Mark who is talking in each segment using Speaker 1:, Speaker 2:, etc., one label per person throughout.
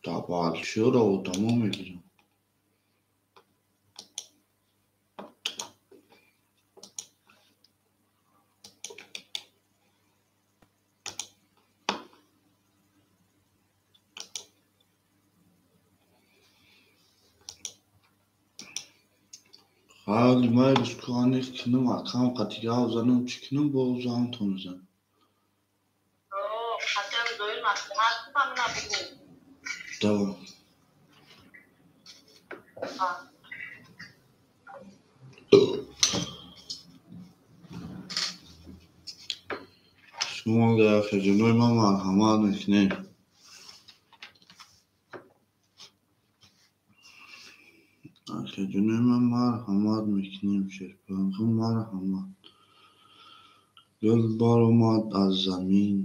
Speaker 1: Табаршиёро одамо мегирам. Ҳали майлиш ку аниқ кунам, акам қати гав занам, чӣ кунам, боз ҳамтон мезанам. Давом. Шумо акаҷонои ман марҳамат мекунем. Акаҷонои ман марҳамат мекунем, шерпалангҳо марҳамат. Гул баромад аз замин,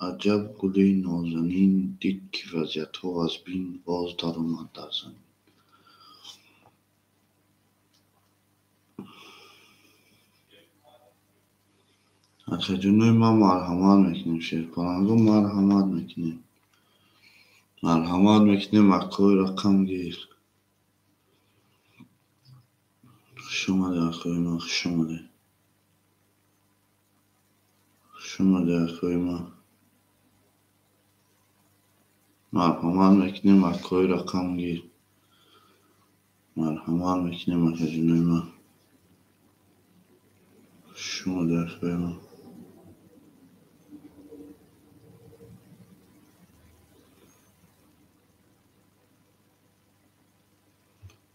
Speaker 1: аҷаб гули нозанин, дид ки вазъиятҳо аз бин, боз даромад дар замин. Акаҷонои ман марҳамат мекунем, шерпалангҳо марҳамат мекунем. Марҳамат мекунем, акои рақамгир. Хуш омадед, акои ман, хуш омадед. Хуш омадед, акои ман. Марҳамат мекунем, акои рақамгир. Марҳамат мекунем, акаҷонои ман. Хуш омадед, акои ман.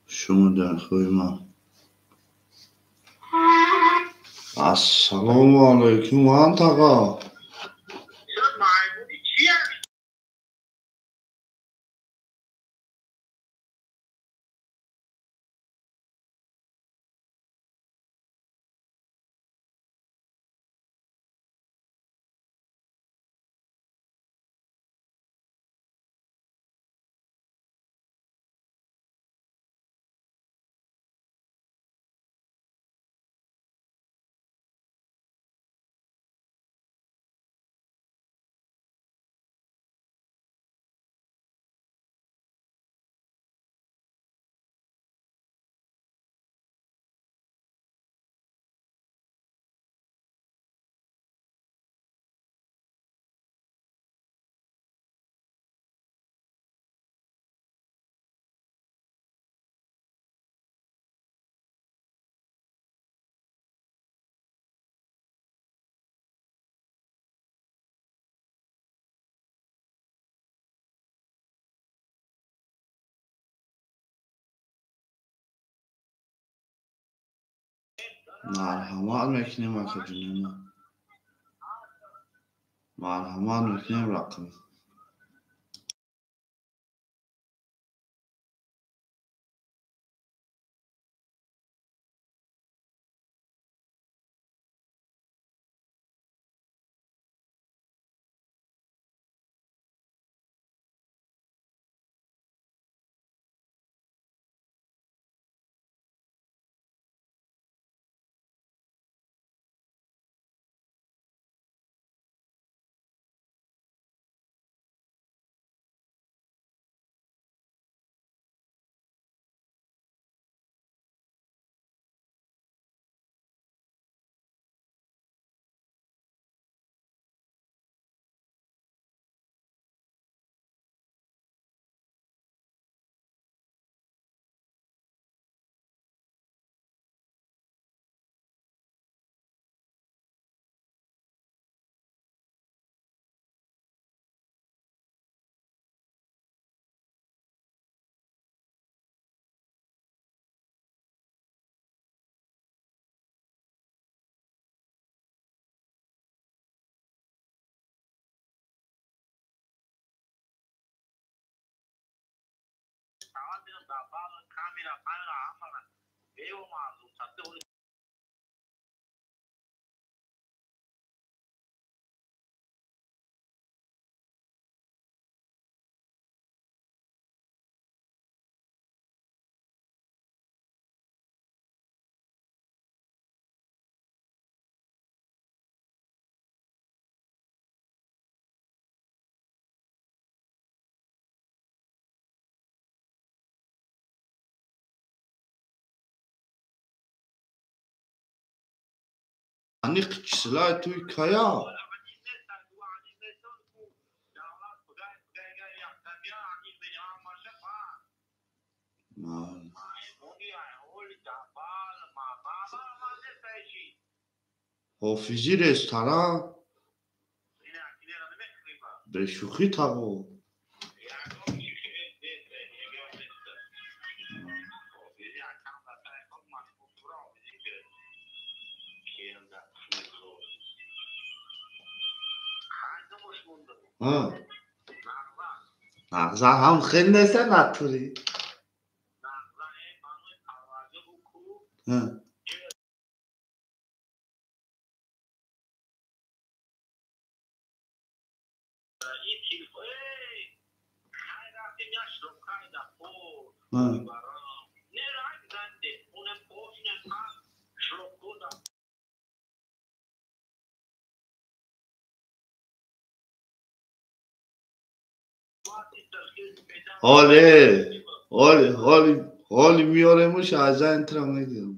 Speaker 1: Хуш омадед, акои ман. Ассалому алайкум, антаға. Марҳамат мекунем, акаҷонои ман. Марҳамат мекунем рақам. Аниқ числаи туи кая? Ҳофизи ресторан бешӯхӣ тағо. Нағза ҳам хел неста натурӣ. Ҳоле ҳоле ҳоли ҳоли меоремуш аз интра мегирам.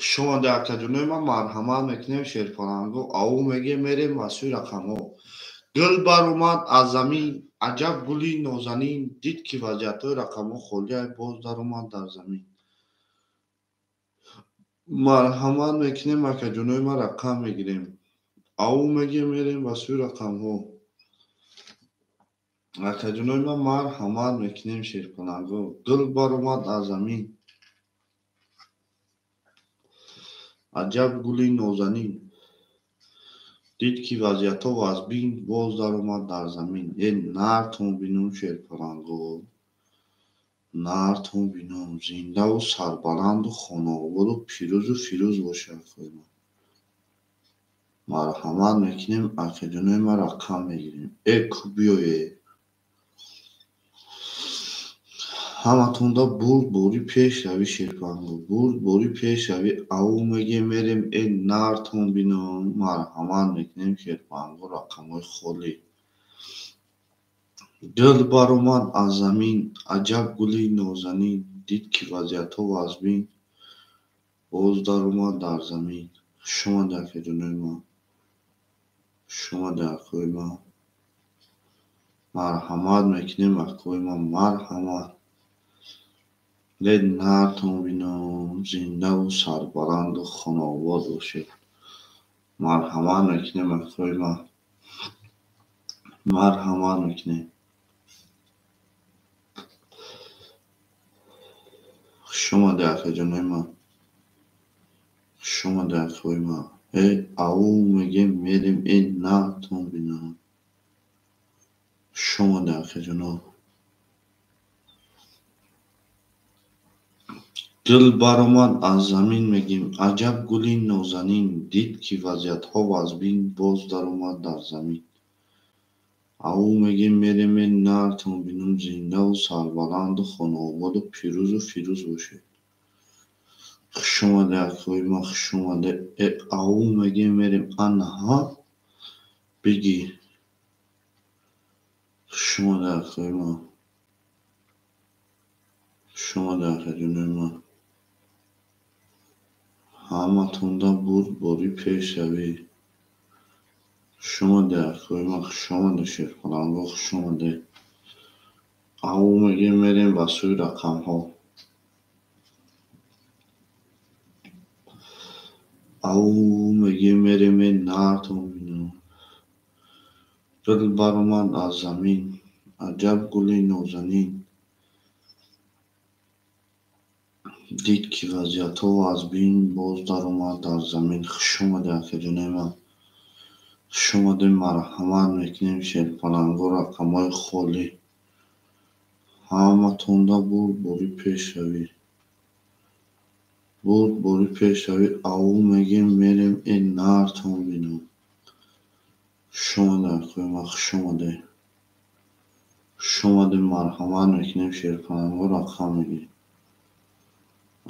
Speaker 1: Шумо дар акаҷонои ман марҳамат мекунем шерпаланго, ау мегем мерем ба сӯи рақамҳо. Гул баромад аз замин, аҷаб гули нозанин, дид ки вазъиятҳои рақамҳо холия, боз даромад дар замин. Марҳамат мекунем акаҷонои ман рақам мегирем. Ау мегем мерем ба сӯи рақамҳо. Акаҷонои ман марҳамат мекунем шерпаланго. Гул баромад аз замин, аҷаб гули нозанин, дид ки вазъиятҳо вазбин, боз даромад дар замин. Э нартон бинум шерпаланго, нартон бинум, зиндаву сарбаланду хонаободу пирӯзу фирӯз бошад акои ман. Марҳамат мекунем акаҷонои ман рақам мегирем. Э ку биёе. Ҳаматонда бурд бори пешравӣ шерпаланго, бурд бори пешравӣ. Ау мегем мерем э нартон бинум. Марҳамат мекунем шерпаланго рақамҳои холӣ. Гул баромад аз замин, аҷаб гули нозанин, дид ки вазъиятҳо вазбин, боз даромад дар замин. Хуш омадед акаҷонои ман, хуш омадед акои ман. Марҳамат мекунем акои ман, марҳамат. Лед нартон бинум, зиндаву сарбаланду хонаобод бошед. Марҳамат мекунем акои ман, марҳамат мекунем. Хуш омадед акаҷонои ман, хуш омадед акои ман. Э ау мегем мерем э нартон бинум. Хуш омадед акаҷоно. Гул баромад аз замин мегим, аҷаб гули нозанин, дид ки вазъиятҳо вазбин, боз даромад дар замин. Ау мегем мерем э нартон бинум, зиндаву сарбаланду хонаободу пирӯзу фирӯз бошед. Хуш омадед акои ман, хуш омадед. Э ау мегем мерем анаҳа бигӣ. Хуш омадед акои ман, хуш омадед акаҷонои ман. Ҳаматонда бурд бори пешравӣ. Хуш омадед, акои ман, хуш омадед, шерпаланго, хуш омадед. Ав мегем, мерем ба сӯи рақамҳо. Ав мегем, мерем нартон бинам. Гул баромад аз замин, аҷаб гули нозанин. Дид, ки вазъиятҳо вазбин, боз даромад дар замин. Хуш омадед, акаҷонои ман. Хуш омадед, марҳамат мекунем, шерпаланго, рақамҳои холӣ. Ҳаматонда бурдборӣ пешравӣ. Бурдборӣ пешравӣ. Ав мегем, мерем нартон бинам. Хуш омадед, акои ман, хуш омадед. Хуш омадед, марҳамат мекунем, шерпаланго, рақам мегирем.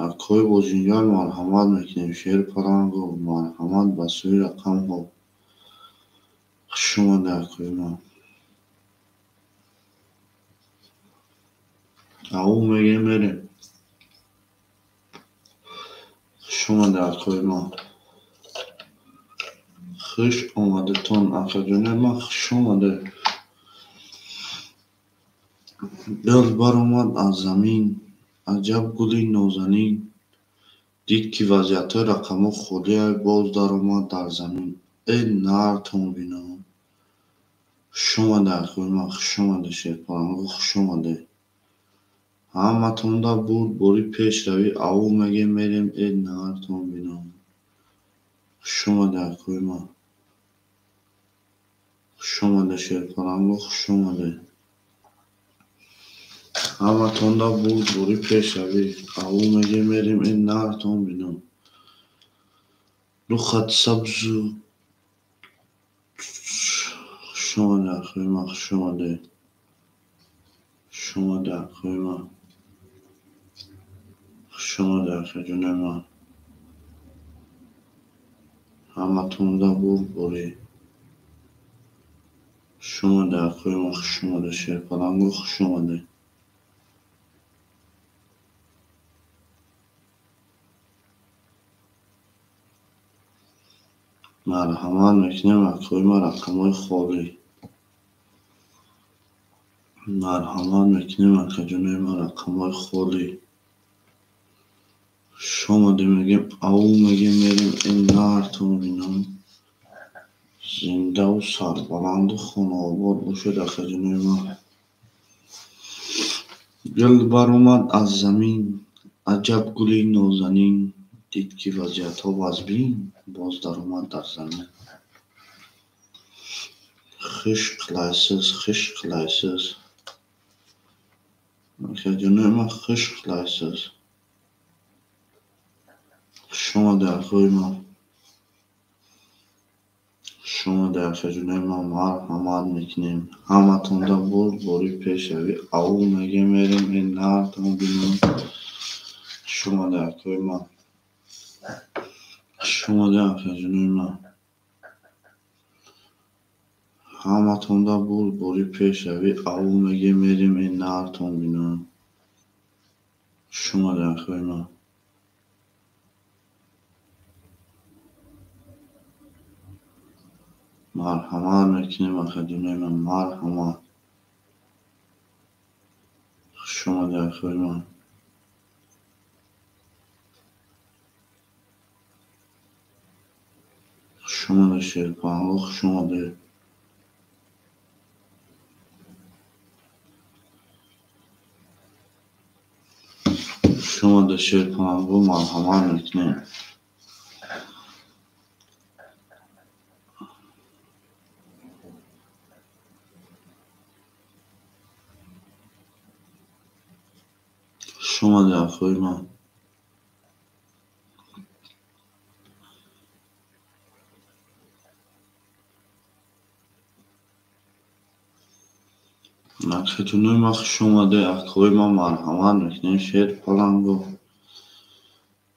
Speaker 1: Акои бозингар, марҳамат мекунем, шерпаланго, марҳамат ба сӯи рақамҳо. Хуш омадед, акои ман. Ав мегем, мерем. Хуш омадед, акои ман. Хуш омадетон, акаҷонои ман, хуш омадед. Гул баромад аз замин, аҷаб гули нозанин. Дид, ки вазъиятҳои рақамҳо холиай, боз даромад дар замин. Э нартон бинам. Хуш омадед, акои ман, хуш омадед, шерпаланго, хуш омадед. Ҳаматонда бурдборӣ пешравӣ. Ав мегем, мерем нартон бинам. Хуш омадед, акои ман. Хуш омадед, шерпаланго, хуш омадед. Ҳаматонда бурдборӣ пешравӣ. Ав мегем, мерем нартон бинам. Рухат сабзу. Хуш омадед, акои ман, хуш омадед. Хуш омадед, акои ман. Хуш омадед, акаҷонои ман. Ҳаматонда бурдборӣ. Хуш омадед, акои ман, хуш омадед, шерпаланго, хуш омадед. Марҳамат мекунем, акои ман, рақамҳои холӣ. Марҳамат мекунем, акаҷонои ман, рақамҳои холӣ. Хуш омадед мегем, ав мегем, мерем нартон бинам. Зиндаву сарбаланду хонаобод бошед, акаҷонои ман. Гул баромад аз замин, аҷаб гули нозанин. Дид, ки вазъиятҳо вазбин, боз даромад дар замин. Хуш қилайсиз, хуш қилайсиз. Акаҷонои ман, хуш қилайсиз. Хуш омадед, акои ман. Хуш омадед, акаҷонои ман, марҳамат мекунем. Ҳаматонда бурдборӣ пешравӣ. Ав мегем, мерем нартон бинам. Хуш омадед, акои ман. Хуш омадед, акаҷонои ман. Ҳаматонда бурдборӣ пешравӣ. Ав мегем, мерем нартон бинам. Хуш омадед, акои ман. Марҳамат мекунем, акаҷонои ман, марҳамат. Хуш омадед, акои ман. Хуш омадед, шерпаланго, хуш омадед. Хуш омадед, шерпаланго, марҳамат мекунем. Хуш омадед, акои ман. Акаҷонои ман, хуш омадед, акои ман, марҳамат мекунем, шерпаланго.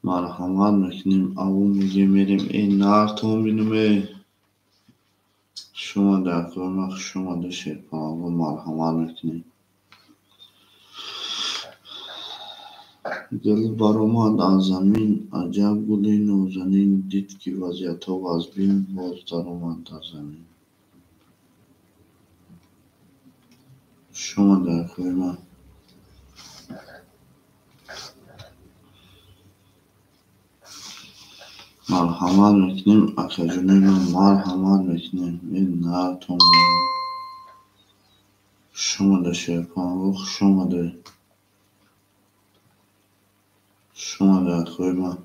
Speaker 1: Марҳамат мекунем, ав мегем, мерем нартон бинам. Хуш омадед, акои ман, хуш омадед, шерпаланго, марҳамат мекунем. Гул баромад аз замин, аҷаб гули нозанин. Дид, ки вазъиятҳо вазбин, боз даромад дар замин. Хуш омадед, акои ман. Марҳамат мекунем, акаҷонои ман, марҳамат мекунем. Нартон бинам. Хуш омадед, шерпаланго, хуш омадед. Хуш омадед, акои ман.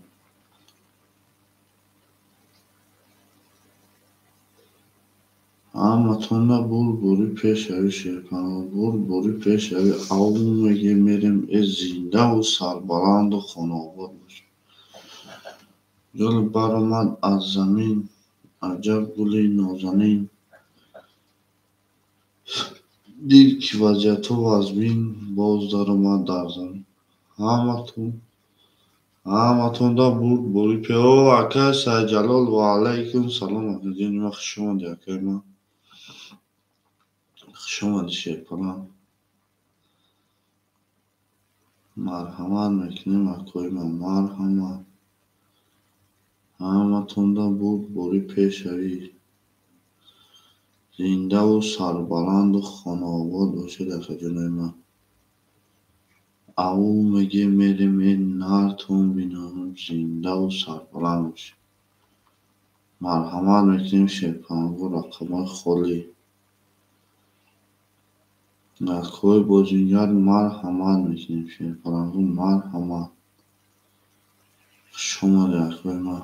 Speaker 1: Ҳаматонда бурбурӣ пешравӣ, шерпаланго, бурбурӣ пешравӣ. Ав мегем, мерем, э зиндаву сарбаланду хонаобод бошед. Гул баромад аз замин, аҷаб гули нозанин. Дид ки вазъиятҳо вазмин, боз даромад дар замин. Ҳаматонда бурбурӣ пе. О, акай Сайдҷалол, ва алайкум салом, акаҷони ман, хуш омадед, акаи ман. Хуш омадед, шерпаланг. Марҳамат мекунем, акои ман, марҳамат. Ҳаматонда бурбурӣ пешравӣ. Зиндаву сарбаланду хонаобод бошед, акаҷонои ман. Ав мегем, мерем, э нартон бинам, зиндаву сарбаланд бошед. Марҳамат мекунем, шерпаланго, рақамҳои холӣ. Акои бозингар, марҳамат мекунем, шерпаланго, марҳамат. Хуш омадед, акои ман.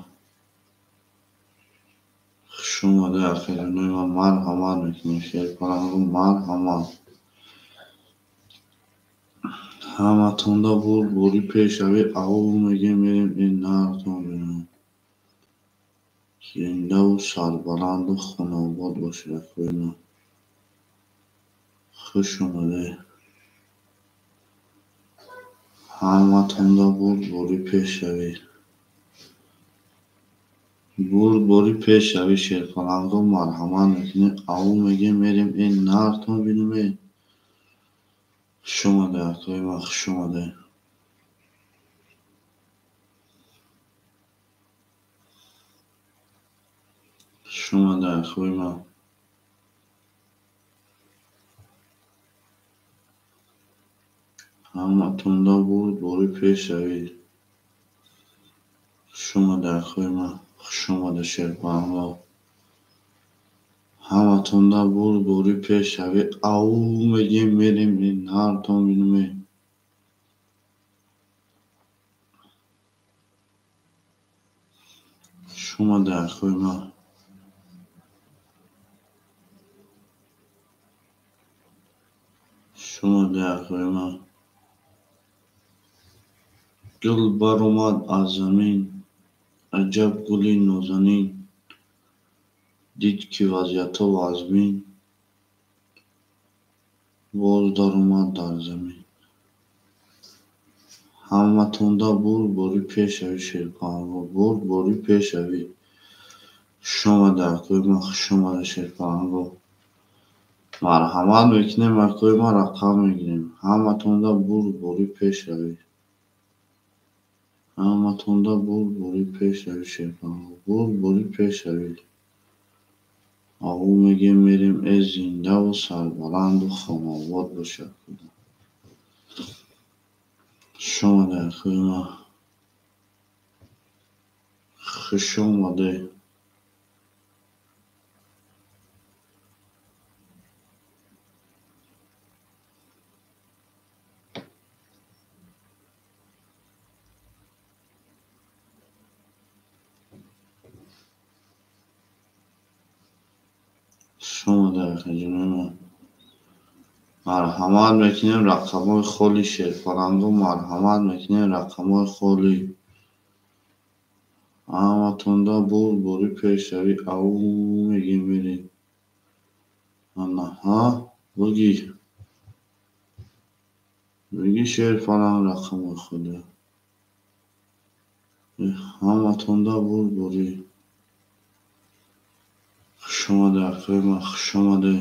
Speaker 1: Хуш омадед, акаҷонои ман, марҳамат мекунем, шерпаланго, марҳамат. Ҳаматонда бурбурӣ пешравӣ. Ав мегем, мерем, э нартон бинам. Зиндаву сарбаланду хонаобод бошед, акои ман. Хуш омадед. Ҳаматонда бурбурӣ пешравӣ. Бурбурӣ пешравӣ, шерпаланго, марҳамат мекунем. Ав мегем, мерем, э нартон бинам, э. Хуш омадед, акои ман, хуш омадед. Хуш омадед, акои ман. Ҳаматонда бурбурӣ пешравӣ. Хуш омадед, акои ман, хуш омадед, шерпаланго. Ҳаматонда бурбурӣ пешравӣ. Ав мегем, мерем, э нартон бинам, э. Хуш омадед, акои ман. Хуш омадед, акои ман. Гул баромад аз замин, аҷаб гули нозанин. Дид ки вазъиятҳо вазмин, боз даромад дар замин. Ҳаматонда бурбурӣ пешравӣ, шерпаланго, бурбурӣ пешравӣ. Хуш омадед, акои ман, хуш омадед, шерпаланго. Марҳамат мекунем, акои ман, рақам мегирем. Ҳаматонда бурбурӣ пешравӣ. Ҳаматонда бурбурӣ пешравӣ, шерпаланго, бурбурӣ пешравӣ. Ав мегем, мерем, э зиндаву сарбаланду хонаобод бошед. Хуш омадед, акои ман. Хуш омадед. Хуш омадед, акаҷонои ман. Марҳамат мекунем, рақамҳои холӣ, шерпаланго, марҳамат мекунем, рақамҳои холӣ. Ҳаматонда бурбурӣ пешравӣ. Ав мегем, мерем. Анаҳа, бугӣ. Бугӣ, шерпаланг, рақамҳои холӣ. Ҳаматонда бурбурӣ. Хуш омадед, акои ман, хуш омадед.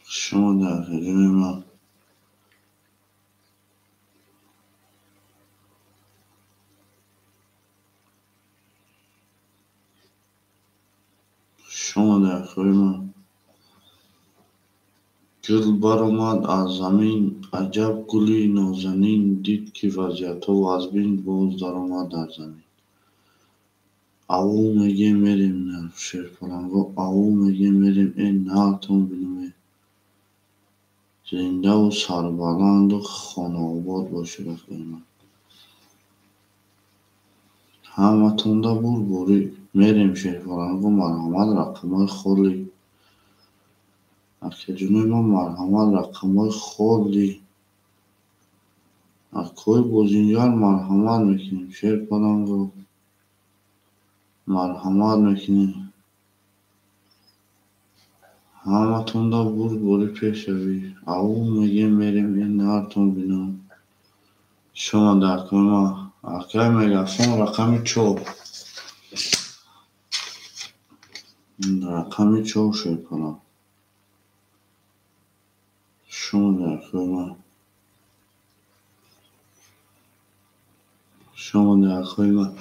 Speaker 1: Хуш омадед, акаҷони ман. Омаде акои ман. Гул баромад аз замин, аҷаб гули нозанин, дид ки вазъиятҳо вазбин, боз даромад дар замин. Аву мегем мерем, шерпаланго, аву мегем мерем, э нартон бинуме. Зиндаву сарбаланду хонаобод бошед, акои ман. Ҳаматонда бурборӣ мерем, шерпаланго, марҳамат, рақамҳои холӣ. Акаҷонои ман, марҳамат, рақамҳои холӣ. Акои бозингар, марҳамат мекунем, шерпаланго, марҳамат мекунем. Ҳаматонда бурборӣ пешравӣ. Аву мегем мерем, э нартон бинам. Шомаде акои ман. Акай мегафон рақами 4. Рақами 4 шерпаланг. Шомаде акои ман. Шомаде акои ман.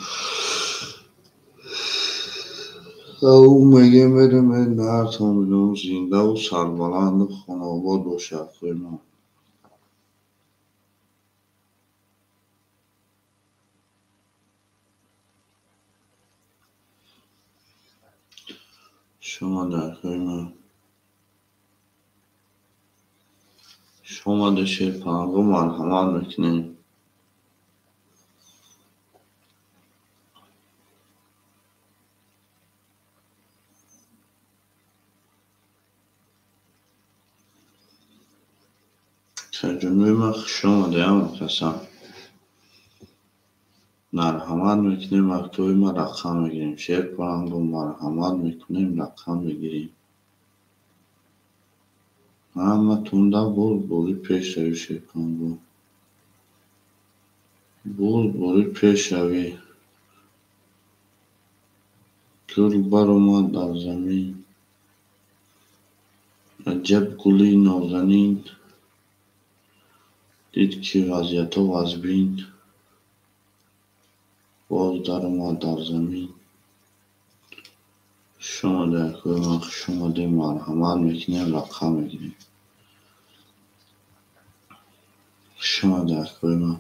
Speaker 1: Аву мегем мерем, э нартон бинам. Зиндаву сарбаланду хонаобод бошед, акои ман. Шомаде акои ман. Шомаде шерпаланго, марҳамат мекунем. Акаҷонои ман, хушомаде ҳама касам. Марҳамат мекунем, акои ман, рақам мегирем. Шерпаланго, марҳамат мекунем, рақам мегирем. Ҳаматонда бурборӣ пешравӣ, шерпаланго. Бурборӣ пешравӣ. Гул баромад аз замин, аҷаб гули нозанин, дид ки вазъиятҳо вазбин, боз даромад дар замин. Хушомаде акои ман, хушомаде, марҳамат мекунем, рақам мегирем. Хушомаде акои ман.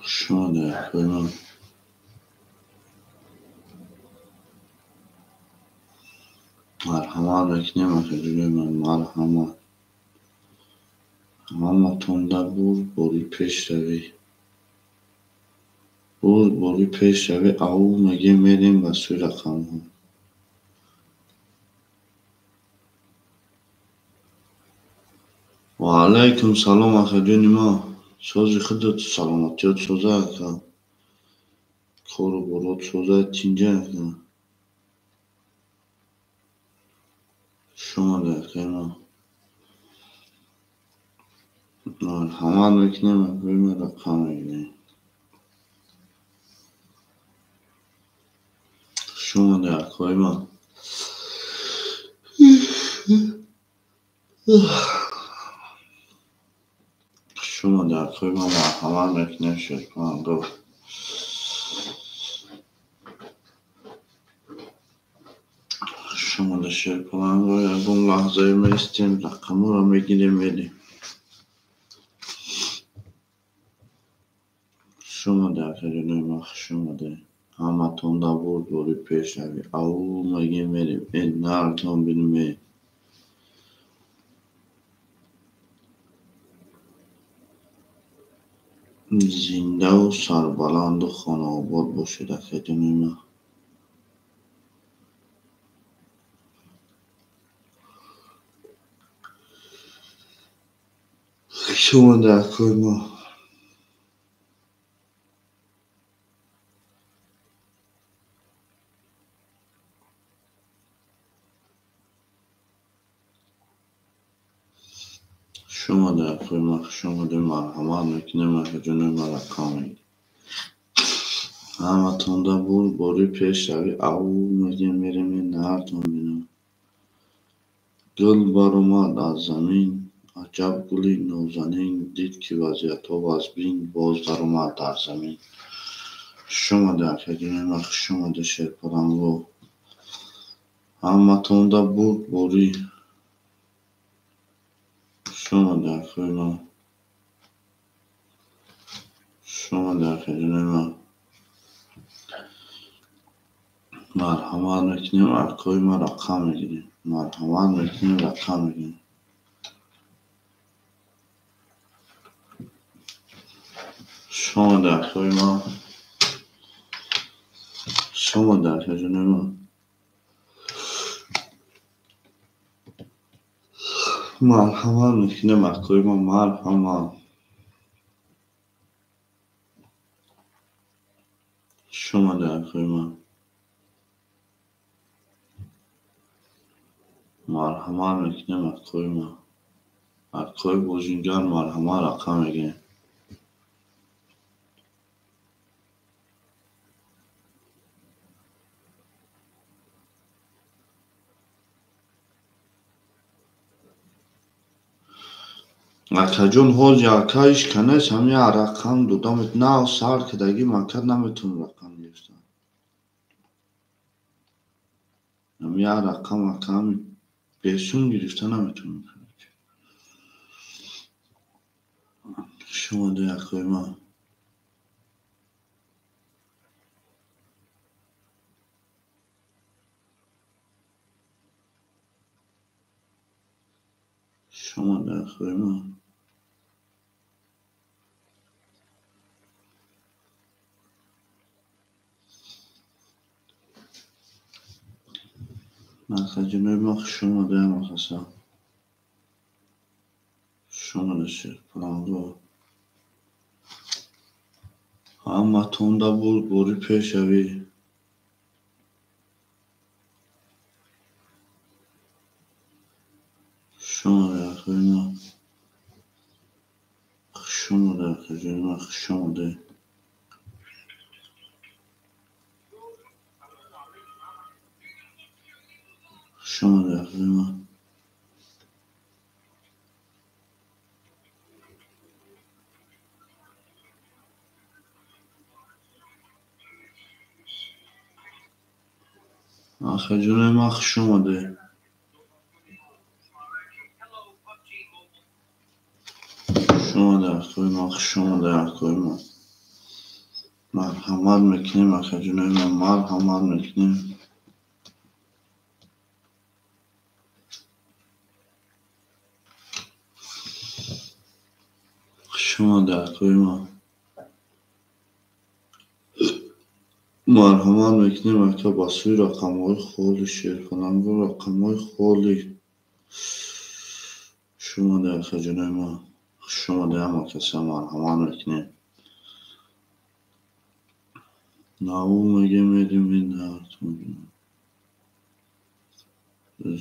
Speaker 1: Хушомаде акои ман. Марҳамат мекунем, акаҷонои ман, марҳамат. Ҳаматонда бурборӣ пешравӣ. Бурборӣ пешравӣ, аву мегем мерем ба сӯи рақамҳо. Ва алайкум салом, акаҷони мо. Сози худат, саломатиёт соза, ака. Кору борот соза, тинҷа, ака. Шомаде, акаи ман. Марҳамат мекунем, акои ман, рақам мегирем. Шомаде, акои ман. Шомаде, акои ман, марҳамат мекунем, шерпаланго. Шомаде, шерпаланго, ягон лаҳзае меистем, рақамҳоро мегирем, мерем. Шомаде, акаҷонои ман, хушомаде. Ҳаматонда бурборӣ пешравӣ. Аву мегем мерем, э нартон бинуме. Зиндаву сарбаланду хонаобод бошед, акаҷонои ман. Шомаде, акои ман. Шомаде, акои ман, хушомаде, марҳамат мекунем, акаҷонои ман, рақам мегирем. Ҳаматонда бурборӣ пешравӣ. Аву мегем мерем, э нартон бинам. Гул баромад аз замин, аҷаб гули нозанин, дид ки вазъиятҳо вазбин, боз даромад дар замин. Хуш омаде, акаҷонои ман, хуш омаде, шерпаланго. Ҳаматонда бурдборӣ. Хуш омаде, акои ман. Хуш омаде, акаҷонои ман. Марҳамат мекунем, акои ман, рақам мегирем. Марҳамат мекунем, рақам мегирем. Хуш омаде, акои ман. Хуш омаде, акаҷонои ман. Марҳамат мекунем, акои ман, марҳамат. Хуш омаде, акои ман. Марҳамат мекунем, акои ман. Акои бозингар, марҳамат, рақам мегирем. Акаҷон, ҳозир ака иш канес ҳами рақам додам, нав сар кардагӣ, макар наметавонам рақам гирифтан. Ҳами як рақам ака ҳами бесум гирифта наметавонам. Хуш омаде, акои ман. Хуш омаде, акои ман. Акаҷонои ман, хуш омаде, ҳамакаса. Хуш омаде, шерпаланго. Ҳаматонда бурдборӣ, пешравӣ. Хуш омаде, акои ман. Хуш омаде, акаҷони ман, хуш омаде. Хуш омаде, акои ман. Акаҷонои ман, хуш омаде. Хуш омаде, акои ман, хуш омаде, акои ман. Марҳамат мекунем, акаҷонои ман, марҳамат мекунем. Хуш омаде, акои ман. Марҳамат мекунем, ака, ба сӯи рақамҳои холи, шерпаланго, рақамҳои холи. Хуш омаде, акаҷонои ман. Хуш омаде, ҳамакаса, марҳамат мекунем. Наву мегем, мерем,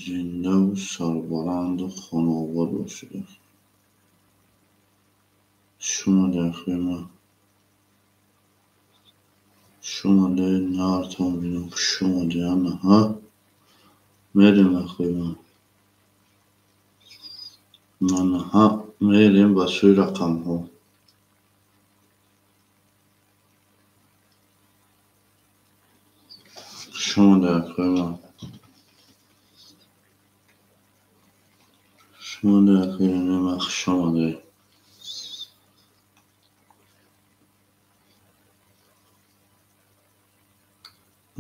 Speaker 1: зиндаву сарбаланду хонаобод бошед. Хуш омаде, акои ман. Хуш омаде, нартон бинам, хуш омаде, ана, ҳа? Мерем, акои ман. Ана, ҳа, мерем ба сӯи рақамҳо. Хуш омаде, акои ман. Хуш омаде, акои ман, хуш омаде.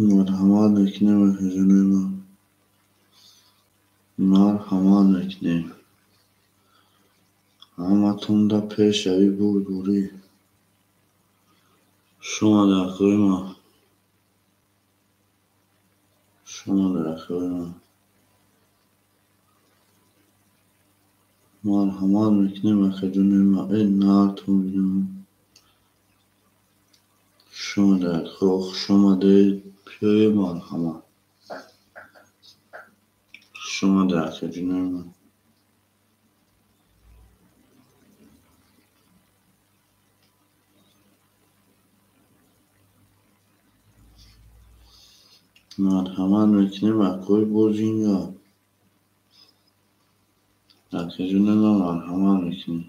Speaker 1: Марҳамат мекунем, акаҷонои ман. Марҳамат мекунем. Ҳаматонда пешравӣ, бурдборӣ. Хуш омаде, акои ман. Хуш омаде, акои ман. Марҳамат мекунем, акаҷонои ман. Э, нартон бинам. Хуш омаде, ако, хуш омаде, пиёе, марҳамат. Хуш омаде, акаҷонои ман. Марҳамат мекунем, акои бозингар. Акаҷонои ман, марҳамат мекунем.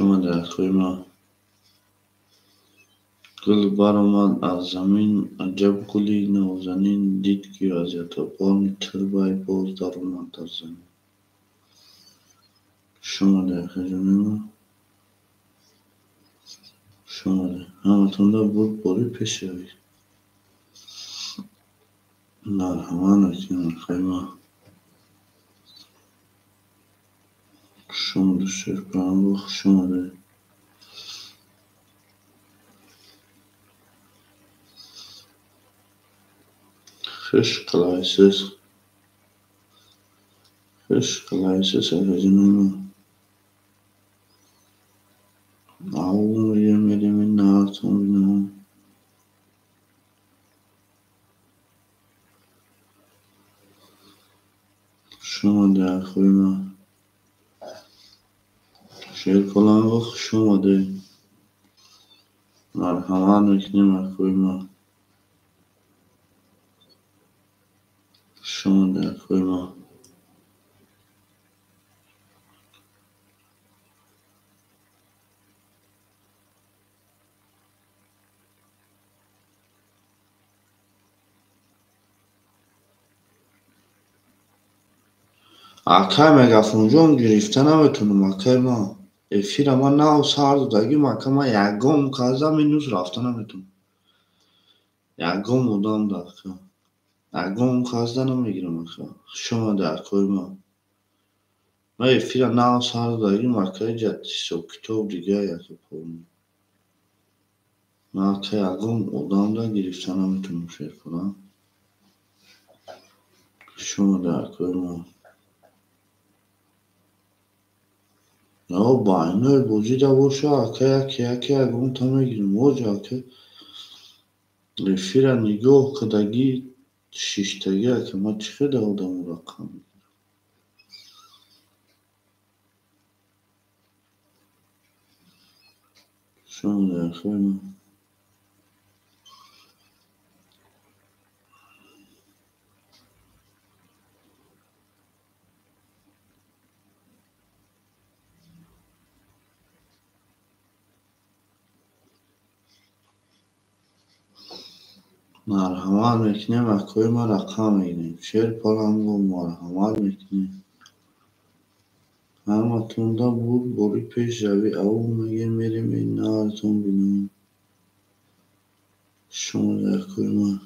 Speaker 1: Омадед, акои ман. Гул баромад аз замин, аҷаб гули нозанин, дид ки вазъиятҳо полни тирбай боз даромад дар замин. Хуш омадед, акаҷони ман. Хуш омадед. Ҳаматонда бурдборӣ пешравӣ. Марҳамат мекунем, акои ман. Хуш омадед, шерпаланго, хуш омадед. Хуш қалайсиз. Хуш қалайсиз, акаҷони ман. Ав мегем, мерем нартон бинам. Хуш омадед, акои ман. Шерпаланго, хуш омадед. Марҳамат мекунем, акои ман. Хуш омадед, акои ман. Акай мегафонҷон, гирифта наметонам, акай ман. Эфира ман нав сар додагим, ака, ман ягон каза минус рафта наметонам. Ягон одам да, ака. Ягон казда намегирам, ака. Хуш омадед, акои ман. Ман эфира нав сар додагим, ака, иҷа ҳисоб-китоб дигар, ака, полни. Ман, ака, ягон одам да гирифта наметонам, шерпаланг. Хуш омадед, акои ман. О, байнои бозида боша, ака, яке яке ягонта мегирем. Оҷа, ака, эфира нигоҳ кардагӣ, шиштагӣ, ака, ман чӣ хел одамо рақам мегирам? Хуш омадед, акои ман. Марҳамат мекунем, акои ман, рақам мегирем. Шерпаланго, марҳамат мекунем. Ҳаматонда бурдборӣ пешравӣ. Ав мегем, мерем нартон бинам. Хуш омадед, акои ман.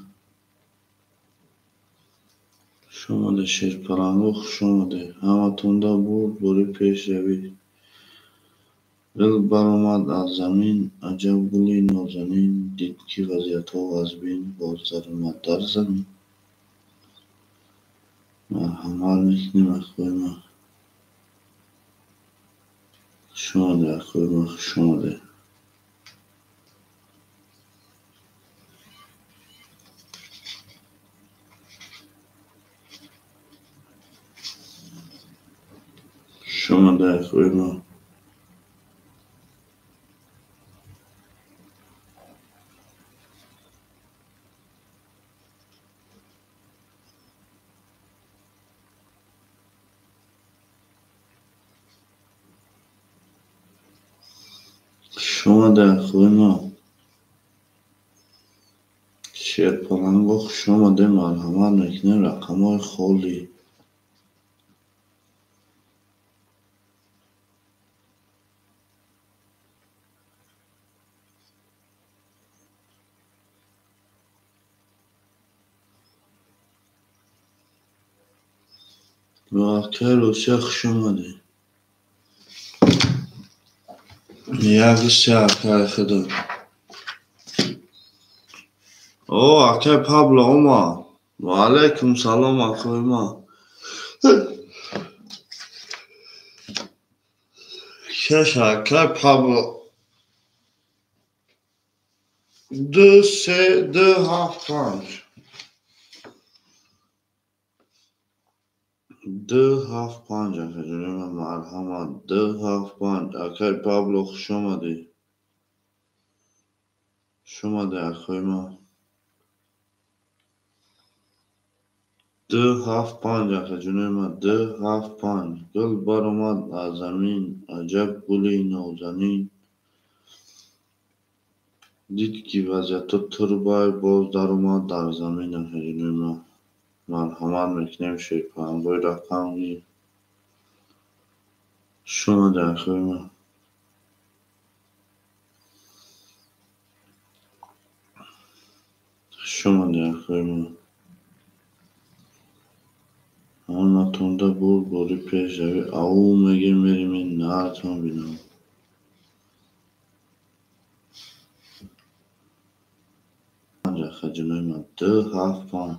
Speaker 1: Хуш омадед, шерпаланго, хуш омадед. Ҳаматонда бурдборӣ пешравӣ. Гул баромад аз замин, аҷаб гули нозанин, дид ки вазъиятҳо вазбин, боз даромад дар замин. Марҳамат мекунем, акои ман. Хуш омадед, акои ман, хуш омадед. Хуш омадед, акои ман. Хуш омадед, акои ман. Шерпаланго, хуш омадед, марҳамат мекунем, рақамҳои холӣ. Акаи Русия, хуш омадед. Як се, акаи худо. О, акаи Пабло омад. Ва алайкум салом, акои ман. Шаш, акаи Пабло. 2 3 2 7 5. 2 7 5, акаҷони ман, марҳамат. 2 7 5. Акаи Пабло, хуш омадӣ. Хуш омадед, акои ман. 2 2 7 5, акаҷонои ман, 2 7 5. Гул баромад аз замин, аҷаб гули нозанин. Дид, ки вазъиятҳо турбай, боз даромад дар замин. Акаҷонои ман, марҳамат мекунем, шерпалангои рақамгир. Хуш омадед, акои ман. Хуш омадед, акои ман. Ҳаматонда бурдборӣ, пешравӣ. Ау мегем, мерем, наратон бинам. Акаҷонои ман, 2 7 5,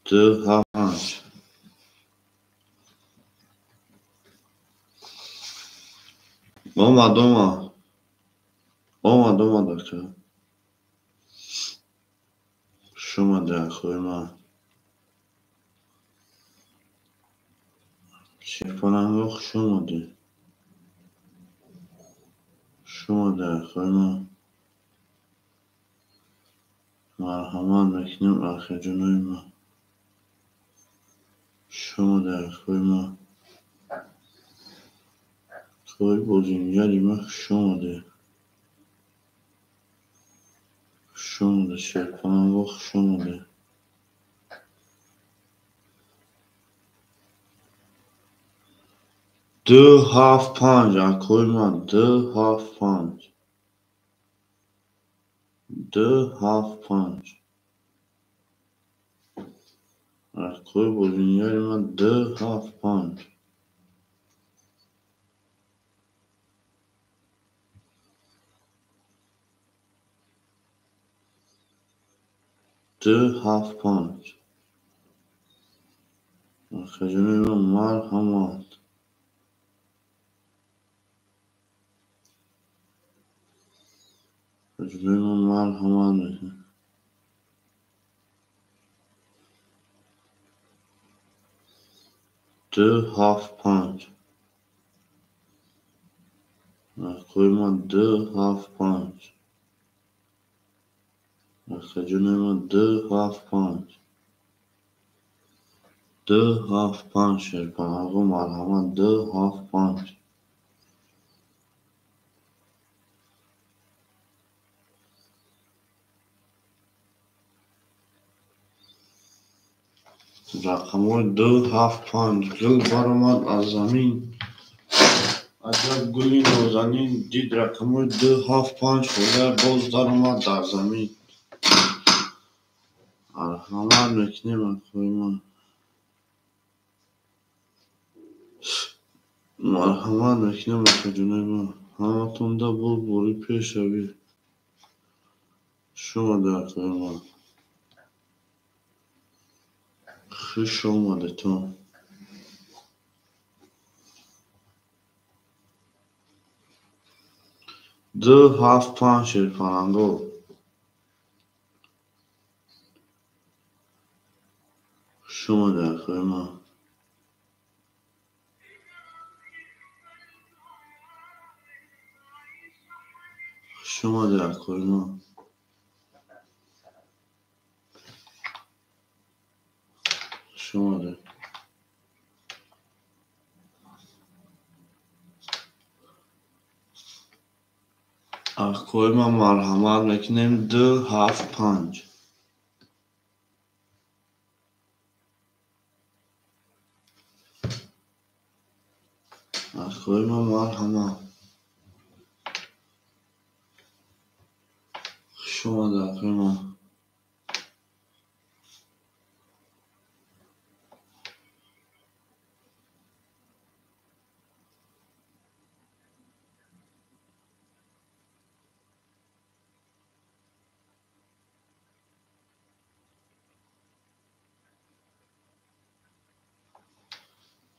Speaker 1: 2 7 5. Омад, омад, омад, омад, ака. Хуш омадед, акои ман. Шерпаланго, хуш омадед, хуш омадед, акои ман. Марҳамат мекунем, акаҷонои ман. Хуш омадед, акои ман. Акои бозингари ман, хуш омадед, хуш омадед, шерпаланго, хуш омадед. 2 7 5, акои ман, 2 7 5, 2 7 5. Акои бозингари ман, 2 7 5. 2 7 5, акаҷонои ман, марҳамат. Акаҷонои ман, марҳамат мекунем. 2 7 5, акои ман, 2 7 5. Акаҷонои ман, 2 7 5, 2 7 5. Шерпаланго, марҳамат, 2 7 5. Рақамҳои 2 7 5. Гул баромад аз замин, аҷаб гули нозанин. Дид рақамҳои 2 7 5 холия, боз даромад дар замин. Марҳамат мекунем, акои ман. Марҳамат мекунем, акаҷонои ман. Ҳаматонда бурдборӣ, пешравӣ. Хуш омадед, акои ман. Хуш омадедтон. 2 7 5, шерпаланго. Хуш омадед, акои ман. Хуш омадед, акои ман. Хуш омадед. Акои ман, марҳамат мекунем, 2 7 5. Акои ман, марҳамат. Хуш омадед, акои ман.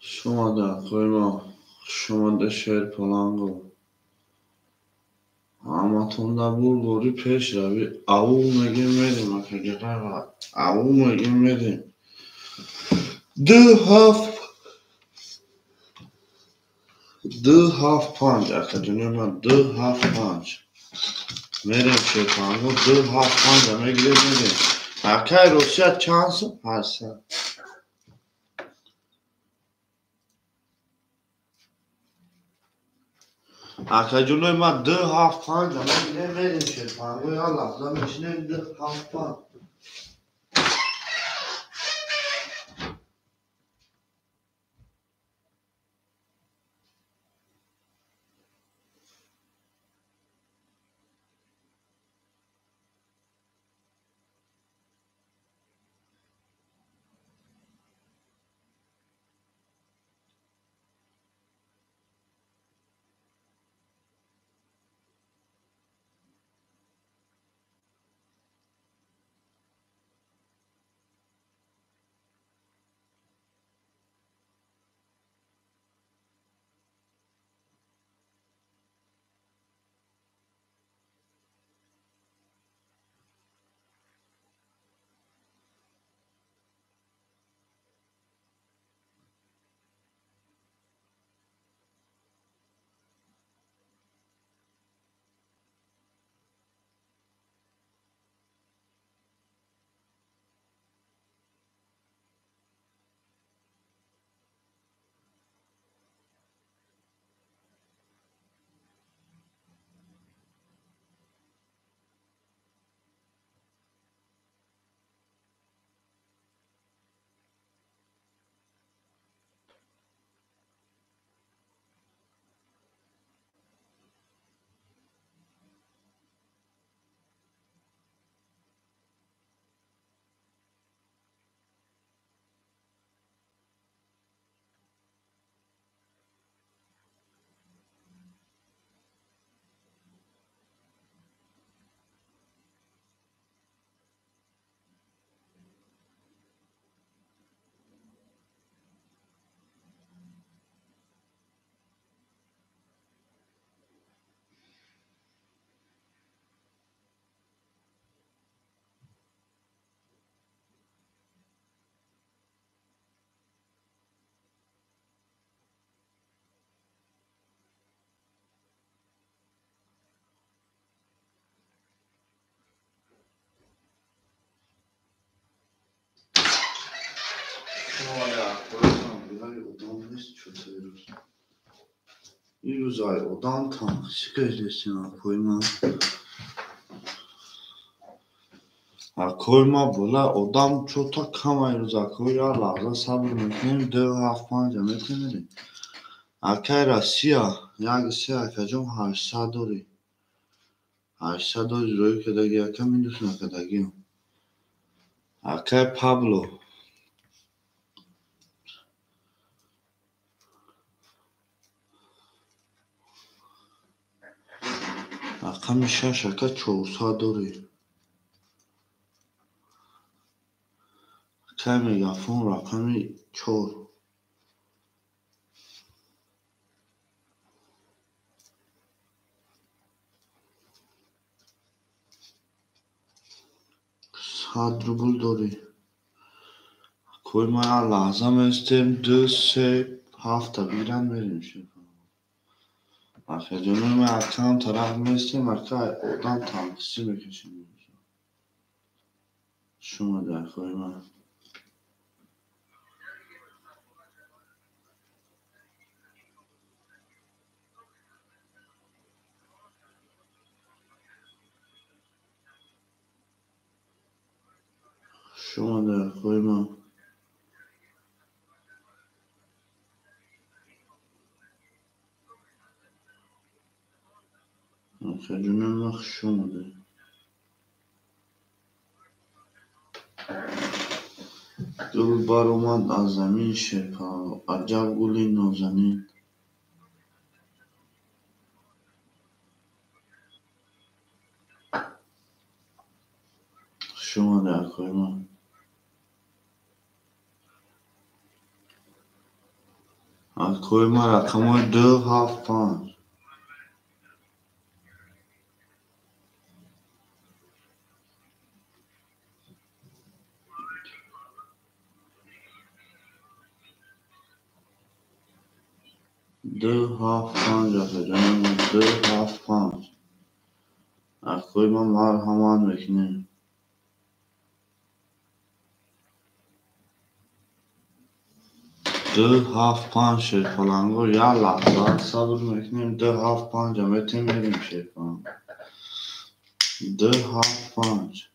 Speaker 1: Хуш омадед, акои ман. Хуш омадед, шерпаланго. Ҳаматонда бурдборӣ, пешравӣ. Ау мегем, мерем, акаҷонои ман. Ау мегем, мерем. 2 7, 2 7 5, акаҷонои ман, 2 7 5. Мерем, шерпаланго, 2 7 5 мегирем, мерем. Акай Русия чанд сум? 800. Акаҷонои ма 2 7 5 ама мерем шерпанго як лаҳза мешинем 2 7 5. Ирӯз ай одам танқисӣ кардестем акои ман. Акои ма бола одам чота кам ирӯз акои як лаҳза сабр мекунем 2 7 5 метавонем. Акай Россия 1 3 акаҷон 800 дорӣ. 800 дорӣ рӯй кардагӣ ака минус накардагӣ. Акай Пабло рақами 6 ака 400 дорӣ. Акай мегафон рақами 4. 100 рубл дорӣ. Акои ма як лаҳза местем 2 3 7 бигиранд мерем шеф. Акаҷонои ма акам тараф местем ака одам танқисӣ мекашем. Шумо акои ма. Шумо акои ма. Акаҷонои ма хуш омадед. Гул баромад аз замин шерпаҳло, аҷаб гули нозанин. Хуш омадед акои ман. Акои ман рақамҳои 2 7 5. 2 7 5 акаҷонои ман 2 7 5. Акои ман марҳамат мекунем. 2 7 5 шерпаланго як лаҳза сабр мекунем. 2 7 5 метем мерем шерпаланго. 2 7 5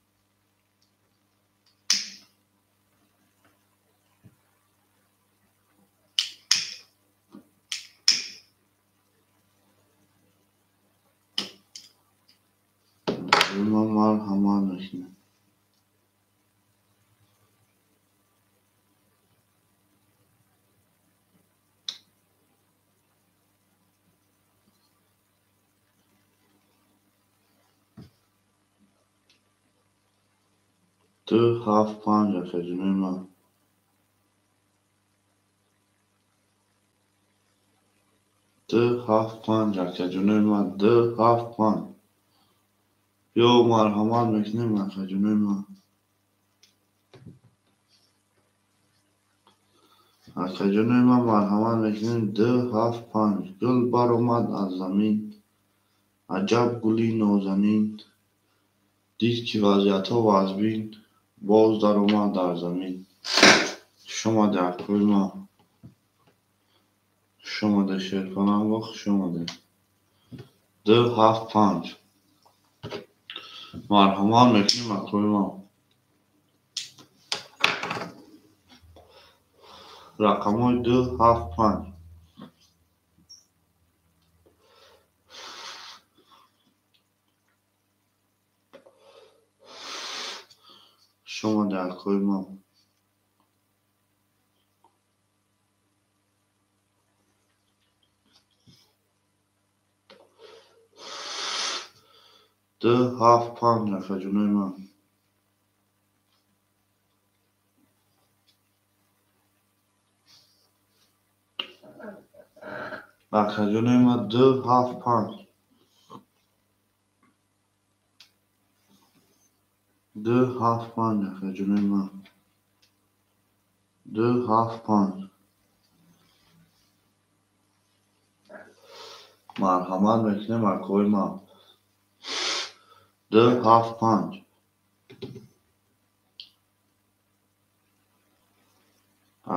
Speaker 1: марҳамат мекунем. 2 7 5 акаҷонои ман. 2 7 5 акаҷонои ман. 2 7 5 ё марҳамат мекунем акаҷонои ман. Акаҷонои ман марҳамат мекунем. 2 7 5 гул баромад аз замин, аҷаб гули нозанин, дид ки вазъиятҳо вазбин, боз даромад дар замин. Хуш омаде акои ман. Хуш омаде шерпаланго, хуш омаде. 2 7 5 марҳамат мекунем акои ман. Рақамҳои 2 7 5. Хуш омаде акои ман. 2 7 5 акаҷонои ман. Акаҷонои ман 2 7 5. 2 7 5 акаҷонои ман. 2 7 5 марҳамат мекунем акои ман. 2 7 5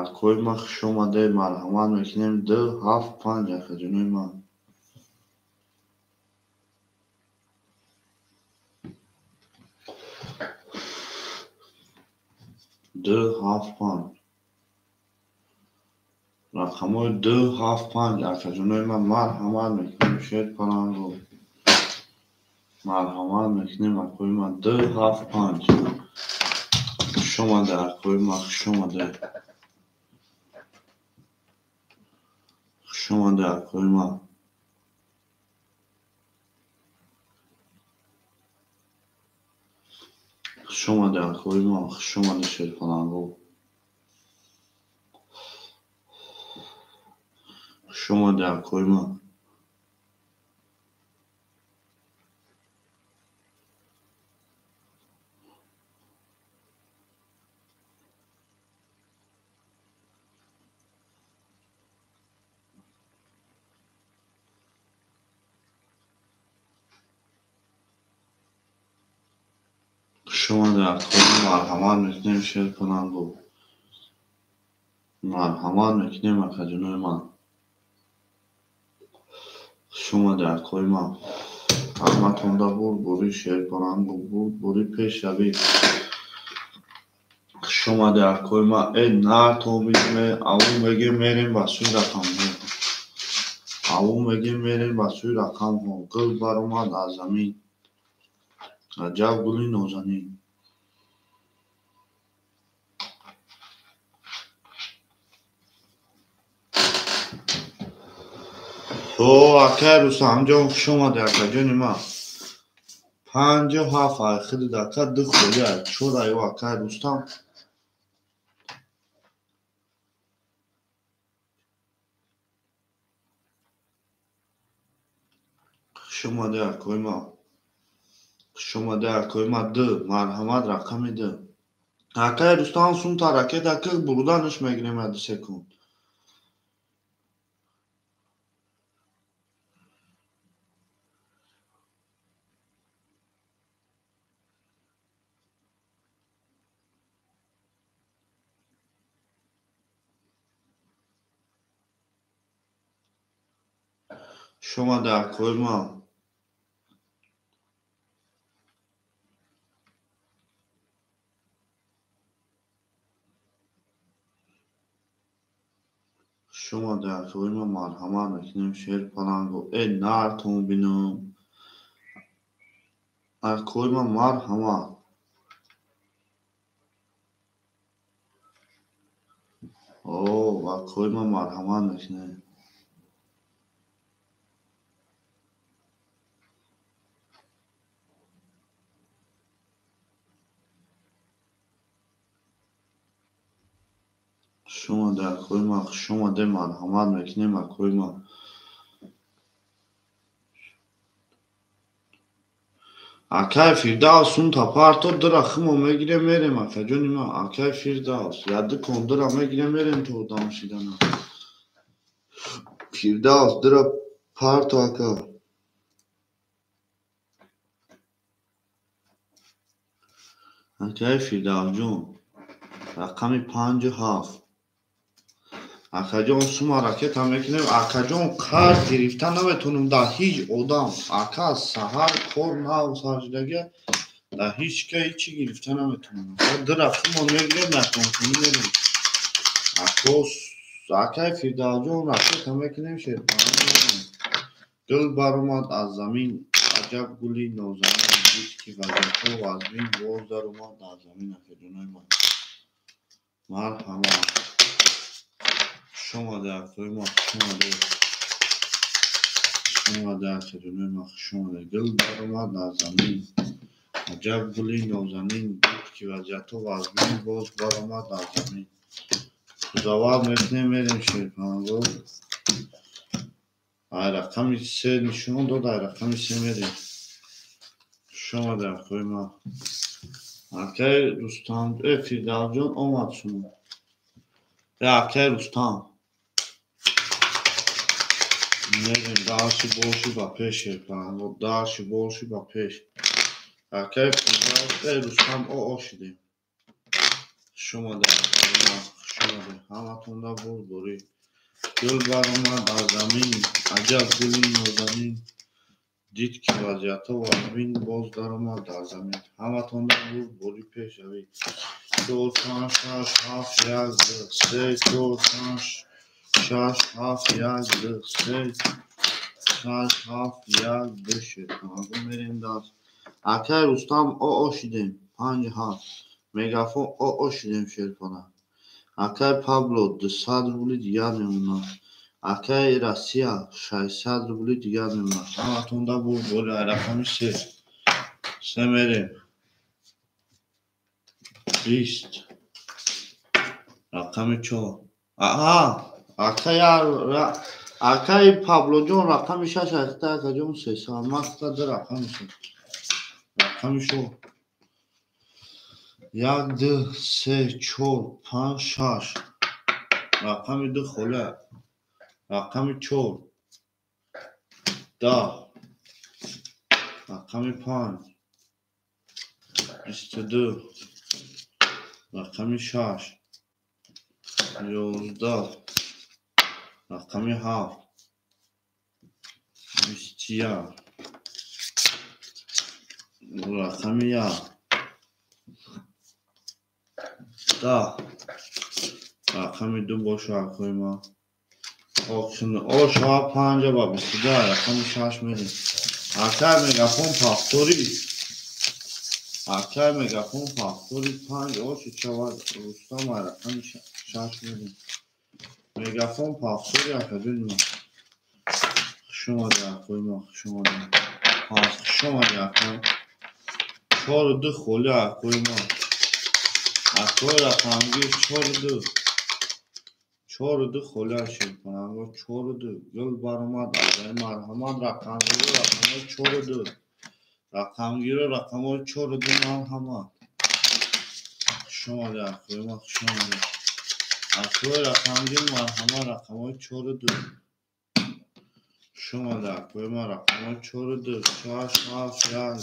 Speaker 1: акои ман хуш омаде. Марҳамат мекунем. 2 7 5 акаҷонои ман. 2 7 5 рақамҳои 2 7 5 акаҷонои ман марҳамат мекунем. Шерпаланго марҳамат мекунем акои ман. 2 7 5 хуш омаде акои ман, хуш омаде. Хуш омаде акои ман. Хуш омаде акои ман, хуш омаде шерпаланго. Хуш омаде акои ман. Хуш омаде акои ман. Марҳамат мекунем шерпаланго. Марҳамат мекунем акаҷонои ман. Хуш омаде акои ман. Ҳаматонда бурдборӣ шерпаланго, бурдборӣ пешравӣ. Хуш омаде акои ман. Э нартон бидиме, аву мегем мерем ба сӯи рақамҳо. Аву мегем мерем ба сӯи рақамҳо. Гул баромад аз замин, аҷаб гули нозанин. О акай Рустамҷон хуш омаде акаҷони ман. 5 7 ай худит ака 2 холи ай 4 ай акай Рустам. Хуш омаде акои ман. Хуш омаде акои ман. 2 марҳамат рақами 2. Акай Рустам сумта ракета кик буруданаш мегирем 2 секунд. Шомада акои ман. Шомада акои ман, марҳамат мекунем шер палангу. Э нартон бинам. Акои ман марҳамат. О, акои ман марҳамат мекунем. Шомада акои ман, хушомаде, марҳамат мекунем акои ман. Акай Фирдавс сунта парто дира химо мегирем мерем акаҷони ман. Акай Фирдавс яды кон дира мегирем мерем то одам шидана. Фирдавс дира парто ака. Акай Фирдавсҷон рақами 5 7. Акаҷон сума ракета мекунем. Акаҷон қарз гирифта наметонам дар ҳеҷ одам. Ака саҳар кор нав сар шудага дар ҳеҷ ка ҳечи гирифта наметонам. Ду рақамон мегирем, наконкунӣ мерем. Акай Фирдавсҷон ракета мекунем, шерпаланг мерем. Гул баромад аз замин, аҷаб гули нозанин, дид ки вазиятҳо вазмин, боз даромад аз замин. Акаҷонои ман марҳамат. Шомада акои ман, хушомаде. Шомада акаҷонои ман, хушомаде. Гул баромад аз замин, аҷаб гули нозанин, дид ки вазиятҳо вазмин, боз баромад аз замин. Худованд мекунем мерем шерпаланго. Ай рақами 3 нишон дод, ай рақами 3 мерем. Хушомаде акои ман. Акай Рустам, Фирдавсҷон омад шумо. Акай Рустам. Мерем дарши болши ба пеш шерпаланго, дарши болши ба пеш. Акай Фирдавс, Рустам о шидем. Хушомаде акои ман, хушомаде. Ҳаматонда бурдборӣ. Гул баромад аз замин, аҷаб гули нозанин, дид ки вазиятҳо вазмин, боз даромад дар замин. Ҳаматонда бурдборӣ пешравӣ. 4 5 6 7 1 2 3 4 5 6 7 1 2 3 6 7 1 2 шерпаланго мерем даст. Акай Рустам о шидем 5 7. Мегафон о шидем шерпаланг. Акай Пабло 200 рубли дигар мемонад. Акай Россия 600 рубли дигар мемонад. Ҳаматонда бурдборӣ. Ай рақами 3. 3 мерем. 20. Рақами 4. Аҳа, акай Паблоҷон рақами 6 ахта акаҷон 300. Ман хата ду рақами 3. Рақами 4. 1 2 3 4 5 6. Рақами 2 хола. Рақами 4. 10. Рақами 5. 22. Рақами 6. 11. Рақами 7. 21. Рақами 1. 10. Рақами 2 боша акои ман. О шава 5 ба 22. Рақами 6 мерем. Акай мегафон повтори. Акай мегафон повтори 5 оши чава Рустам рақами 6 мерем. Мегафон повтори акаҷони ман. Хушомаде акои ман, хушомаде. Хушомаде акай. 4 2 холи акои ман. Акои рақамгир 4 2. 4 2 холи шерпаланго 4 2. Гул баромад аз марҳамат. Рақамгиро рақамҳои 4 2. Рақамгиро рақамҳои 4 2 марҳамат. Хушомаде акои ман, хушомаде. Акои рақамгир марҳамат рақамҳои 4 2. Хушомаде акои ман рақамҳои 4 2 6 7 1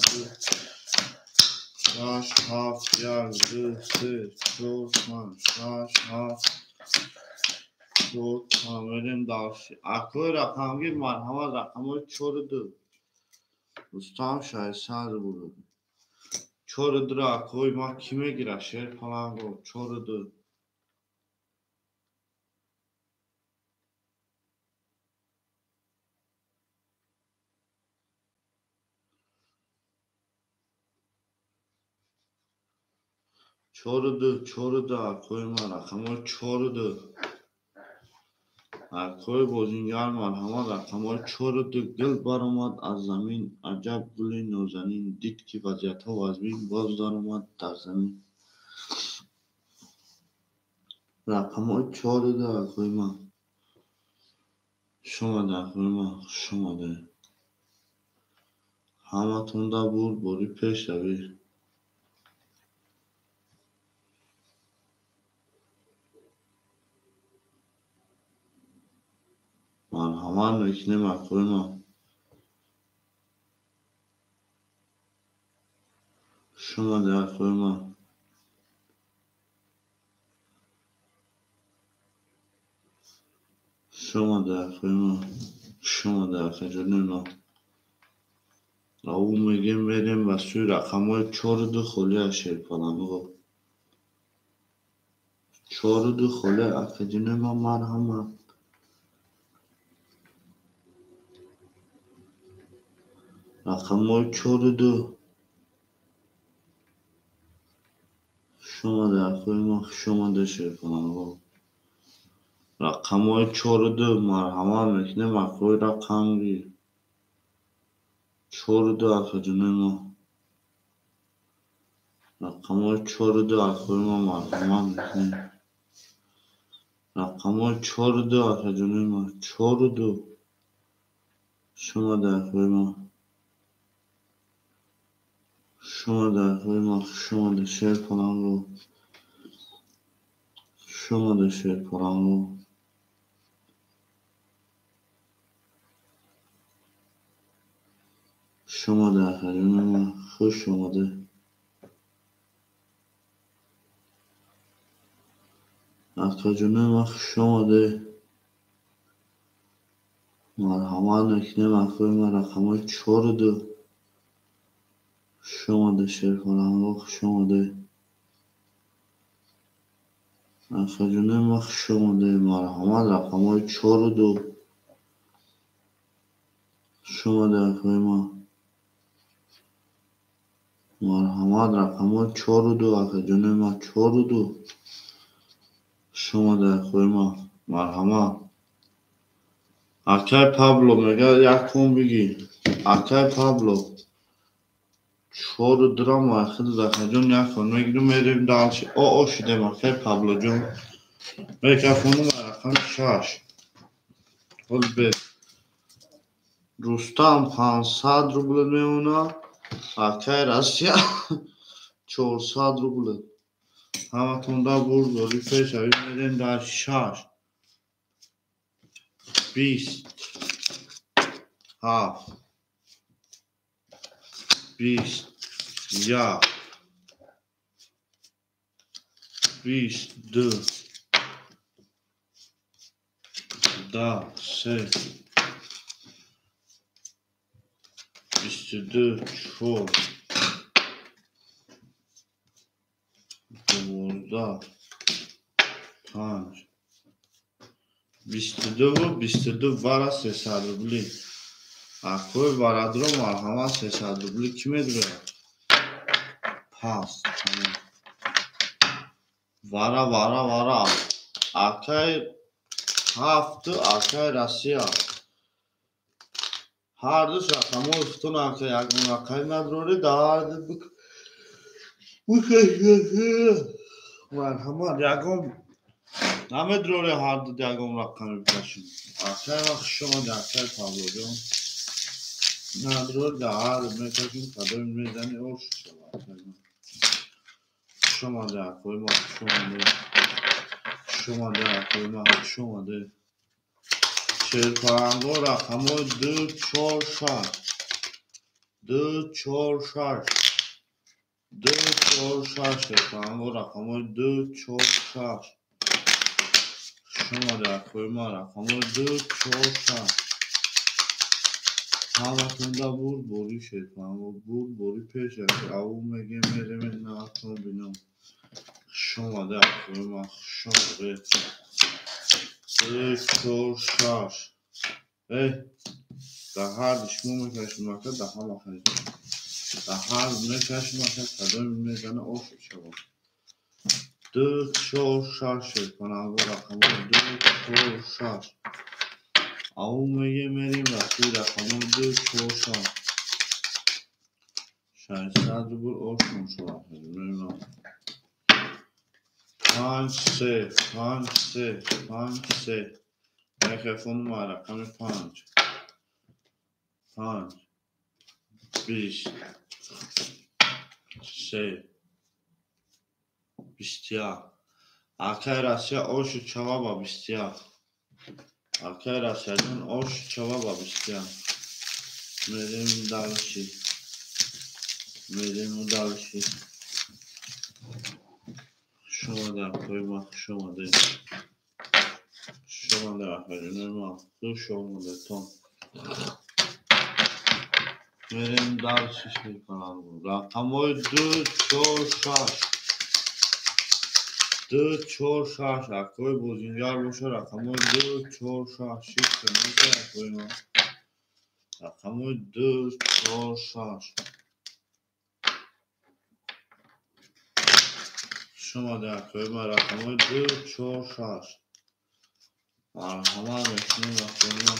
Speaker 1: 2 6 7 1 2 3 4 5 6 7 Мерем дальше. Акои рақамгир марҳамат рақамҳои 4-2. Рустам 600 рубл. 4-2 акои ман кӣ мегирад? Шер паланго 4-2. 4-2 4-2 акои ман рақамҳои 4-2. Акои бозингар марҳамат рақамҳои 4-2. Гул баромад аз замин, аҷаб гули нозанин, дид ки вазъиятҳо вазмин, боз даромад дар замин. Рақамҳои 4-2 акои ман. Хуш омада акои ман, хуш омада. Ҳаматонда бурд бори пешравӣ. Марҳамат мекунем акои ман. Хуш омадед акои ман. Хуш омадед акои ман. Хуш омадед акаҷони ман. Раву мегем мерем ба сӯи рақамҳои 4-2 холӣ аз шерпаланго. 4-2 холӣ акаҷони ман марҳамат. Рақамҳои 4-2. Хуш омадед акои ман, хуш омадед шерпаланго. Рақамҳои 4-2 марҳамат мекунем акои рақамгир. 4-2 акаҷони ман. Рақамҳои 4-2 акои ман марҳамат мекунем. Рақамҳои 4-2 акаҷони ман. 4-2. Хуш омадед акои ман. Хуш омадед акои ман, хуш омадед шерпаланго. Хуш омадед шерпаланго. Хуш омадед акаҷони ман, хуш омадед. Акаҷони ман хуш омадед. Марҳамат мекунем акои ман рақамҳои 4-2. Хуш омадед шерпаланго, хуш омадед. Акаҷони ман хуш омадед. Марҳамат рақамҳои 4-2. Хуш омадед акои ман. Марҳамат рақамҳои 4-2 акаҷони ман 4-2. Хуш омадед акои ман. Марҳамат. Акай Пабло мегӯяд як кун бигир. Акай Пабло 4-2 махид акаҷон як кун мегирем мерем дальше. О шудем акай Паблоҷон. Микрофону рақами 6. Ҳол бе. Рустам 500 рубл меона. Акай Россия 400 рубл. Ҳаматонда бурд бори пешравӣ мерем дар 6. 20 7 21 22 10 3 22 4 12 5 22 22 вара 300 рубли. Акои варадро марҳамат 300 рубли кӣ медиҳад? Пас. Вара вара вара. Акай 7 акай Россия. Ҳар ду рақамҳои худтон акай ягон рақами надоред дар марҳамат ягон намедоред ҳар ду ягон рақами бикашем. Акай ма хуш омадед акай Павлоҷон. Надоред ҳар мекашем кадоми мезани ош шавад. Хуш омадед акои ма, хуш омадед. Хуш омадед акои ма, хуш омадед. Шерпаланго рақамҳои 2 4 6 2 4 6 2 4 6 шерпаланго рақамҳои 2 4 6. Хуш Шумо акои ма рақамҳои 2, 4, 6. Ҳаматонда бурд бори шерпаланго, бурд бори пеш. Аву мегем мерем наатон бинам. Хуш омаде акои ма, хуш омаде. 2, 4, 6. Дар ҳар шумо мекашем ака, дар ҳама хеле. Дар ҳар мекашем ака, кадоме мезана ош шавад. 2, 4, 6 шерпаланго, рақамҳои 2, 4, 6. Аву мегем мерем ба сӯи рақамҳои 2, 4, 6. 600 рубл ошон шавад. 5, 3, 5, 3, 5, 3. Микрофон ма рақами 5. 5, 20, 3, 21. Акай Россия ошу чава ба 21. Акай Россияҷон ошу чава ба 21. Мерем дальше. Мерем дальше. Хуш омаде акои ма, хуш омаде. Хуш омаде акаҷонои ма, хуш омадетон. Мерем дальше шерпаланго. Рақамҳои 2, 4, 6. 2, 4, 6. Акои бозингар боша, рақамҳои 2, 4, 6. Шифта меша акои ма. Рақамҳои 2, 4, 6. Хуш омаде акои ма, рақамҳои 2, 4, 6. Марҳамат мекунем акои ма.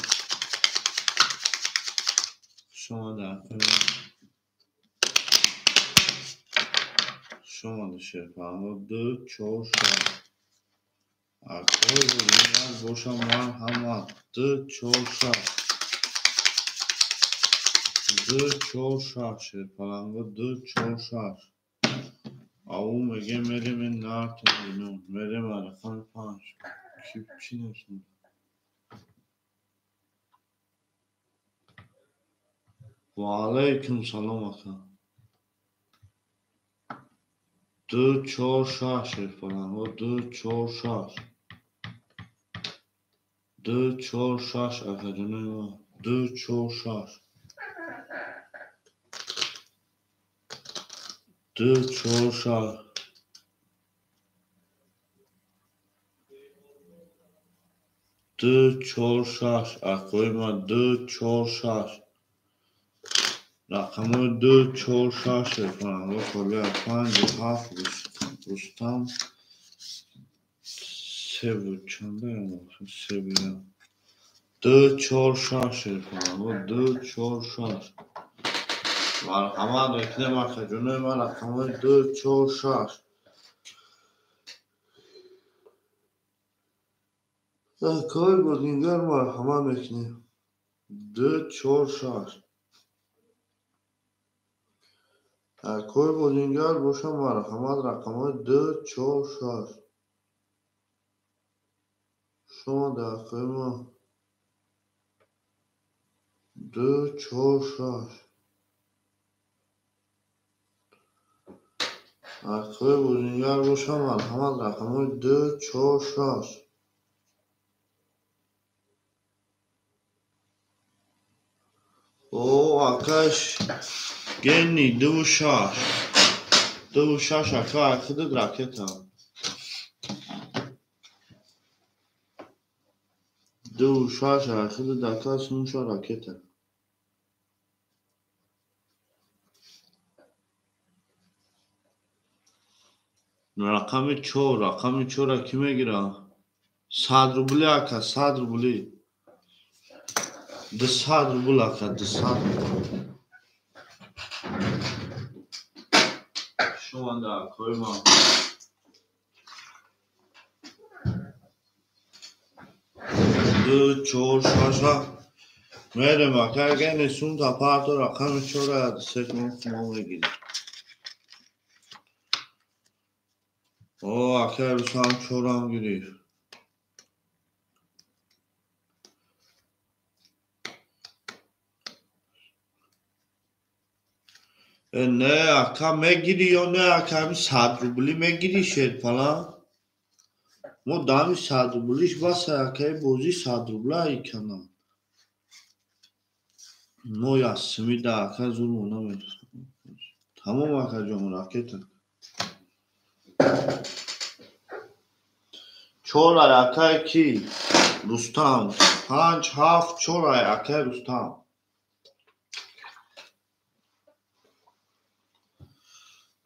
Speaker 1: Хуш омаде акои ма. Хуш омаде шерпаланго. 2, 4, 6. Акои бозингар боша, марҳамат. 2, 4, 6. 2, 4, 6 шерпаланго. 2, 4, 6. Аву мегем мерем нартон бинам. Мерем рақами 5. Ки чӣ нависонда? Ва алайкум салом ака. 2, 4, 6 шерпаланго. 2, 4, 6. 2, 4, 6 акаҷонои ма. 2, 4, 6. 2, 4, 6. 2, 4, 6. Акои ма 2, 4, 6. Рақамҳои 2, 4, 6 шерпаланго. Холия 5, 7 Рустам. 3 чанда? 3. 2, 4, 6 шерпаланго. 2, 4, 6. Марҳамат мекунем акаҷонои ма, рақамҳои 2, 4, 6. Акои бозингар марҳамат мекунем. 2, 4, 6. Акои бозингар боша, марҳамат, рақамҳои 2, 4, 6. Хуш омаде акои ма. 2, 4, 6. Акои бозингар боша, марҳамат, рақамҳои 2, 4, 6. О, акаш Гени 2, 6. 2, 6 ака, акидад ракета. 2, 6 акидад ака, сумша ракета. Рақами 4, рақами 4-ро кӣ мегирад? 100 рубли ака, 100 рубли. 200 рубл ака, 200 рубл. Хуш омаде акои ма. 2, 4, 6. Мерем ака, агар несум та парто рақами 4-ро 3 мо мегирем. О, акай Рустам 4-ам гирифт. Не, ака мегирӣ ё не, ака ҳамин 100 рубли мегирӣ шерпаланг? Мо дами 100 рублиш баса, акаи бозӣ 100 рубла икана. Мо ясми да ака зулмо намерасад. Тамом акаҷон, ракета. 4 акаи ки? Рустам. 5 7 4 акаи Рустам.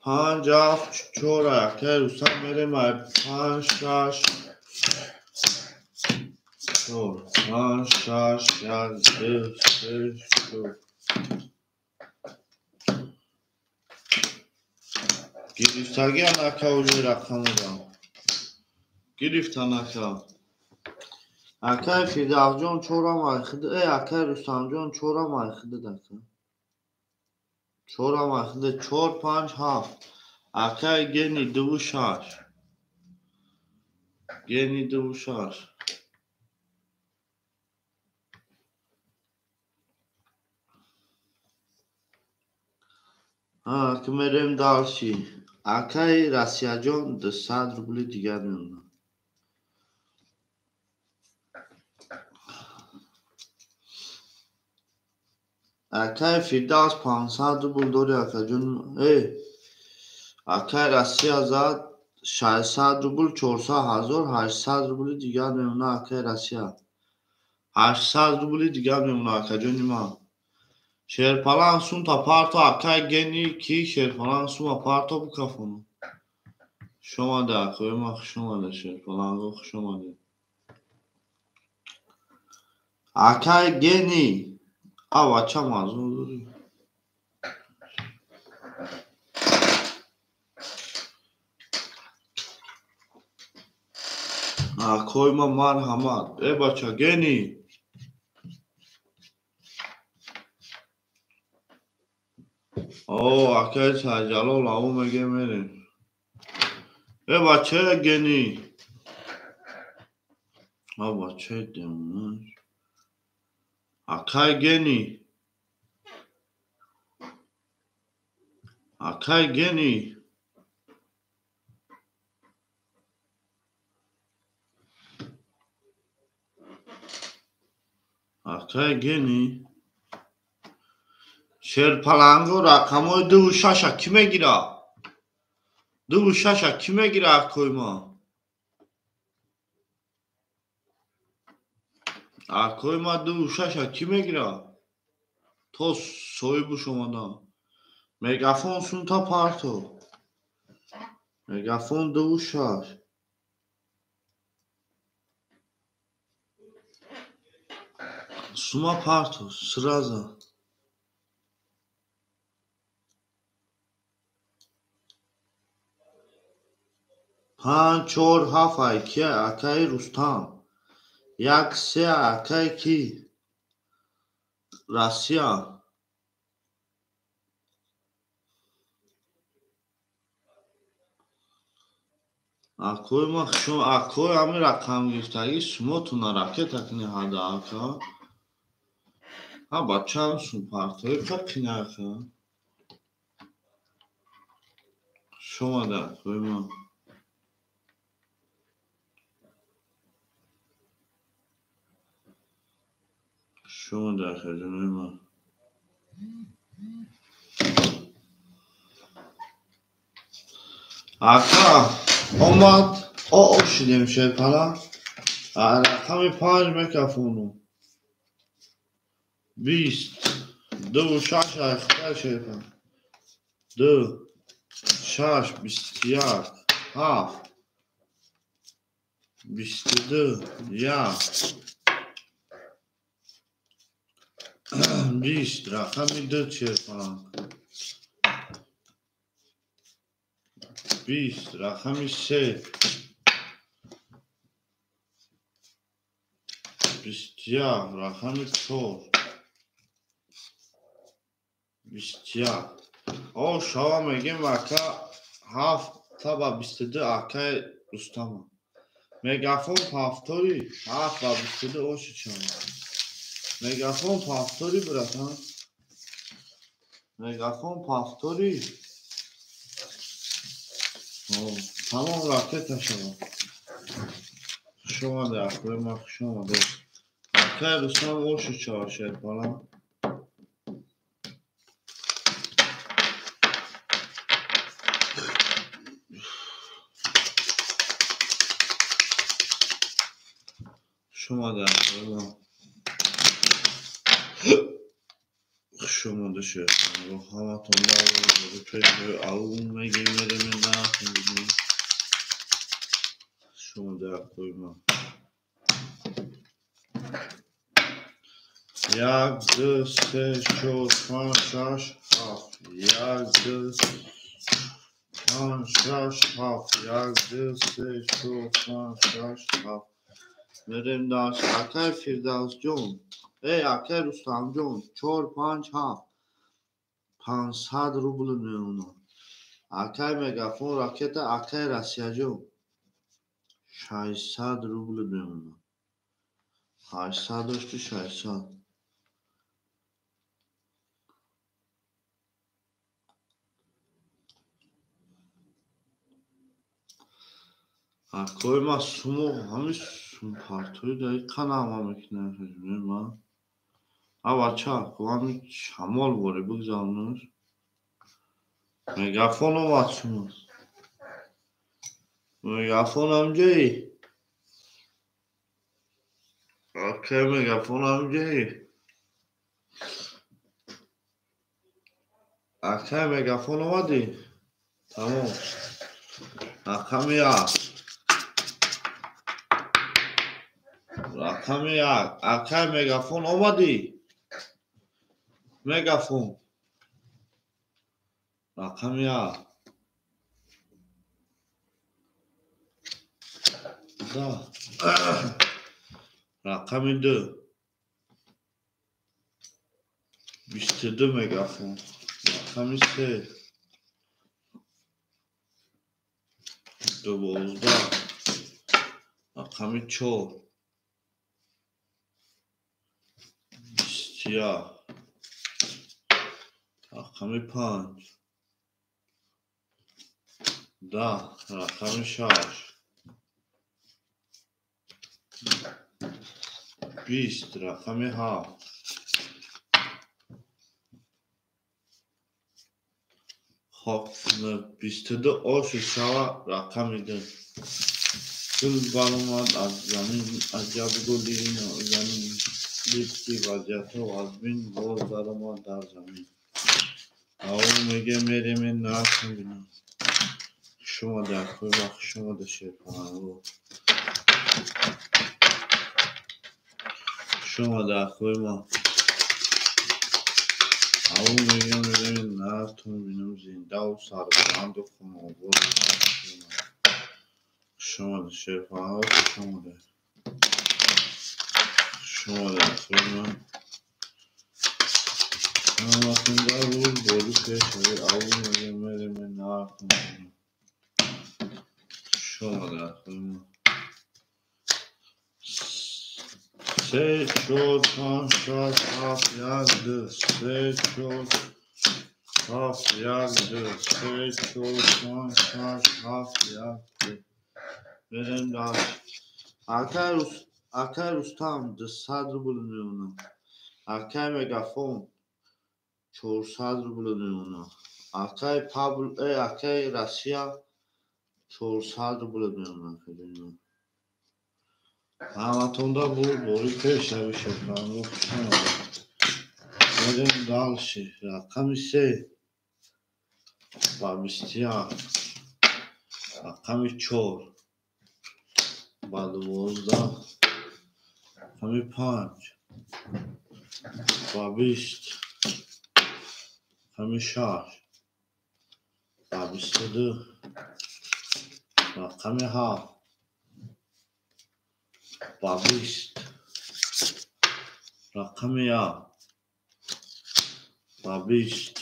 Speaker 1: 5 7 4 акаи Рустам мерем 5 6 4 5 6 1 2 3 4. Гирифтагиан ака уже рақамро. Гирифтан ака. Акаи Фирдавсҷон чорам айхид. Акаи Рустамҷон чорам айхидад ака. Чорам айхида 4 5 7. Акаи Гени 2 6. Гени 2 6. Ки мерем дальше. Акаи Россияҷон 200 рубли дигар мемонад. Акаи Фирдавс 500 рубл дори акаҷон. Акаи Россия зад 600 рубл, 400 ҳазор, 800 рубли дигар мемонад акаи Россия. 800 рубли дигар мемонад акаҷони ман. Шерпалан сумта парто акаи Гени ки шерпалан сума парто букафону. Хушомада акои ман, хушомада шерпаланго, хушомада. Акаи Гени а бача мазмун дорӣ. Акои ман марҳамат. Бача Гени. Акаи Сайҷалол аву меге мерем. Бача Гени. Бача демонаш. Акаи Гени. Акаи Гени. Акаи Гени. Шерпаланго рақамҳои 2 6 кӣ мегирад? 2 6 кӣ мегирад акои ма? Акои ма 2 6 кӣ мегирад? То соҳибуш омадан. Мегафон сунта парто. Мегафон 2 6. Сума парто сразу. 5 4 7 ай ки акаи Рустам. 1 3 акаи ки? Россия. Акои ма хушом, акои ҳами рақам гирифтагӣ сумотуна ракета кини ҳада ака. Ҳа бачаам сум партои қақина ака. Хушомада акои ма. Хушомада акаҷонои ман. Ака омад, шидем шерпала. Рақами 5 мекафону. 20 2 6 айхта шерпа. 2 6 21 7 22 1 20 рақами 2 шерпаланг. 20 рақами 3 21 рақами 4 21. Шава мегем ака 7 ба 22 акаи Рустама. Мегафон повтори 7 ба 22 оши чава. Мегафон повтори братан. Мегафон повтори. Тамом ракета шава. Хуш омадед, акои ман, хуш омадед. Акай Рустам, оши чава шерпалам. Хуш омадед, акои ман. Хуш омадед, шерпалам. Ҳаматон пешои аул мегем, мерем, нахм. Хуш омадед, акои ман. Як, ду, се, чор, панҷ, шаш, ҳафт. Як, ду, панҷ, шаш, ҳафт. Як, ду, се, чор, панҷ, шаш, ҳафт. Мерем даш. Акай Фирдавсҷон, эй, акай Рустамҷон, чор, панҷ, ҳафт. 500 рубл меонад. Акай Мегафон ракета, акай Россияҷон, 600 рубл меонад. 800 дошти, 600. Акои ман, сумо ҳамин сумпартои даи қанама мекунам ман. А бача, ҳамин шамол боре бигзаронаш. Мегафон омад шумо. Мегафон ҳамҷои. Акай Мегафон ҳамҷои. Акай Мегафон омадӣ? Тамом. Рақами як. Рақами як. Акай Мегафон омадӣ? Мегафон. Рақами як. Да. Рақами ду. 22 мегафон. Рақами се. 12. Рақами чор. 21. Рақами панҷ. 10. Рақами шаш. 20. Рақами ҳафт. Хоб, 22 оши шава, рақами ду. Гул баромад аз замин, аҷаб гули нозанин. Дид ки вазъиятҳо аз бин, боз даромад дар замин. Аввал мегем, мерем, нархм бинам. Хуш омадед, акои ма, хуш омадед, шерпаланго. Хуш омадед, акои ма. Аввал мегем, мерем, нархтон бинам, зиндаву сарбаланду хунобод. Хуш омадед, шерпаланго, хуш омадед. Хуш омадед, акои ма. Ҳаматон дар рӯз борӣ пешавӣ. Аввал мегем, мерем, нархтон бинам. Хуш омадед, акои ма. Се, чор, панҷ, шаш, ҳафт, як, ду. Се, чор, ҳафт, як, ду. Се, чор, панҷ, шаш, ҳафт, як, ду. Мерем даш. Акай Рустам, 200 рубл меонад. Акай Мегафон, 400 рубл меонад. Акай Пабл, акай Россия, 400 рубл меонад. Ҳаматонда борӣ пешавӣ, шерпаланго, хуш омадед. Мерем дальше. Рақами се ба 21. Рақами чор ба 12. Рақами панҷ ба 20. Рақами шаш ба 22. Рақами ҳафт ба 20. Рақами як ба 20.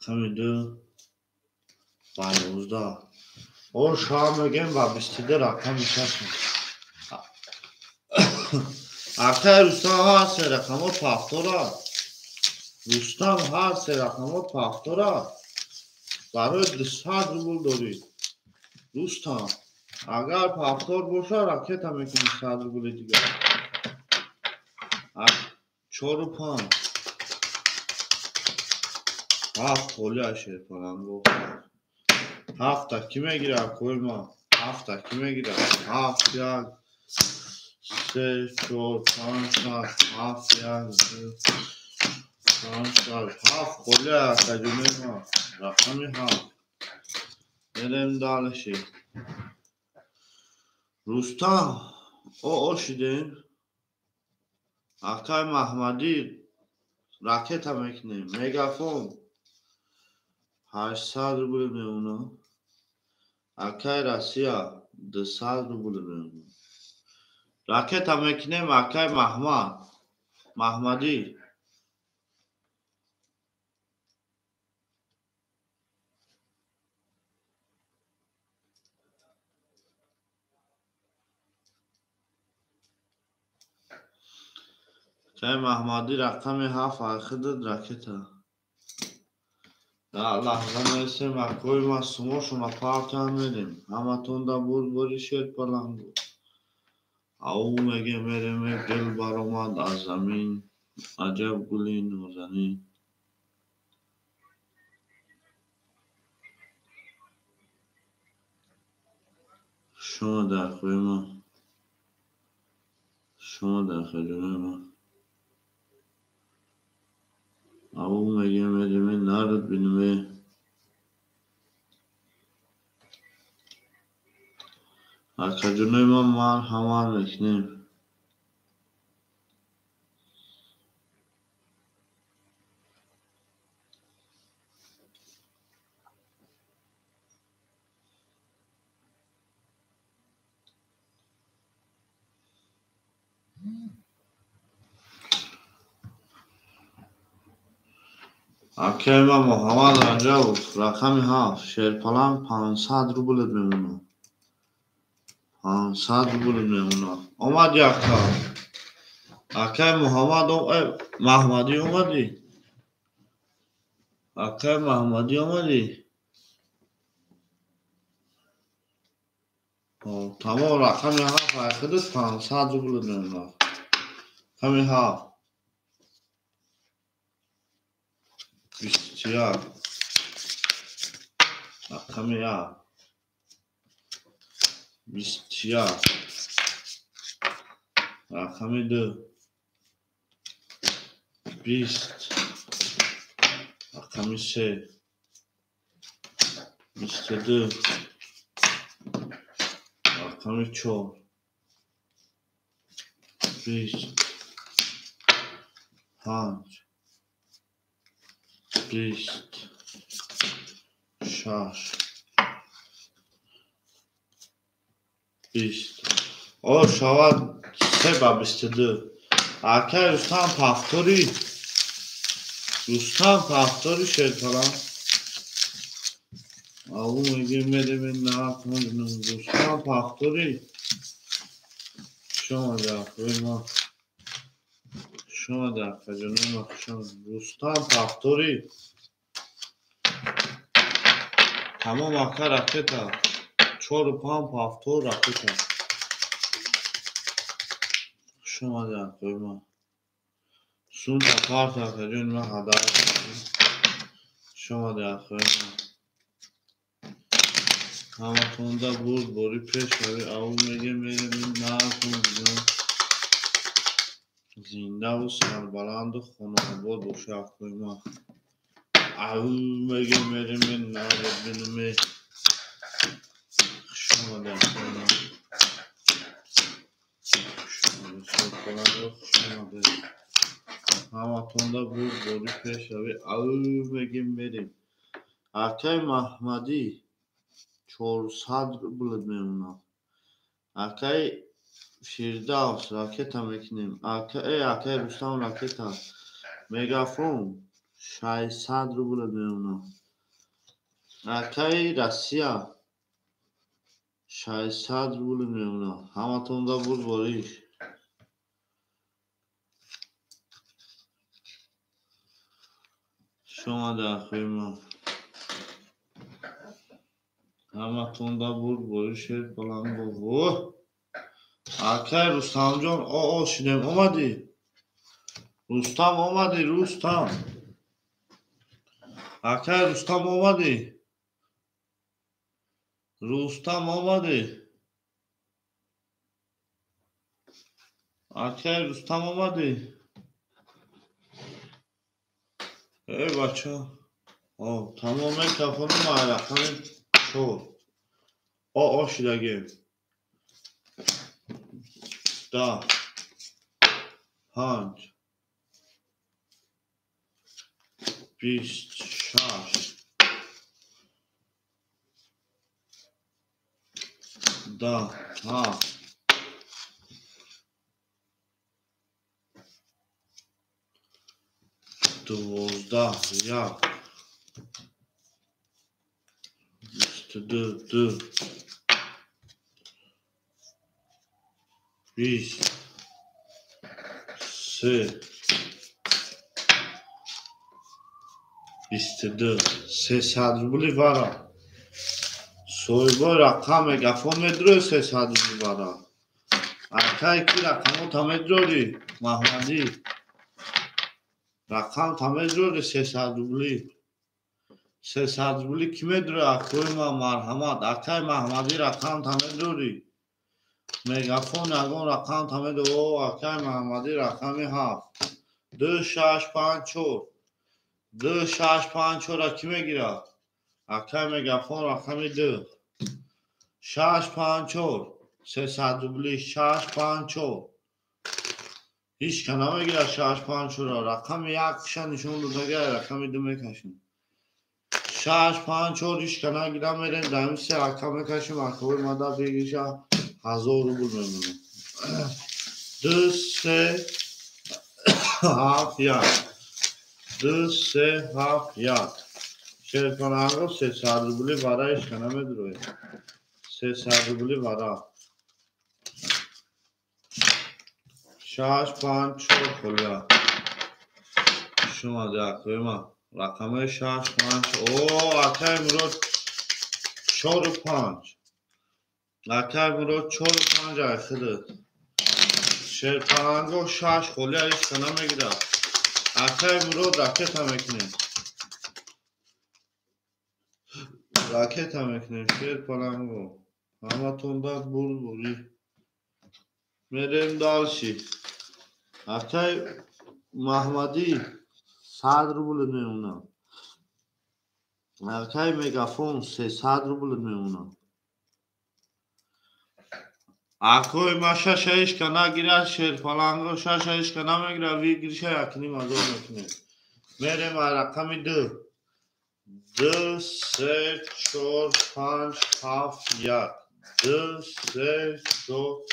Speaker 1: Рақами ду ба 11. О, шоҳ мегем ба 22, рақами шаш. Акай Рустам, ҳар се рақамҳо пафтора. Рустам, ҳар се рақамҳо пафтора. Барои 200 рубл дорӣ. Рустам. Агар повтор боша, ракета мекунем 100 рубли дигар. 4 5. 7 холия шерпаланго. 7 та ки мегира акои ма? 7 та ки мегира? 7 1 3 4 5 6 7 1 2 5 6 7 холия акаҷонои ма. Рақами 7. Мерем дальше. Рустам, о шидем. Акай Маҳмадӣ ракета мекунем. Мегафон 800 рубл мемонад. Акай Россия 200 рубл мемонад. Ракета мекунем акай Маҳмад. Маҳмадӣ. Акай Маҳмадӣ рақами 7 ахидад ракета. Дар лаҳза мерасем акои ма сумошона партиям мерем. Ҳаматонда бурдбори шерпалангу. Ау меге мерем гул баромад аз замин. Аҷаб гули нозанин. Хуш омада акои ма. Хуш омада акаҷонои ма. Ау меге мерем нард бинме. Акаҷонои ма марҳамат мекунем. Акаи ма Муҳаммад Раҷабов рақами 7 шерпаланг 500 рубл мемонад. 500 рубл мемонад. Омад яка. Акаи Муҳаммад Маҳмадӣ омадӣ? Акаи Маҳмадӣ омадӣ? Тамом рақами 7 айхидат 500 рубл мемонад. Рақами 7. 21. Рақами 1. 21. Рақами 2. 20. Рақами 3. 22. Рақами 4. 20. 5. 20. 6. 20. О, шавад 3 ба 22. Акай Рустам повтори. Рустам повтори шерпаланг. Ау меге мерем нарх Рустам повтори. Хуш омада акои ма. Хуш омада акаҷонои ма. Хуш омада. Рустам повтори. Тамом ака ракета. 4 5 повтор ракета. Хуш омада акои ма. Сумта карта акаҷони ма ҳадар. Хуш омада акои ма. Ҳаматонда бурдбори пешравӣ. Ау меге мерем нарх зиндаву сарбаланду хонаобод боша акои ма. Ау меге мерем нарх бинме. Хуш омада акои ма. Хуш омада сарбаланду хуш омада. Ҳаматонда бурдбори пешравӣ. Ау меге мерем. Акаи Маҳмадӣ 400 рубл мемонад. Акаи Фирдавс ракета мекунем. Акаи Рустам ракета. Мегафон 600 рубл мемонад. Акаи Россия 600 рубл мемонад. Ҳаматонда бурдбориш. Хуш омада акои ма. Ҳаматонда бурдборӣ, Шерпаланго. Воҳ! Акай Рустамҷон, о шидем, омадӣ? Рустам омадӣ, Рустам. Акай Рустам омадӣ? Рустам омадӣ? Акай Рустам омадӣ? Эй бача. Тамом мекафонам рақами 4. О шидагем. 10 5 26 10 7 12 1 22 2 20 3 22 300 рубли вара. Соҳибои рақам мегафон медурӯ 300 рубли вара. Акай ки рақамо та медурӣ, Маҳмадӣ. Рақам та медурӣ 300 рубли. 300 рубли ки медурӣ акои ма марҳамат. Акай Маҳмадӣ рақам та медурӣ. Мегафон ягон рақам та медурӣ. О, акай Маҳмадӣ рақами 7. 2 6 5 4. 2 6 5 4 ки мегирад? Акай мегафон рақами 2. 6 5 4. 300 рубли 6 5 4. Ҳеҷ ка намегирад 6 5 4. Рақами 1 ша нишон додага, рақами 2 мекашем. 6 5 4 ҳеҷ ка нагирад, мерем дар ин се ака мекашем, акаҳои мада бигиша 1000 рубл мемонад. 2 3 7 1. 2 3 7 1. Шерпаланго 300 рубли вара ҳеҷ ка намедурояд. 300 рубли вара. 6 5 4 холия. Шумо акои ма. Рақамҳои 6 5. О, акай Мурод 4 5. Акай Мурод 4 5 ай худат. Шерпаланго 6 холия ҳеҷ ка намегирад. Акай Мурод ракета мекунем. Ракета мекунем Шерпаланго. Ҳаматонда бурдборӣ. Мерем дальше. Акай Маҳмадӣ 100 рубл мемонад. Акай мегафон 300 рубл мемонад. Акои ма шаша ҳеҷ ка нагирад, Шерпаланго шаша ҳеҷ ка намегирад, вигриша 1,5 мекунем. Мерем рақами 2. 2 3 4 5 7 1. 2 3 4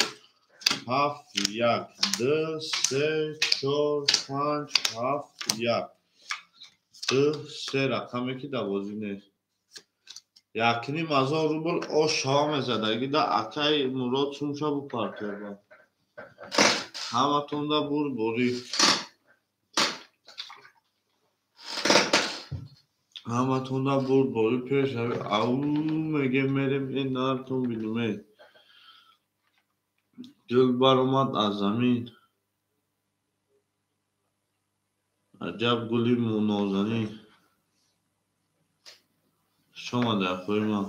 Speaker 1: 7 1. 2 3 4 5 7 1. 2 3 рақаме ки дар бозӣ нест. 1,5 рубл ош шава мезадаги да акай Мурод сумша бупартоба. Ҳаматонда бурдборӣ. Ҳаматонда бурдборӣ пешрави. Ау мегем мерем ин нартон бинуме. Гул баромад аз замин. Аҷаб гули нозанин. Шомада акои ман.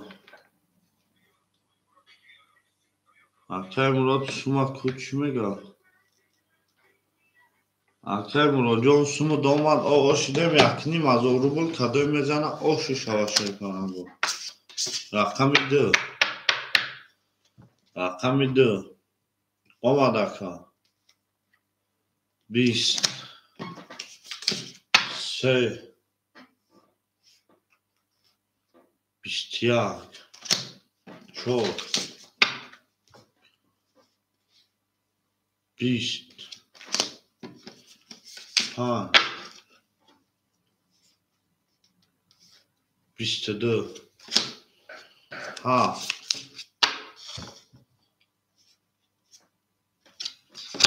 Speaker 1: Акай Мурод сума ку чӣ мегӯяд? Акай Муродҷон сума домад, о шидем 1,5 рубл кадой мезана оши шава Шерпаланго. Рақами 2. Рақами 2. Омад ака. 20 3 21 4 20 5 22 7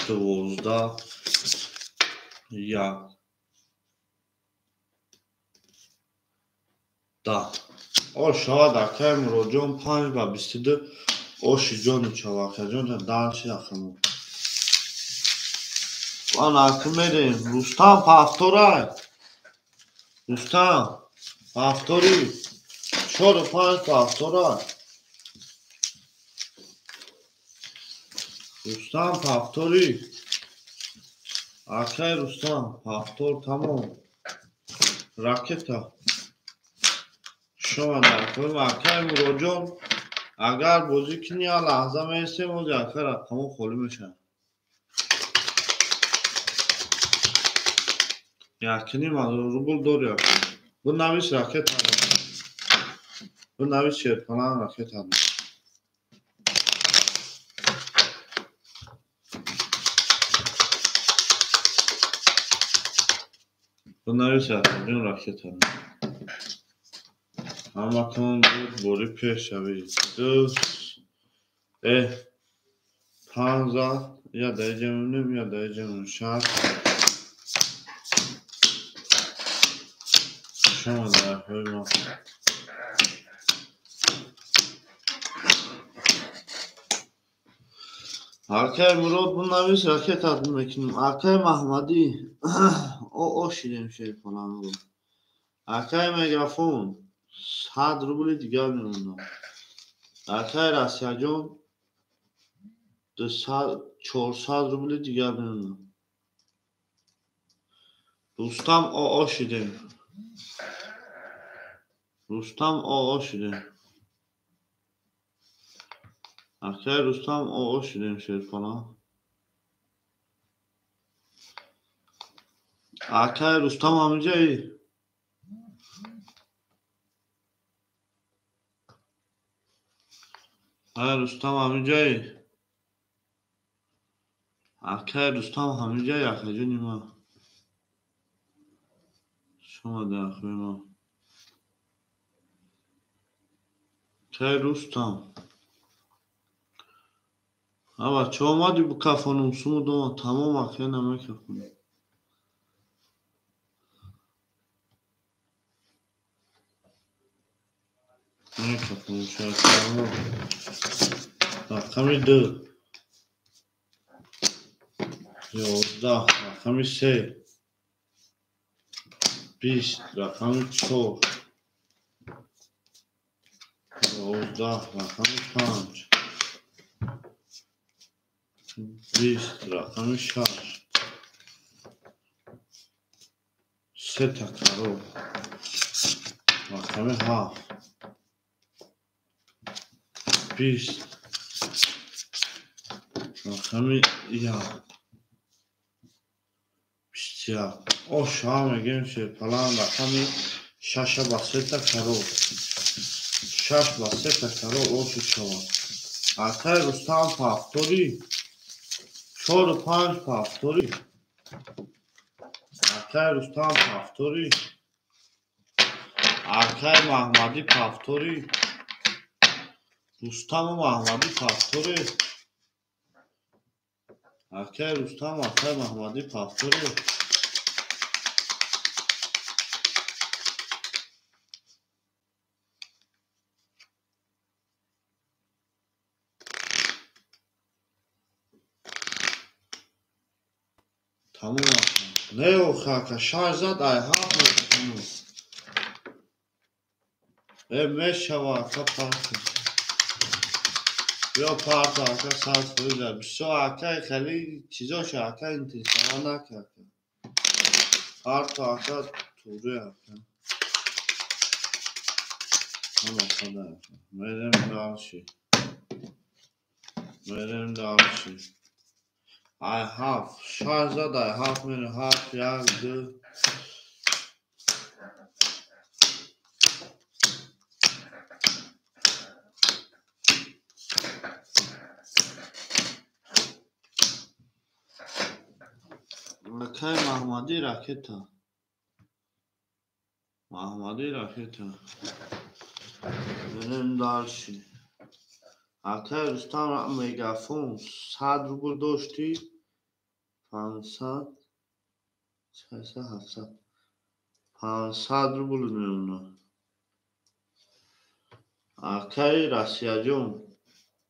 Speaker 1: 12 1 10. О шавад акай Муроджон 5 ба 22 оши ҷони чава акаҷон дарши рақамо. Ман аки мерем. Рустам повторай. Рустам повтори. 4 5 повторай. Рустам повтори. Акай Рустам повтор тамом. Ракета. Шумо дар акай Муроджон агар бозӣ кунӣ я лаҳза меистем, ози акай рақамо холӣ мешавад. 1,5 рубл дори акай. Бинавис ракета. Бинавис шерпалан ракета. Бинавис акаҷон ракета. Ҳаматон буд бори пеш шавед. 2 5 я даиҷа мемонем, я даиҷа мемонем. 6 шумо дар ҳои мо. Акай Мурод бинавис ракетат мекунем. Акай Маҳмадӣ о шидем шерпаланро. Акай мегафон 100 рубли дигар мемонам. Акай Россияҷон 400 рубли дигар мемонам. Рустам оо шидем. Рустам оо шидем. Акай Рустам оо шидем шерпалан. Акай Рустам ҳамиҷаи? Акай Рустам ҳамиҷаи? Акай Рустам ҳамиҷаи акаҷони ман. Шумо дар ҳои мо. Акай Рустам. Аба чо омадӣ бикафонум суму дома тамом акай намекафонам. Намекафонум шояд тамом. Рақами 2 11 рақами 3 20 рақами 4 11 рақами 5 20 рақами 6 3 такрор рақами 7 20 рақами 1 21. О шава мегӯем шерпалан рақами 6 ба 3 такрор 6 ба 3 такрор оши шава. Акай Рустам повтори. 4 5 повтори. Акай Рустам повтори. Акай Маҳмадӣ повтори. Рустаму Маҳмадӣ повтори. Акай Рустам, акай Маҳмадӣ повтори. Тамом ака. Не охи ака, 6 зад ай 7 мекунам. Мешава ака парта. Биё парта ака 100%. Бисёр акай хеле чизоша ака интисова накард. Парта ака тури ака. Ҳама сада ака. Мерем дальше. Мерем дальше. Ай 7 6 зад ай 7 мерем 7 1 2 Акай Маҳмадӣ ракета. Маҳмадӣ ракета. Мерем дальше. Акай Рустам мегафон 100 рубл доштӣ. 500 600 700 500 рубл мемонад. Акаи Россияҷон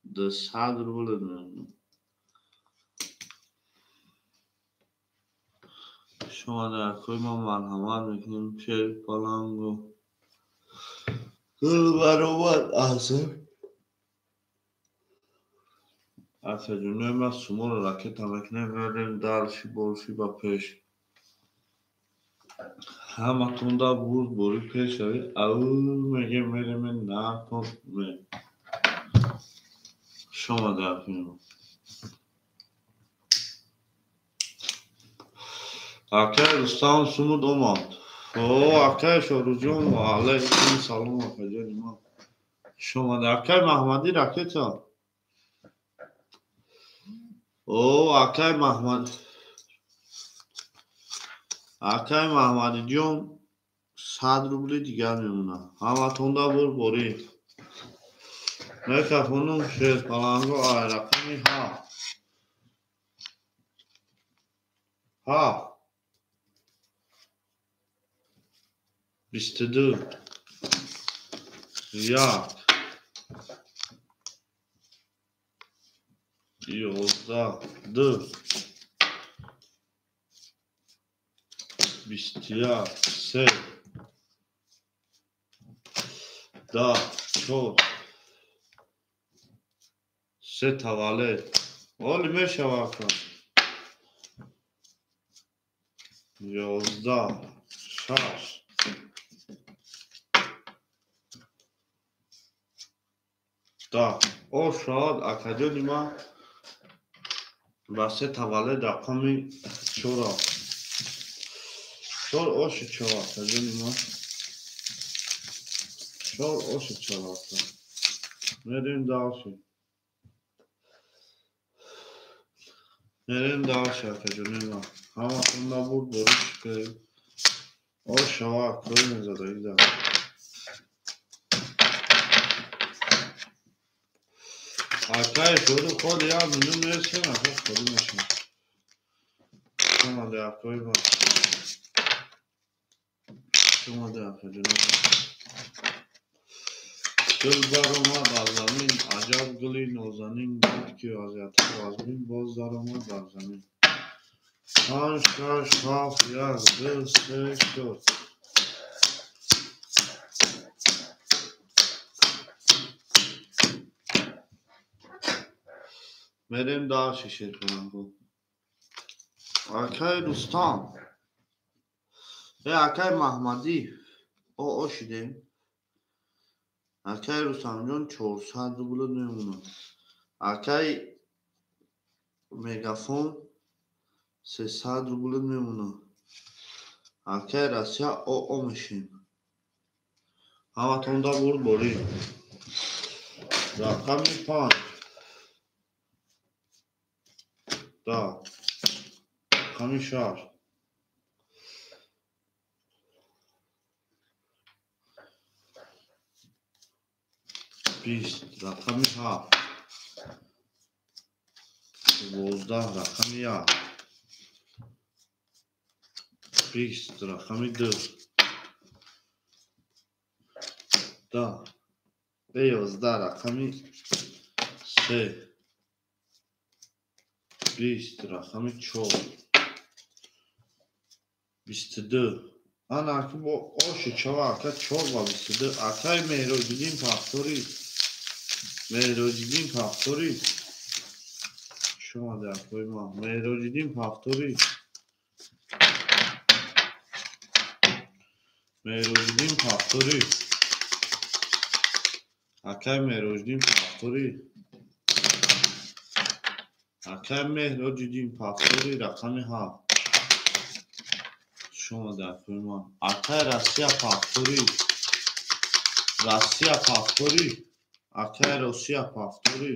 Speaker 1: 200 рубл мемонад. Шумо дар акои мо марҳамат мекунем. Шерпалангу гул баромад аз акаҷонои ман суморо ракета мекунем, мерем дальше больше ба пеш. Ҳаматонда бурд бори пеш равӣ. Ау мегем мерем накун. Шумо дар акои мо. Акай Рустам сумуд омад. О, акай Шоҳрӯзҷон, ва алайкум салом, акаҷони ман. Хуш омадед. Акай Маҳмадӣ ракета. О, акай Маҳмад. Акай Маҳмадиҷон 100 рубли дигар мемонад. Ҳаматонда бур борӣ. Мекафонум шерпаланго ай рақами 7. 7. 22. 1. 11. 2. 21. 3. 10. 4. 3 таваллуд. Оли мешавад. 11. 6. 10. О шавад акаҷони ман ба се таваллуд рақами 4. 4 оши 4 акаҷони ман. 4 оши 4 ака. Мерем дальше. Мерем дальше акаҷони ман. Ҳаматонда бурд бориш кунем. О шавад кӯй мезадаида. Акай шурӯъ ход як минут мерасем, ака холӣ мешавад. Шумода акои ман. Шумода акаҷони ман. Гул баромад аз замин, аҷаб гули нозанин, буд ки вазъиятҳо вазмин, боз даромад бар замин. 5, 6, 7, 1, 2, 3, 4. Мерем дальше шерпаланго. Акай Рустам. Акай Маҳмадӣ. О шидем. Акай Рустамҷон 400 рубл мемонад. Акай Мегафон 300 рубл мемонад. Акай Россия о мешем. Ҳаматонда бурд борӣ. Рақами 5. 10. Рақами 6. 20. Рақами 7. 12. Рақами 1. 20. Рақами 2. 10. 11. Рақами 3. 20. Рақами 4. 22. Ана аки бо оши чава ака 4 ба 22. Акай Меҳроҷиддин Пахторӣ. Меҳроҷиддин Пахторӣ. Шумо дар акои ман. Меҳроҷиддин Пахторӣ. Меҳроҷиддин Пахторӣ. Акай Меҳроҷиддин Пахторӣ. Акай Меҳроҷиддин Пахторӣ рақами 7. Шумо дар акои ман. Акай Россия Пахторӣ. Россия Пахторӣ. Акай Россия Пахторӣ.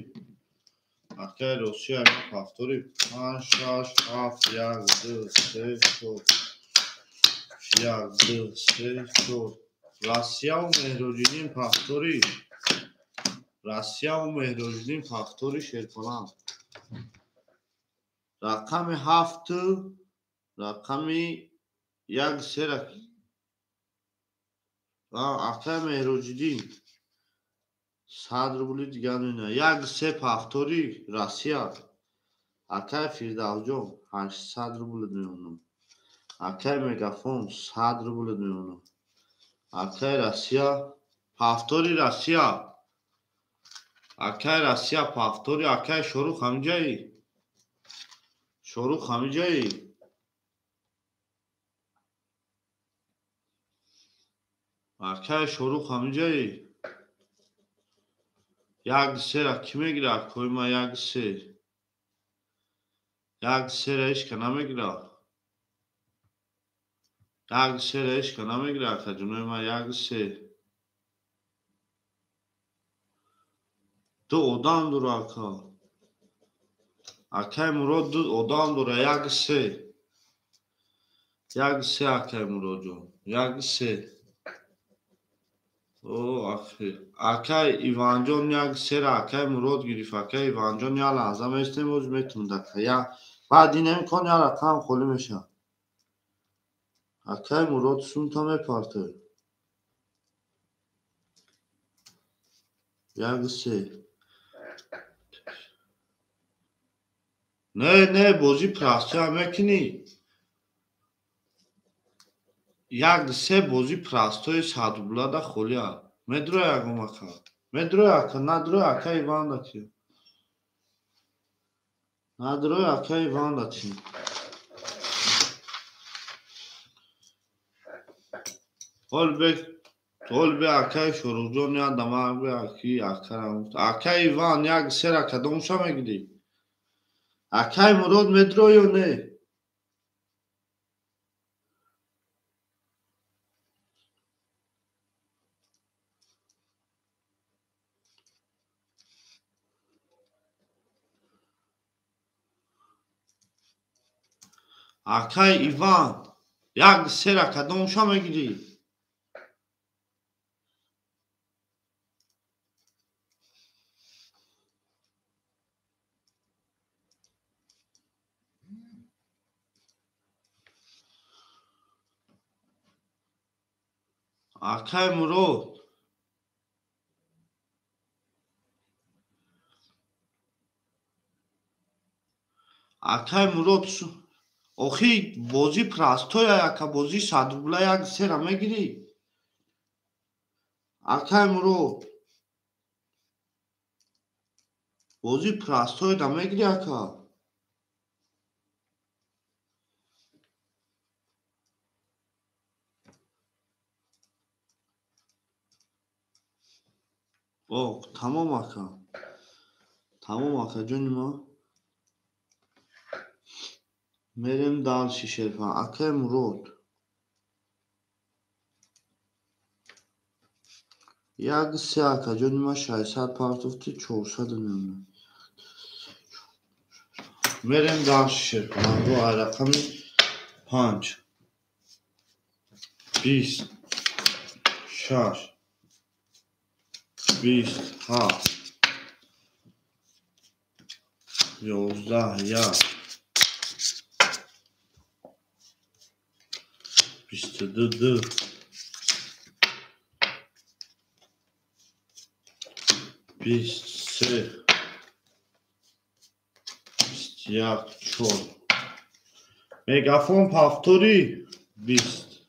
Speaker 1: Акай Россия Пахторӣ. 5, 6, 7, 1, 2, 3, 4. 1, 2, 3, 4. Россияву Меҳроҷиддин Пахторӣ. Россияву Меҳроҷиддин Пахторӣ шерпаланг. Рақами 7, рақами 1, 3. Акай Меҳроҷиддин. 100 рубли дигар мена. 1-3 повтори Россия. Акай Фирдавсҷон 800 рубл мемонам. Акай Мегафон 100 рубл мемонам. Акай Россия повтори Россия. Акай Россия повтори. Акай Шорух ҳамиҷаи? Шорух ҳамиҷаи? Акай Шорух ҳамиҷаи? 1-3-ра кӣ мегирад? Акои ман 1-3. 1-3-ра ҳеч ка намегирад. 1-3-ра ҳеч ка намегирад, акаҷонои ман 1-3. Ду одам дора ака. Акай Мурод ду одам дора 1-3. 1-3 акай Муродҷон. 1-3. О, акай Иванҷон 1-3-ра акай Мурод гирифт. Акай Иванҷон як лаҳза местем, боз метавонад ака. Баъд ин имкон як рақам холӣ мешавад. Акай Мурод сумта мепартояд. 1-3. Не, не, бозӣ простой мекунӣ. 1-3 бозӣ простой 100 рублада холӣ аст. Медрои ягон ака. Медрои ака, надрои ака Иван дати. Надрои ака Иван дати. Ҳолбе акаи Шоруҳҷон як дамак бе аки акарам гуфт. Акаи Иван 1-3-ра кадомша мегирӣ? Акаи Мурод медрои ё не? Акаи Иван 1-3-ра кадомша мегирӣ? Акаи Мурод. Акаи Мурод, охи бозӣ простой ака, бозӣ 100 рубла 1-3-ра мегирӣ? Акаи Мурод, бозӣ простойда мегирӣ ака? О, тамом ака. Тамом ака ҷони ма. Мерем дальше шерфа. Акаи Мурод. 1-3 ака ҷони ма 600 партофти 400 мемонад. Мерем дальше шерфа. Бо рақами 5 20 6 27 11 1 22 2 23 21 4. Мегафон повтори 20.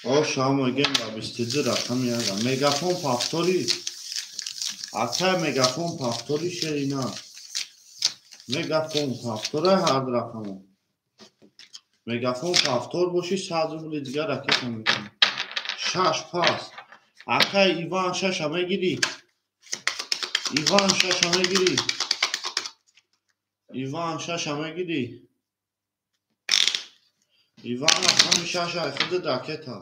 Speaker 1: О, шамо мегем ба 22 рақами як. Мегафон повтори. Акай Мегафон повтори шерина. Мегафон повтора ҳар рақамо. Мегафон повтор боши 100 рубли дигар ракета мекунӣ. 6 пас. Акай Иван 6-а мегирӣ? Иван 6-а мегирӣ? Иван 6-а мегирӣ? Иван рақами 6-а худат ракета.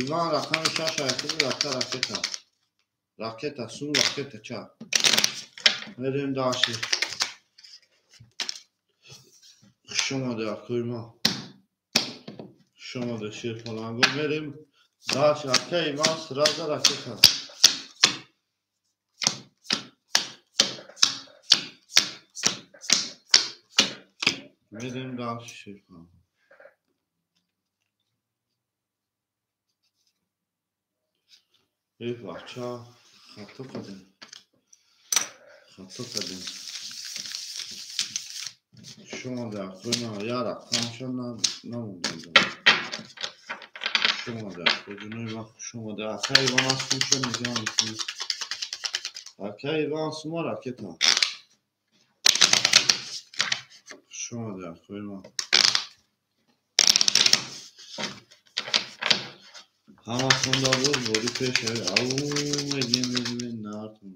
Speaker 1: Иван рақами 6-а худат ака ракета. Ракета, сум ракета ча. Мерем дальше. Хуш омаде акои ма. Хуш омаде шерпаланго. Мерем дальше. Ака Иван сразу ракета. Мерем дальше шерпаланго. Эй бача, Хато кардем. Хато кардем. Шумо акои ман як рақамша намондам. Шумо акои ҷонои ман хуш омада. Акай Иван ҳастумша нигоҳ мекунед. Акай Иван сума ракета. Хуш омада акои ман. Ҳаматонда боз бори пеш ау мегем мегем нартон.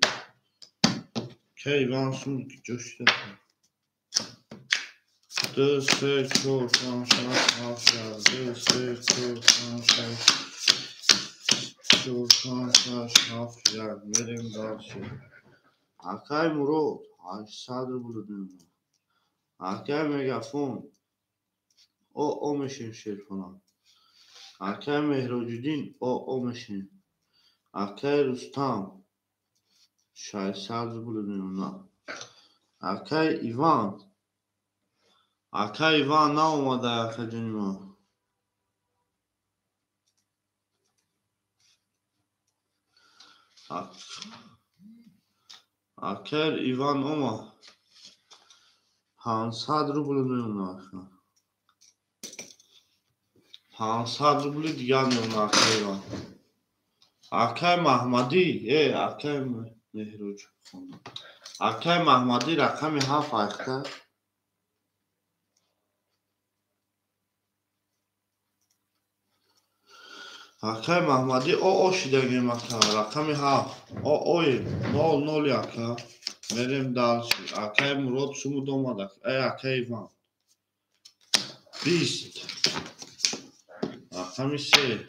Speaker 1: Акай Иван сум ҷо шуда. 2, 3, 4, 5, 6, 7, 2, 3, 4, 5, 6, 4, 5, 6, 7, 1. Мерем дальше. Акай Мурод, 800 рубл мемонад. Акай Мегафон, о мешем шерфонам. Акай Меҳроҷиддин, о мешем. Акай Рустам, 600 рубл мемонад. Акай Иван, акай Иван наомада, акаҷони ман. Акай Иван омад. 500 рубл мемонад. 500 рубли дигар мемонад акай Иван. Акай Маҳмадӣ, акай Меҳроҷ хондам. Акай Маҳмадӣ рақами 7 айхта. Акай Маҳмадӣ о шидагем ака, рақами 7. Оем, 0 0 ака. Мерем дальше. Акай Мурод сумуд омад. Акай Иван. 20. Рақами 3.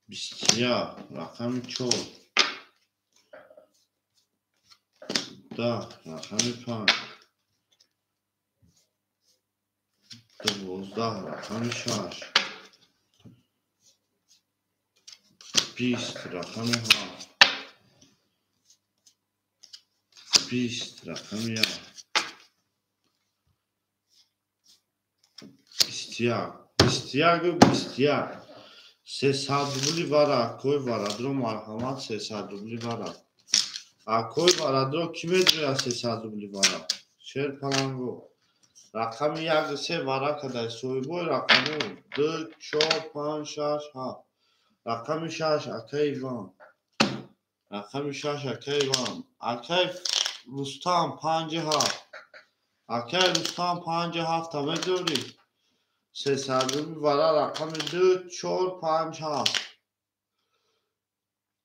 Speaker 1: 21. Рақами 4. 10. Рақами 5. 12. Рақами 6. 20. Рақами 7. 20. Рақами 1. 21. 21 21. 300 рубли вара акои варадро марҳамат 300 рубли вара. Акои варадро кӣ медояд 300 рубли вара? Шер паланго. Рақами 1 3 вара кадай. Соҳибои рақамҳо 2, 4, 5, 6, 7. Рақами 6 акай Иван. Рақами 6 акай Иван. Акай Рустам 5 7. Акай Рустам 5 7 медорӣ? 300 рубли вара рақами 2, 4, 5, 7.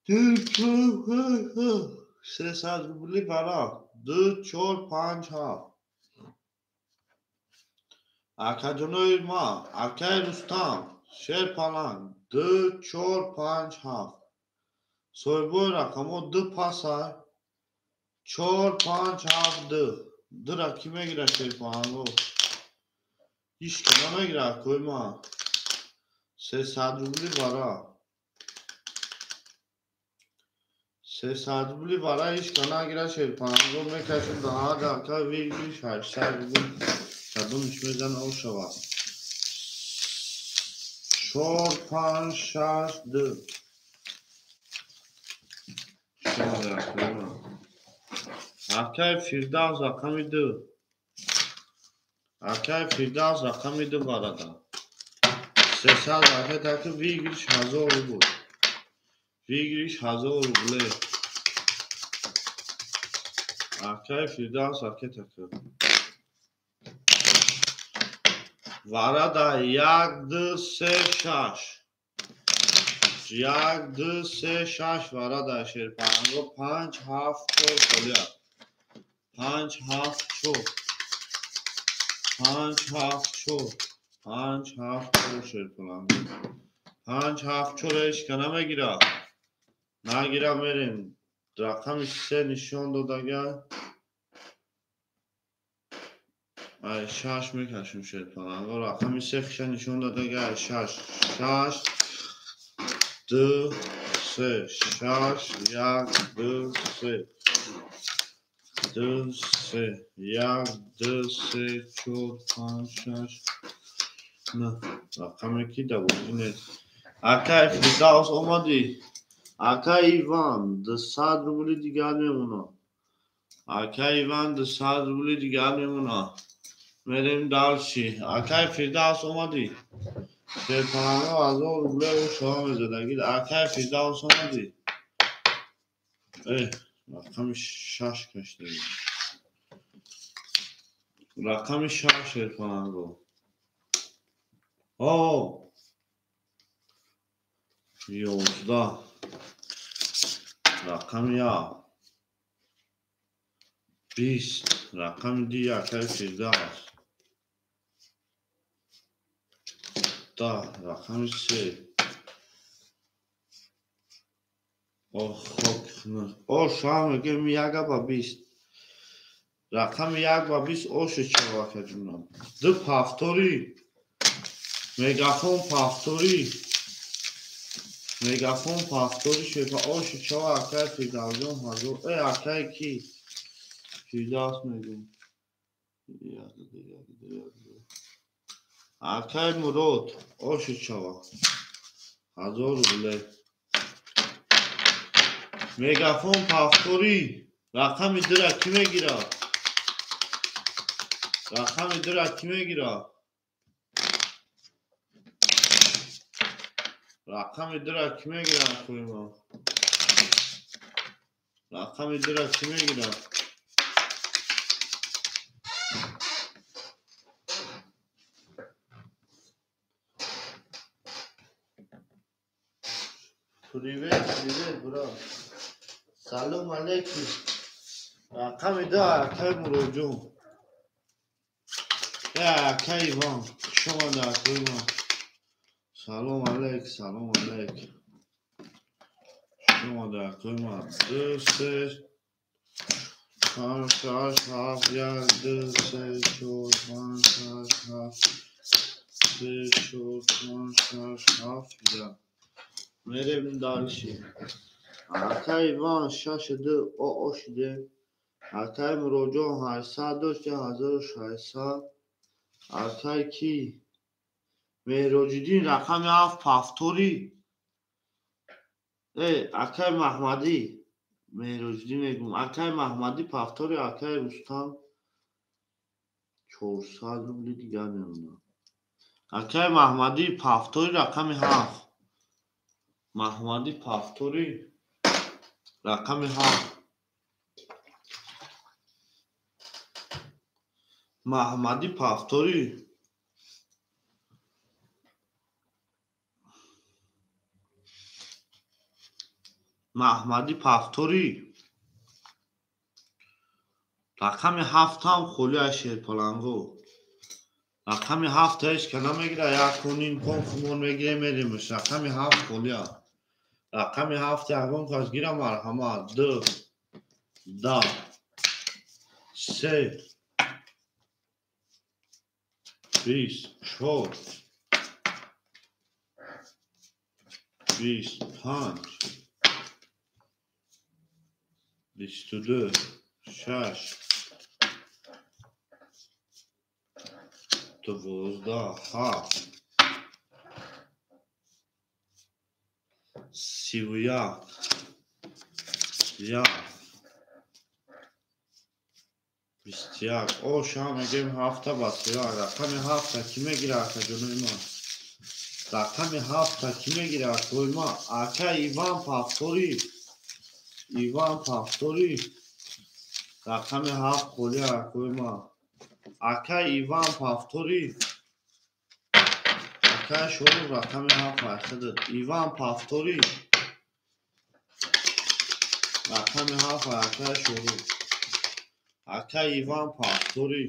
Speaker 1: 2, 4, 5, 7. 300 рубли вара 2, 4, 5, 7. Акаҷонои ма, акай Рустам, Шер паланг 2, 4, 5, 7. Соҳибои рақамҳо 2 пасай 4, 5, 7, 2. 2-ра кӣ мегирад шер паланго? Ҳеҷ ки намегирад акои ман. 300 рубли вара. 300 рубли вара ҳеҷ ки нагирад шер паланго. Мекашем даҳад ака выигрыш 800 рубл. Кадомиш мезана о шавад. 4, 5, 6, 2. Акай Фирдавс рақами 2. Акай Фирдавс рақами 2 варада. 300 ракет аки выигрыш 1000 рубл. Выигрыш 1000 рубле. Акай Фирдавс ракет аки. Варада 1, 2, 3, 6. 1, 2, 3, 6 варада шерпаранго 5, 7, 4 холия. 5, 7, 4. 5, 7, 4. 5, 7, 4 шерпаранго. 5, 7, 4 ҳеҷ ка намегирад. Нагира мерем. Рақами 3 нишон додага. Ай 6 мекашем шерпаланго. Рақами 3 хиша нишон додага. Ай 6. 6, 2, 3. 6, 1, 2, 3. 2, 3. 1, 2, 3, 4, 5, 6. 9. Рақаме ки да бозӣ нест. Акай Фирдавс омадӣ? Акай Иван 200 рубли дигар мемонад. Акай Иван 200 рубли дигар мемонад. Мерем дальше. Акай Фирдавс омадӣ? Шерпаланго 1000 рубле ӯ шава мезадагӣ. Акай Фирдавс омадӣ? Рақами 6 кашидагӣ. Рақами 6 Шерпаланго. О! 11. Рақами 1. 20. Рақами 2 акай Фирдавс. 10. Рақами 3. О, шава мегӯем 1 ба 20. Рақами 1 ба 20 оши чава акаҷунам. 2 повтори. Мегафон повтори. Мегафон повтори шепа оши чава акай Фирдавсҷон ҳазор. Акай ки? Фирдавс мегӯм. Акай Мурод оши чава. 1000 рубле. Мегафон повтори. Рақами 2-ра кӣ мегирад? Рақами 2-ра кӣ мегирад? Рақами 2-ра кӣ мегирад акои ман? Рақами 2-ра кӣ мегирад? Привет, привет, брат. Салом алейкум. Рақами 2 акай Муроҷон. Акай Иван, хуш омада акои ман. Салом алейк, салом алейк. Хуш омада акои ман. 2, 3, 5, 6, 7, 1, 2, 3, 4, 5, 6, 7, 3, 4, 5, 6, 7, 1. Мерем дальше. Акай Иван 6, 2, о шуде. Акай Муроҷон 800 дошт, 1600. Акай ки? Меҳроҷиддин рақами 7 повтори. Акай Маҳмадӣ. Меҳроҷиддин мегӯм. Акай Маҳмадӣ повтори, акай Рустам 400 рубли дигар мемонад. Акай Маҳмадӣ повтори рақами 7. Маҳмадӣ повтори рақами 7. Маҳмадӣ повтори. Маҳмадӣ повтори. Рақами 7 ҳам холӣ аз Шерпаланго. Рақами 7 ҳеч ка намегирад, як ним кон хумон мегирем меремш. Рақами 7 холӣ аст. Рақами 7 ягон кас гира марҳамат. 2, 10, 3, 24, 25, 22, 6, 12, 7, 31, 1, 21. О, шава мегӯем 7 ба 31. Рақами 7 кӣ мегирад акаҷонои ман? Рақами 7 кӣ мегирад акои ман? Акай Иван повтори. Иван повтори. Рақами 7 холӣ акои ман. Акай Иван повтори. Акай Шорух рақами 7 айхидад. Иван повтори. Рақами 7 акай Шорух. Акай Иван повтори.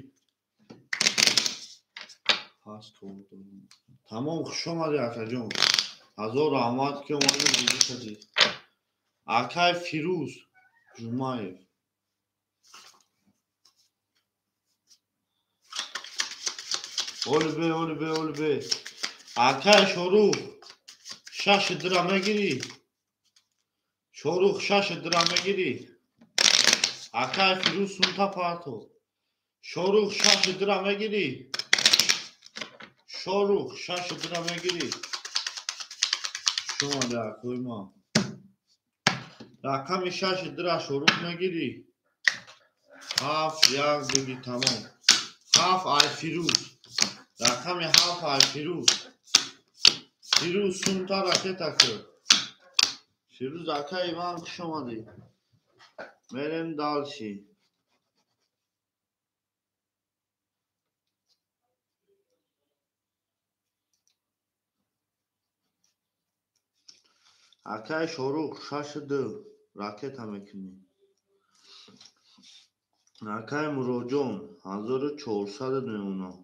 Speaker 1: Тамом, хуш омадӣ акаҷон. Ҳазор раҳмат ки омадӣ дида шудӣ. Акай Фирӯз Ҷумаев. Оли бе, оли бе, оли бе. Акай Шорух 6 дира мегирӣ? Шорух 6 дира мегирӣ? Акай Фирӯз сунта парто. Шорух 6 дира мегирӣ? Шорух 6 дира мегирӣ? Шумо дар акои ман. Рақами 6 дра шорух мегирӣ. 7 1 дуги тамом. 7 ай Фирӯз. Рақами 7 ай Фирӯз. Фирӯз сумта ракета кӯ. Фирӯз акаи ман хуш омадӣ. Мерем дальше. Акаи Шорух 6-2 ракета мекунӣ. Акаи Муроҷон 1400 мемонад.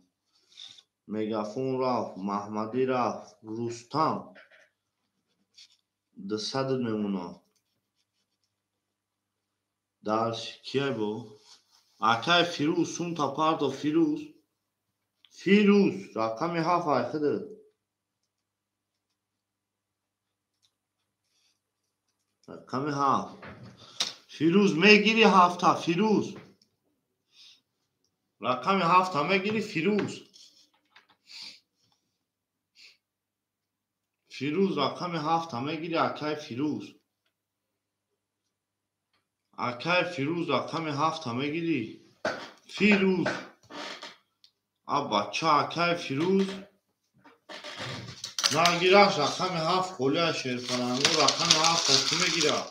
Speaker 1: Мегафон рафт, Маҳмадӣ рафт, Рустам 200 мемонад. Дарс кия бо? Акаи Фирӯз сумта парто Фирӯз. Фирӯз рақами 7 ай худат. Рақами 7. Фирӯз мегирӣ 7-та Фирӯз. Рақами 7-та мегирӣ Фирӯз. Фирӯз рақами 7-та мегирӣ акаи Фирӯз. Акаи Фирӯз рақами 7-та мегирӣ. Фирӯз. А бача акаи Фирӯз. Нагираш рақами 7 холия шерпаланго рақами 7-та кӣ мегирад?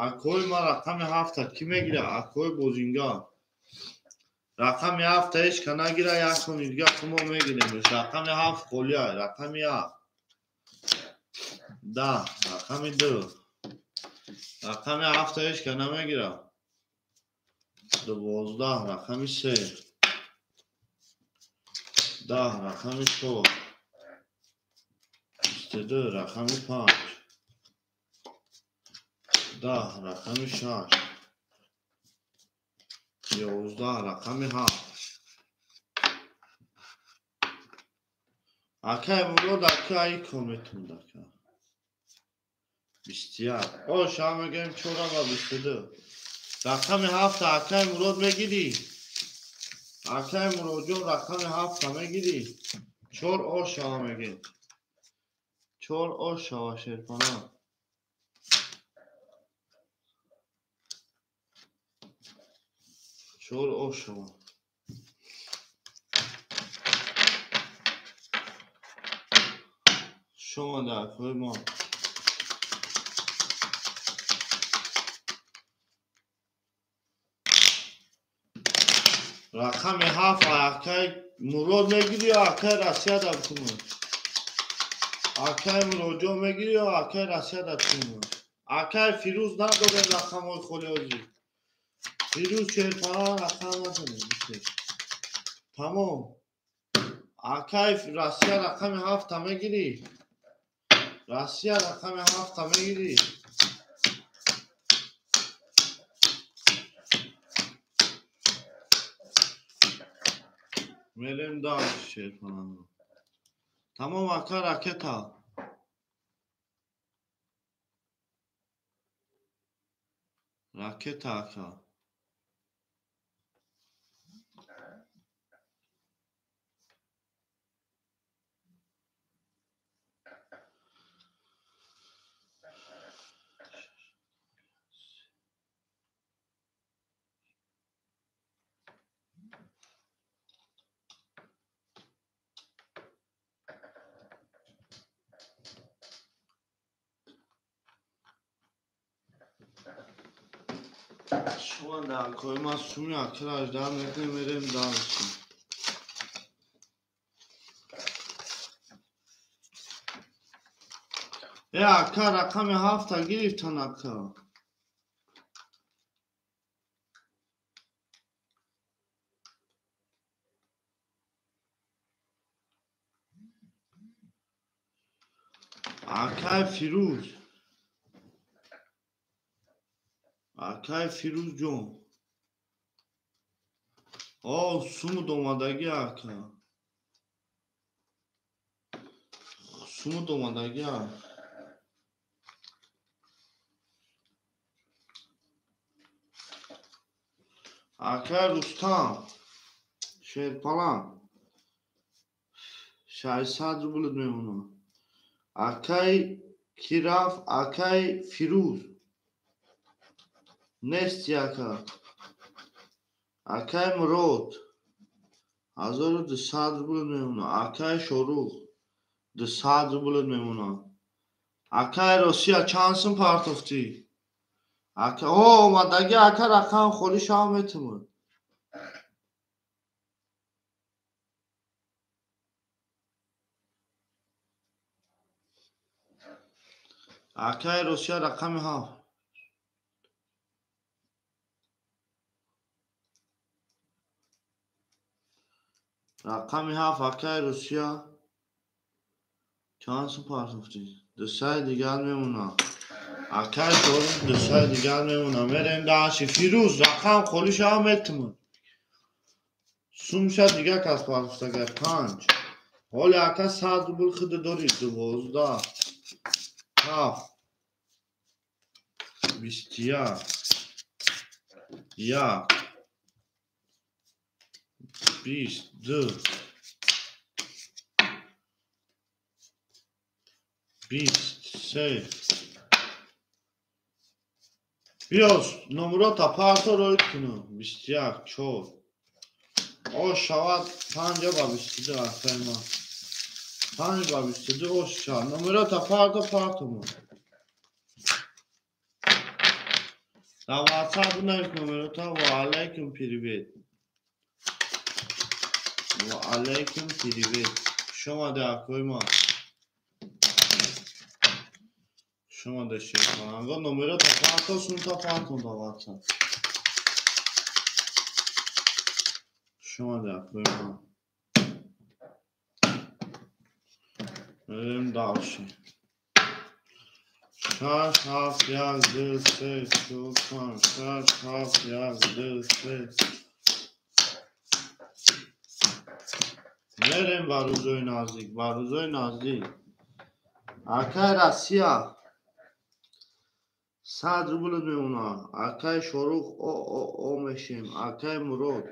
Speaker 1: Акои ман рақами 7-та кӣ мегирад? Акои бозингар. Рақами 7-та ҳеч ка нагира, як сони дига хумо мегирем. Рақами 7 холия, рақами 7. 10, рақами 2. Рақами 7-та ҳеч ка намегирад. 12, рақами 3. 10, рақами 4. 22, рақами 5. 10, рақами 6. 11, рақами 7. Акаи Мурод ака икон метавонад ака. 21. О, шаҳ мегӯем 4 ва 22. Рақами 7 акаи Мурод мегирӣ? Акаи Муродҷон рақами 7 мегирӣ? 4 о шаҳ мегӯем. 4 о шава шерпана. 4 о шава. Шумо дар акои мо. Рақами 7 акаи Мурод мегирӣ ё акаи Россия дар бикунӣ? Акаи Муроҷон мегирӣ ё акаи Россия дар бикунӣ? Акаи Фирӯз надорем рақамҳои холиозӣ. Фирӯз шерпана рақам надорем. Тамом. Акаи Россия рақами 7-та мегирӣ? Россия рақами 7-та мегирӣ? Мерем дальше шерпана. Тамом ака ракета. Ракета ака. Шумо дар акои ман суми акра 18 мекунем, мерем дальше. Э ака рақами 7-та гирифтан ака. Акаи Фирӯз. Акаи Фирӯзҷон. О, сумуд омадагӣ ака. Сумуд омадагӣ. Акаи Рустам. Шерпалан. 600 рубл мемонад. Акаи ки рафт? Акаи Фирӯз. Нести ака. Акай Мурод 1200 рубл мемонад. Акай Шорух 200 рубл мемонад. Акай Россия чанд сум партофтӣ? Ака о омадаги ака рақам холӣ шава метавонад. Акай Россия рақами 7. Рақами 7 акай Россия чанд сум партофтӣ? 200 дигар мемонад. Акай Шорух 200 дигар мемонад. Мерем даши. Фирӯз рақам холӣ шава метавонад. Сумша дигар кас партофтага 5. Ҳоли ака 100 рубл худа дорӣ. 12 7 21 1 22 23. Биё номерота парто роид кунам. 21 4. Ош шавад 5 ба 22 акай ман. 5 ба 22 ош шавад. Номерота парто партомо. Дар WhatsApp бинавис номерота. Ва алайкум привет. Ва алайкум привет. Хуш омадед акои ман. Хуш омадед шерпаланго. Номерота парто сумта парто дар WhatsApp. Хуш омадед акои ман. Мерем дальше. 6 7 1 2 3 4 5 6 7 1 2 3. Мерем ба рӯзои наздик, ба рӯзои наздик. Акай Россия 100 рубл мемонад. Акай Шорух о о о мешем. Акай Мурод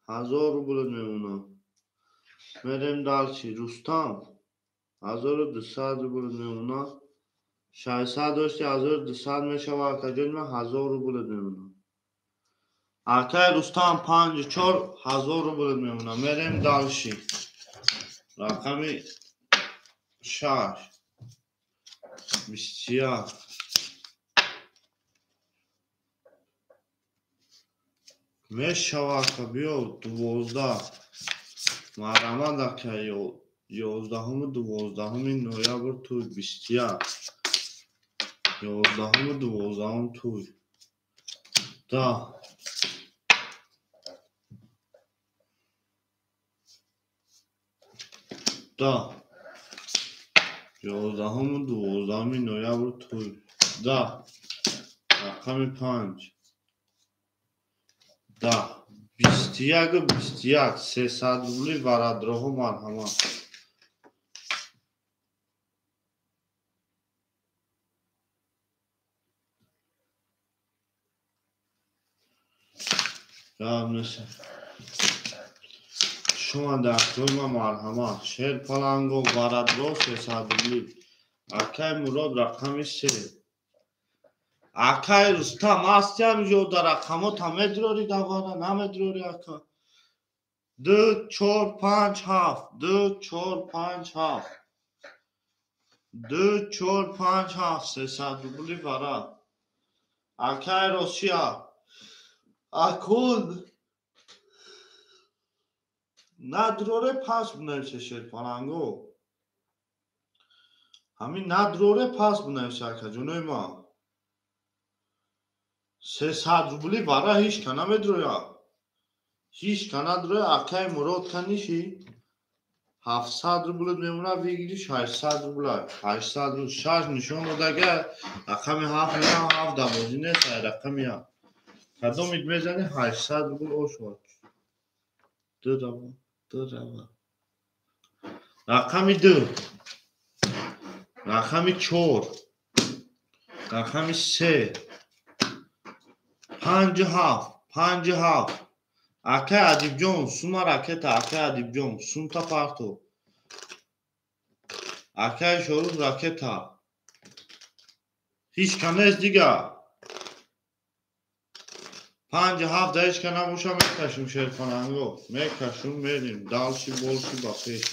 Speaker 1: 1000 рубл мемонад. Мерем дальше. Рустам 1200 рубл мемонад. 600 дошти 1200 мешавад. Акаҷони ман 1000 рубл мемонад. Акай Рустам 5 4 1000 рубл мемонад. Мерем дальше. Рақами 6 21 мешавад ака биё 12 марҳамат ака 11 12 ноябр туй 21 11 12 туй 10 10 11 12 ноябр туй 10 рақами 5 10 21 21 300 рубли варадроҳо марҳамат. Шума дар туй ма марҳамат. Шерпаланго варадро 300 рубли. Акай Мурод рақами 3. Акай Рустам ҳастиам ё дар рақамота медрорӣ давара намедрорӣ ака. 2 4 5 7 2 4 5 7 2 4 5 7 300 рубли варад. Акай Россия акун надроре пас бинависе шерпаланго. Ҳамин надроре пас бинависе акаҷонои ман. 300 рубли вара ҳеҷ ка намедрояд. Ҳеҷ ка надрояд. Акай Мурод каниши 700 рубл мемонад, выигрыш 800 рубл. 800 рубл 6 нишон додага рақами 7 меям 7 дар бозӣ нест, рақами 7. Кадомит мезанӣ 800 рубл ошвад. 2 рава, 2 рава. Рақами 2. Рақами 4. Рақами 3. 5 7 5 7. Акай Адибҷон сума ракета. Акай Адибҷон сумта парто. Акай Шорух ракета. Ҳеҷ ка нест дигар. 5 7 ҳеч ка набоша мекашем шерпаланго. Мекашем мерим. Дальше больше ба пеш.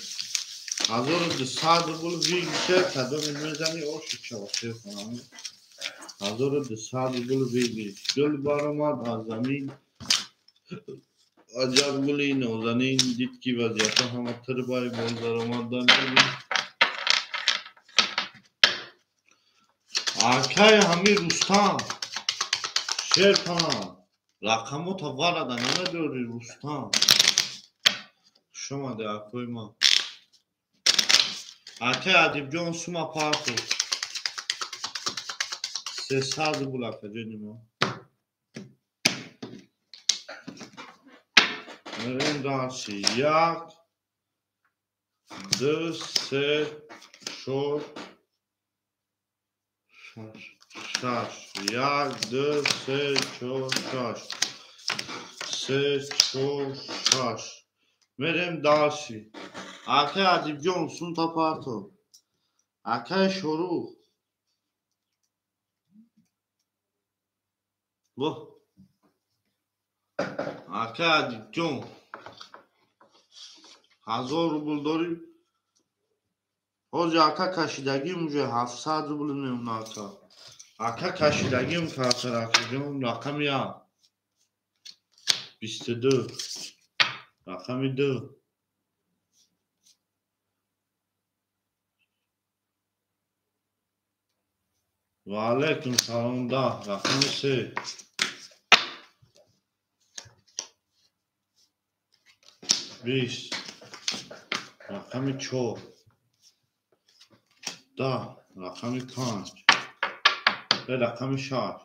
Speaker 1: 1200 рубл выигрыше кадоми мезани оши шава шерпаланго. 1200 рубл выигрыш. Гул баромад аз замин. Аҷаб гули нозанин дид ки вазъията ҳама тирбай боз даромада мерим. Акай ҳами Рустам шерпаланг рақамота варада намедори Рустам. Хуш омаде акои ман. Акай Адибҷон сума партов. 300 рубл акаҷони ман. Мерем дальше. 1 2 3 4 6 6 1 2 3 4 6 3 4 6. Мерем дальше. Акай Адибҷон сумта партов. Акай Шорух. Во. Акай Адибҷон 1000 рубл дорӣ? Ҳозир ака кашидагим уже 700 рубл мемона ака. Ака кашидагим касар акаҷон рақами 1 22 рақами 2 ва алайкум салом 10 рақами 3 20 рақами 4 10 рақами 5 рақами 6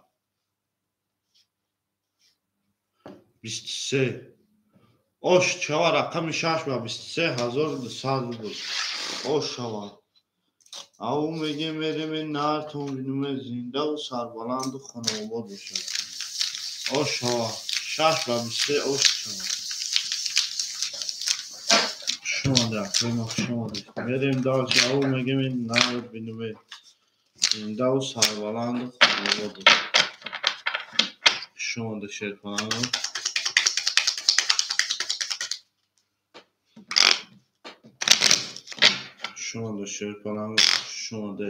Speaker 1: 23 ош чава рақами 6 ба 23200 рубл ош шава. Ау мегем мерем нартон бинуме зиндаву сарбаланду хонаобод бошад. Ош шава 6 ба 23 ош шава. Хуш омаде акои ма, хуш омаде. Мерем дальше. Ау мегем нарт бинуме зиндаву сарбаланду хонаобод бошад. Хуш омаде шерпаланг. Хуш омаде шерпаланг. Хуш омаде.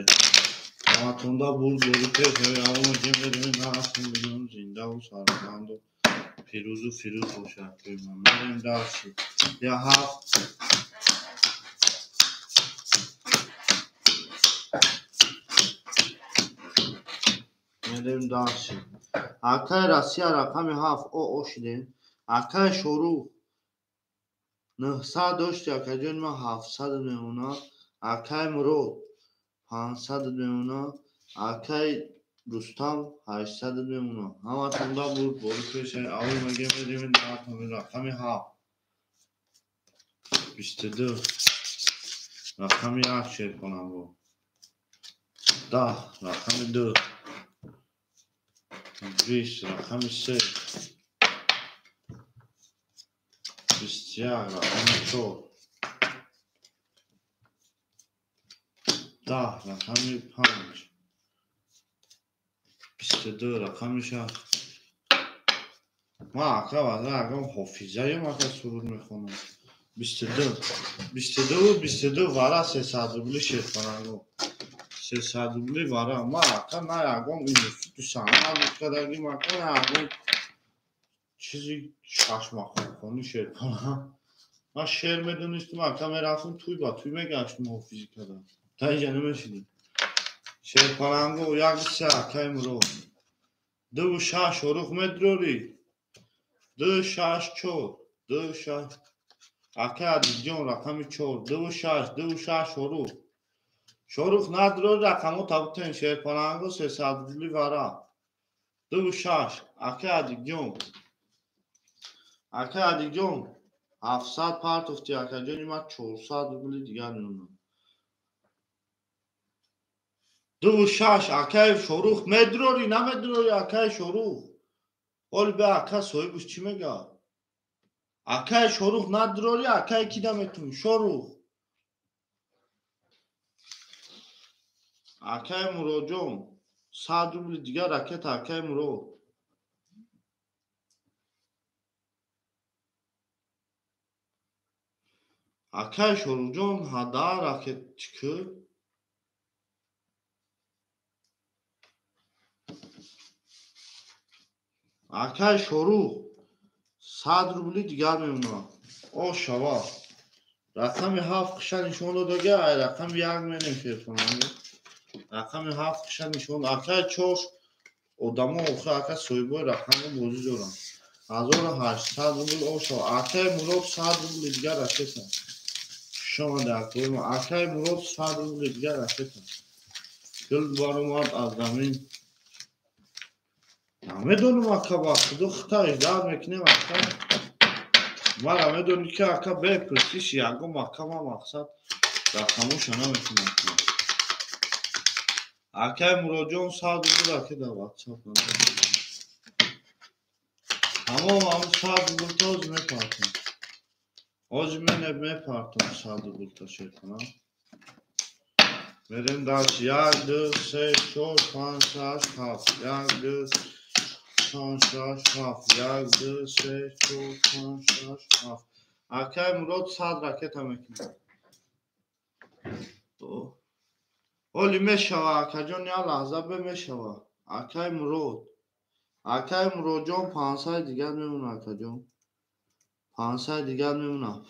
Speaker 1: Ҳаматонда бурд бори пеш. Ау мегем мерем нартон бинум зиндаву сарбаланду пирӯзу фирӯз бошад акои ма. Мерем дальше. Я 7 мерем дальше. Акай Россия рақами 7 о ошидем. Акай Шорух 900 дошти акаҷони ман 700 мемона. Акай Мурод 500 мемона. Акай Рустам 800 мемона. Ҳаматонда бурд бори пеш. Ау мегем мерем рақами 7 22 рақами 1 шерпаланго 10 рақами 2 20 рақами 3 21 рақами 4 10 рақами 5 22 рақами 6. Ман ака ваза агам ҳофизаем ака суруд мехонам. 22 22 22 вара 300 рубли шерпаланго. 300 рубли вара. Ман ака на ягон институти санъат кардагим ака на ягон чизи чашмахонхонӣ шерпаланг. Ман шеър медонистам ака мерафтам туй ба туй мегаштам ҳофизӣ кардам. Та инҷа намешидим. Шерпаланго 1 3 акай Мурод. 2 6 Шорух медрорӣ. 2 6 4 2 6 акай Адибҷон рақами 4 2 6 2 6 Шорух. Шорух надрор рақамо табутен шерпаланго 300 рубли вара. 2 6 акай Адибҷон. Акай Адибҷон 700 партофти акаҷони ман 400 рубли дигар мемонад. 2 6 акай Шорух медрорӣ намедрорӣ акай Шорух. Ҳоли бе ака соҳибаш чӣ мегӯяд? Акай Шорух надрорӣ акай ки наметавонӣ Шорух. Акай Муродҷон 100 рубли дигар ракета акай Мурод. Акай Шоруҷон ҳада ракет чӣ кӯ? Акай Шорух 100 рубли дигар мемонад. О шава. Рақами 7 қиша нишон додага, ай рақами 1 мерем шерпаланго. Рақами 7 қиша нишон. Акай чош одамо охир ака соҳибои рақамро бозӣ доранд. 1800 рубл о шава. Акай Мурод 100 рубли дигар ракета. Хуш омада акои мо. Акай Мурод 100 рубли дигар ракета. Гул баромад аз замин. Намедонам ака ба худо хита иждаҳат мекунем ака. Мара медонӣ ки ака бепурсиш ягон ака ма мақсад рақамоша наметунам. Акай Муродҷон 100 рубл ракета ватсап. Тамом ам 100 рубл то ҳозир мепартам. Ҳозир мен мепартам 100 рубл то шерхона. Мерем даст 1 2 3 4 5 6 7 1 2 5 6 7 1 2 3 4 5 6 7. Акай Мурод 100 ракета мекунад. Оли мешава акаҷон, як лаҳза бе мешава. Акай Мурод. Акай Муродҷон 500 дигар мемонад акаҷон. 500 дигар мемонад.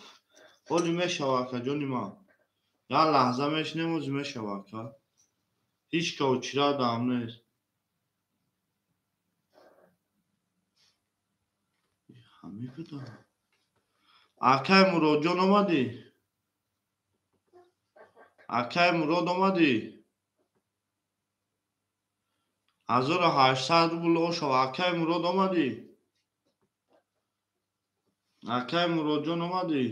Speaker 1: Оли мешава акаҷони ман. Як лаҳза мешинем, ози мешава ака. Ҳеҷ ка очира дам нест. Ҳамин буда. Акай Муродҷон омадӣ? Акай Мурод омадӣ? 1800 рубл ошава. Акай Мурод омадӣ? Акай Муродҷон омадӣ?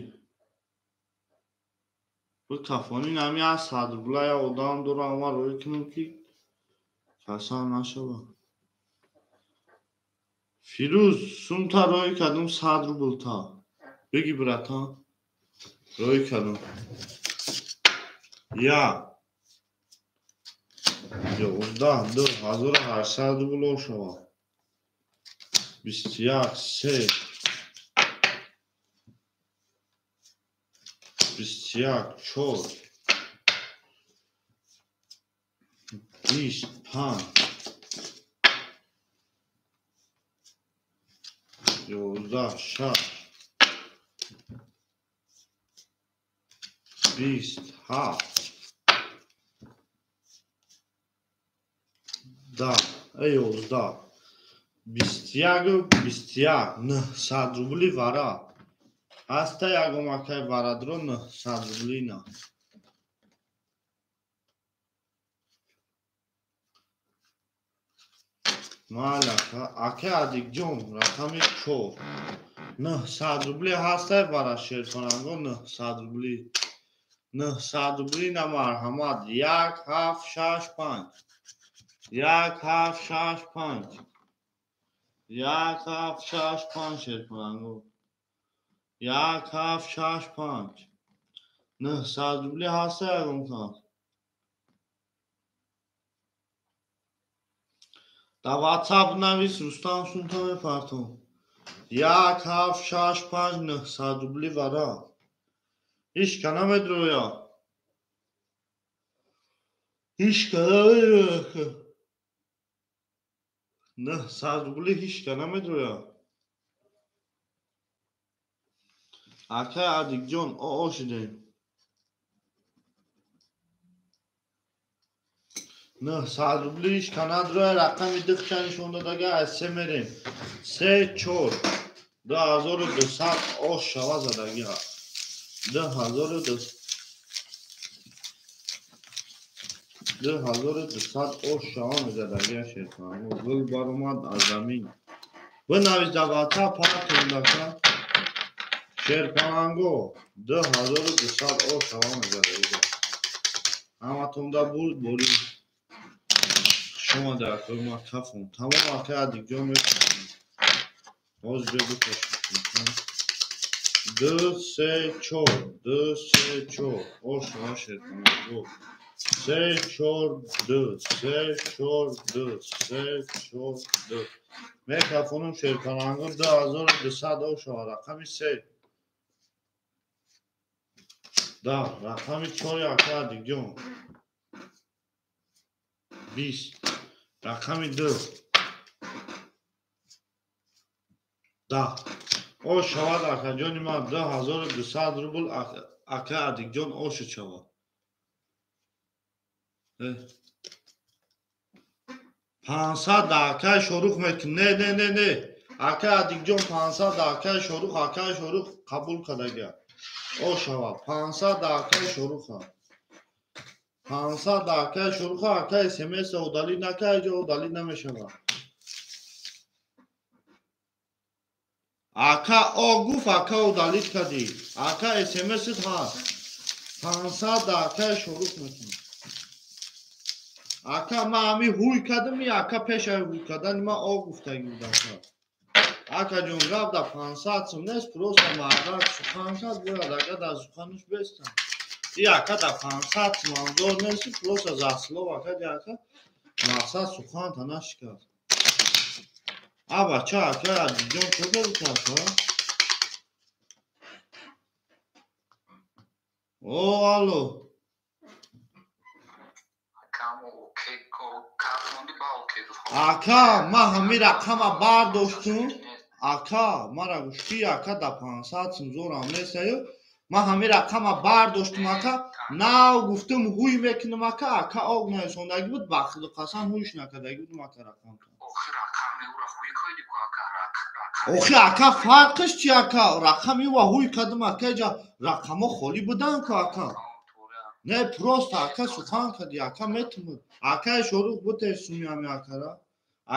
Speaker 1: Бикафонин ҳами 100 рубла я одам дорам, ама рӯй кунам ки касал нашава. Фирӯз сумта рӯй кардум 100 рубл та. Бигӣ братан. Рӯй кардум. Я 11 2 1800 рубл ошава. 21 3 21 4 25 11 6 27 10 11 21 21 900 рубли вара. Ҳаста ягон акай варадро 900 рубли на. Майли ака, акай Адикҷон рақами 4 900 рубли ҳастай вара шерпаланго 900 рубли. 900 рубли на марҳамат. 1 7 6 5 1 7 6 5 1 7 6 5 шерпаланго. 1 7 6 5 900 рубли ҳаста ягон кас. Дар ватсап навис Рустам сумта мепартом. 1 7 6 5 900 рубли вара. Ҳеҷ ка намедроя. Ҳеҷ ка намедроя. 900 рубли ҳеҷ ка намедроя. Акай Адикҷон о шудем. 900 рубли ҳеҷ ка надроя. Рақами дихча нишон додага аз се мерем. 3 4 2200 ош шава задагиа. 2200 ош шава мезадагиа шерпаланго. Гул баромад аз замин. Бинавис дар ватсап партондака. Шерпаланго 2200 ош шава мезадагиа. Ҳаматонда бурд борӣ. Хуш омада акои ма кафон. Тамом акай Адикҷон мекунем. Ҳозир бе бикашем. 2 3 4 2 3 4 ош шава шерпаланго. 3 4 2 3 4 2 3 4 2 Микрофонум шерпаланго 2200 ош шава. Рақами 3. Да, рақами 4 ака Адикҷон. 20. Рақами 2. 10. Ош шавад акаҷони ман 2200 рубл ака Адикҷон оши шавад. 500 да акаи Шорух мекун. Не, не, не, не. Ака Адикҷон 500 да акаи Шорух, акаи Шорух қабул кардага. Ош шавад. 500 да акаи Шоруха. 500 да акаи Шоруха, акаи СМС удалить нака, иҷо удалить намешавад. Ака о гуфт, ака удалить кардӣ. Ака СМС-т ҳаст. 500 да акаи Шорух мекунам. Ака ман ҳами ҳуй кардам, и ака пешаи ҳуй кардани ман о гуфтагӣ буд ака. Акаҷон гап да 500 сум нест, просто мардак сухан кард, бояд ака дар суханаш бестам. И ака да 500 сум ҳамзор нест, просто за слово карди ака, мақсад суханта нашикаст. А бача ака Адикҷон чо кард ака? О, алло. Ака, ман ҳамин рақама бардоштум. Ака, мара гуфти ака да 500 сум зорам нест аю. Ман ҳамин рақама бардоштум ака. Нав гуфтум ҳуй мекунам ака, ака ог наёсондагӣ буд, ба худо қасам ҳуйш накардагӣ будум ака рақам. Охи ака фарқиш чи ака? Рақами ва ҳуй кардам ака, иҷа рақамҳо холӣ буданд ку ака. Не, просто ака сухан кардӣ, ака метумуд. Акаи Шорух бутеш суми ҳами акара.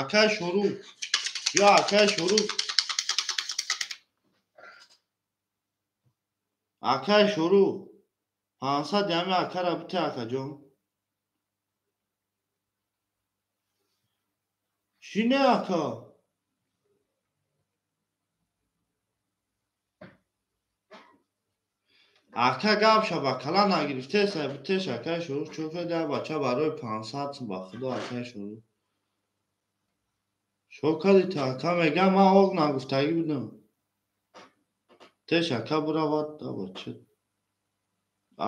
Speaker 1: Акаи Шорух. Ё акаи Шорух. Акаи Шорух. 500 ҳами акара бите акаҷон. Чӣ не ака? Ака гап шава кала нагирифтеса битеш акаи Шорух чо карда бача барои 500 сум ба худо акаи Шорух. Чо карди ту ака мегам ман ог нагуфтагӣ будам. Теш ака буравад да бача.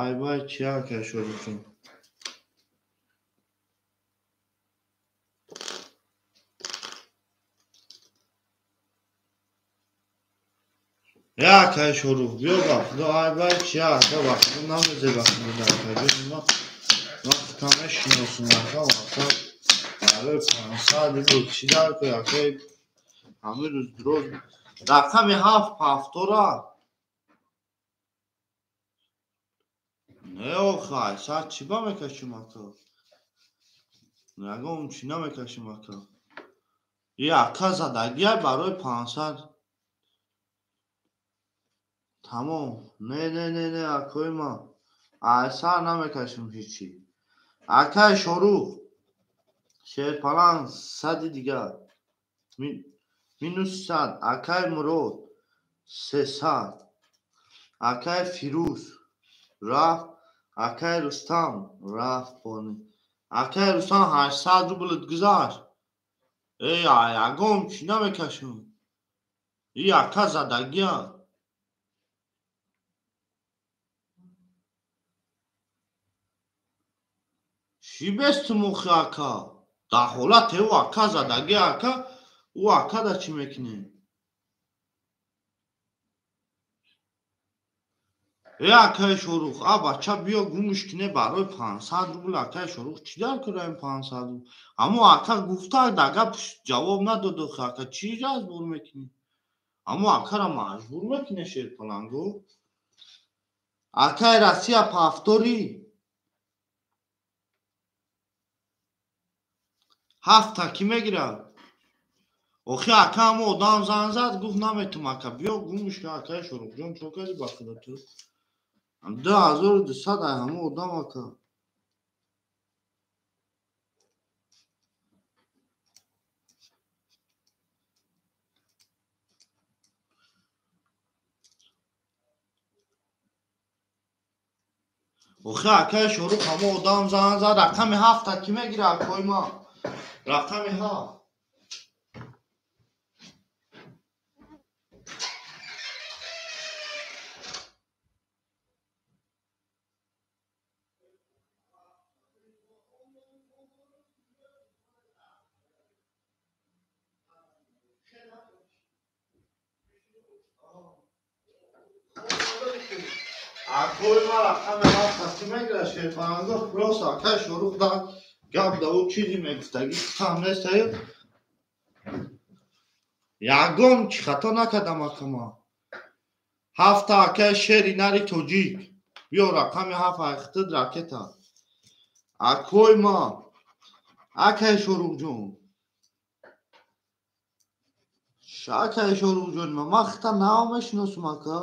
Speaker 1: Ай вай чи акаи Шорухҷон. Э акаи Шорух биё ба худо ай вай чи ака ба худо намезе ба худо акаҷон ман худам мешиносум ака ака барои 500 рубл чӣ дар кор акаи ҳамин рӯз дроз рақами 7 ҳафтора. Не охай сад чӣ ба мекашим ака? Ягон чӣ намекашим ака. И ака задагиай барои 500. Тамом. Не, не, не, не, акои ман. Ай сар намекашим ҳечи. Акаи Шорух. Шерпаланг 100 дигар. Минус 100. Акаи Мурод 300. Акаи Фирӯз рафт. Акаи Рустам рафт. Акаи Рустам 800 рублт гузашт. Эй, ягон чӣ намекашам. И ака задагия. Чӣ бестум охи ака? Дар ҳолате ӯ ака задаги ака, ӯ ака да чӣ мекунем? Э акаи Шорух, а бача биё гумш кине барои 500 рубл акаи Шорух чӣ дар кора ин 500 рубл? Аммо ака гуфта дар гап ҷавоб надод охи ака чӣ разбор мекунӣ? Аммо акара маҷбур мекунӣ шерпалангу? Акаи Россия пафторӣ. 7 кӣ мегирад? Охи ака ҳамо одам занг зад, гуфт наметум ака, биё гумш ка акаи Шорухҷон чо кардӣ ба худо ту? 2200 ай ҳамо одам ака. Охи акаи Шорух ҳамо одам занг зад, рақами 7 кӣ мегирад акои ман? Рақами 7. Акои ма рақами ҳафт ҳасти мегира Шерпаланг просто акай Шорух да гап да ӯ чизи мегуфтагӣ там нестаю. Ягон чи хато накардам акама. Ҳафта акай шери нари тоҷик. Биё рақами ҳафт айхтид ракета. Акои ма акай Шорухҷон. Акай Шорухҷон ма ман хита нав мешиносум ака.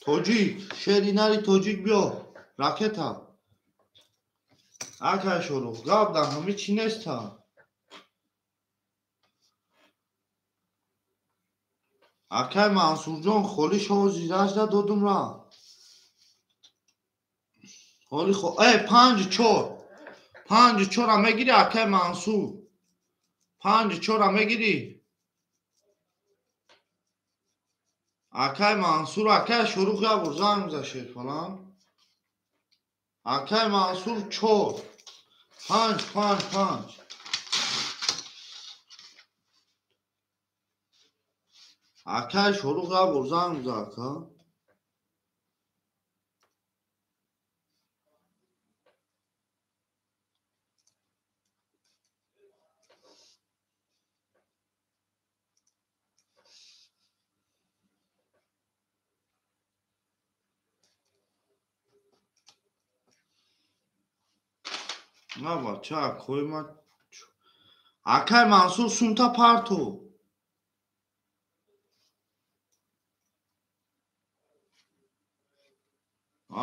Speaker 1: Тоҷик, шери нари тоҷик биё, ракета. Акай Шорух, гап дар ҳами чӣ неста? Акай Мансурҷон, холи шози ражда додум ра. Холи хо... 5-4. 5-4 мегири акай Мансур. 5-4 мегири. Акай Мансур, акай Шорух як бор занг зад Шерпаланг. Акай Мансур 4. 5 5 5. Акай Шорух як бор занг зад ака. На бача, акои ма акай Мансур сумта парто.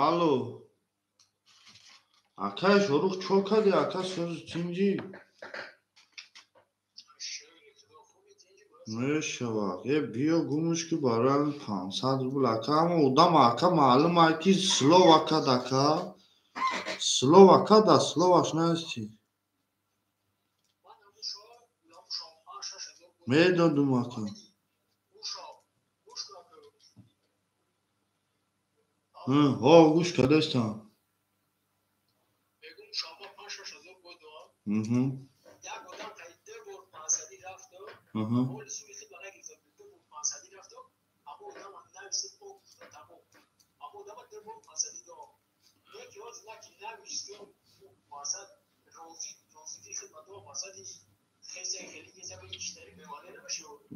Speaker 1: Алло. Акай Шорух чо кардӣ? Ака сӯзи тинҷӣ? Мешавад. Э биё гумуш ки барои 500 рубл ака ҳама одам ака маълум ай ки слова кад ака. Слова када, словаш наисти. Медодум ака. Ҳо гӯш кардастам.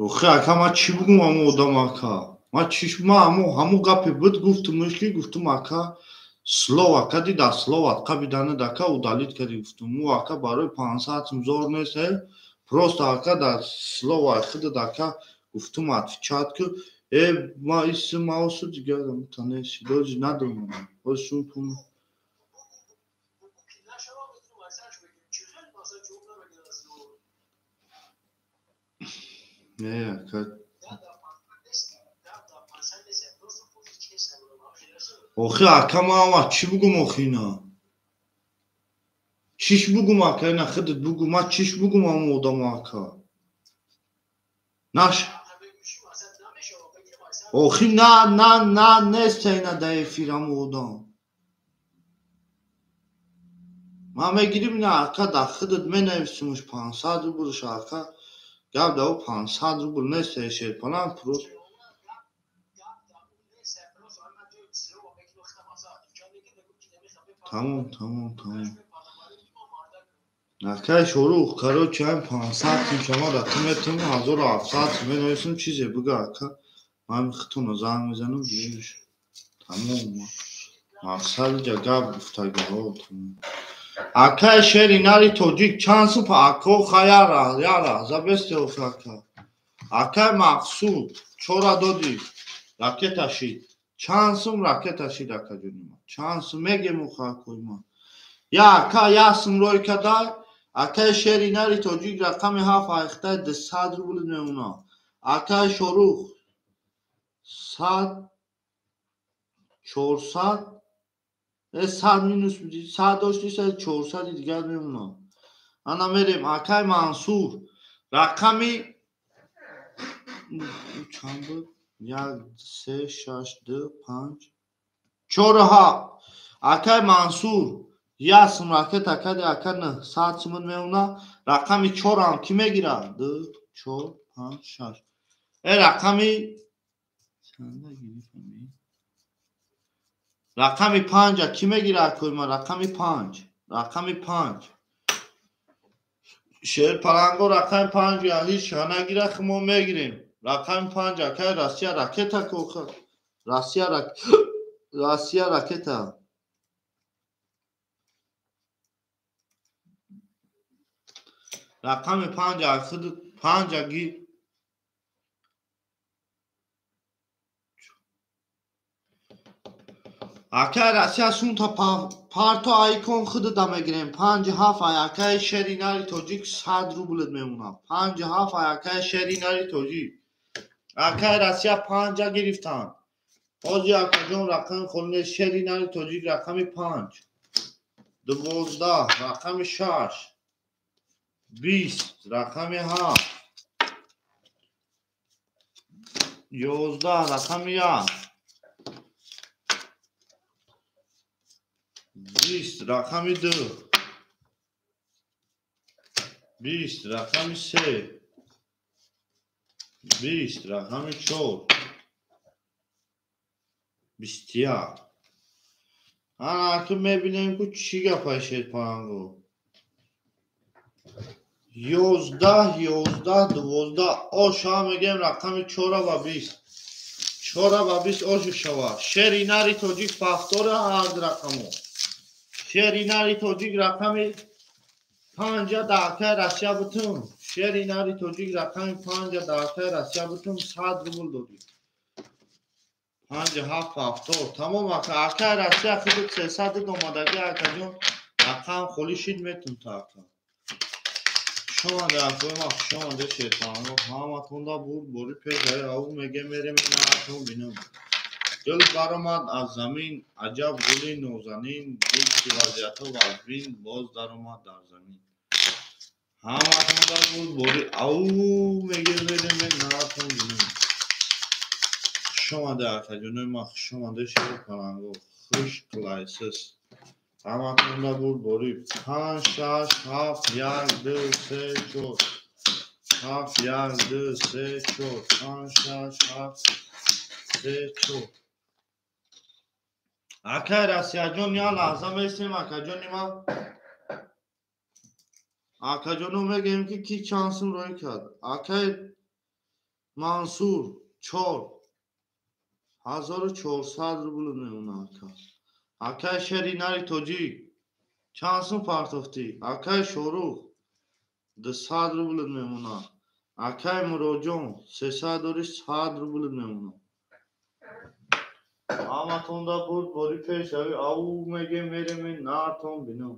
Speaker 1: Охи ака ман чӣ бугум ҳамо одам ака? Ман чиш ма ҳамо гапе буд гуфтумш ки гуфтум ака слова кади да словат қабиданад ака удалить кади гуфтум. Ӯ ака барои 500 сум зор нест просто ака да слова худат ака гуфтум отвечать ку э ма исм маосу дигар танеси дози надорам. Боз сум пул Не, ака. Охи ака ма чӣ бугум охи ина? Чиш бугум ака ина худат бугум ма чиш бугум ҳамо одамо ака? Наш охи на на на неста ина да эфир ҳамо одам. Ман мегирим ина ака да худат менависимуш 500 рублш ака. Гап да ӯ 500 рубл нест Шерпаланг просто. Тамом, тамом, тамом. Акай Шорух, короче, ҳам 500 сум шумо да ту метавонӣ 1700 сум менависам чизе буга ака. Ман худтонро занг мезанам дигар. Тамом. Мақсад ҷа гап гуфтагиҳо тамом. Акай шери нари тоҷик чанд сум ако хаяра яра забесте охи ака. Акай Мақсуд чора додӣ ракета шид. Чанд сум ракета шид ака ҷони ма. Чанд сум мегем охи акои ма. Я ака я сум рой кадай акай шери нари тоҷик рақами ҳафт айхтай 200 рубл мемона. Акай Шорух 100 400 100 минус 100 дошти 400 дигар мемона. Ана мерем акай Мансур рақами чанд буд? 1 3 6 2 5 4 7. Акай Мансур Як сум ракета кади ака 900 сумат мемона. Рақами 4 ҳам кӣ мегирад? 2, 4, 5, 6. Рақами чанда гирифтам? Рақами 5 кӣ мегирад акои ман? Рақами 5. Рақами 5. Шер паланго рақами 5 ҳеҷ нагирад, мо мегирем. Рақами 5 акай Россия ракета коха. Россия ракета. Рақами 5 худ 5 гир. Акай Россия сунта парто айкон худда мегирем. 5 7 акай шери нари тоҷик 100 рубль мемона. 5 7 акай шери нари тоҷик. Акай Россия 5 гирифтан. Ҳозир акаҷон рақами холине шери нари тоҷик рақами 5. 12 рақами 6. 20 рақами 7. 11 рақами 1. 20 рақами 2. 20 рақами 3. 20 рақами 4. 21. Ана аки мебинем ку чӣ гапай шерпаланго. 11 11 12 оша мегем рақами 4 ва 20. 4 ва 20 ошу шава. Шери нари тоҷик пафтора ҳар рақамо. Шери нари тоҷик рақами 5 дар акай Россия бутун. Шери нари тоҷик рақами 5 дар акай Россия бутун 100 рубл додӣ. 5 7 пафтор. Тамом ака акай Россия худ 300 омадаги акаҷон рақам холӣ шид метун та ака. Шомаде акои ма хушомаде шерпаланго ҳаматонда бурд бори пешаи ав меге мерем наатон бинам. Гул баромад аз замин, аҷаб гули нозанин, дид ки вазъиятҳо вазбин, боз даромад дар замин. Ҳаматонда бурд бори ав меге мерем наатон бинам. Хушомаде акаҷонои ма хушомаде шерпаланго хуш қилайсиз. Ҳаматонда бурд бори 5 6 7 1 2 3 4 7 1 2 3 4 5 6 7 3 4. Акай Россияҷон я лаҳза местем акаҷони ма. Акаҷоно мегӯем ки ки чанд сум рӯй кард. Акай Мансур 4 1400 рубл мемона ака. Акай шери нари тоҷик чанд сум партофтӣ? Акай Шорух 200 рубл мемона. Акай Муроҷон 300 дори 100 рубл мемона. Ҳаматонда бурд бори пешави ав меге мереме наатон бинам.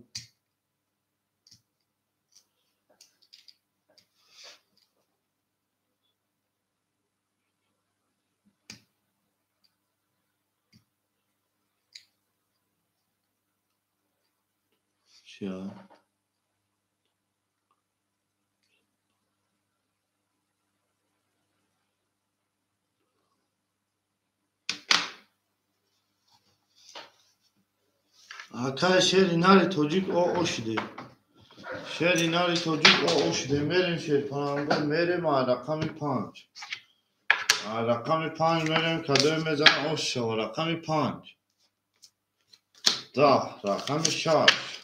Speaker 1: Чия? Акай шери нари тоҷик о ошиде. Шери нари тоҷик о ошиде. Мерем шерпаланго мерем рақами 5. Рақами 5 мерем кадоме мезана ош шава. Рақами 5. 10 рақами 6.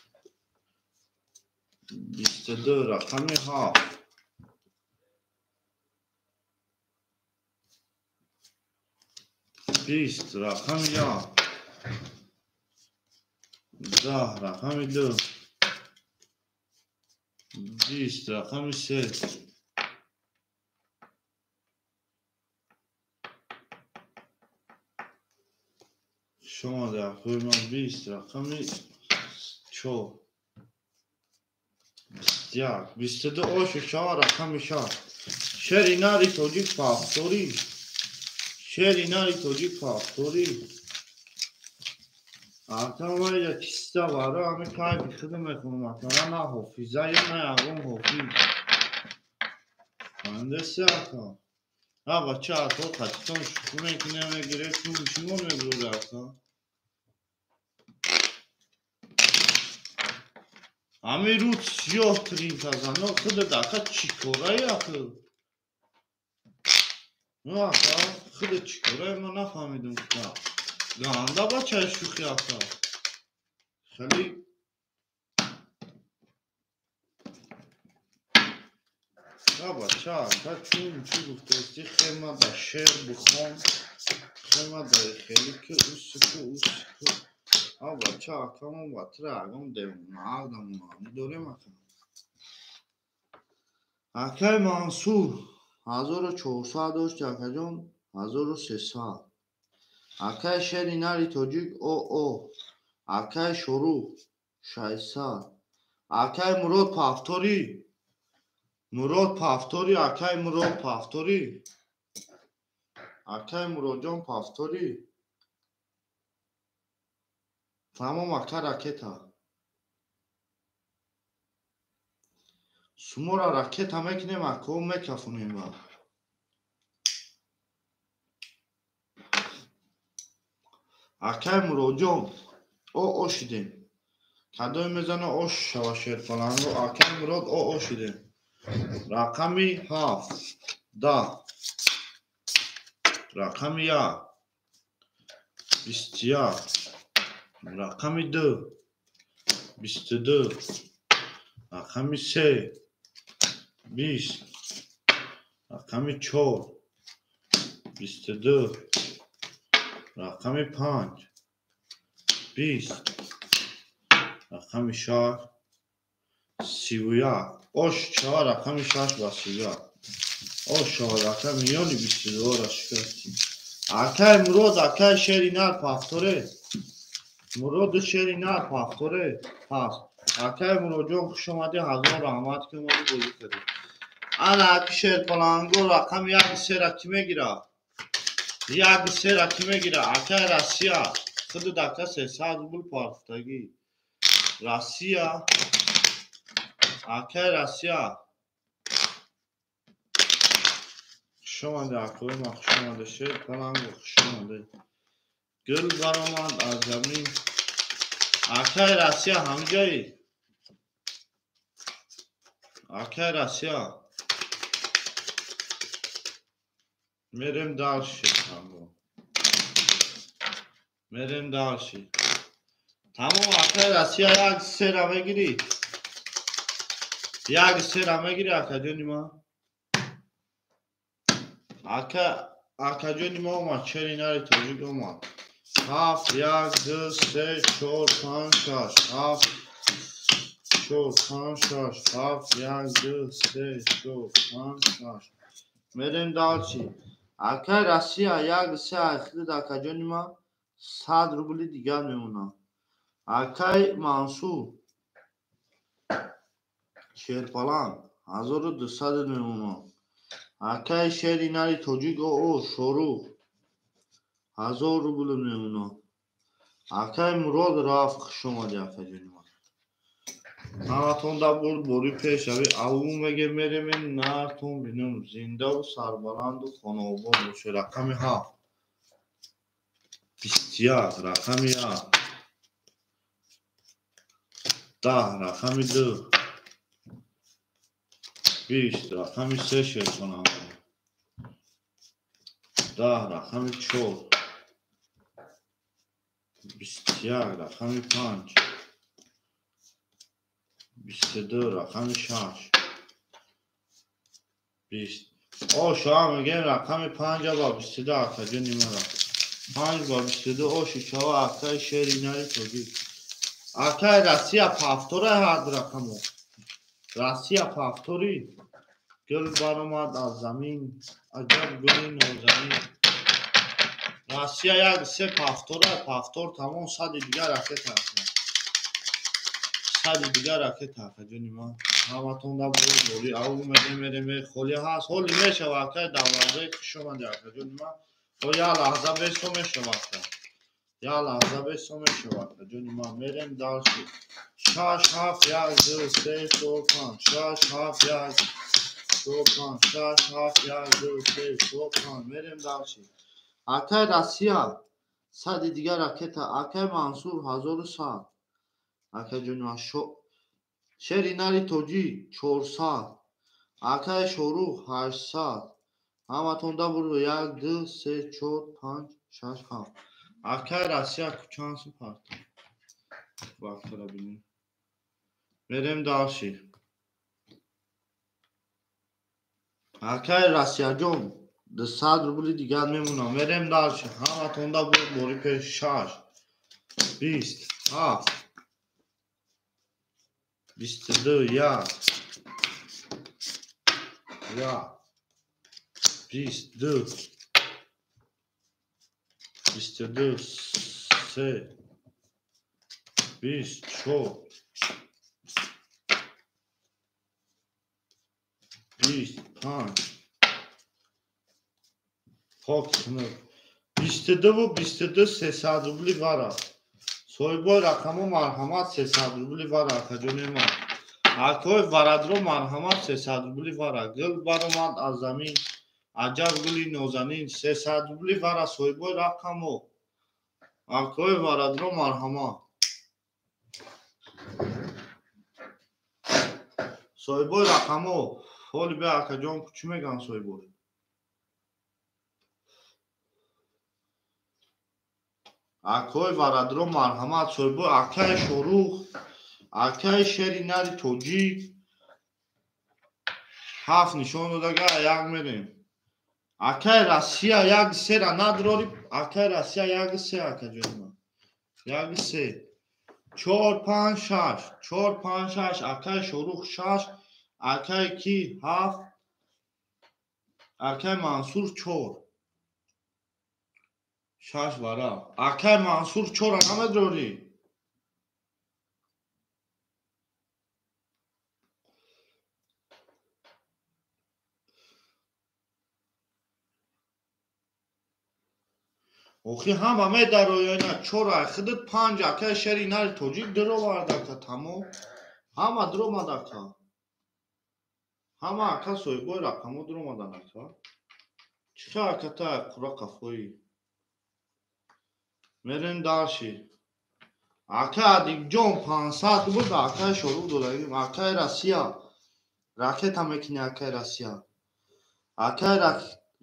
Speaker 1: 22 рақами 7. 20 рақами 1. 10 рақами 2. 20 рақами 3. Шомаде акои ман 20 рақами 4. 21 22 ошу шава рақами 6. Шери нари тоҷик пафторӣ. Шери нари тоҷик пафторӣ. Ака вайда чиста вара ами кайфи худ мехонам. Ака ман на ҳофиза ё на ягон ҳофиз. Фаҳмидаси ака? А бача ака қатитон шӯхӣ мекунем мегиред шумо мебуред ака. Ҳамин рӯз сиёҳ тринка зано худат ака чӣ кораи ахы? Ну ака, худат чӣ кораи, ман нафаҳмидам кута. Ганда бачаи шӯхи ака. Хеле бача ака чун чӣ гуфтаисти хема да шер бихон, хема да хеле ки уску уску. А бача ака мо батра агон девонаагдамон дорем ака. Акай Мансур 1400 дошт акаҷон, 1300. Акай шери нари тоҷик ОО. Акай Шорух 600. Акай Мурод Пафторӣ. Мурод Пафторӣ, акай Мурод Пафторӣ. Акай Муродҷон Пафторӣ. Тамом ака ракета. Сумора ракета мекунем ако мекафонем ба. Акай Муродҷон ОО шидем. Кадоме мезана ош шава шерпаланго. Акай Мурод ОО шидем. Рақами 7 10. Рақами 1 21. Рақами 2 22. Рақами 3 20. Рақами 4 22. Рақами 5 20. Рақами 6 31. Ош чава рақами 6 ба 31. Ош чава рақами миёни 22-ро шикастем. Акай Мурод, акай шери нар пафторе. Муроду шери нар пафторе. Пас. Акай Муродҷон хуш омадӣ, ҳазор раҳмат ки омадӣ бозӣ кардӣ. Ана аки шерпаланго рақами 1 3-ра кӣ мегирад? 1 3-ра кӣ мегирад? Акай Россия. Худат ака 300 рубл партофтагӣ. Россия. Акай Россия. Хуш омадӣ акои ман, хуш омадӣ шерпаланго, хуш омадӣ. Гул баромад аз замин. Акай Россия ҳамҷоӣ? Акай Россия. Мерем дальше шерпаланго. Мерем дальше. Тамом акай Россия 1 3-ра мегирӣ? 1 3-ра мегирӣ акаҷони ман? Ака акаҷони ма омад, чери нари тоҷик омад. 7 1 2 3 4 5 6 7 4 5 6 7 1 2 3 4 5 6. Мерем дальше. Акай Россия 1 3 ахидад акаҷони ма 100 рубли дигар мемонад. Акай Мансур шерпаланг 1200 мемонад. Акай шери нари тоҷик ОО Шорух 1000 рубл мемонад. Акай Мурод рафт, хуш омадӣ акаҷони ман. Ҳаматон да бурд бори пешави аву меге меремем нартон бинам зиндаву сарбаланду хонаобод боше. Рақами 7 21. Рақами 1 10. Рақами 2 20. Рақами 3 шерпаланго. 10. Рақами 4 21. Рақами 5 22. Рақами 6 20. Ош мегем рақами 5 ба 22 акаҷони мара. 5 ба 22 оши чава акаи шери нари тоҷик. Акаи Россия пафтора ҳад рақамо. Россия пафторӣ. Гул баромад аз замин, аҷаб гули нозанин. Россия 1 3 пафтора, пафтор тамом 100 дигар ракета аст. 100 дигар ракета акаҷони ман. Ҳаматон да бурд бори аву мерем мерем холӣ ҳаст. Ҳоли мешава акаи давлатбек, хуш омадӣ акаҷони ман. О як лаҳза бесо мешава ака. Як лаҳза бесо мешава акаҷони ман. Мерем дальше. 6 7 1 2 3 4 5 6 7 1 4 5 6 7 1 2 3 4 5. Мерем дальше. Акай Россия 100 дигар ракета. Акай Мансур 1100. Акаҷони ман Шери нари тоҷик 400. Акаи Шорух 800. Ҳаматонда бурду 1, 2, 3, 4, 5, 6, 7. Акаи Россия чанд сум партов? Вақтро бинем. Мерем дальше. Акаи Россияҷон 200 рубли дигар мемонам. Мерем дальше. Ҳаматонда бурд бори пеш 6, 20, 7, 22, 1, 1, 22, 22, 3, 24, 25. Хок сунук. 22 22 300 рубли вара. Соҳибои рақаму марҳамат 300 рубли вара, акаҷони ман. Акои варадро марҳамат 300 рубли вара. Гул баромад аз замин, аҷаб гули нозанин. 300 рубли вара соҳибои рақаму. Акои варадро марҳамат. Соҳибои рақаму. Ҳоли бе акаҷон чӣ мегӯянд соҳибои? Акои варадро марҳамат соҳибои акаи Шорух, акаи шери нари тоҷик. 7 нишон додага як мерем. Акаи Россия 1 3-ра надрори. Акаи Россия 1 3 акаҷони ман. 1 3 4 5 6 4 5 6 акаи Шорух 6, акаи ки 7, акаи Мансур 4. 6 вара. Акаи Мансур 4-ра намедрорӣ? Охи ҳама медарояна 4 худат 5 акаи шери нари тоҷик дуровард ака тамом. Ҳама дуромад ака. Ҳама ака соҳибои рақамҳо дуромадан ака. Чӣ хел ака та қура қафоӣ? Мерем дальше. Ака Адикҷон 500 буд, акаи Шорух додагим. Акаи Россия ракета мекунӣ акаи Россия. Акаи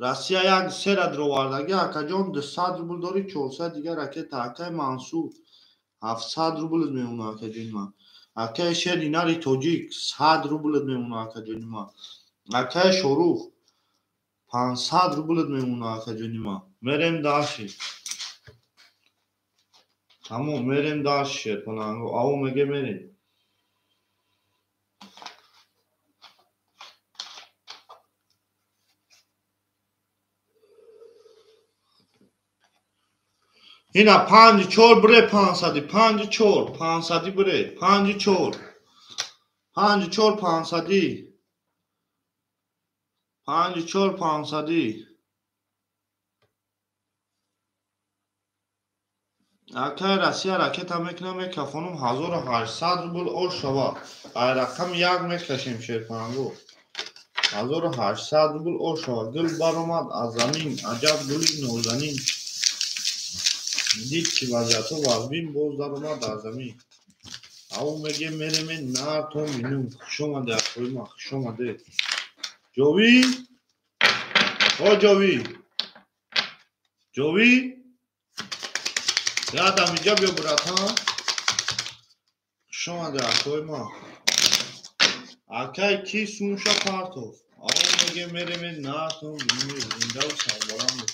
Speaker 1: Россия 1 3-ра дуровардаги акаҷон 200 рубл дорӣ, 400 дигар ракета. Акаи Мансур 700 рублт мемонад акаҷони ман. Акаи шери нари тоҷик 100 рублт мемонад акаҷони ман. Акаи Шорух 500 рублт мемонад акаҷони ман. Мерем дальше. Тамом, мерем дальше шерпаланго. Ав меге мерем. Ина 5 4 бре 500 5 4 500 бре 5 4 5 4 500 5 4 500. Акаи Россия ракета мекунам, мекафонам 1800 рубл ош шава. Ай рақам 1 мекашем шерпанго. 1800 рубл ош шава. Гул баромад аз замин, аҷаб гули нозанин. Дид ки вазъиятҳо вазбин, боз даромад аз замин. Ав меге мереме нартон бинум. Хуш омаде акои ман, хуш омаде. Ҷовӣ? О ҷовӣ? Ҷовӣ? Рядом иҷа биё братан. Хуш омаде акои ман. Акай ки сумша партов. Ав меге мереме нартон бинум. Зиндаву сарбаланд.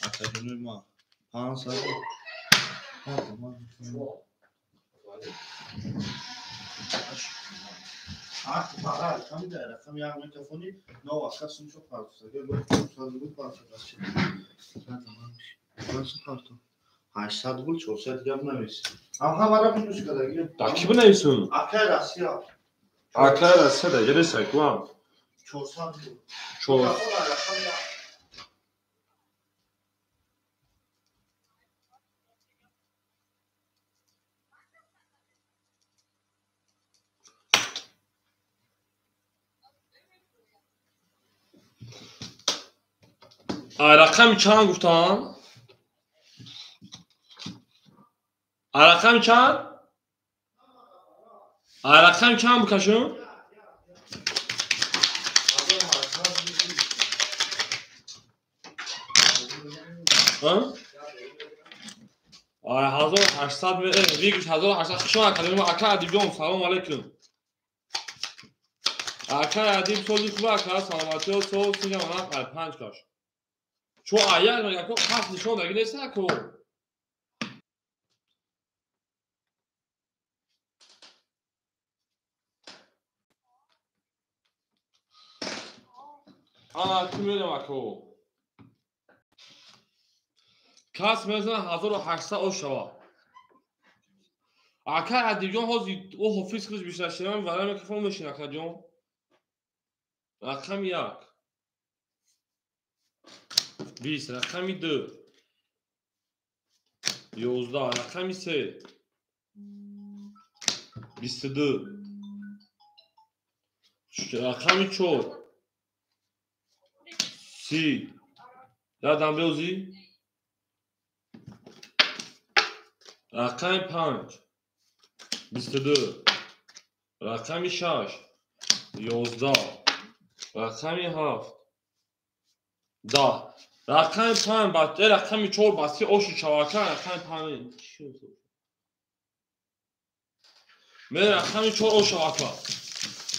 Speaker 1: Акаҷонои ман. 500.
Speaker 2: Рақами чанд гуфтам? Рақами чанд? Рақам чанд бикашам? Ҳазору ҳаштсад вигш ҳазору ҳаштсад. Хуш омад акаҷон. Ака Адибҷон, салом алейкум. Акай Адиб, сози хуб ака, саломатиё, сол синҷа мана ай панҷ каш. Чо аяк яко ҳафт нишон даги нест ако. Ана ки мерем ако. Кас мезана 1800 ош шава. Акай Адибҷон ҳозир о ҳофиз худаш бишнашинам вара микрофон мешин акаҷон. Рақами як. 20, рақами ду. 11, рақами се. 22. Рақами чор. 30. Ядам биёзӣ? Рақами панҷ. 22. Рақами шаш. 11. Рақами ҳафт. 10. Рақами панҷ бача, рақами чор баси оши чавака, рақами панҷ. Ме рақами чор ош шавака.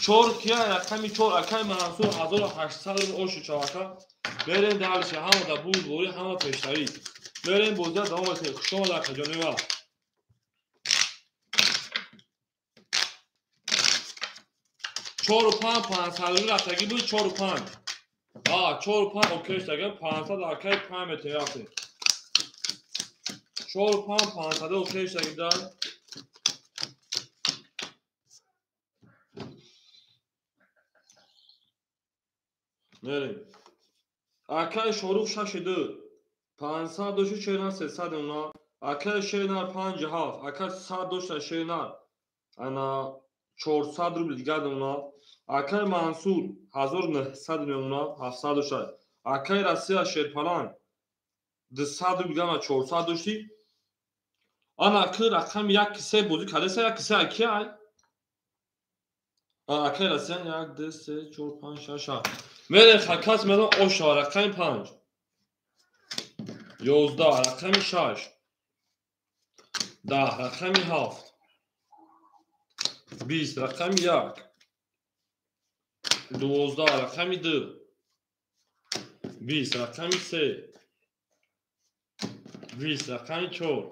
Speaker 2: Чор кия рақами чор акай Мансур 1800 рубл оши чавака. Мерем дальше, ҳама да бурдборӣ, ҳама пештарӣ. Мерем бозия давом метем. Хуш омад акаҷон ва. Чору панҷ 500 рубл рафтагӣ буд, чору панҷ. Чору панҷ окей шудага, 500 акай панҷ метем рафтем. Чору панҷ 500 окей шудагӣ дар. Мерем. Акай Шорух шаши ду. 500 дошти шернар 300 мемона. Акай шернар панҷи ҳафт. Акай 100 дошта шернар. Ана 400 рубл дигар мемона. Акай Мансур 1900 мемона, 700 дошта. Акай Россия Шерпаланг 200 рубл дигар 400 дошти. Ана ки рақами як се бозӣ кардеса, як се аки ай. Акай Россия 1 2 3 4 5 6 7. Мерем хакас мерам оша рақами панҷ. 11 рақами шаш. 10 рақами ҳафт. 20 рақами як. 12 рақами ду. 20 рақами се. 20 рақами чор.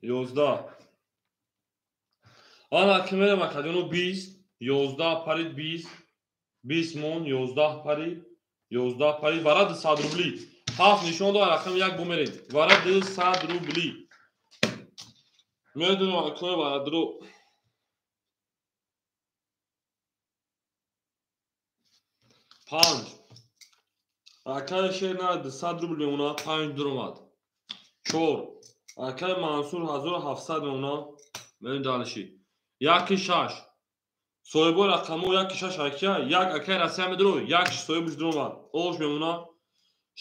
Speaker 2: 11. Ана ки мерем акаҷоно 20, 11 парид 20, 20 мон, 11 парид, 11 парид, вара 200 рубли. Ҳафт нишон дор рақами як бумерем. Вара 200 рубли. Медонам акои варадро. Панҷ. Акаи Шерна 200 рубл мемона, панҷ дуромад. Чор. Акаи Мансур 1700 мемона. Мерем далиши. Яки шаш. Соҳибои рақамҳо яки шаш акия, як акаи Россия медорӣ, як соҳибаш дуромад. Ош мемона.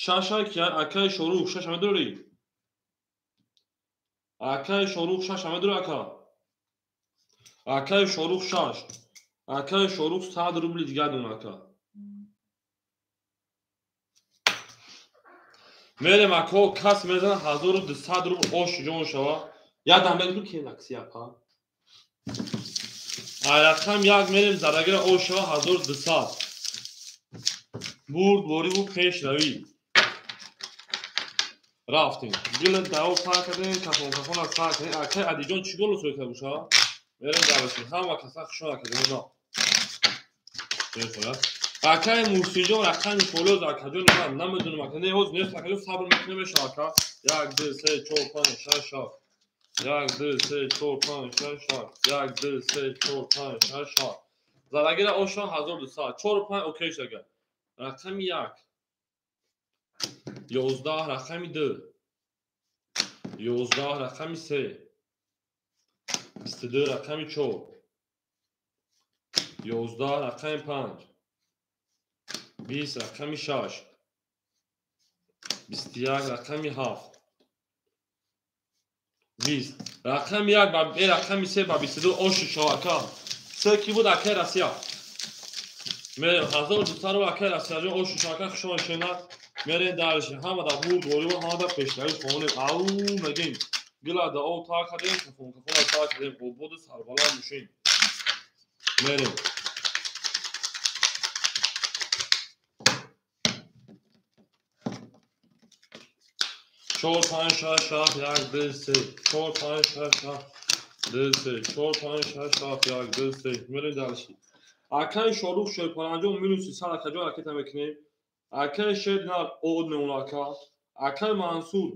Speaker 2: Шаш акия, акаи Шорух шаша медорӣ. Акаи Шорух шаша медорӣ ака. Акаи Шорух шаш. Акаи Шорух 100 рубли дигар мемона ака. Мерем ако кас мезана 1200 рубл ош ҷон шава. Ядам бегу ки накси апа. Рақам як мерем зарагира ош шава 1200. Бурд бориву пешравӣ. Рафтем. Гила даво пар кардем, кафон кафон аз пар кардем. Акай Адиҷон чӣ голо сӯй кард буша? Мерем даваши. Ҳама каса хушон акаҷон. Акай Мурсиҷон рақами фолиоз акаҷон ман намедонам ака. Не ҳоз нест акаҷон, сабр мекунем мешава ака. 1 2 3 4 5 6 7. 1 2 3 4 5 6 7. 1 2 3 4 5 6 7. Зарагира ошон 1200. 4 5 окей шага. Рақами як. 11 рақами ду. 11 рақами се. 22 рақами чор. 11 рақами панҷ. 20 рақами шаш. 21 рақами ҳафт. 20. Рақами 1 ба рақами 3 ба 22 оши шо ака. Се ки буд акай Россия. Мерем 1200 рубл акай Россия ҷон оши шо ака хушон шена. Мерем дальше. Ҳама да бурд борибо ҳама да пешравӣ хонем. Ау мегем. Гила да ов та кардем, кафон кафон та кардем, ободу сарбаланд мешем. Мерем. 4 5 6 7 1 2 3 4 5 6 7 2 3 4 5 6 7 1 2 3 мерем дальше. Акай Шорух шерпаранҷон минуси 100 акаҷон ракета мекунем. Акай Шернар од мемона ака. Акай Мансур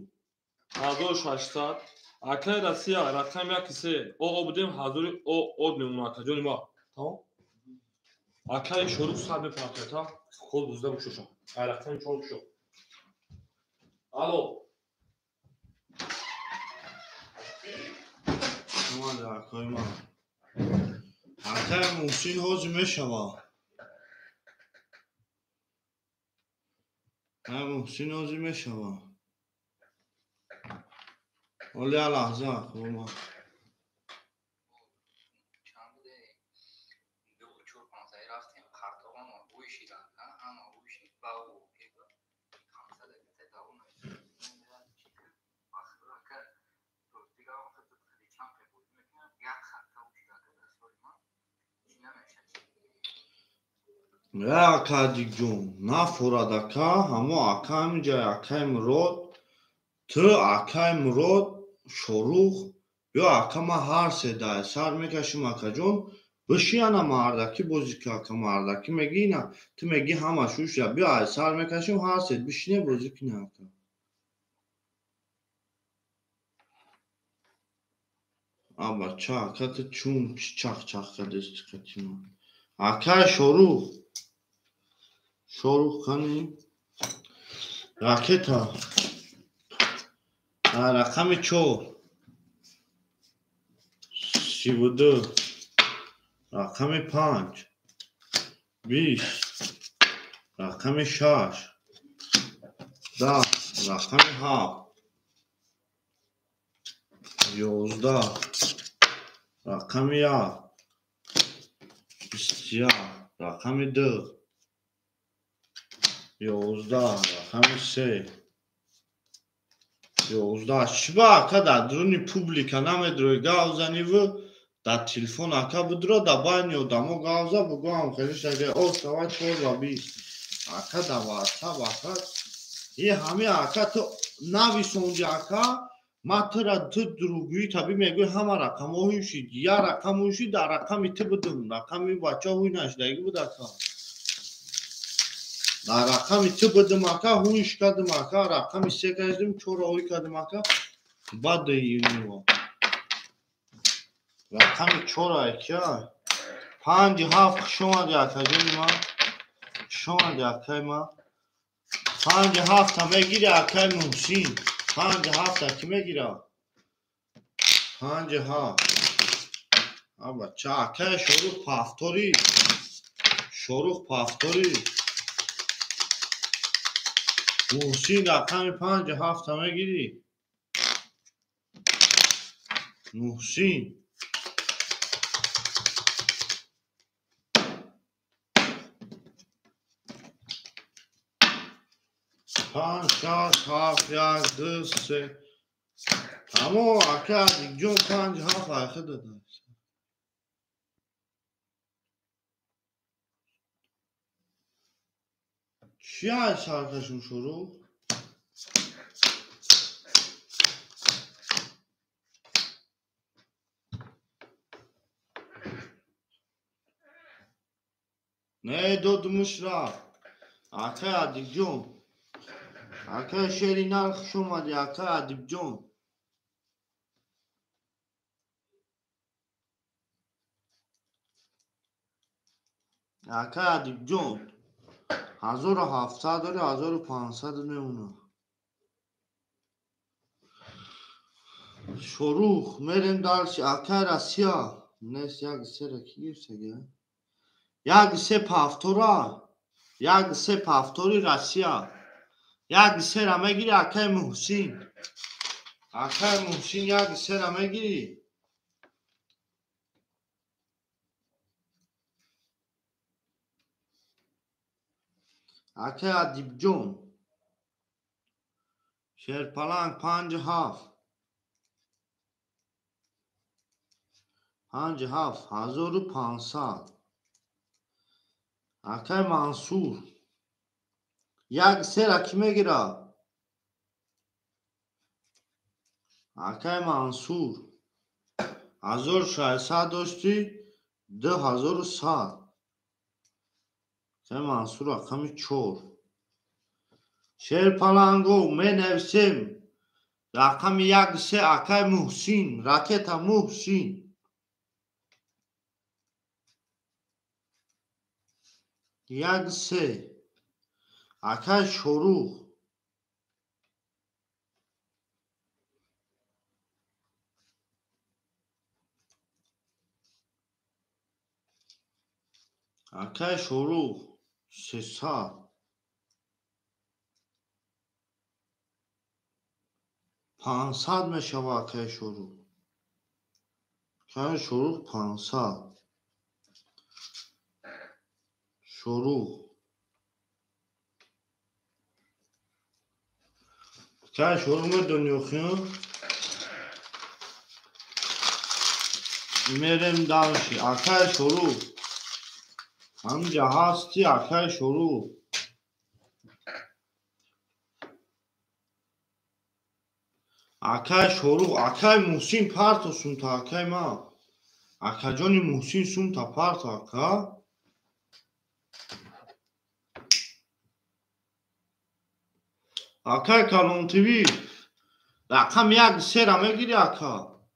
Speaker 2: 1600. Акай Россия рақами 1 3 о будем 1000 о од мемона акаҷони ма. Тамом? Акай Шорух 100 мепартояд, худ бузда бушоша. Ай рақами 4 шо. Алло.
Speaker 1: Акай ман. Акай Муҳсин ҳозир мешава. Акай Муҳсин ҳозир мешава. Оли як лаҳза акай ман. Ака Адикҷон, нафорад ака, ҳамо ака ҳаминҷа акаи Мурод, ту акаи Мурод, Шорух, ё ака ман ҳар се дай сар мекашим акаҷон, биши ана мардакӣ бозӣ ки ака мардакӣ мегӣ ина, ту мегӣ ҳама шуша, биё ай сар мекашим ҳар се бишине бозӣ кунем ака. Аба ча ака ту чун чах-чах кардести қатима. Акаи Шорух, Шорух кани ракета рақами 4 32 рақами 5 20 рақами 6 10 рақами 7 11 рақами 1 21 рақами 2 11 рақами 3 11. Чиба ака дар дуруни публика намедрои гав заниву дар телефон ака бидро дар байни одамо гав за бугӯ ҳам хеле шага о сава 4 ба 20 ака дар ватсап ака е ҳами ака ту нависонди ака ма тура ту дурӯгӯӣ таби мегӯи ҳама рақамҳо ҳуй шид я рақам ҳуй шид дар рақами ту будум рақами бача ҳуй нашидаги буд ака дар рақами ту будум ака ҳуйш кардум ака рақами се кардум чора ҳуй кардум ака баъд иниво рақами чора акя 5 7 хуш омади акаҷони ман хуш омади акаи ман 5 7 мегири акаи Муҳсин 5 7 ки мегира 5 7 аба ча акаи Шорух пафтори Шорух пафтори Муҳсин рақами 5 7 мегирӣ Муҳсин 5 6 7 1 2 3 ҳамо ака Адикҷон 5 7 айхе дада. Чӣ ай саркашум Шорух? Не додумуш рафт. Акай Адикҷон, акай шери нар хуш омадӣ акай Адибҷон. Акай Адибҷон 1700 дори 1500 мемона. Шорух мерем дарси акай Россия. Нест як сера ки гирифтага? Як се пафтора. Як се пафтори Россия. Як сера мегири акай Муҳсин. Акай Муҳсин як сера мегирӣ? Акай Адибҷон. Шерпаланг 5-7. 5-7 1500. Акай Мансур. Як сера кӣ мегирад? Акай Мансур. 1600 доштӣ, 2100. Акай Мансур рақами 4. Шерпаланго менависем. Рақами 1-3 акай Муҳсин, ракета Муҳсин. 1-3. Акай Шорух. Акай Шорух 300. 500 мешава акай Шорух. Акай Шорух 500. Шорух. Акай Шорух медони охи? Мерем дальше. Акай Шорух. Ҳамҷа ҳасти акай Шорух. Акай Шорух, акай Муҳсин парто сумта акай ма. Акаҷони Муҳсин сумта парто ака. Акай Калон ТВ. Рақам 1-3 мегирӣ ака?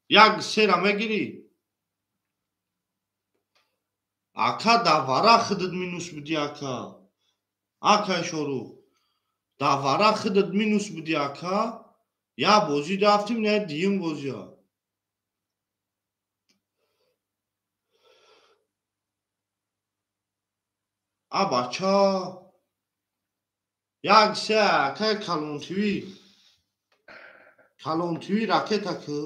Speaker 1: 1-3 мегирӣ? Ака давара худат минус будӣ ака. Акай Шорух. Давара худат минус будӣ ака. Я бозӣ рафтим, не дуюм бозия. А бача. 1-3 акай Калон ТВ. Калон ТВ ракета ку.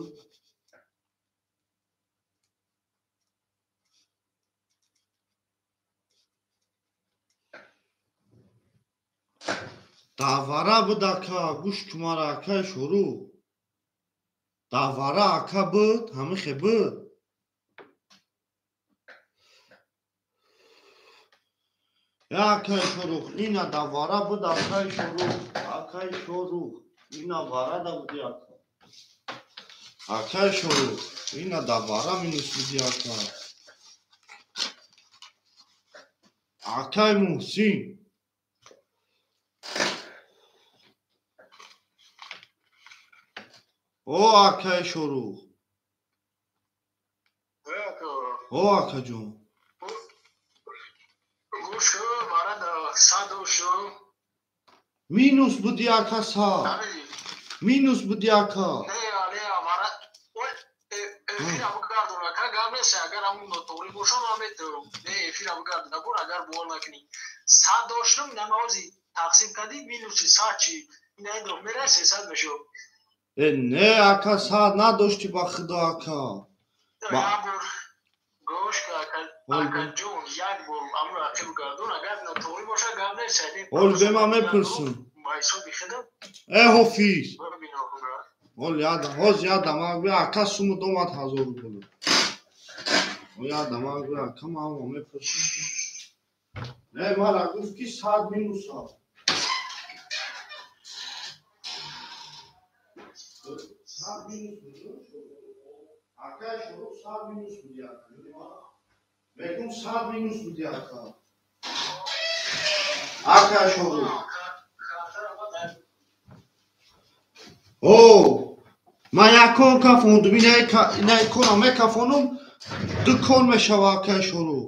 Speaker 1: Давара буд ака, гӯш кумара акай Шорух. Давара ака буд, ҳамихе буд. Я акай Шорух, ина давара буд акай Шорух, акай Шорух, ина вара да буди ака. Акай Шорух, ина давара минус буди ака. Акай Муҳсин. О акай Шорух. О акаҷон. Минус буди ака сад. Минус буди ака. Не ака сад надошти ба худо ака. Ол бема мепурсум. Э ҳофиз. Ол яда, ҳоз яда ман гӯя ака суму домад 1000 рубл. О яда ман гӯя ака ман мепурсум. Не мара гуфт ки 100 минус аст. 100 минус буд. Акай Шорух 100 минус буди ака. Мегум 100 минус буди ака. Акай Шорух. О, ман якон кафондум, ина икона мекафонум, ду кон мешава акай Шорух.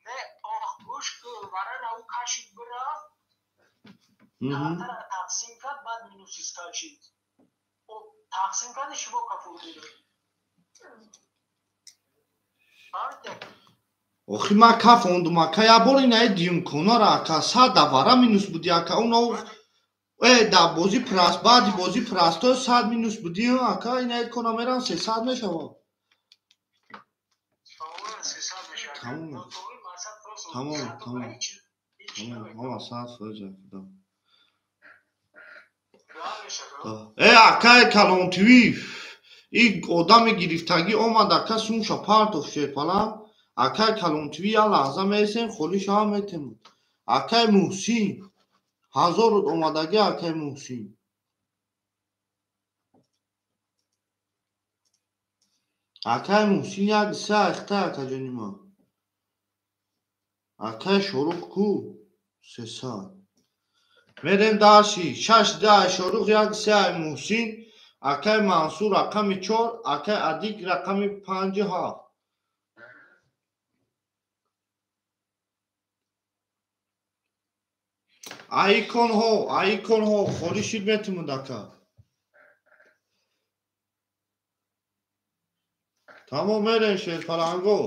Speaker 3: Не, ох, гӯш ку, варана ӯ кашид бира. Тақсим кард, баъд минусис кашид. Тақсим карди шумо кафурдиду.
Speaker 1: Охи ман кафондум ака, як бор инаи дуюм конара ака, 100 давара минус буди ака, уна Дар бози прас баъди бози прасто 100 минус будӣ, ака, ина кона мерам 300 мешавад. Тамом. Тамом, тамом. Тамом, ҳама 100% худам. Акай Калон ТВ, ин одами гирифтагӣ омад, ака, сумша партоф шерпала. Акай Калон ТВ, як лаҳза мересем, холӣ шава метем. Акай Муҳсин, 1000 омадагӣ, акай Муҳсин. Акай Муҳсин як се ахта, акаҷони ман. Акай Шорух ку? 300. Мерем дарси. 6 дай Шорух, як се ай Муҳсин, акай Мансур рақами 4, акай Адик рақами 5 7. Айконҳо, айконҳо холӣ шид метимуд, ака. Тамом, мерем шерпаланго.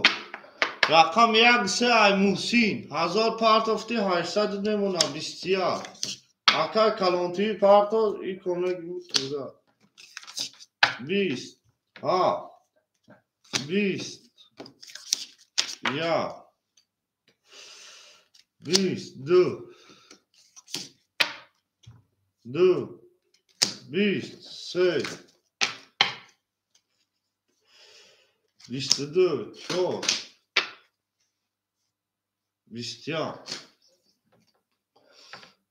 Speaker 1: Рақам 1 се ай Муҳсин, 1000 партофти, 800 мемона, 21. Акай Калон ТВ парто, икона туда. 20, ҳа, 20, як, 22, 2, 23, 22, 4, 21.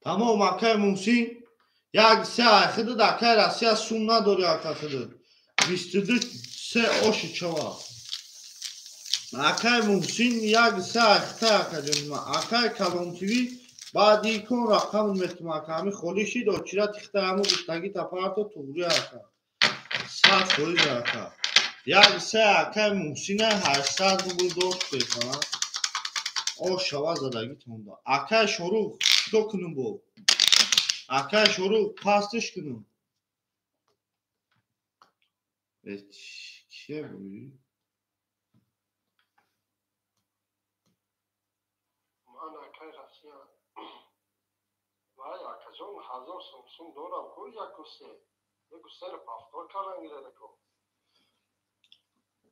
Speaker 1: Тамом, акай Муҳсин, як се ай хидид, акай Россия сум надори, ака хидид. 22 се оши чава. Акай Муҳсин як се ай хитай, акаҷонима. Акай Калон ТВ, баъди икон рақам метум, ака, ҳами холӣ шид, очира тихта ҳаму гуфтагӣ тапарто туғри, ака. 100%, ака. Як се акай Муҳсина 800 рубл дошт бехана. Ош шава задагитонда. Акай Шорух, чико кунум бо? Акай Шорух, пастиш кунум. Кие буи?
Speaker 4: Ман акай Россия. Вай, акаҷон, 1000 сум дорам, ку яку се. Яку серо повтор кардан гирадако.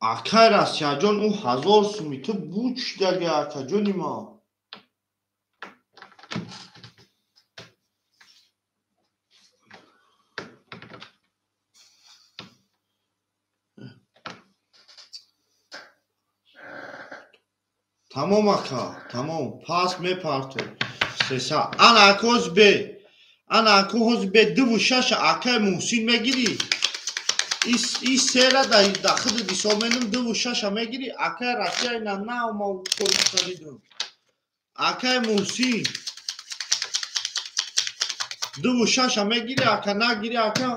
Speaker 1: Акай Россияҷон, ӯ 1000 суми ту буч даги, акаҷони ма. Тамом, ака, тамом, пас мепарто. Сеса. Ана акоз бе. Ана акоз бе 2 6 акай Муҳсин мегирӣ. Ис сера да хид ҳисоб менум 2 6 мегирӣ, акай Россия ина на ма коридум. Акай Муҳсин 2 6 мегирӣ, ака, нагирӣ, ака.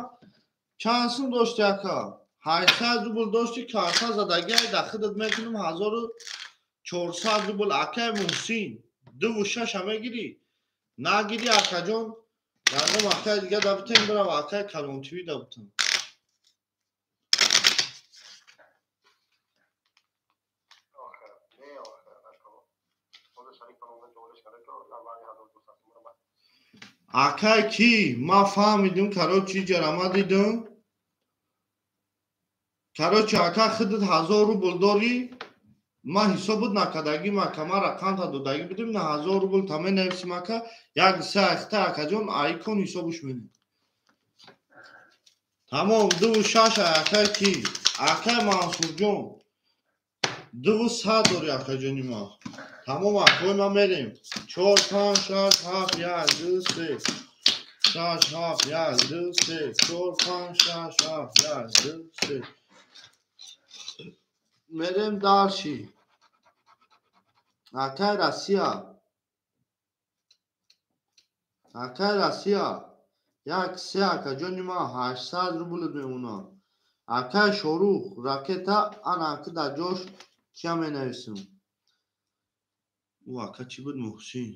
Speaker 1: Чанд сум дошти, ака? 800 рубл дошти, карта задаги, да хидат мекунум 1400 рубл, акай Муҳсин. 2 6 мегирӣ. Нагирӣ, акаҷон, ягон акай дига дабутем, бирав акай Калон ТВ дабутем.
Speaker 4: Охе, не охе, ако.
Speaker 1: Акай ки ман фаҳмидум, короче, ҷара ма дидум, короче, ака, худат 1000 рубл дорӣ, ман ҳисобут накардагим, ака, ман рақамта додагӣ будем, на 1000 рубл та менависим, ака, як се ахта, акаҷон, айкон ҳисобуш менем. Тамом, 2 6, акай ки, акай Мансурҷон, 2 100 дорӣ, акаҷони ман. Тамом, акои ман, мерем. Чор, панҷ, шаш, ҳафт, як, ду, се, шаш, ҳафт, як, ду, се, чор, панҷ, шаш, ҳафт, як, ду, се. Мерем дальше. Акай Россия, акай Россия, як се, акаҷони ман, 800 рубл мемонад. Акай Шорух, ракета, ана аки дар ҷош кия менависам? Ӯ ака чӣ буд? Муҳсин.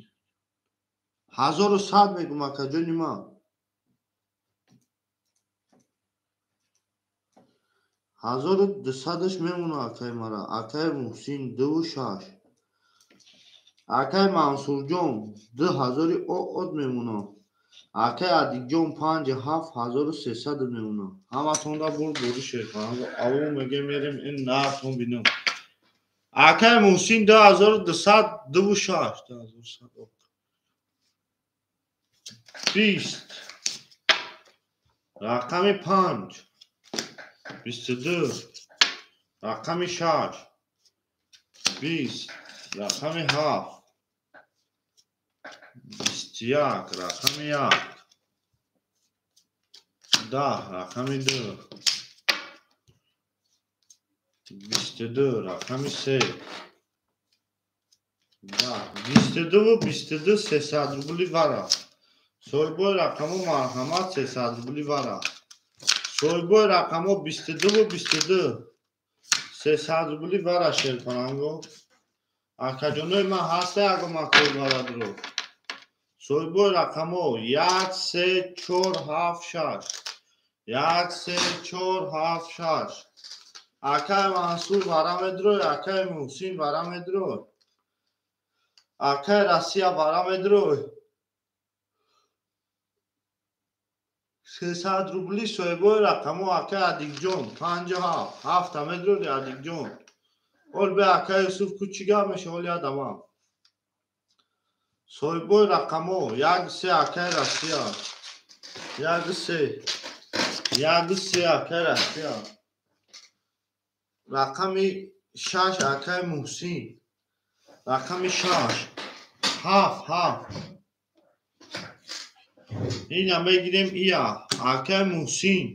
Speaker 1: 1100 мегум, акаҷони ман. 1200-аш мемонад, акаи мара. Акаи Муҳсин, 2 6. Акаи Мансурҷон, 2000 оот мемонад. Акай Адикҷон 5 7 1300 мемонад. Ҳаматонда бурд бури шерпаланго. Аву меге мерем ин нархон бинам. Акай Муҳсин 2200 26 2100 20 рақами 5 22 рақами 6 20 рақами 7 21 рақами 1 10 рақами 2 22 рақами 3 10 22 22 300 рубли вара. Соҳибои рақамо марҳамат 300 рубли вара. Соҳибои рақамо 22 22 300 рубли вара шерпаланго. Акаҷонои ман ҳаста яго макор вара дуро. Соҳибои рақамо 1 3 4 7 6 1 3 4 7 6. Акай Мансур вара медрой, акай Муҳсин вара медрой. Акай Россия вара медрой. 300 рубли соҳибои рақамо акай Адикҷон 5 7 7 медрори Адикҷон. Ол бе акай Юсуф ку чӣ гап меша оли адама. Соҳибои рақамо 1 3 акай Россия. 1 3 1 3 акай Россия. Рақами 6 акай Муҳсин. Рақами 6 7 7. Ина мегирем ия акай Муҳсин.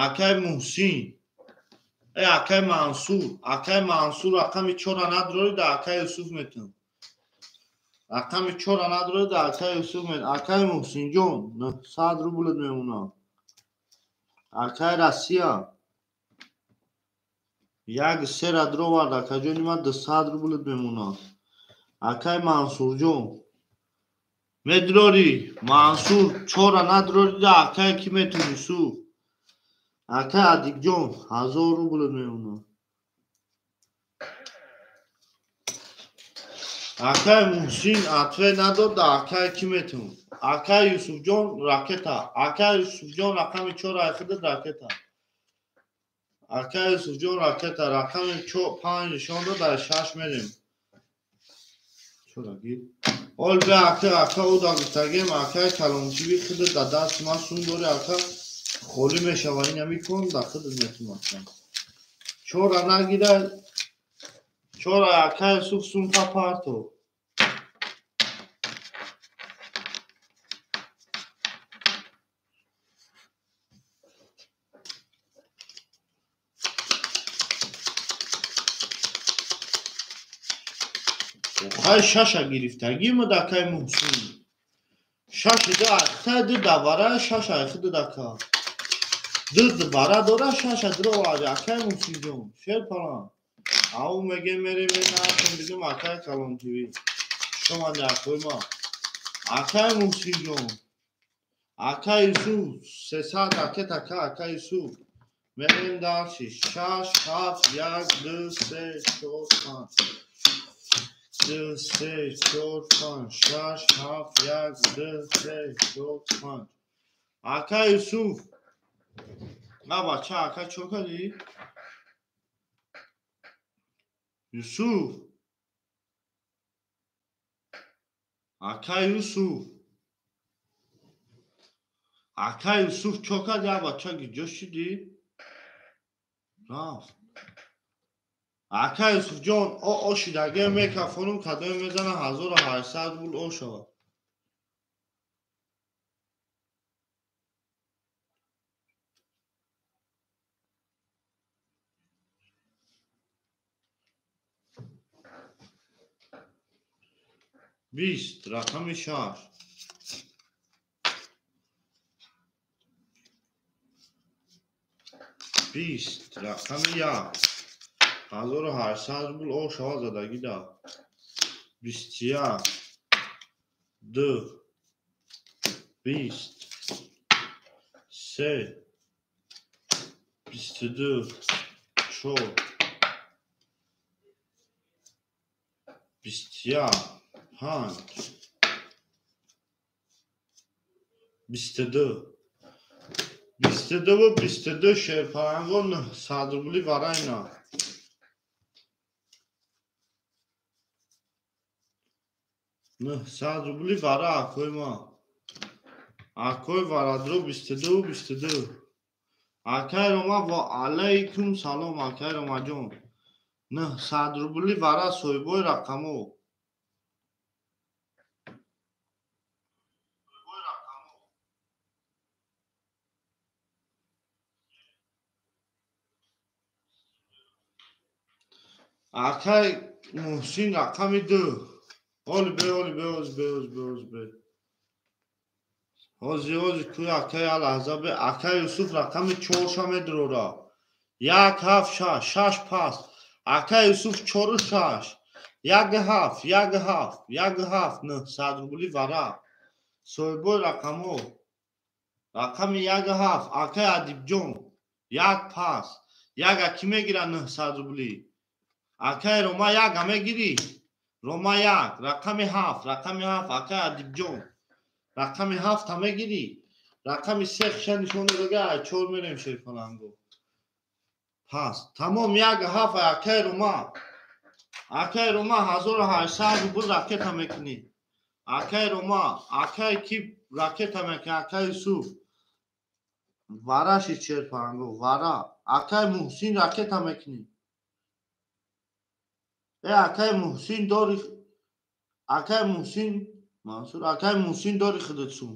Speaker 1: Акай Муҳсин. Акай Мансур. Акай Мансур рақами 4 надорӣ да акай Юсуф метам. Рақами 4 надорӣ да акай Юсуф метам. Акай Муҳсинҷон 900 рубл мемонад. Акай Россия 1 3 ра дровард акаҷони ман 200 рубл мемонад. Акай Мансурҷон медрори Мансур 4 надрори да акай ки метун Юсуф. Акай Адикҷон 1000 рубл мемонад. Акай Муҳсин ответ надод да акай ки метун. Акай Юсуфҷон ракета. Акай Юсуфҷон рақами 4 айхидад ракета. Акай Юсуфҷон ракета рақами 5 нишон дод дар 6 мерем. Чора гир. Ол бе ака ака уда гуфтагем акай калончиви хидад да даст ман сум дори ака холӣ мешава ина микун да хидад метун ака. Чора нагира чора ака Юсуф сумка парто. Охай шаша гирифтагӣ мад акай Муҳсин. Шаши ду ахта ду давара шаша айхиду ака. Ду вара дора шаша дровард акай Муҳсинҷон. Шерпалан. Ау меге мерем нархон бигем акай Калонтиви. Шуманди акои ма. Акай Муҳсинҷон. Акай Юсуф 300 ракет ака акай Юсуф. Мерем дарши 6 7 1 2 3 4 5 2 3 4 5 6 7 1 2 3 4 5. Акай Юсуф. На бача ака чо кардӣ? Юсуф. Акай Юсуф. Акай Юсуф чо кардӣ? А бача гиҷо шидӣ? Рафт. Акай Юсуфҷон о шидаге мекафонум кадоме мезана 1800 рубл о шавад. 20 рақами 6 20 рақами 1 1800 рубл о шавад задагӣ да 21 2 20 3 22 4 21 5 22. 22 22 шерпаланго 900 рубли варайна. 900 рубли вара акои ма. Акои варадро 22 22. Акай Рома ва алайкум салом акай Ромаҷон. 900 рубли вара соҳибои рақамо. Акай Муҳсин рақами 2. Оли бе, оли бе, ози бе, ози бе, ози бе. Ози, ози куй акай алаҳза бе. Акай Юсуф рақами 4 ша медрора. 1 7 6, 6 пас. Акай Юсуф 4 6. 1 7, 1 7, 1 7 900 рубли вара. Соҳибои рақамо. Рақами 1 7 акай Адибҷон. 1 пас. 1 ки мегира 900 рубли. Акай Рома 1 мегирӣ? Рома 1, рақами 7, рақами 7, акай Адибҷон. Рақами 7 мегирӣ? Рақами 3 ша нишон додага, 4 мерем шерпаланго. Пас, тамом 1 7 акай Рома. Акай Рома 1800 рубл ракета мекунӣ. Акай Рома, акай ки ракета мекунӣ, акай Юсуф. Вара шид шерпаланго, вара. Акай Муҳсин ракета мекунӣ. Акай Муҳсин дори, акай Муҳсин Мансур, акай Муҳсин дори худат сум.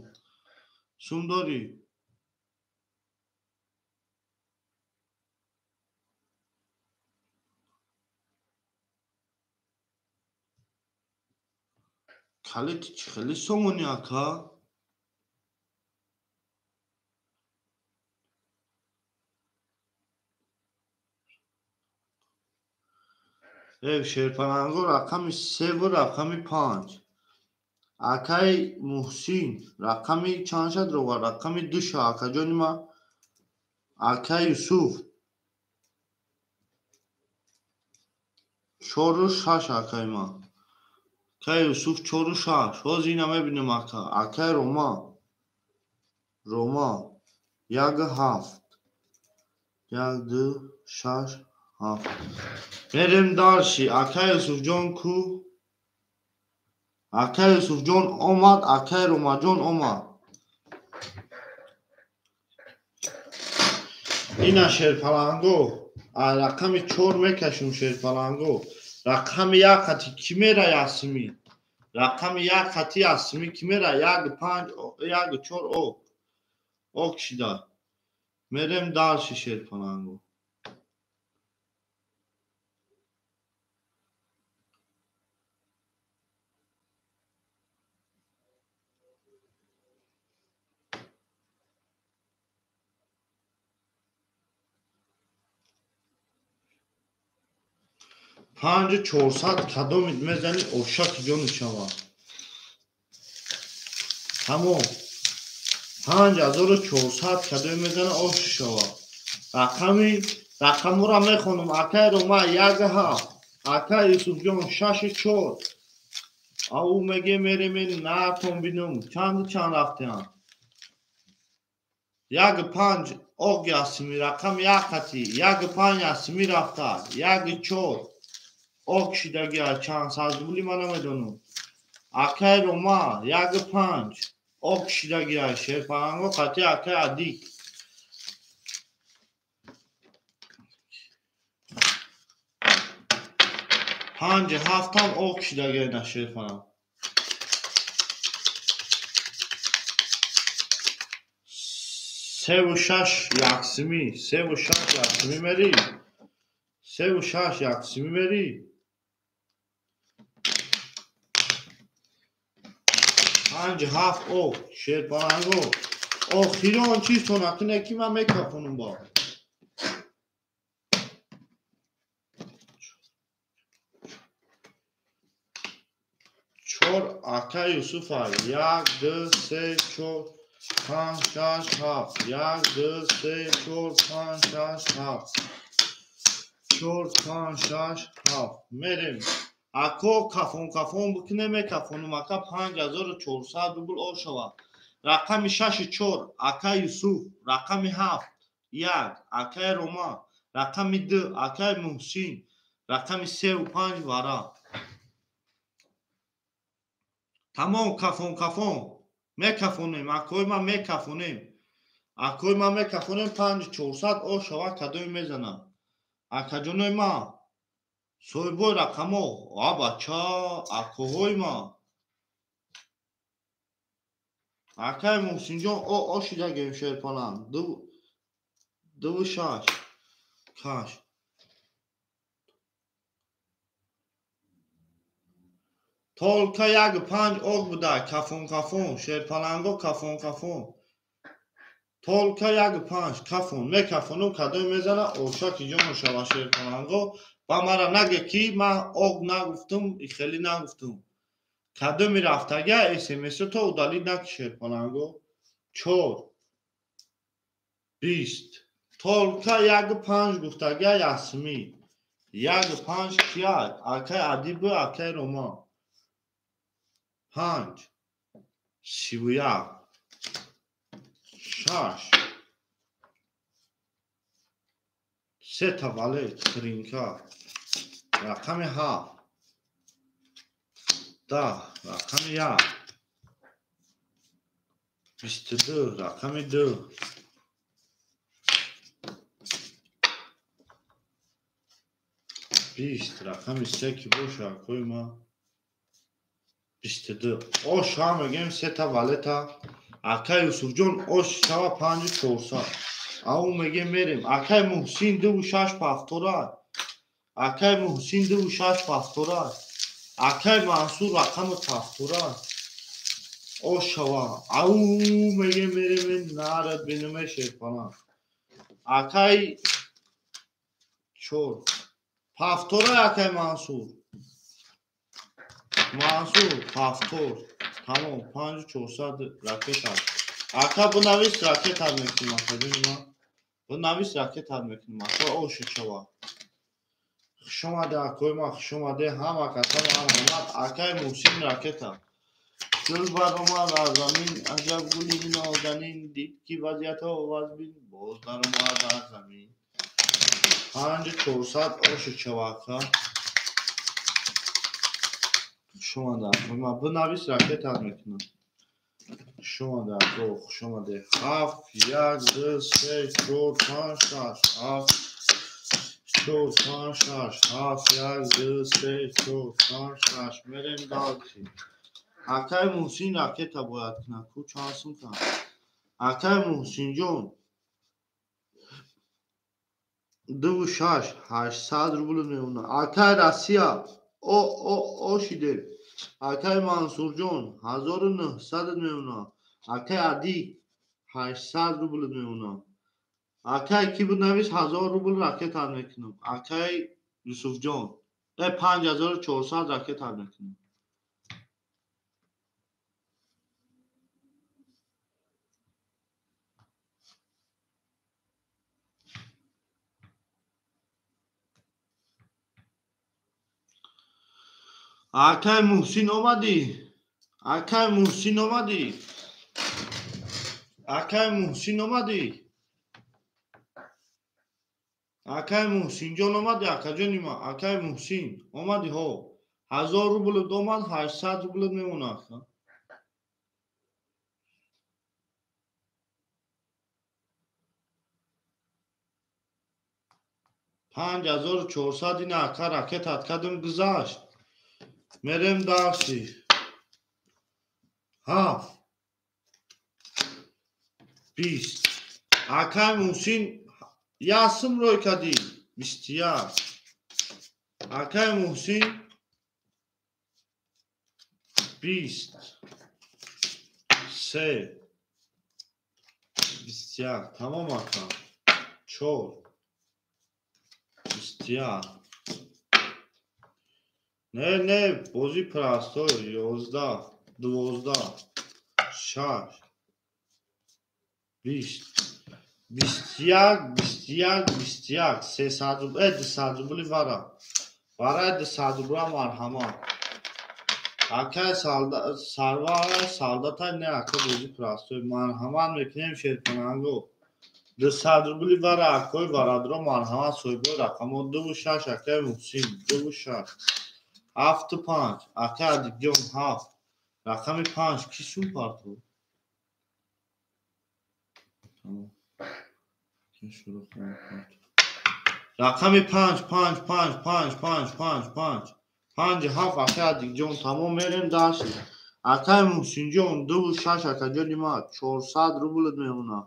Speaker 1: Сум дори. Калит чӣ хеле сомонӣ ака? Шерпаланго рақами 3 ва рақами 5. Акай Муҳсин рақами чанд шад рова? Рақами 2 ша акаҷони ма. Акай Юсуф 4 6 акай ма. Акай Юсуф 4 6. Ҳозир ина мебинем ака. Акай Рома. Рома 1 7. 1 2 6 7. Мерем дарши. Акай Юсуфҷон ку? Акай Юсуфҷон омад, акай Ромаҷон омад. Ина шерпаланго. Рақами 4 мекашем шерпаланго. Рақами 1 қати ки мера ясми? Рақами 1 қати ясми ки мера? 1 5 1 4 ок. Ок шида. Мерем дарши шерпаланго. Панҷ 400 кадомит мезани ошаки ҷони шава. Тамом. 5400 кадоми мезани ош шава. Рақами рақамора мехонам. Акай Рома 1 7, акай Юсуфҷон 6 4. Ау меге мерем натон бинам чанд чанд рафтаам. 1 5 ок ясми рақам 1 қати 1 5 ясми рафта 1 4 ок шидаги чанд сад рубли ман намедонам. Акай Рома 1 5 ок шидаги шерпаланго қати акай Адик. 5 7 ок шидаги на шерпаланг. 3 6 яксими, 3 6 яксими мери. 3 6 яксими мери. 5 7 ок шерпаланго. Охирон чизтон акне ки ман мекафонам ба. 4 акай Юсуфа 1 2 3 4 5 6 7 1 2 3 4 5 6 7 4 5 6 7 мерем. Ако кафон кафон бикунем мекафонам ака 5400 рубл ошава. Рақами шаши чор акай Юсуф, рақами ҳафт як акай Рома, рақами ду акай Муҳсин, рақами севу панҷ вара. Тамом, кафон кафон мекафонем, акои ман мекафонем, акои ман мекафонем. 5400 о шава кадоме мезанам. Акаҷонои ман, соҳибои рақамҳо, а бача, акоҳои ман. Акай Муҳсинҷон, о о шидагем шерпалан. Дуву шаш каш. Толка як панҷ ог буда, кафон кафон, шерпаланго кафон кафон. Толка як панҷ кафон, мекафонум, кадоме мезана, ошаки ҷоно шава шерпаланго. Ба мара наге ки ман ог нагуфтум, хеле нагуфтум. Кадоми рафтага смс-то удалить наки шерпаланго. Чор бист. Толка як панҷ гуфтага Ясми. Як панҷ кия? Акай Адибу, акай Рома. Панҷ сиву як шаш сета валет тринка. Рақами ҳафт даҳ, рақами як 22, рақами ду 20, рақами се ки боша акои ман 22. Ош ҳам мегӯем сета валета. Акай Юсуфҷон, ош шава 5400. Ау мегӯем мерем. Акай Муҳсин дуву шаш пафтора. Акай Муҳсин дуву шаш пафтора. Акай Мансур рақами пафтора. Ош шава. Ау мегӯем мерем нарад бинуме шерпалан. Акай чор пафтора акай Мансур. Мансур пафтор. Тамом, 5400 ракета. Ака бунавис ракета мекунем, акаҷони ман. Бунавис ракета мекунем, ака оши шава. Хуш омаде акои ман, хуш омаде ҳама касам ҳама. Акай Муҳсин ракета. Гул баромад аз замин, аҷаб гули нозанин, дид ки вазъиятҳо вазбин, боз даромад аз замин. 5400 оши шава, ака. Хуш омаде акои ман. Бунавис ракета мекунам. Хуш омаде ако, хуш омаде. Ҳафт, як, ду, се, чор, панҷ, шаш, ҳафт, чор, панҷ, шаш, ҳафт, як, ду, се, чор, панҷ, шаш. Мерем дальше. Акай Муҳсин ракета бояд кунад. Ку чанд сум кунад? Акай Муҳсинҷон дуву шаш, 800 рубл мемонад. Акай Россия о о о шидем. Акай Мансурҷон 1900 мемонад. Акай Ади 800 рубл мемонад. Акай ки буд навис 1000 рубл ракета мекунам. Акай Юсуфҷон 5400 ракета мекунам. Акай Муҳсин омадӣ? Акай Муҳсин омадӣ? Акай Муҳсин омадӣ? Акай Муҳсинҷон омадӣ, акаҷони ман? Акай Муҳсин омадӣ ҳо. 1000 рубл омад, 800 рубл мемонад. 5400 ина ака ракетат кардем гузашт. Мерем дарси. Ҳафт бист. Акай Муҳсин як сум рой кардӣ. 21. Акай Муҳсин 20 се 21. Тамом ака. Чор 21. Не, не, бозӣ простой. 11 12 шаш 20 21 21 21 300 рубл, 200 рубли вара. Вараи 200 рубла марҳамат. Акай Сарвар солдатай не ака бозӣ простой. Марҳамат мекунем шерпаланго. 200 рубли вара акои варадро марҳамат соҳибои рақамҳо 2 6 акаи Муҳсин 2 6 7 5 акаи Адикҷон 7 рақами 5 ки сум партов? Рақами 5 5 5 5 5 5 5 5 7 акаи Адикҷон тамом мерем дальше. Акаи Муҳсинҷон 2 6 акаҷони ма 400 рублат мемонад.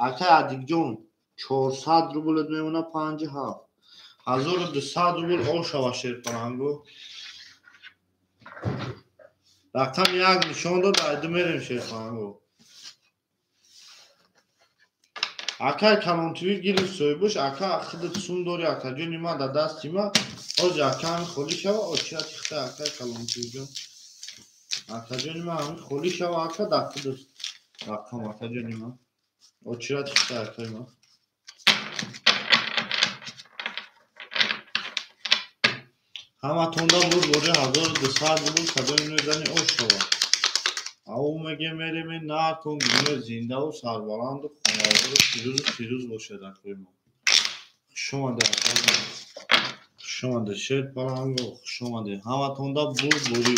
Speaker 1: Акаи Адикҷон 400 рублат мемонад 5 7 1200 рубл ошава шерпаланго. Рақами 1 нишон дод айду мерем шерпаланго. Акаи Калонтивӣ гирифт соҳибош ака худат сум дори акаҷони ма дар дасти ма ҳозир ака ҳами холӣ шава очирати хита акаи Калонтивиҷон. Акаҷони ма ҳами холӣ шава ака дар худат рақам акаҷони ма. Очирати хита акаи ма. Ҳаматонда буд бори 1200 рубл кадоми мезани ошава. Ау меге мереме наатон дунё зиндаву сарбаланду хонаводару пирӯзу фирӯз бошед акои мо. Хуш омаде акаи мо. Хуш омаде шерпаланго хуш омаде. Ҳаматонда буд бори.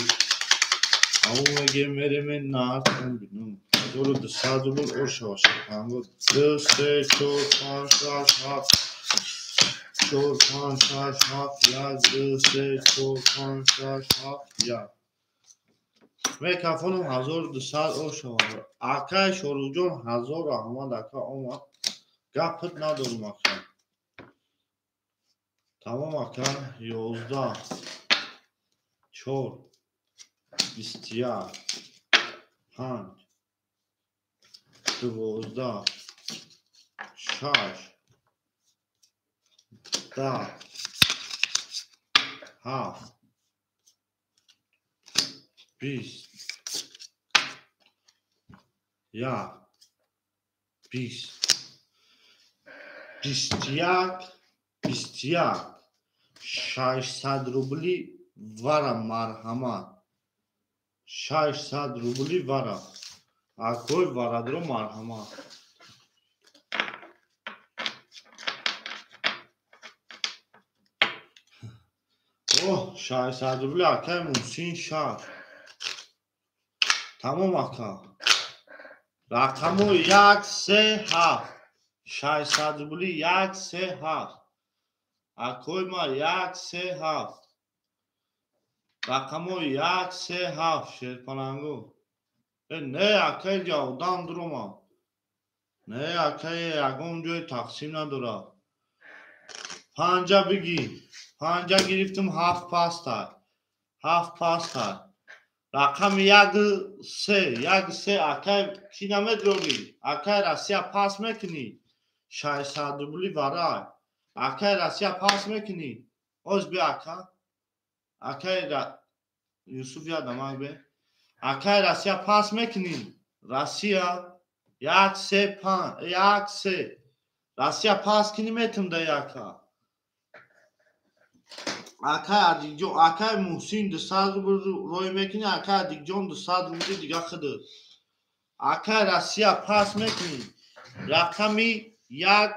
Speaker 1: Ау меге мереме наатон бинум. 1200 рубл ошава шерпаланго. 2 3 4 5 6 7 4 5 6 7 1 2 3 4 5 6 7 1 Мекафонам 1200 ошава. Акаи Шоруҷон ҳазор раҳмат ака омад. Гапат надорум ака. Тамом ака 11 4 21 5 12 6 10 7 20 1 20 21 21 600 рубли вара марҳамат. 600 рубли вара. Акои варадро марҳамат. Оҳ 600 рубли акаи Муҳсин 6. Тамом ака. Рақамҳо 1 3 7 600 рубли 1 3 7 акои ма 1 3 7 рақамҳо 1 3 7 шерпаланго. Не акаи ҷавдан дуромад. Не акаи ягон ҷой тақсим надорад. Панҷа бигир. Панҷа гирифтум 7 пастай. 7 пастай. Рақами 1 3 1 3 акай ки намедорӣ? Акай Россия пас мекунӣ? 600 рубли варай. Акай Россия пас мекунӣ? Оз би ака. Акай Юсуф ядамак бе. Акай Россия пас мекунӣ? Россия 1 3 5 1 3 Россия пас кунӣ метум да яка. Акай Адикҷон, акай Муҳсин 200 рубл рой мекунӣ, акай Адикҷон 200 рубли дига худат. Акай Россия пас мекунӣ. Рақами 1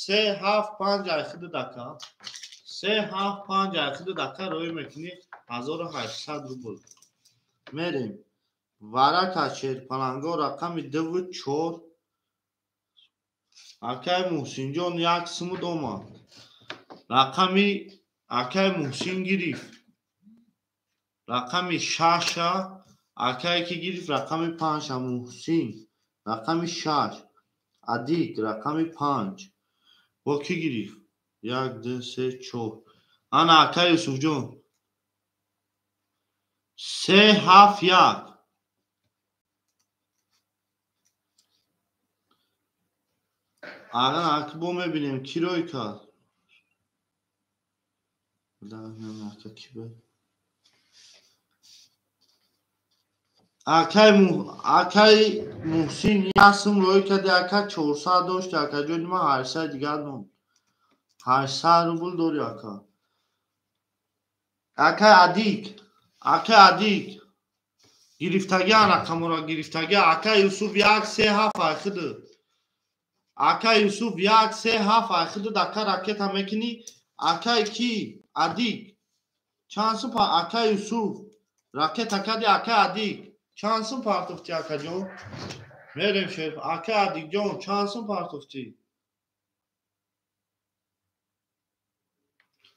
Speaker 1: 3 7 5 ай худат ака. 3 7 5 ай худат ака рой мекунӣ 1800 рубл. Мерем. Варака шерпаланго рақами 2 4 Акай Муҳсинҷон як сумуд омад. Рақами акаи Муҳсин гирифт. Рақами 6 акае ки гирифт рақами 5 Муҳсин. Рақами 6 Адик рақами 5. Бо кӣ гирифт? 1 2 3 4. Ана акаи Юсуфҷон. 3 7 1. Ана ака бо мебинем кӣ рой кард. Ака кӣ буд? Акаи Муҳсин як сум рой карди ака 400 дошти акаҷони ман 800 дигар монд. 800 рубл дори ака. Акаи Адик, акаи Адик Гирифтагиан рақаморо гирифтагиан. Ака Юсуф 1 3 7 айхиду. Ака Юсуф 1 3 7 айхиду ака ракета мекунӣ. Акай ки? Адик. Чанд сум ака Юсуф? Ракета кади ака Адик. Чанд сум партофтӣ акаҷон? Мерем шер. Ака Адикҷон чанд сум партофтӣ?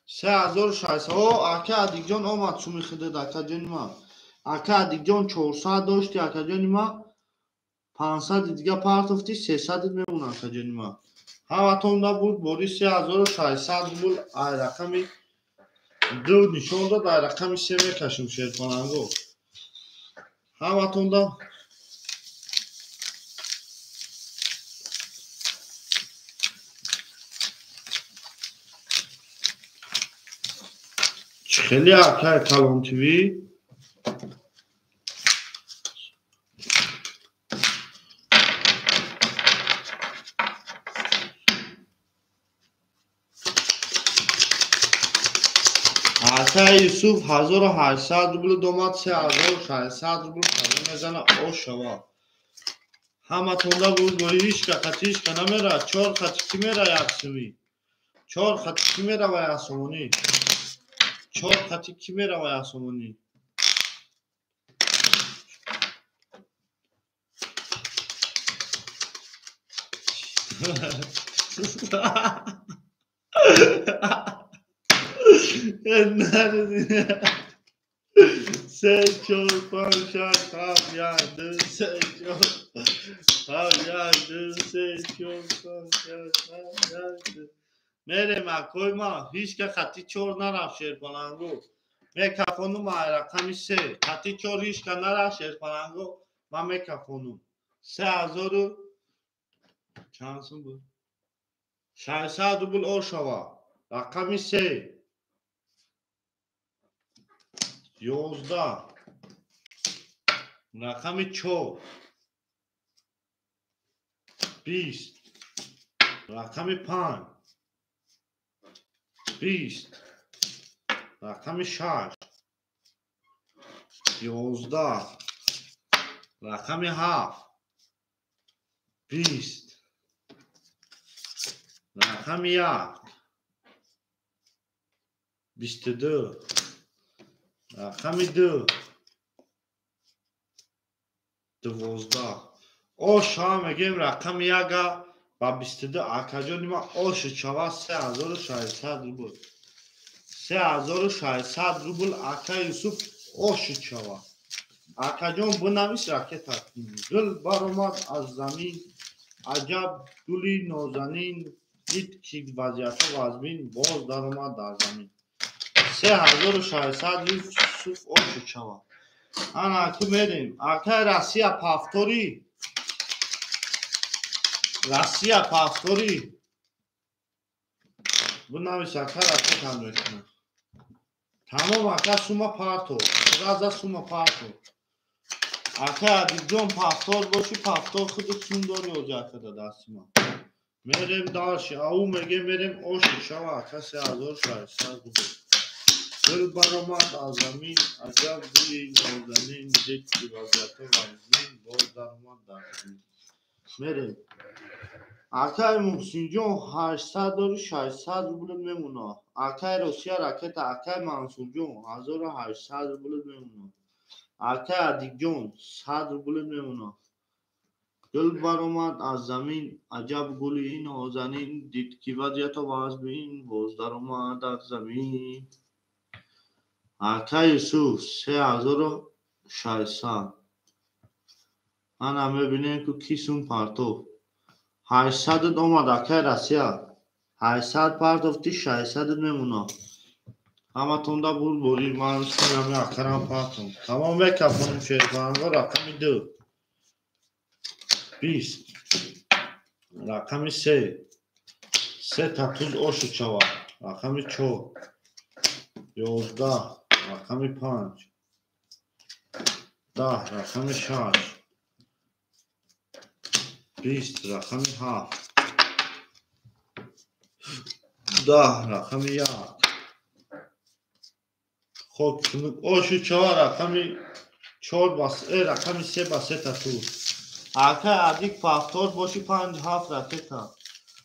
Speaker 1: 3600. О, ака Адикҷон омад суми худат акаҷони ман. Ака Адикҷон 400 дошти акаҷони ман. 500 дига партофтӣ, 300 мемонад акаҷони ман. Ҳаматонда буд бори 3600 рубл ай рақами 2 нишон дод, ай рақами 3 мекашем шерпаланго. Ҳаматонда хеле акай Калон ТВ. Акай Юсуф 1800 рубл домад, 3600 рубл қазо мезана ошава. Ҳаматонда буд бори ҳичка қати ҳичка намера, 4 қати ки мера як сумӣ. 4 қати ки мерава як сомонӣ. 4 қати ки мерава як сомонӣ. 3 4 5 6 7 8 9 3 4 7 8 9 3 4 5 6 7 8 9. Мерем акой ма ҳичка қати 4 нарафт шерпаланго. Мекафонум ай рақами 3. Қати 4 ҳичка нарафт шерпаланго. Ман мекафонум. 3000 чанд сум буд? 600 рубл ошава. Рақами 3. 11. Рақами 4. 20. Рақами 5. 20. Рақами 6. 11. Рақами 7. 20. Рақами 1. 22. Рақами 2. 12. Оша мегем рақами 1 ба 22 акаҷони ман оши чава 3600 рубл. 3600 рубл ака Юсуф оши чава. Акаҷон бинавис ракета. Гул баромад аз замин, аҷаб гули нозанин, дид ки вазъиятҳо вазмин, боз даромад дар замин. 3600 Юсуф оши чава. Ана аку мерем. Акай Россия пафтори. Россия пафтори. Бинавис ака ракета мекунад. Тамом ака сума парто. Раза сума парто. Ака Адикҷон пафтор боши, пафтор худат сум дори оҷа ака да дасти ман. Мерем дальше. Ау меге мерем оши шава ака 3600 рубл. Гул баромад аз замин, аҷаб гули нозанин, дид ки вазъиятҳо вазмин, боз даромад дар замин. Мерем. Акай Муҳсинҷон 800 дори 600 рубл мемонад. Акай Россия ракета, акай Мансурҷон 1800 рубл мемонад. Акай Адикҷон 100 рубл мемонад. Гул баромад аз замин, аҷаб гули нозанин, дид ки вазъиятҳо вазмин, боз даромад дар замин. Акай Юсуф 3600. Ана мебинем ку ки сум партофт. 800 омад акай Россия. 800 партофти, 600 мемонад. Ҳаматонда буд бори ман суми акарам партом. Тамом мекафонем шерпаланго рақами 2. 20. Рақами 3. 3 та туз ошу чава. Рақами 4. 11. Рақами 5. 10. Рақами 6. 20. Рақами 7. 10. Рақами 1. Хок оши чава рақами 4 ба рақами 3 ба 3 та тур. Акай Адик повтор боши 5 7 ракета.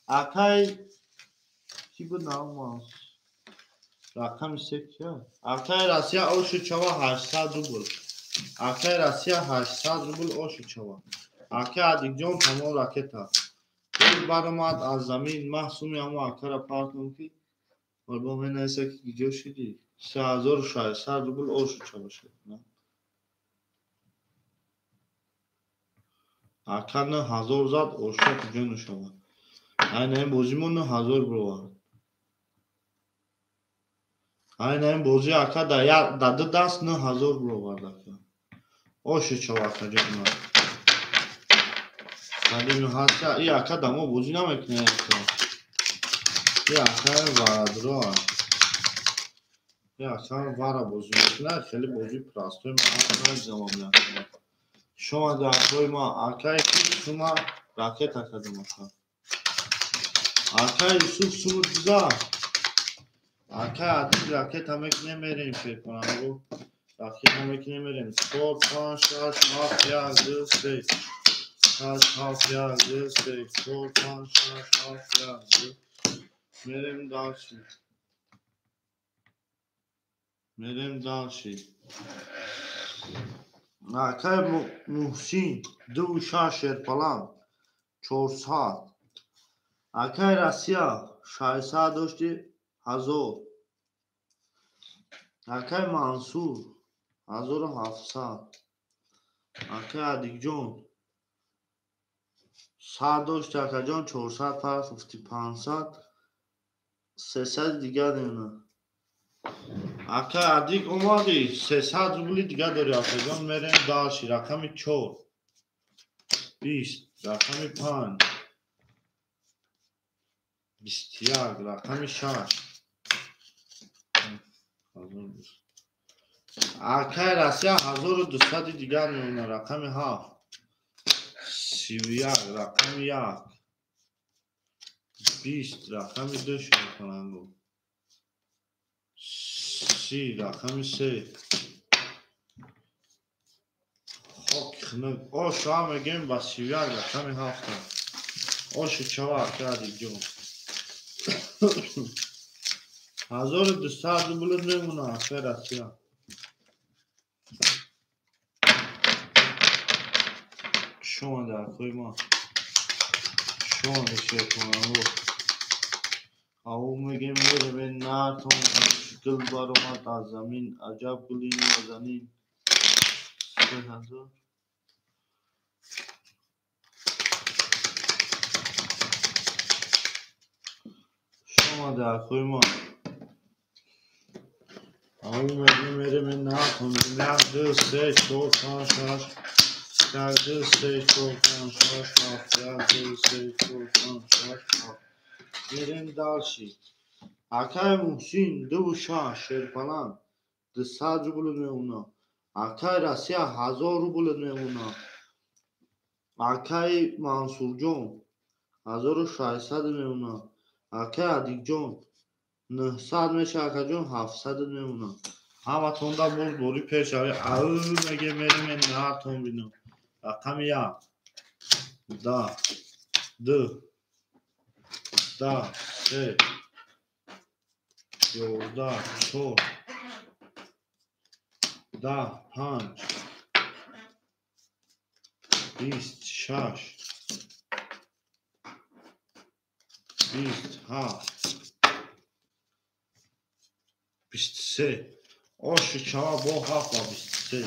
Speaker 1: Акай ки буд наомад? Рақами 3 кия? Акай Россия ошу чава 800 рубл. Акай Россия 800 рубл ошу чава. Акай Адикҷон тамом ракета. Гул баромад аз замин, маҳсуми ҳамо акара партом ки бо менависа ки гиҷо шидӣ? 3600 рубл ошу чава шуд. Ака 9000 зад оша куҷо нушавад? Айна ин бозӣ мо 9000 бировард. Айна ин бозӣ ака дар ду даст 9000 бировард ака. Ошу чава акаҷон ма. Садими ҳаста и ака да мо бозӣ намекунад ака. И ака варадро. И ака вара бозӣ мекунад, хеле бозии простой ма намедонам ака. Шумо дарҳои ма акай сума ракета кардам ака. Акай Юсуф суму диза. Акай Адил ракета мекунем мерем шерпонанго. Ракета мекунем мерем. 4 5 6 7 1 2 3 6 7 1 2 3 4 5 6 7 1 2 мерем дальше. Мерем дальше. Акай Муҳсин 2 6 шерпалан 400. Акай Россия 600 дошти 1000. Акай Мансур 1700. Акай Адикҷон 100 дошти акаҷон 400 пас гуфти 500 300 дигар мемонад. Акай Адик омадӣ 300 рубли дигар дорӣ акаҷон мерем дальше. Рақами 4 20 рақами 5 21 рақами 6. Акай Россия 1200 дигар мемонад. Рақами 7 31 рақами 1 20 рақами 2 шерпаланго. 30 рақами 3. Хок хунук. Ошу ҳам мегӯем ба 31 рақами 7. Ошу чава ака Адикҷон. 1200 рубл мемонад акай Россия. Шумо дарҳои ма. Шумо шерпонанго. Ау мегӯем мерем нартон гул баромад аз замин аҷаб гули нозанин. 3000. Шумо дарҳои ма. Ау мегӯем мерем нартон 1 2 3 4 5 6 1 2 3 4 5 6 7 1 2 3 4 5 6 7. Мерем дальше. Акай Муҳсин 2 6 шерпалан 200 рубл мемонад. Акай Россия 1000 рубл мемонад. Акай Мансурҷон 1600 мемонад. Акай Адикҷон 900 мешавад акаҷон 700 мемонад. Ҳаматонда боз бори пеш равӣ. Ау мегӯем мерем нартон бинам. Рақами 1 10 2 10 3 11 4 10 5 26 27 23. Ошу чава бо 7 ба 23.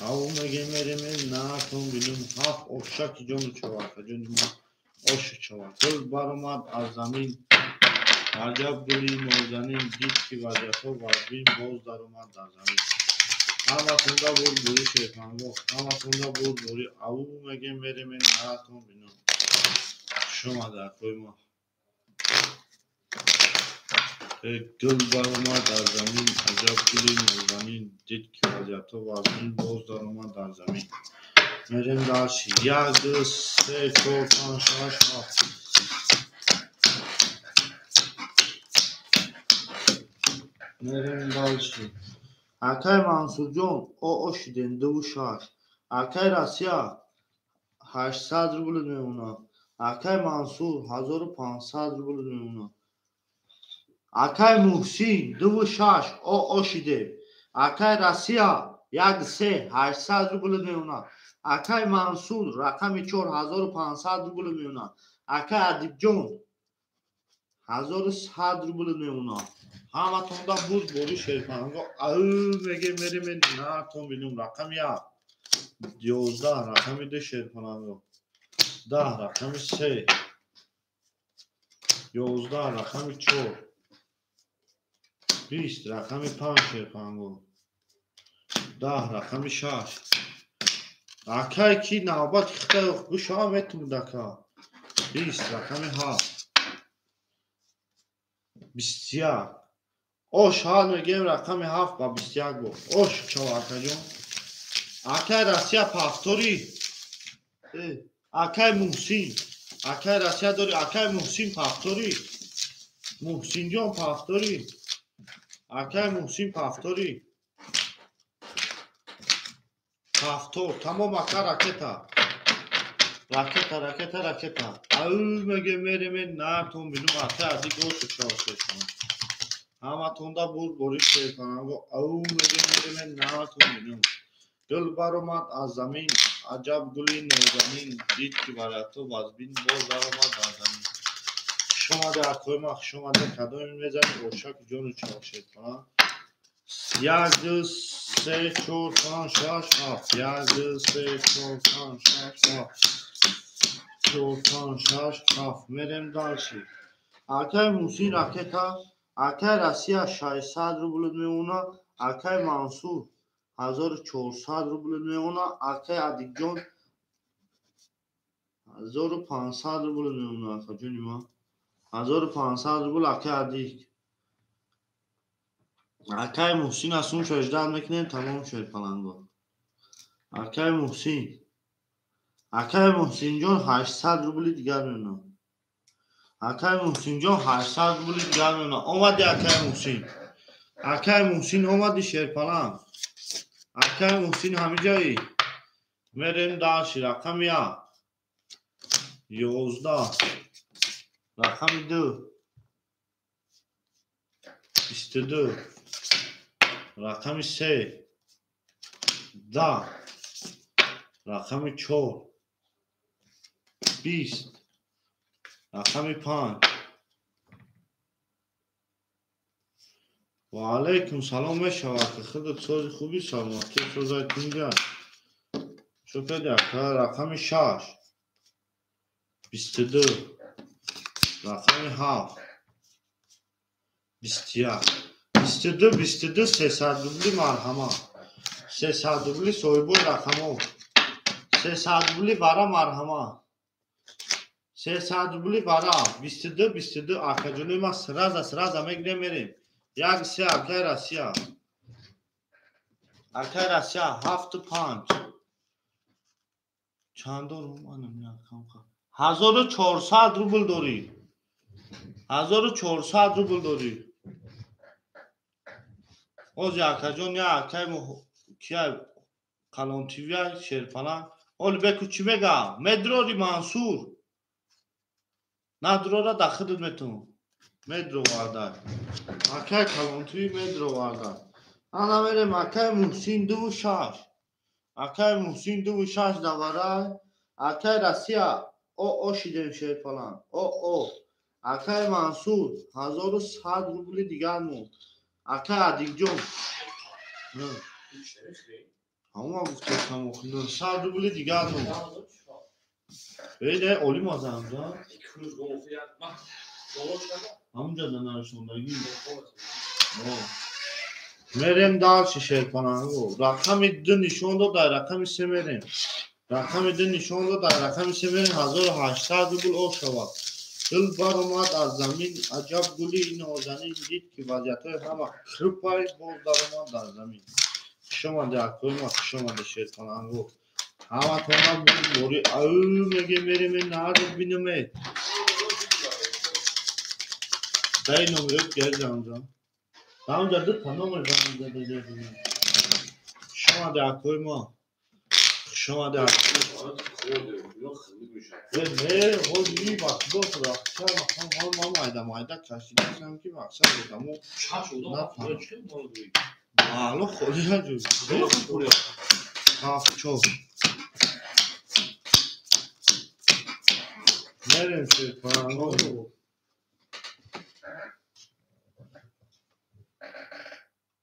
Speaker 1: Ау мегӯем мерем нартон бинам 7 ошаки ҷону чава акаҷони ма. Ошу чава. Гул баромад аз замин аҷаб гули нозанин дид ки вазъиятҳо вазнин боз даромад дар замин. Ҳаматонда боз бори шерпанго. Ҳаматонда боз бори ау мегӯем мерем нартон бинам. Шумо дарҳои ма. Гул баромад дар замин аҷаб гули нозанин дид ки вазъиятҳо вазнин боз даромад дар замин. Мерем дальше. 1 2 3 4 5 6 7. Мерем дальше. Акай Мансурҷон оо шидем 2,6. Акай Россия 800 рубл мемонад. Акай Мансур 1500 рубл мемонад. Акай Муҳсин 2,6 оо шидем. Акай Россия 1,3 800 рубл мемонад. Акай Мансур рақами 4 1500 рубл мемонад. Акай Адибҷон 1100 рубл мемонад. Ҳаматонда буд бори шерпанго. Ау меге мерем нартон бинум. Рақами 1 11, рақами 2 шерпанго 10, рақами 3 11, рақами 4 20, рақами 5 шерпанго 10, рақами 6. Акай ки навбат хитай гӯшава метунад ака. 20, рақами 7 21. Ош ҳал мегем рақами 7 ба 21 бо. Ош чава акаҷон. Акай Россия пафтори. Акай Муҳсин. Акай Россия дори. Акай Муҳсин пафтори. Муҳсинҷон пафтори. Акай Муҳсин пафтори. Пафтор. Тамом ака ракета. Ракета, ракета, ракета. Ау меге мереме нартон бинум. Акай адик ош чава шерпанг. Ҳаматонда буд бори шерпанг. Ау меге мереме нартон бинум. Гул баромад аз замин, аҷаб гули нозанин, дид ки варақҳо вазбин боз даромад дар замин. Хуш омаде акои ман, хуш омаде. Кадоме мезанӣ ошаки ҷону чава шерпанг? 1 2 3 4 5 6 7. 1 2 3 4 5 6 7. 4 5 6 7. Мерем дальше. Акай Муҳсин ракета. Акай Россия 600 рубл мемонад. Акай Мансур 1400 рубл мемонад. Акай Адикҷон 1500 рубл мемонад. Акаҷони ман 1500 рубл акай Адик. Акай Муҳсин аз сум шаждат мекунем. Тамом шерпаланго. Акай Муҳсин. Акай Муҳсинҷон 800 рубли дигар мемонад. Акай Муҳсинҷон 800 рубли дигар мемонад. Омади акай Муҳсин. Акай Муҳсин омади шерпаланг. Акай Муҳсин ҳамиҷои. Мерем дальше. Рақами 1 11, рақами 2 22, рақами 3 10, рақами 4 20, рақами 5. Ва алайкум салом мешавад. Худат сози хуби, саломатӣ созай тинҷа. Чӯ кардӣ ака? Рақами 6 22, рақами 7 21. 22 22 300 рубли марҳама. 300 рубли соҳибои рақамҳо. 300 рубли вара марҳама. 300 рубли вара 22 22. Акаҷонои ман сраза сраза мегирем мерем. 1 3 акай Россия. Акай Россия 7 5. Чанд дорум? 1400 рубл дорӣ. 1400 рубл дорӣ. Ози акаҷон я акай кия калонтивия шерпаланг. Оли беку чӣ мега? Медрори Мансур. Надрора да худат метун. Медроварда. Акай калонтиви медроварда. Ана мерем акай Муҳсин 2,6. Акай Муҳсин 2,6 даварай. Акай Россия о шидем шерпаланг. О. Акай Мансур 1100 рубли дигар монд. Акай Адикҷон. Ҳамон гуфтам 900 рубли дигар монд. Бейде оли мазам да? Ҳамунҷа да нарасондагӣ. Мерем дальше шерпананго. Рақами 2 нишон дод, дар рақами 3 мерем. Рақами 2 нишон дод, дар рақами 3 мерем. 1800 рубл о шавад. Дил баромад аз замин, аҷаб гули нозанин, дид ки вазъиятҳои ҳама хирпай боз даромад дар замин. Хуш омаде акои ма, хуш омаде шерпананго. Ҳаматона бори ау меге мереме нард бинаме. Дай номерот герҷамҷа. Даунҷа дута номер занг зада. Шомаде акои мо. Хушомаде. Не, ҳози ба худо рақса мақом ҳол ма майда майда кашидасам ки мақсад одамо маълум холи наҷуз. Ҳафт чор. Мерем шерпаранго.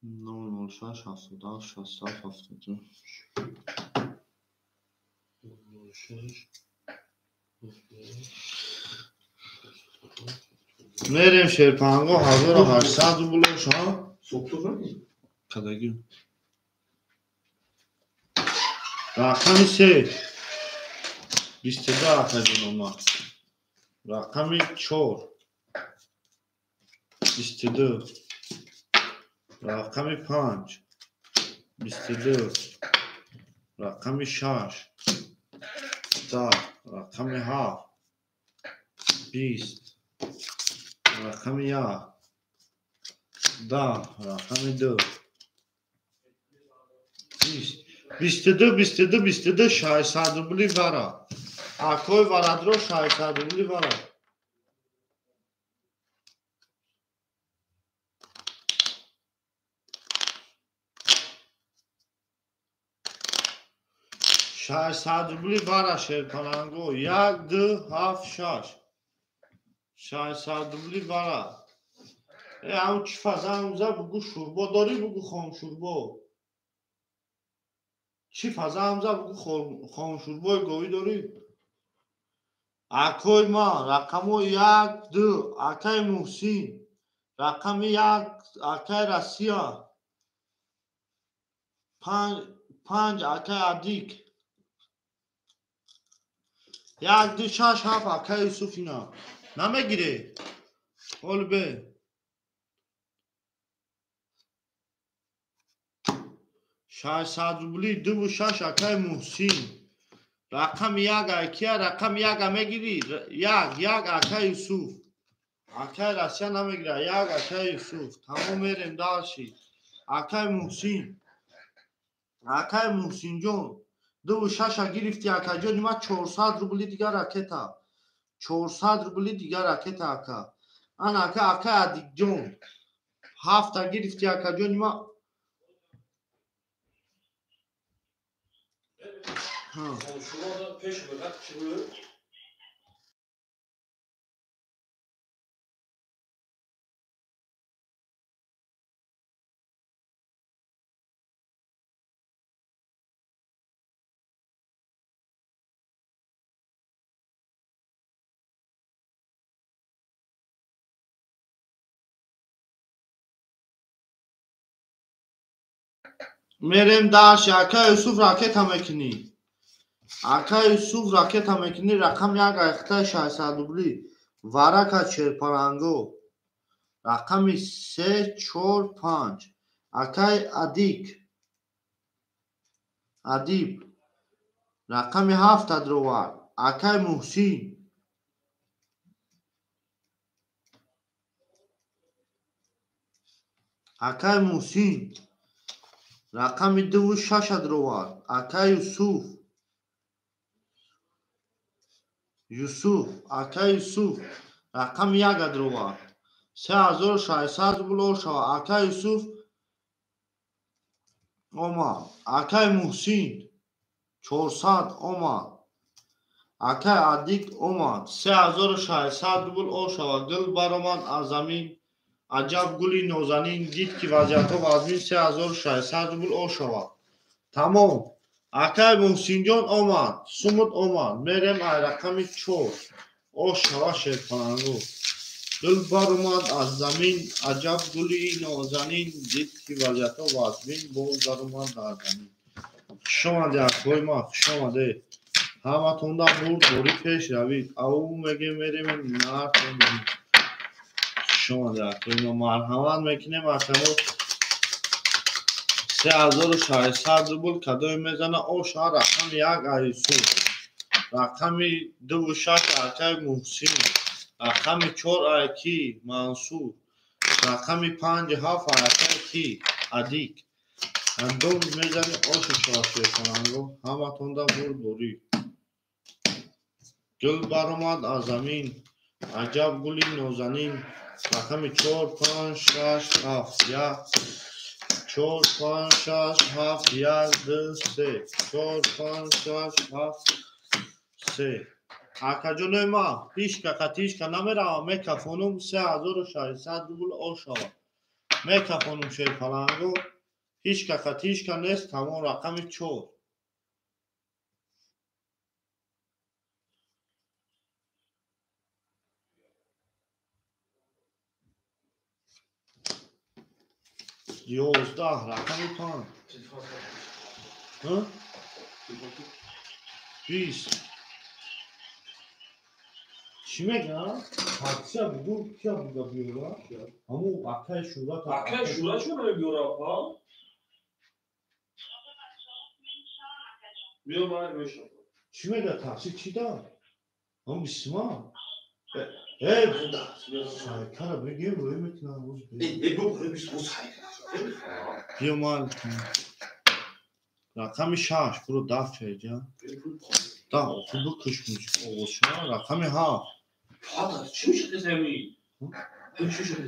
Speaker 1: 006 77 67 72. Мерем шерпанго 1800 рубло ша. Кадаги. Рақами се. 22 акаҷон омад. Рақами 4. 22. Рақами 5. 22. Рақами 6. 10. Рақами 7. 20. Рақами 1. 10. Рақами 2. 20. 22, 22, 22, 600 рубли вара. Акои варадро 600 рубли вара. 600 рубли вара шерпаланго. 1, 2, 7, 6. 600 рубли вара. Э, ам чӣ фаза бугу шурбо дорӣ, бугу хомшурбо. Чӣ фаза ҳамза бугу хомшурбои говӣ дорӣ? Акои ман рақамо 1, 2, акаи Муҳсин. Рақами 1, акаи Россия. 5, 5, акаи Адик. 1, 2, 6, 7, акаи Юсуф ина. Намегире? Ҳол бе. 600 рубли 2 6 акаи Муҳсин. Рақами 1 акия, рақами 1 мегири. 1, 1 акаи Юсуф. Акаи Россия намегира. 1 акаи Юсуф. Тамом мерем дальше. Акаи Муҳсин. Акаи Муҳсинҷон. 2 6 гирифти акаҷон, ма 400 рубли дигар ракета. 400 рубли дигар ракета ака. Ана ака, акаи Адикҷон. 7 гирифти акаҷон, ма мерем дальше. Ака Юсуф ракета мекунӣ. Ака Юсуф ракета мекунӣ. Рақами 1 айхтаи 600 рубли. Варака черпаранго. Рақами 3, 4, 5. Акаи Адик. Адиб. Рақами 7 адровар. Акаи Муҳсин. Акаи Муҳсин. Рақами 2 6 адровар. Акаи Юсуф. Юсуф, акаи Юсуф. Рақами 1 адровар. 3600 рубл шава. Акаи Юсуф омад. Акаи Муҳсин 400 омад. Акаи Адик омад. 3600 рубл шава. Гул баромад аз замин. Аҷаб гули нозанин дид ки вазъиятҳо вазмин. 3600 рубл шава. Тамом. Акаи Муҳсинҷон омад. Сумут омад. Мерем ай рақами 4. Ошава шерпаланго. Гул баромад аз замин. Аҷаб гули нозанин дид ки вазъиятҳо вазмин. Боз даромад дар замин. Хуш омаде акои ман, хуш омаде. Ҳаматонда бурд бори пеш равид. Ау мегем мерем нартон. Хуш омаде акои ман. Марҳамат мекунем акамо. 3600 рубл кадое мезана? Оша рақами 1 Аюсуф. Рақами 2 6 акаи Муҳсин. Рақами 4 аки Мансур. Рақами 5 7 акай ки Адик. Андом мезани ошу шава шерпаланго. Ҳаматонда бурдборӣ. Гул баромад аз замин. Аҷаб гули нозанин. Рақами 4 5 6 7 1 4 5 6 7 1 2 3 4 5 6 7 3. Акаҷонои ма ҳичка қатишка намеравам, мекафонум 3600 рубл ошава. Мекафонум шерпаланго, ҳичка қатишка нест, тамом. Рақами 4. 11 рақами 5. 20. Чӣ мегӯям? Таксия бугу, кия буга биёра? Ҳамун акаи Шӯра.
Speaker 2: Акаи Шӯра чӣ намебиёра, па? Биё ман мешавам.
Speaker 1: Чӣ мега такси чӣ да? Ҳамун бисма? Сайкара бигем, рӯй мекунам. Биё ман рақами 6 буро дафт шайҷа. Да, охир бикушмиш оғозшава. Рақами 7.
Speaker 2: Чӣ мешад ҳами? Чӣ шуд?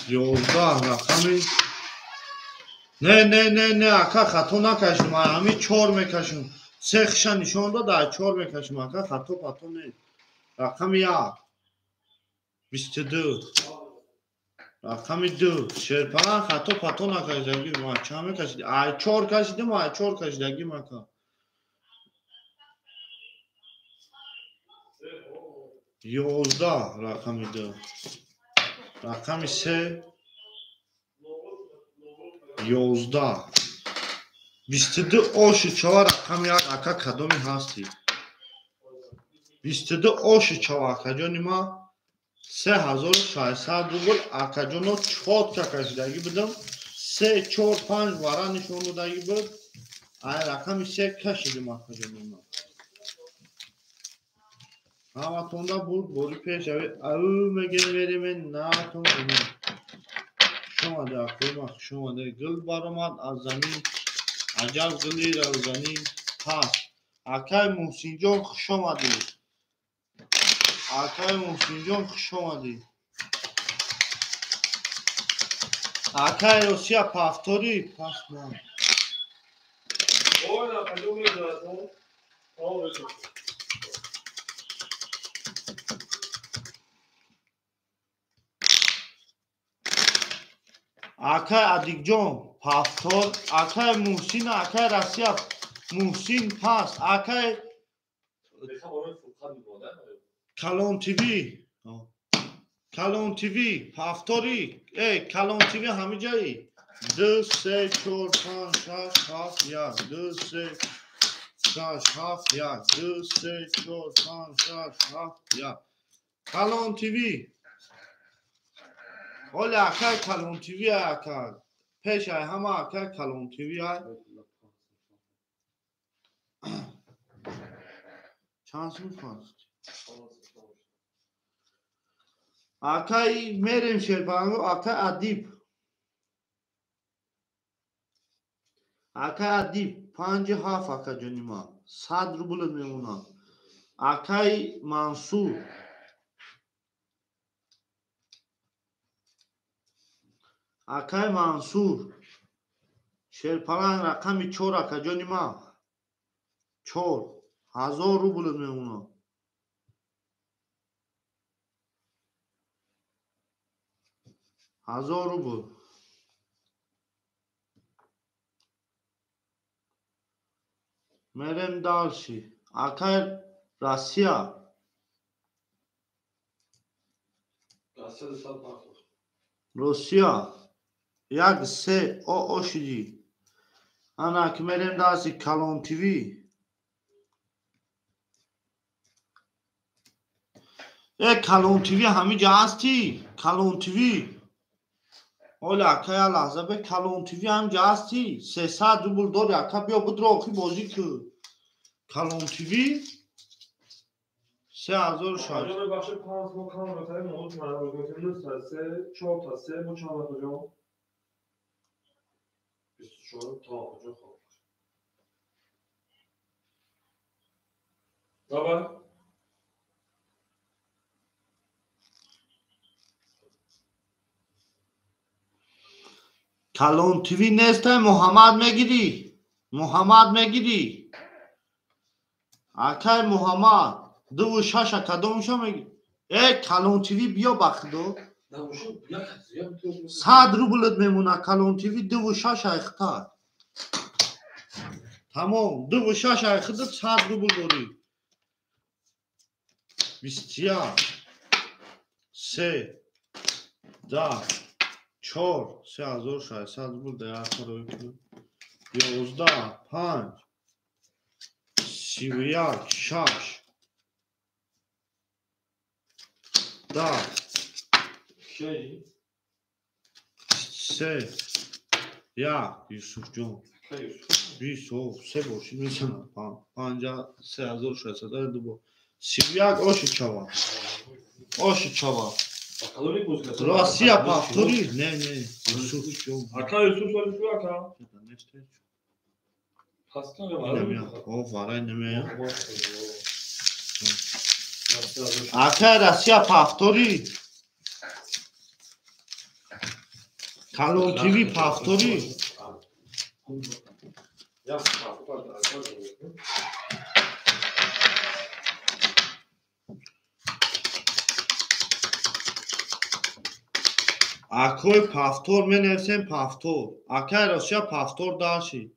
Speaker 1: 11 рақами. Не, не, не, не, ака хато накашим. Ҳами 4 мекашим. Се хиша нишон дод, ай 4 мекашим, ака хато пато не. Рақами 1. 22. Рақами 2. Шерпалан хато пато накашидаги. Ма чанд мекашиди? Ай 4 кашидим, ай 4 кашидаги мака. 11 рақами 2. Рақами 3. 11. 22 оши чава рақами 1 ака кадоми ҳастӣ? 22 оши чава акаҷони ма 3600 рубл акаҷоно чотка кашидагӣ будам. 3 4 5 вара нишон додагӣ буд. Ай рақами 3 кашидим акаҷони ма. Ҳаматонда бурд бори пешави. Ау мегем мереме натон умед. Хуш омаде акои ма, хуш омаде. Гул баромад аз замин. Аҷаб гули равзанин. Пас. Акай Муҳсинҷон хуш омадӣ. Акай Муҳсинҷон хуш омадӣ. Акай Русия повтори. Пас ман.
Speaker 2: Ой, акаҷон мезанад.
Speaker 1: Акай Адикҷон повтор. Акай Муҳсин, акай Россия Муҳсин пас. Акай Калон ТВ. Калон ТВ повтори. Калон ТВ ҳами ҷаи. 2 3 4 5 6 7 1 2 3 6 7 1 2 3 4 5 6 7 1. Калон ТВ. Оля акай Калон ТВ ака. Пеш ай ҳама акай Калон ТВ ай. Чанд сум фаст? Акай мерем шерпаланго, акай Адиб. Акай Адиб 5 7 акаҷони ма. 100 рубл мемонад. Акай Мансур. Акай Мансур. Шерпаланг рақами 4 акаҷони ма. 4 1000 рубл мемонад. 1000 рубл. Мерем дальше. Акай Россия. Россия. 1 3 о ошиди. Ана ки мерем дальше Калон ТВ. Калон ТВ ҳами ҷа ҳастӣ? Калон ТВ. Оля ака я лаҳза бе Калон ТВ ҳам ҷа ҳастӣ? 300 рубл дори ака биё будро охи бозӣ кун. Калон ТВ 3600.
Speaker 2: آجا ببخشید 5 ما کم بخریم موضوع چند روز می‌کنیم 9 3 4 تا 3 با چند وقت جا 24 تا کجا خواب давай.
Speaker 1: Калон ТВ нестай, Муҳаммад мегирӣ, Муҳаммад мегирӣ, акай Муҳаммад, дуву шаша кадомша мегирӣ? Э, Калон ТВ биё, ба худо, 100 рублат мемона. Калон ТВ дуву шаш айхта, тамом, дуву шаш айхудат 100 рубл дорӣ. 21, се, 10, чор, 3600 рубл дар як рои кунам. 11, панҷ, 31, шаш, 10, се, як. Юсуфҷон, 20, се бошид мезанам, панҷа, 3600, дубор, 31, оши чава, оши чава. Россия повтори? Не, не, Юсуф.
Speaker 2: Ака Юсуф соли ака?
Speaker 1: О, варай немея. Ака Россия повтори? Калон ТВ повтори? Акои повтор менависем, повтор. Акай Россия повтор даши.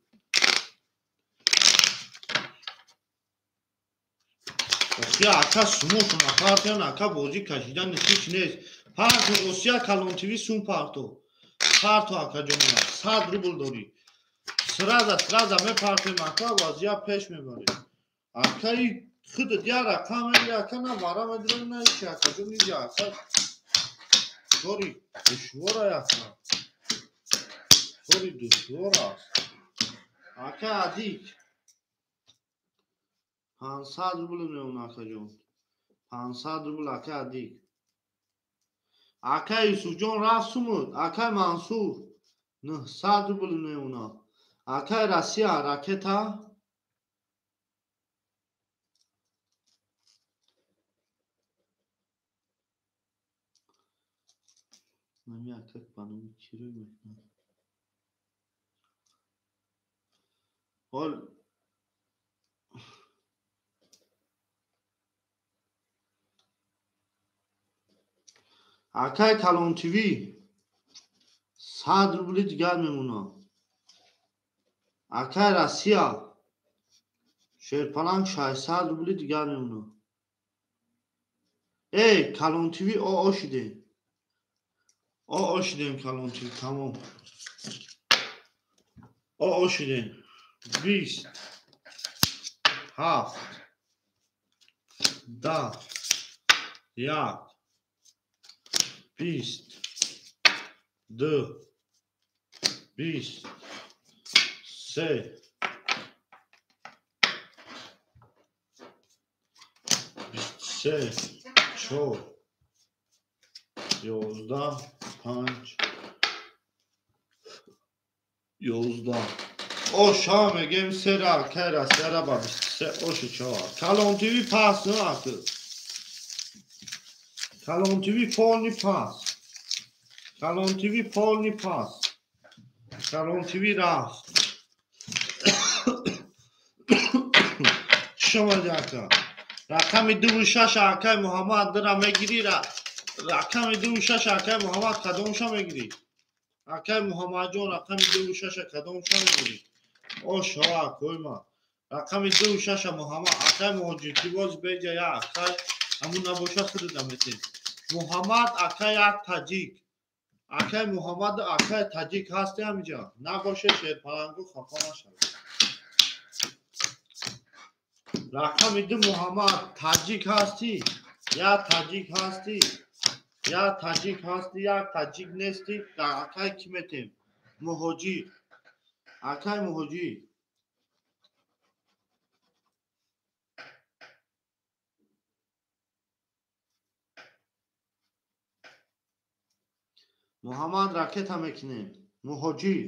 Speaker 1: Россия ака сумошон апартиян, ака бозӣ кашидан ҳеч нест. Парто Россия Калон ТВ сум парто. Парто, акаҷонона, 100 рубл дорӣ. Сразу сразу мепартем, ака, вазъия пеш мебарем. Акаи худат я рақам мегири, ака, на вара медирам, на ҳечи, акаҷон, иҷа ака. Кори душвора ака. Кори душвор аст. Ака Адик. 500 рубл меон, акаҷон. 500 рубл, ака Адик. Ака Юсуфҷон рафт сумуд. Акай Мансур 900 рубл меона. Акай Россия ракета. Нами акак ба номи чӣ рӯй мекунад? Ҳол акай Калон ТВ 100 рубли дигар мемонад. Акай Россия Шерпаланг 600 рубли дигар мемонад. Эй, Калон ТВ о шидем. О шидем, Калон ТВ, тамом. О шидем. 20, ҳафт, 10, як, 20, ду, 20, се, 23, чор, 11, панҷ, 11. О ша мегем сера, акай Россияра ба 23 оши чава. Калон ТВ пас акы. Калон ТВ полный пас. Калон ТВ полный пас. Калон ТВ рафт. Шумо ака. Рақами дуву шаш, акай Муҳаммад, дира мегирӣ? Рақами дуву шаш, акай Муҳаммад, кадомша мегирӣ? Акай Муҳаммадҷон, рақами дуву шаша кадомша мегирӣ? О шава, акои ма. Рақами дуву шаша Муҳаммад, акай муҳоҷир ки боз беҷа я акай ҳамун набоша худата метем. Муҳаммад, акай як таҷик. Акай Муҳаммад, акай таҷик ҳасти ҳамиҷа? Набоше, шерпалангу хафа нашавед. Рақами ду Муҳаммад, таҷик ҳастӣ? Я таҷик ҳастӣ? Я таҷик ҳастӣ, як таҷик нестӣ, акай кӣ метем? Муҳоҷир. Акай муҳоҷир. Муҳаммад ракета мекунем. Муҳоҷир.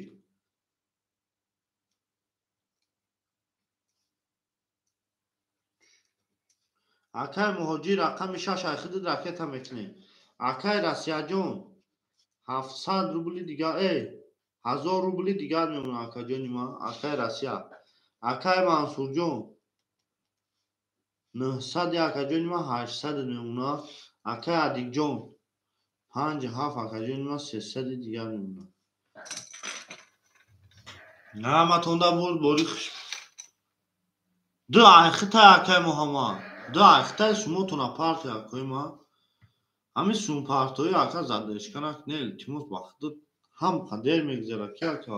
Speaker 1: Акай Муҳоҷир рақами 6 айхидид ракета мекунем. Акай Россияҷон 700 рубли дигар, 1000 рубли дигар мемонад акаҷони ман, акай Россия. Акай Мансурҷон 900 акаҷони ман 800 мемонад. Акай Адикҷон 5-7 акаҷони ман 300 дигар мемонад. Ҳаматонда бурд бори хуш. Ду айхитай акай Муҳаммад. Ду айхитай сумотона партия акои ман. Ҳамин сумпартои ака задешканак не, илтимос ба худо ҳам қадер мегузарад ки ака.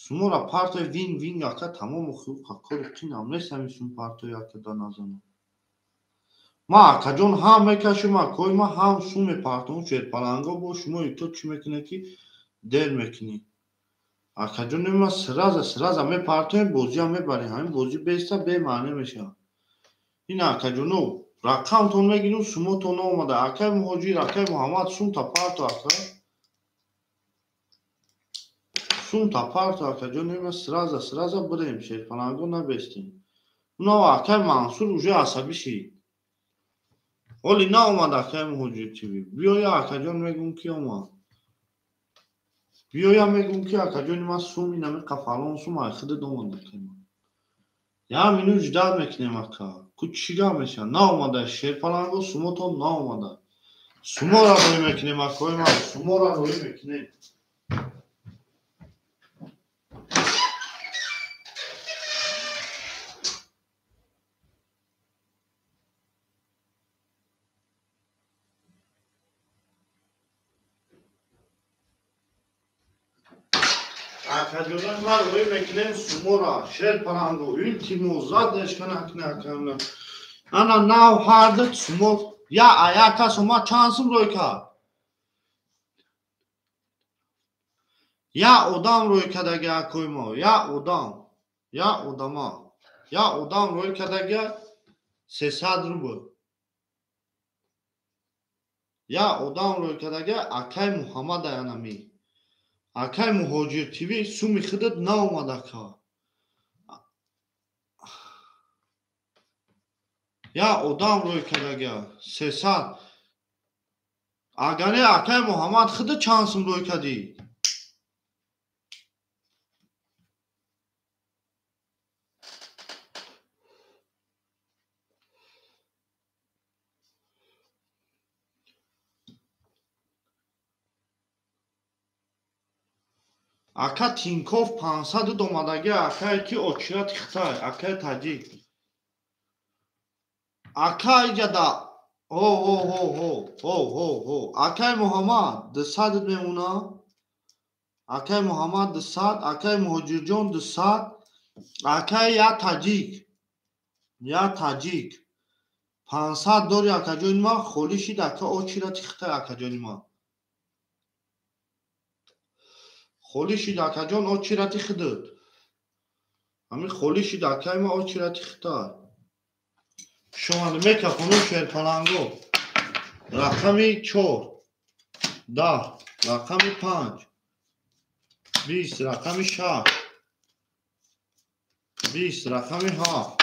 Speaker 1: Сумора партои винг винг ака тамому хуқа кори қинам нест ҳамин сумпартои ака да назанам. Ма акаҷон ҳам мекашум акои ман ҳам сум мепартом шерпаланго бо шумо ито чӣ мекунед ки дер мекунӣ. Акаҷон ма сраза сраза мепартоем бозиам мебарем. Ҳамин бозӣ беста бемаъне мешавад. Ин акаҷоно рақамтон мегирем сумотон наомада. Акай Муҳоҷир, акай Муҳаммад сум та парто ака. Сум та парто акаҷон ма сраза сраза бирем шерпаланго набестем. Уна акай Мансур уже асабӣ шид. Ҳоли наомад акай Муҳоҷир ТВ. Биёя акаҷон мегӯм ки омад. Биёя мегӯм ки акаҷони ман сум инами қафалон сум айхидид омад акай ман. Я минут ждать мекунем ака. Ку чӣ гап мешавад? Наомада шерпаланго сумотон наомада. Сумора рӯй мекунем акои ман, сумора рӯй мекунем. Акаҷонон ман рӯй мекунем сумора, шерпаланго, илтимос задешканак накамна. Ана нав ҳардат сумо я ая кас омад чанд сум рӯй кард? Я одам рӯй кардаги акои мо, я одам, я одама, я одам рӯй кардаги 300 рубл. Я одам рӯй кардаги акай Муҳаммад аянами. Акай Муҳоҷир ТВ суми худат наомад ака. Я одам рӯй кардага 300. Агаре акай Муҳаммад худат чанд сум рӯй кардӣ? Ака Тинков 500 омадаги акае ки очирати Хитай, акаи таҷик. Ака иҷада ҳо ҳо ҳо ҳо ҳо ҳо ҳо акаи Муҳаммад 200 мемона. Акаи Муҳаммад 200, акаи Муҳоҷирҷон 200, акаи я таҷик, я таҷик 500 дори акаҷони ман холӣ шид ака очирати Хитай акаҷони ман. Холӣ шид акаҷон очирати худат. Ҳамин холӣ шид акаи ман очирати Хитай. Шомали мекафону шерпаланго. Рақами 4, 10, рақами 5, 20, рақами 6, 20, рақами 7,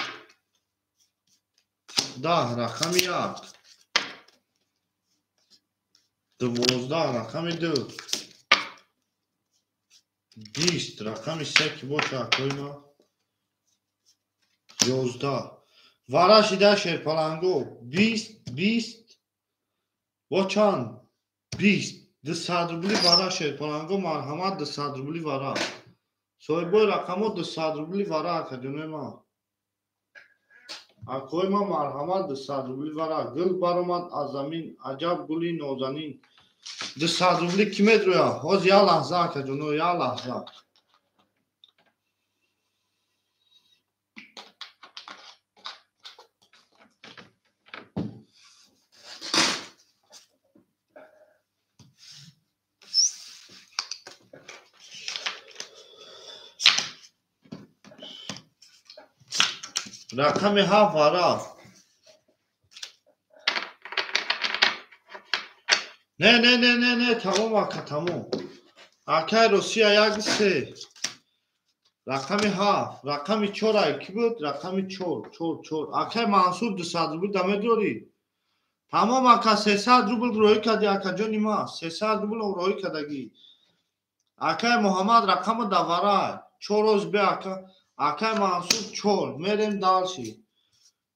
Speaker 1: 10, рақами 1, 12, рақами 2, 20, рақами 3 ки боша акои ман 11. Вара шида шерпаланго 20, 20 бо чанд? 20. 200 рубли вара шерпаланго марҳамат 200 рубли вара. Соҳибои рақамҳо 200 рубли вара акаҷонои ман. Акои ман марҳамат 200 рубли вара. Гул баромад аз замин, аҷаб гули нозанин. 200 рубли кӣ медрояд? Ҳозир як лаҳза акаҷоно, як лаҳза. Рақами 7 вара. Не, не, не, не, не, тамом ака, тамом. Акай Россия як се. Рақами 7, рақами 4 ай ки буд? Рақами 4, 4, 4. Акай Мансур 200 рубл да медорӣ? Тамом ака, 300 рубл роӣ кардӣ, акаҷони ма, 300 рубл роӣ кардагӣ. Акай Муҳаммад рақами давара, 4 оз бе ака. Акай Мансур 4, мерем дальше.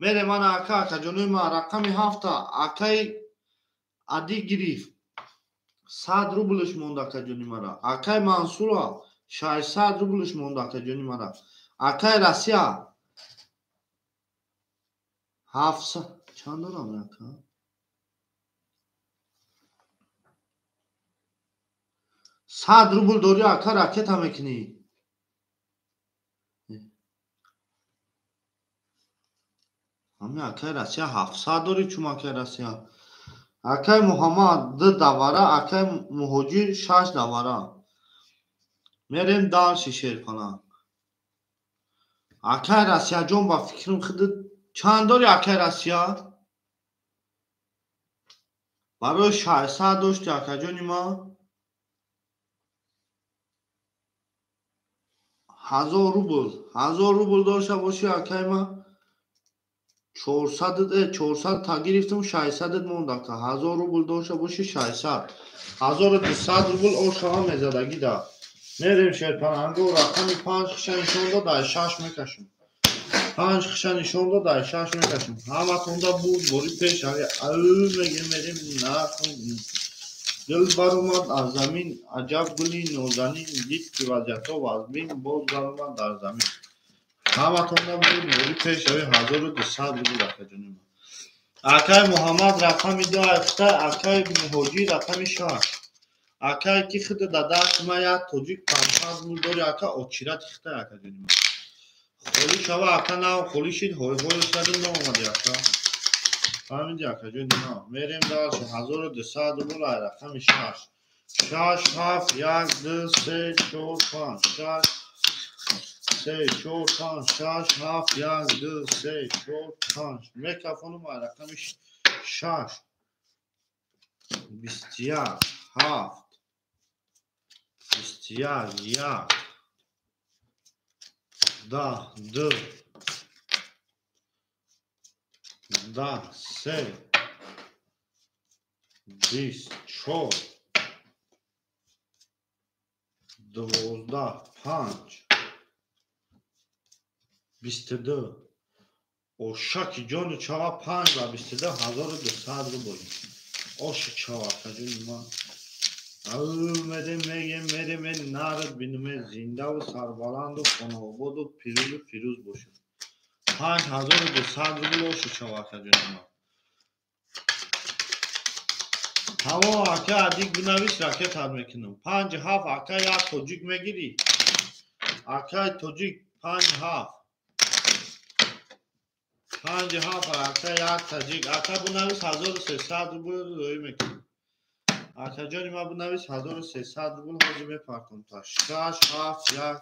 Speaker 1: Мерем ана ака, акаҷони ма, рақами 7 акай Ади гирифт. 100 рублш монда акаҷони мара. Акай Мансура 600 рублш монда акаҷони мара. Акай Россия 700 чанд дорам ака? 100 рубл дорӣ ака, ракета мекунӣ. Ҳами акай Россия 700 дорӣ чум акай Россия. Акай Муҳаммад 2 давара, акай Муҳоҷир 6 давара. Мерем дальше шерпаланг. Акай Россияҷон ба фикрам худ чанд дорӣ акай Россия? Барои 600 дошти акаҷони ма? 1000 рубл, 1000 рубл дошта бошӣ акай ма? 400 та гирифтам, 600 монд ака. 1000 рубл дошта бошӣ 600. 1200 рубл ошава мезадагӣ да. Мерем шерпаланго, рақами 5 хиша нишон дод, ай 6 мекашем. 5 хиша нишон дод, ай 6 мекашем. Ҳаматонда буд, бори пеш, ай мегем, мерем нархм. Дил баромад аз замин, аҷаб гули нозанин, дид ки вазъиятҳо вазмин, боз баромад дар замин. Ҳаматонда буд, бори пеш, ай 1200 рубл акаҷони ма. Акай Муҳаммад рақами 2 айфта, акай Муҳоҷир рақами 6. Акай ки худ дадаст ма як тоҷик 500 рубл дори ака, очирати хитай акаҷони ма. Холӣ шава ака, нав холӣ шид, ҳой-ҳой шади наомади ака. Фаҳмиди акаҷони ма. Мерем дальше, 1200 рубл ай рақами 6. 6, 7, 1, 2, 3, 4, 5, 6, 3, 4, 5, 6, 7, 1, 2, 3, 4, 5. Мекафонум ай рақами 6. 21, 7, 21, 1, 10, 2, 10, 3, 24, 12, 5, 22. Ошаки ҷону чава 5 ва 22 1200 рубл. Оши чава акаҷони ма. Мерем, мегем, мерем, нарад бинуме, зиндаву сарбаланду хонаободу пирӯзу фирӯз бошем. 5200 рубл оши чава акаҷони ма. Тамом ака, адик бинавис, ракетат мекунам. 5 7 ака, як тоҷик мегирӣ? Акай тоҷик 5 7. 5 7 ака, як таҷик. Ака бинавис 1300 рубл рӯй мекунам. Акаҷони ма бинавис 1300 рубл ҳозир мепартом та. 6 7 1.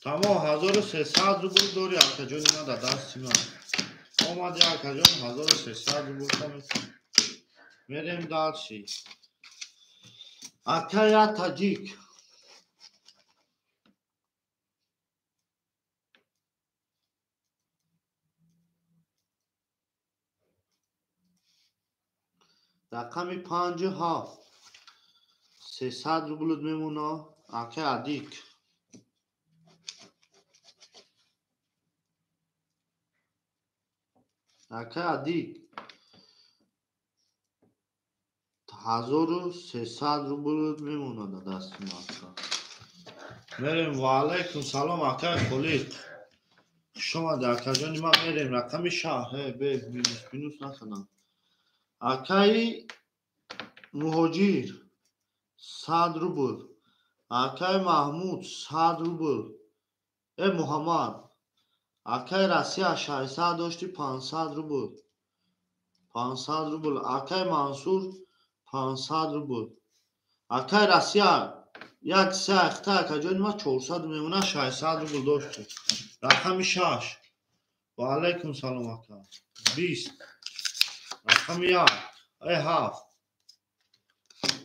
Speaker 1: Тамом 1300 рубл дори акаҷони ма дар дасти ман. Омади акаҷон 1300 рубл та. Мерем дальше. Ака як таҷик. Рақами 5 7. 300 рублут мемона. Ака адик. Ака адик. 1300 рублут мемона дар дасти ма ака. Мерем, ва алайкум салом акай Холиқ. Хуш омадӣ акаҷони ма. Мерем рақами 6. Бе минус минус накардам. Акаи Муҳоҷир 100 рубл. Акаи Маҳмуд 100 рубл. Муҳаммад. Акаи Россия 600 дошти 500 рубл. 500 рубл. Акаи Мансур 500 рубл. Акаи Россия як се ахта акаҷони ма 400 мемона, 600 рубл дошти. Рақами 6. Ва алайкум салом ака. 20. Рақами 1. Ҳафт,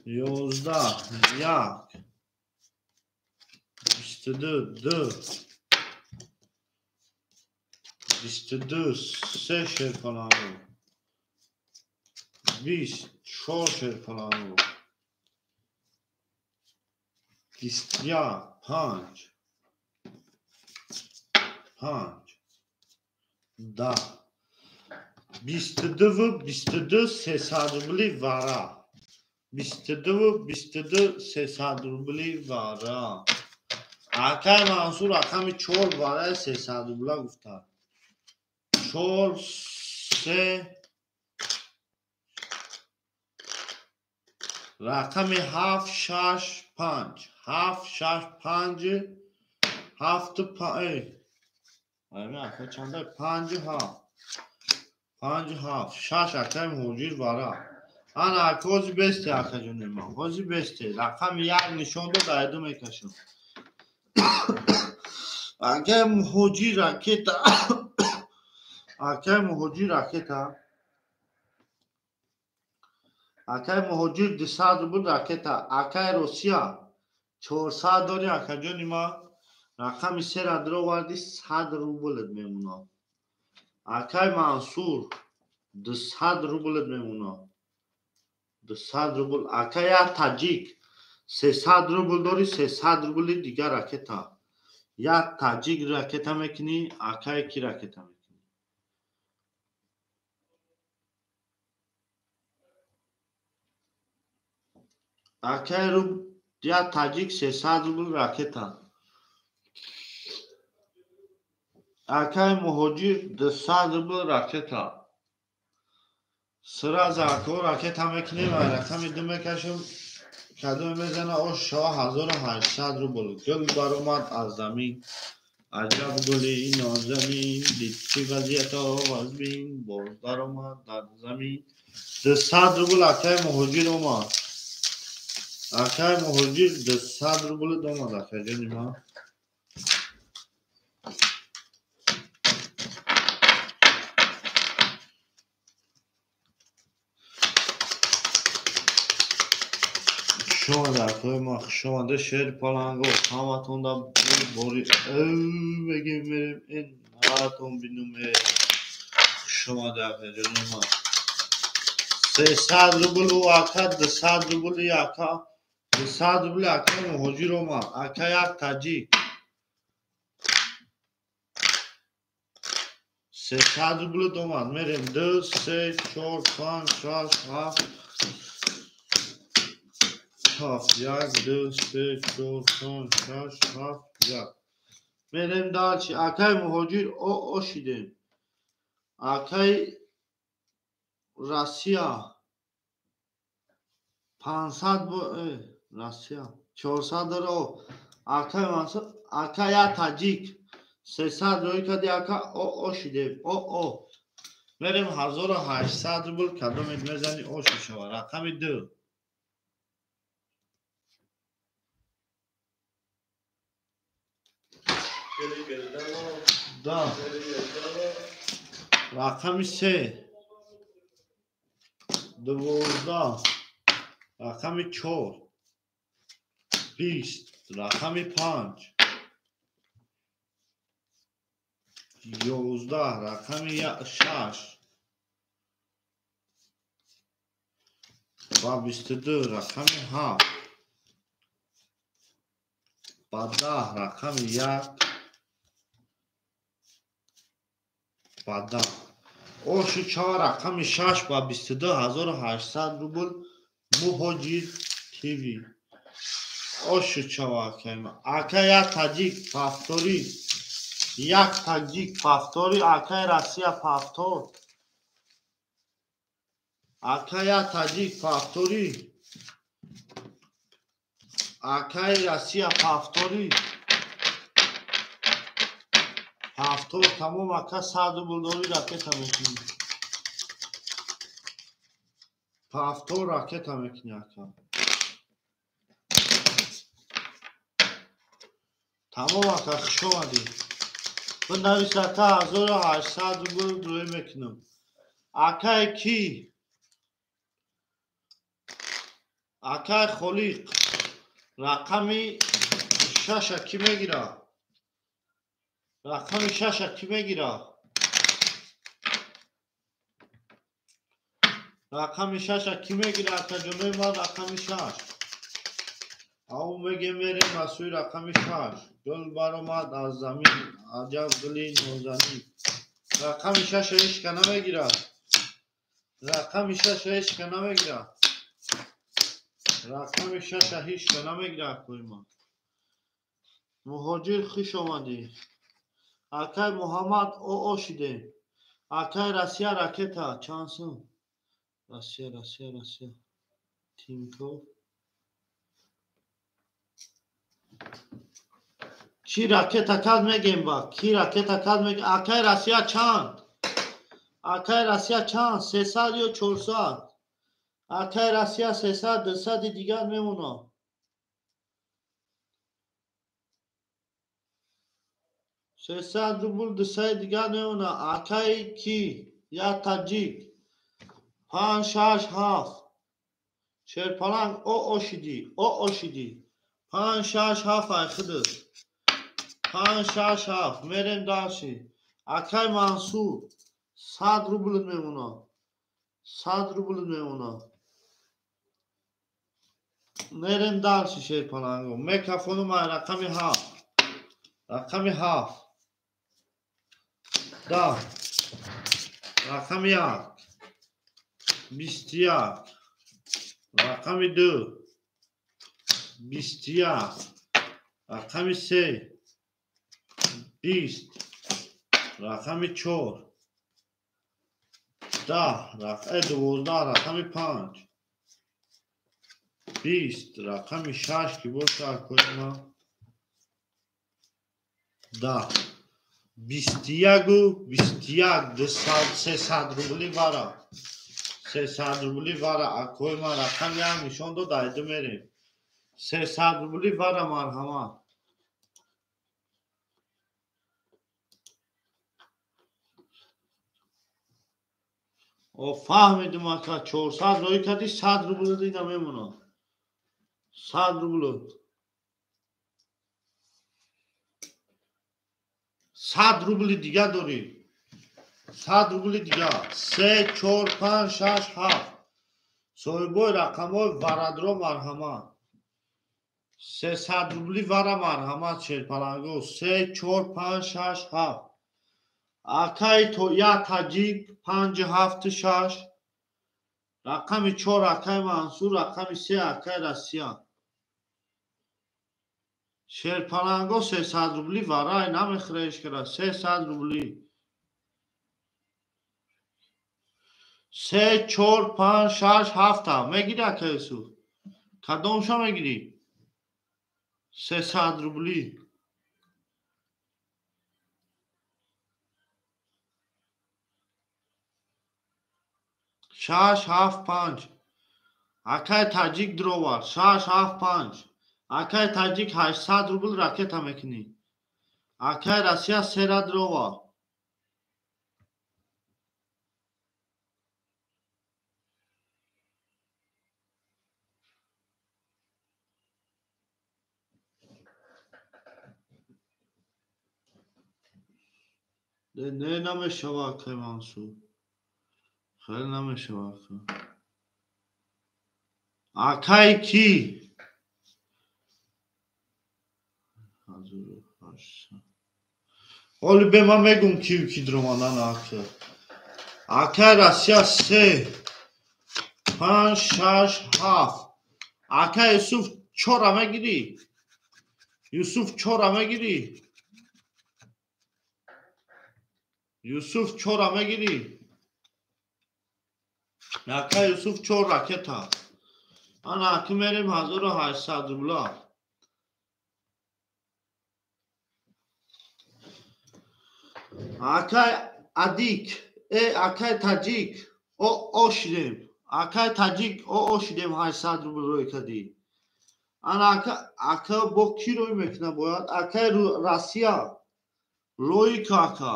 Speaker 1: 11, 1, 22, 2, 22, 3 шерпалангу, 20, 4 шерпалангу, 21, 5, 5, 10, 22, 22, 300 рубли вара. 22, 22, 300 рубли вара. Акай Мансур рақами 4 вараи 300 рубла гуфтанд. 4, 3, рақами 7, 6, 5, 7, 6, 5, 7, 5, чанда? 5, 7, 5, 7, 6. Акай Муҳоҷир вара. Ана ака ҳози бесте, акаҷони ман, ҳози бесте. Рақами 1 нишон дод, айду мекашам. Акай Муҳоҷир ракета, акай Муҳоҷир ракета, акай Муҳоҷир 200 рубл ракета. Акай Русия 400 дори, акаҷони ман, рақами 3-ра дароварди, 100 рублет мемонад. Акай Мансур 200 рублет мемонад. 200 рубл. Акай як таҷик 300 рубл дори, 300 рубли дигар ракета. Як таҷик ракета мекунӣ, акай ки ракета мекунӣ? Акай як таҷик 300 рубл ракета. Акай Муҳоҷир 200 рубл ракета. Сразу ако ракета мекунем, рақами 2 мекашем, кадоме мезана ош шава 1800 рубл. Гул баромад аз замин, аҷаб гули нозанин, дид чӣ вазъиято вазмин, боз даромад дар замин. 200 рубл акай Муҳоҷир омад. Акай Муҳоҷир 200 рубл омад, акаҷони ман. Шомада акои ман, хушомада шери паланго, ҳаматонда бори мегем, мерем ин ҳаматон бинуме. Хушомада акаҷони ман. 300 рубл ӯ ака, 200 рубли ака, 200 рубли ака Муҳоҷир омад. Ака як таҷик 300 рубл омад. Мерем 2, 3, 4, 5, 6, 7, 7, 1, 2, 3, 4, 5, 6, 7, 1. Мерем дальше. Акай Муҳоҷир ошидем. Акай Россия 500, Россия 400 дора. Акай Мансур, ака як таҷик 300 рӯй кади, ака ошидем. О мерем 1800 рубл кадомед мезани ош мешава. Рақами 2. Да. Рақами 3, 12, рақами 4, 20, рақами 5, 11, рақами 6 ва 22, рақами 7 ба 10, рақами 1 ба 10. Оши чава рақами 6 ба 22 1800 рубл Муҳоҷир ТВ. Оши чава акайма. Ака як таҷик пафтори, як таҷик пафтори, акай Россия пафтор. Ака як таҷик пафтори, акай Россия пафтори. Пафтор тамом ака 100 рубл дори ракета мекунӣ. Пафтор ракета мекунӣ ака. Тамом ака, хуш омадӣ. Бинавис ака 1800 рубл рӯй мекунам. Акай ки? Акай Холиқ рақами шаша кӣ мегира? Рақами шаша кӣ мегира? Рақами шаша кӣ мегира? Акаҷонои ман рақами шаш. Ав мегем мерем ба сӯи рақами шаш. Гул баромад аз замин, аҷаб гули нозанин. Рақами шаша ҳечка намегирад. Рақами шаша ҳечка намегирад. Рақами шаша ҳечка намегирад акои ман. Муҳоҷир хуш омадӣ. Акай Муҳаммад оо шидем. Акай Россия ракета чанд сум? Россия, Россия, Россия. Тинькофф. Ки ракета кард мегем ба? Ки ракета кард мегем? Акай Россия чанд? Акай Россия чанд? 300 ё 400? Акай Россия 300, 200 дигар мемонад. 300 рубл 200 дигар мемонад. Акай ки? Я таҷик. 5, 6, 7. Шерпаланг оо шидӣ, оо шидӣ. 5, 6, 7 ай худат. 5, 6, 7. Мерем дальше. Акай Мансур 100 рубл мемонад. 100 рубл мемонад. Мерем дальше шерпаланго. Мекафонум ай рақами 7. Рақами 7. 10. Рақами 1. 21. Рақами 2. 21. Рақами 3. 20. Рақами 4. 10. 12. Рақами 5. 20. Рақами 6 ки боша акои ман. 10. 21 21 200 300 рубли вара. 300 рубли вара акои ман рақами 1 нишон дод, айду мерем. 300 рубли вара марҳамат. О фаҳмидум ака, 400 роӣ кардӣ, 100 рубл дида мемонад. 100 рубл. 100 рубли дига дорӣ. 100 рубли дига. 3, 4, 5, 6, 7. Соҳибои рақамҳои варадро марҳамат. 300 рубли вара марҳамат шерпаланго. 3, 4, 5, 6, 7. Акай то я таҷик 5, 7, 6. Рақами 4 акай Мансур, рақами 3 акай Россия. Шерпаланго 300 рубли варай намехӯра ҳечкара. 300 рубли. 3, 4, 5, 6, 7 мегирӣ акай Юсуф? Кадомша мегирӣ? 300 рубли. 6, 7, 5. Акай таҷик дровар. 6, 7, 5. Акай таҷик 800 рубл ракета мекунӣ. Акай Россия сера дровар. Не намешава акай Мансур. Хеле намешава ака. Акай ки? 1800. Ҳоли бе ман мегум кию ки дромадан ака. Акай Россия 3, 5, 6, 7. Акай Юсуф 4 мегирӣ? Юсуф 4 мегирӣ? Юсуф 4 мегирӣ? Акай Юсуф 4 ракета. Ана аки мерем 1800 рубла. Акай Адик, акай Таҷик, о шидем. Акай Таҷик, о шидем 800 рубл рӯй кардӣ. Ана ака бо кӣ рӯй мекунад бояд? Акай Россия. Рӯй ка ака.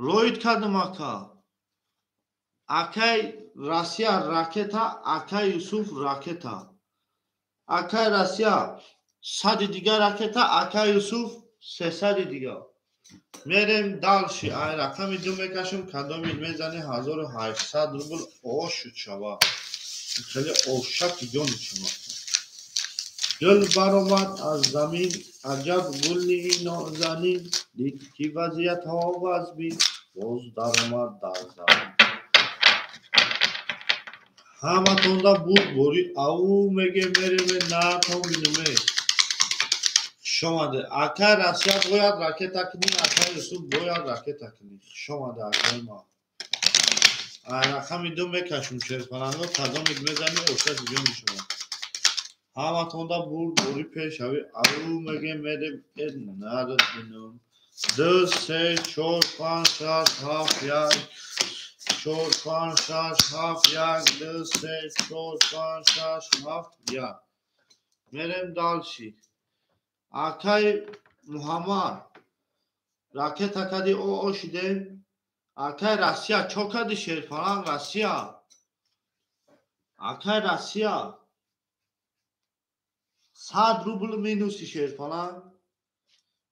Speaker 1: Рӯйт кардам ака. Акай Россия ракета, акай Юсуф ракета. Акай Россия 100 дига ракета, акай Юсуф 300 дига. Мерем дальше. Ай рақами 2 мекашем, кадоми мезани 1800 рубл ошу шава. Хеле ошак ҷони шумо. Гул баромад аз замин, аҷаб гули нозанин, дид ки вазъиятҳо вазбин, боз даромад дар замин. Ҳаматонда буд бори ау меге мереме натон бинуме. Хушомаде. Акай Россия бояд ракета кунӣ, акай Юсуф бояд ракета кунӣ. Хушомаде акай ма. Ай рақами 2 мекашем шерпаланго, кадомик мезани ошак ҷони шумо. Ҳаматонда бурд бори пешави ау меге мерем нарад бинум. 2 3 4 5 6 7 1 4 5 6 7 1 2 3 4 5 6 7 1. Мерем дальше. Акай Муҳаммад ракета кади о шидем. Акай Россия чо кади шерпаланг Россия. Акай Россия 100 рубл минуси шерпаланг.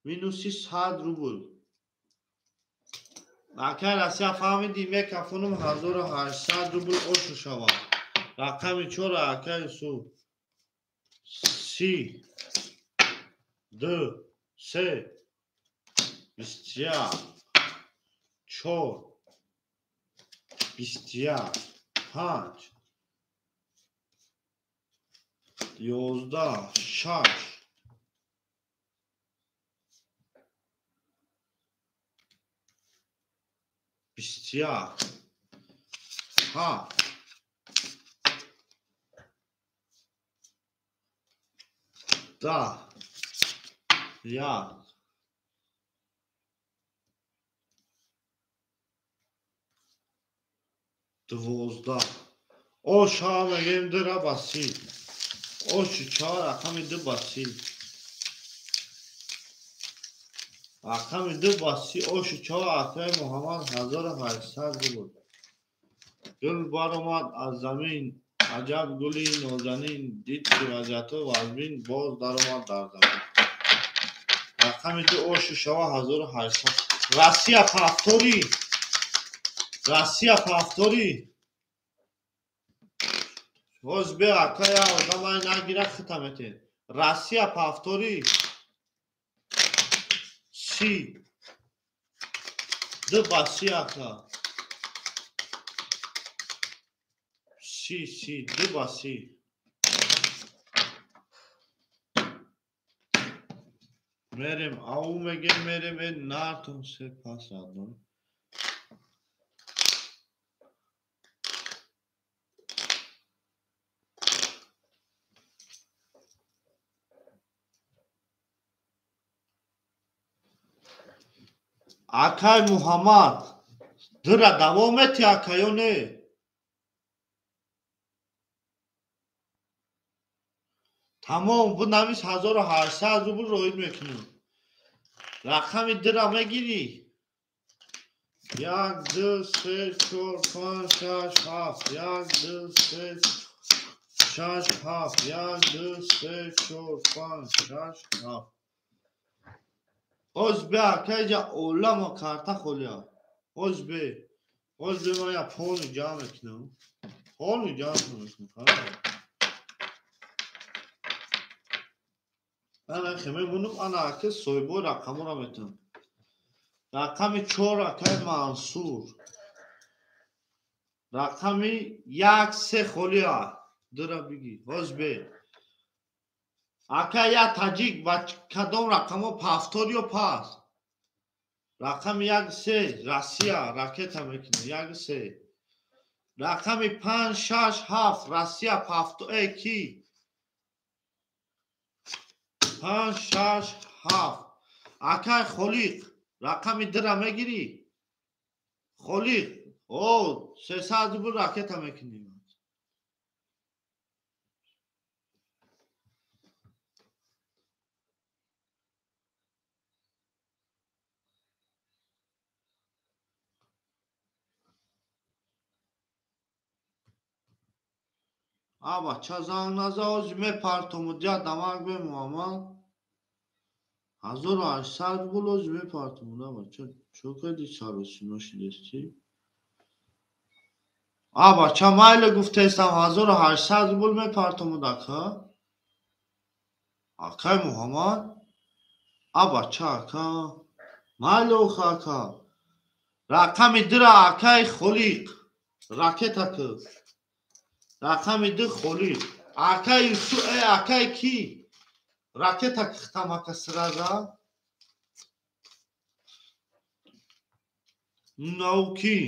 Speaker 1: Минуси 100 рубл. Акай Россия фаҳмиди мекафонум 1800 рубл ошу шава. Рақами 4 акай Юсуф. 30 2 3 21 4 21 5 11 6 21 7 10 1 12. Оша мегем 2 ба 30. Оши 4 рақами 2 ба 30. Рақами 2 ба 30 оши 4 акай Муҳаммад 1800 рубл. Гул баромад аз замин, аҷаб гули нозанин, дид ки вазъиятҳо вазмин, боз даромад дар замин. Рақами 2 оши шава 1800. Россия повтори. Россия повтори. Ҳоз бе акая одамай нагира хита метен. Россия повтори. 30 2 ба 30 ака. 30 30 2 ба 30. Мерем ау меге мерем натон се пас адон. Акай Муҳаммад 2 давом мети ака ё не? Тамом бунавис 1800 рубл роид мекунем. Рақами 2 мегирӣ. 1 2 3 4 5 6 7 1 2 3 6 7 1 2 3 4 5 6 7. Ҳоз бе акайҷа олама карта холия. Ҳоз бе. Ҳоз бе ман я полни ҷамъ мекунам. Полни ҷамъ мекунам. Ана хе мемонам, ана ака соҳибои рақаморо метавонам. Рақами 4 акай Мансур. Рақами 1 3 холия. 2 бигир. Ҳоз бе. Ака я таҷик ба кадом рақамо повтор ё пас? Рақами 1 3 Россия ракета мекунад 1 3. Рақами 5 6 7 Россия повтор ки? 5 6 7. Акай Холиқ рақами 2 мегирӣ? Холиқ о 300 рубл ракета мекунӣ. А бача занг наза, ҳозир мепартому дия дамак бе Муҳаммад. 1800 рубл ҳозир мепартому да бача. Чо кардӣ саросима шидестӣ? А бача майле гуфтестам 1800 рубл мепартому дака. Акай Муҳаммад? А бача ака. Майле охи ака. Рақами дира акай Холиқ. Ракета ки. Рақами ду Холиқ. Акай Юсуф, акай ки? Ракета кихтам ака сраза. Нау ки?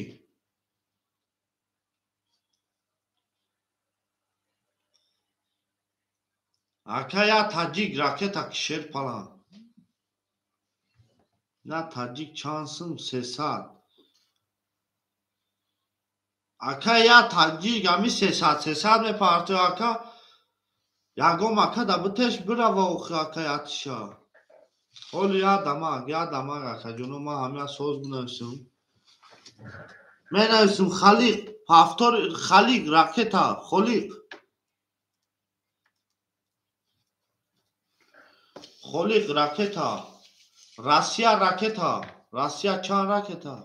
Speaker 1: Ака я таҷик ракета ки шер палан. На таҷик чанд сум? 300. Ака я таҷик ами 300 300 мепартои ака. Ягом ака да битеш бирава охи ака ятиша. Ҳоли я дамак акаҷоно ман ҳамя соз менависам. Менависам Халиқ, ҳафтор Халиқ ракета, Холиқ. Холиқ ракета. Россия ракета. Россия чанд ракета?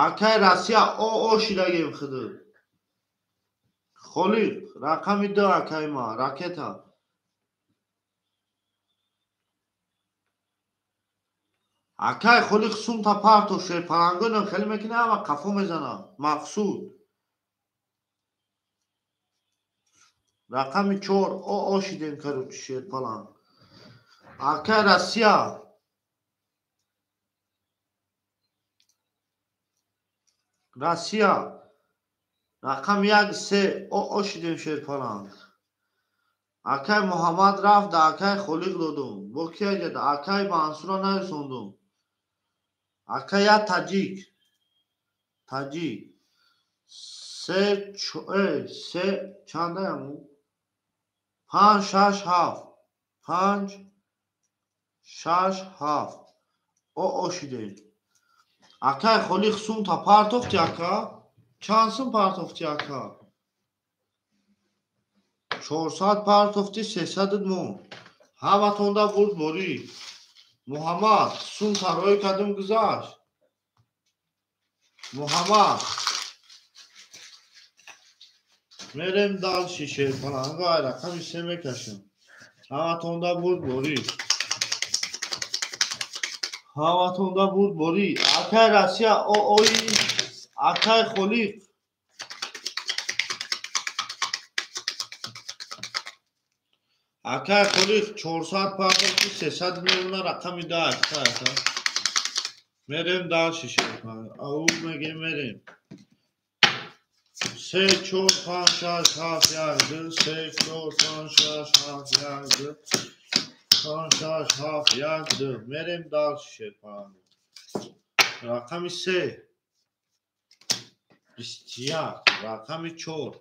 Speaker 1: Акай Россия о шидагем худо. Холиқ рақами ду акай ма ракета. Акай Холиқ сумта парто шерпалангонам хеле мекунад ама қафо мезана. Мақсуд. Рақами 4 о шидем короче шерпаланг. Акай Россия. Россия. Рақами 1 3 о шидем шерпаланг. Акай Муҳаммад рафт да акай Холиқ додум. Бо ки аҷада? Акай Мансура нарасондум. Акай я таҷик. Таҷик. 3 3 чандаяму? 5 6 7. 5 6 7. О шидем. Акай Холиқ сумта партофти ака? Чанд сум партофти ака? 400 партофти 300 мон. Ҳаматонда бурд борӣ. Муҳаммад сумта рой кардум гузашт. Муҳаммад. Мерем дальше шерпаланга ай рақами 3 мекашем. Ҳаматонда бурд борӣ. Ҳаматонда бурд борӣ. Акай Россия ои акай Холиқ. Акай Холиқ 400 партофти 300 мемона рақами 10 ака ака. Мерем дальше шерпаланга. Ау мегем мерем. 3 4 5 6 7 1 2 3 4 5 6 7 1 2 5 6 7 1 2. Мерем дальше шерпаланга. Рақами 3 21 рақами 4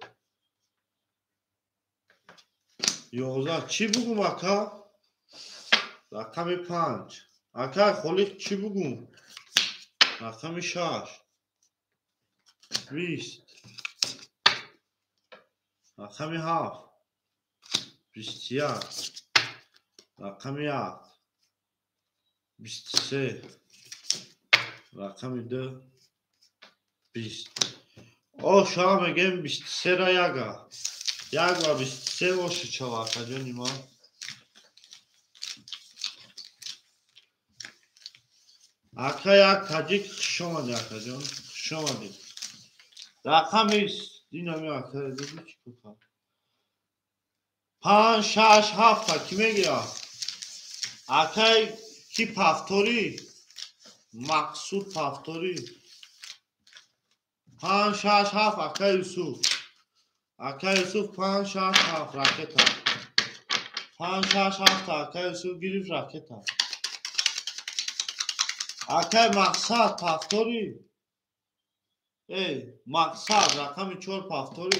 Speaker 1: 11. Чӣ бугум ака? Рақами 5. Ака Холиқ чӣ бугум? Рақами 6 20 рақами 7 21 рақами 1 23 рақами 2 20. О шава мегем 23 ра яга. Як ва 23 оши чава акаҷони ман. Ака як таҷик хушомадӣ акаҷон, хушомадӣ. Рақами динами ака чӣ кунам? 5 6 7 ки мегирад? Акай ки пафторӣ? Мақсуд пафторӣ. 5 6 7 акай Юсуф. Акай Юсуф 5 6 7 ракета. 5 6 7 акай Юсуф гирифт ракета. Акай Мақсад пафторӣ. Эй, Мақсад рақами 4 пафторӣ.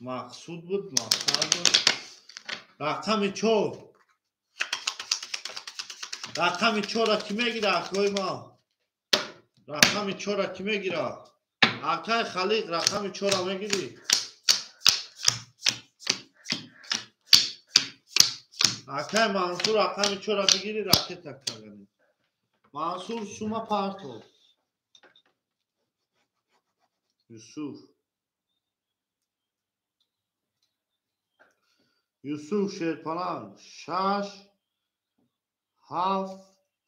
Speaker 1: Мақсуд буд, Мақсад буд. Рақами 4. Рақами чора ки мегира, акои ма? Рақами чора ки мегира? Акай Халиқ, рақами чора мегирӣ? Акай Мансур, рақами чора бигирӣ, ракета кагани. Мансур, сума парто. Юсуф. Юсуф Шерпаланг 6 7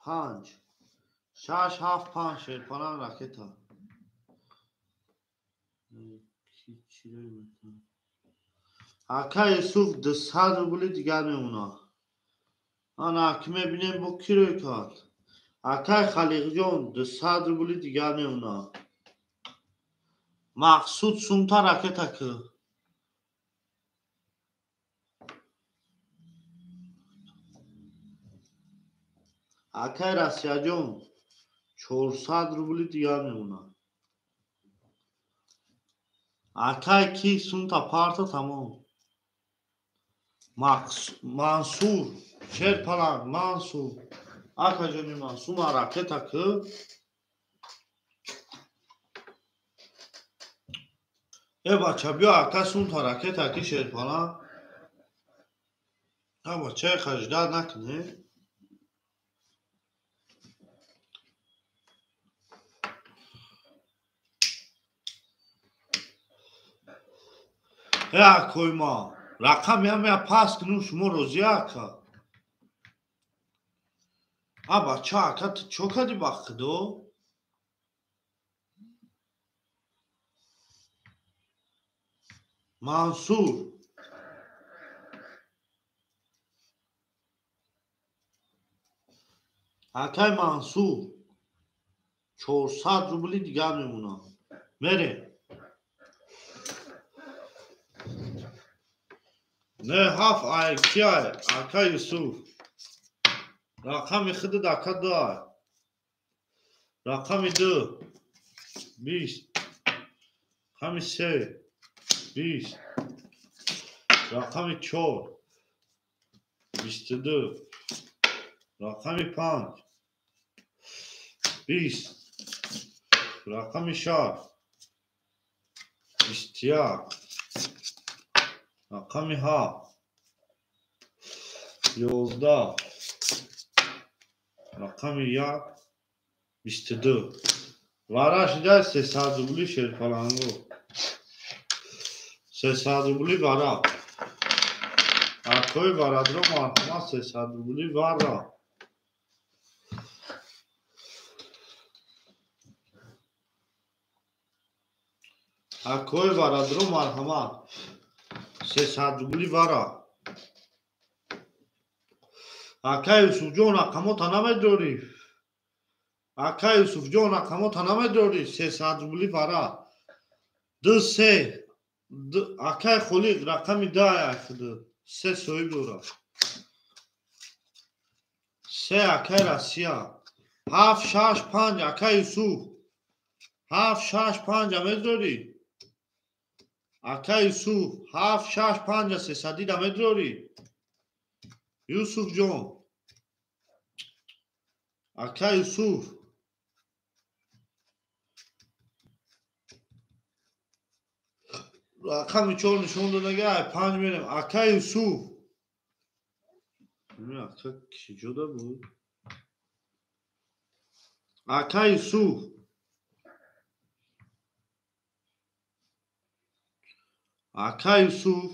Speaker 1: 5 6 7 5 Шерпаланг ракета. Ака Юсуф 200 рубли дигар мемонад. Ана ки мебинем бо ки рӯй кард. Акай Халиқҷон 200 рубли дигар мемонад. Мақсуд сумта ракета ки. Акай Россияҷон 400 рубли дигар мемонад. Акай ки сумта парта тамом. Мансур Шерпаланг Мансур. Акаҷони ман сума ракета ки. Э бача биё ака сумта ракета ки Шерпаланг. А бача хаждат накунӣ. Э акои ма рақами ҳамея пас кунум, шумо розия ака? А бача ака ту чо кардӣ ба худо? Мансур акай Мансур 400 рубли дигар мемонад. Мерем. Не ҳафт ай ки ай ака Юсуф. Рақами худат ака ду ай. Рақами ду 20. Рақами се 20. Рақами чор 22. Рақами панҷ 20. Рақами шаш 21. Рақами ҳафт 11. Рақами як 22. Вара шида 300 рубли Шерпаланго. 300 рубли вара. Акои варадро марҳамат 300 рубли вара. Акои варадро марҳамат 300 рубли вара. Акай Юсуфҷон рақамота намедорӣ? Акай Юсуфҷон рақамота намедорӣ? 300 рубли вара. 2 3 акай Холиқ рақами 10 ай худ. 3 соҳиб дорад. 3 акай Россия. 7 6 5 акай Юсуф. 7 6 5 медорӣ? Акай Юсуф 7 6 5 300 да медорӣ? Юсуфҷон. Акай Юсуф. Рақами чор нишон додага ай 5 мерем. Акай Юсуф. Ака ки ҷода буд? Акай Юсуф. Акай Юсуф.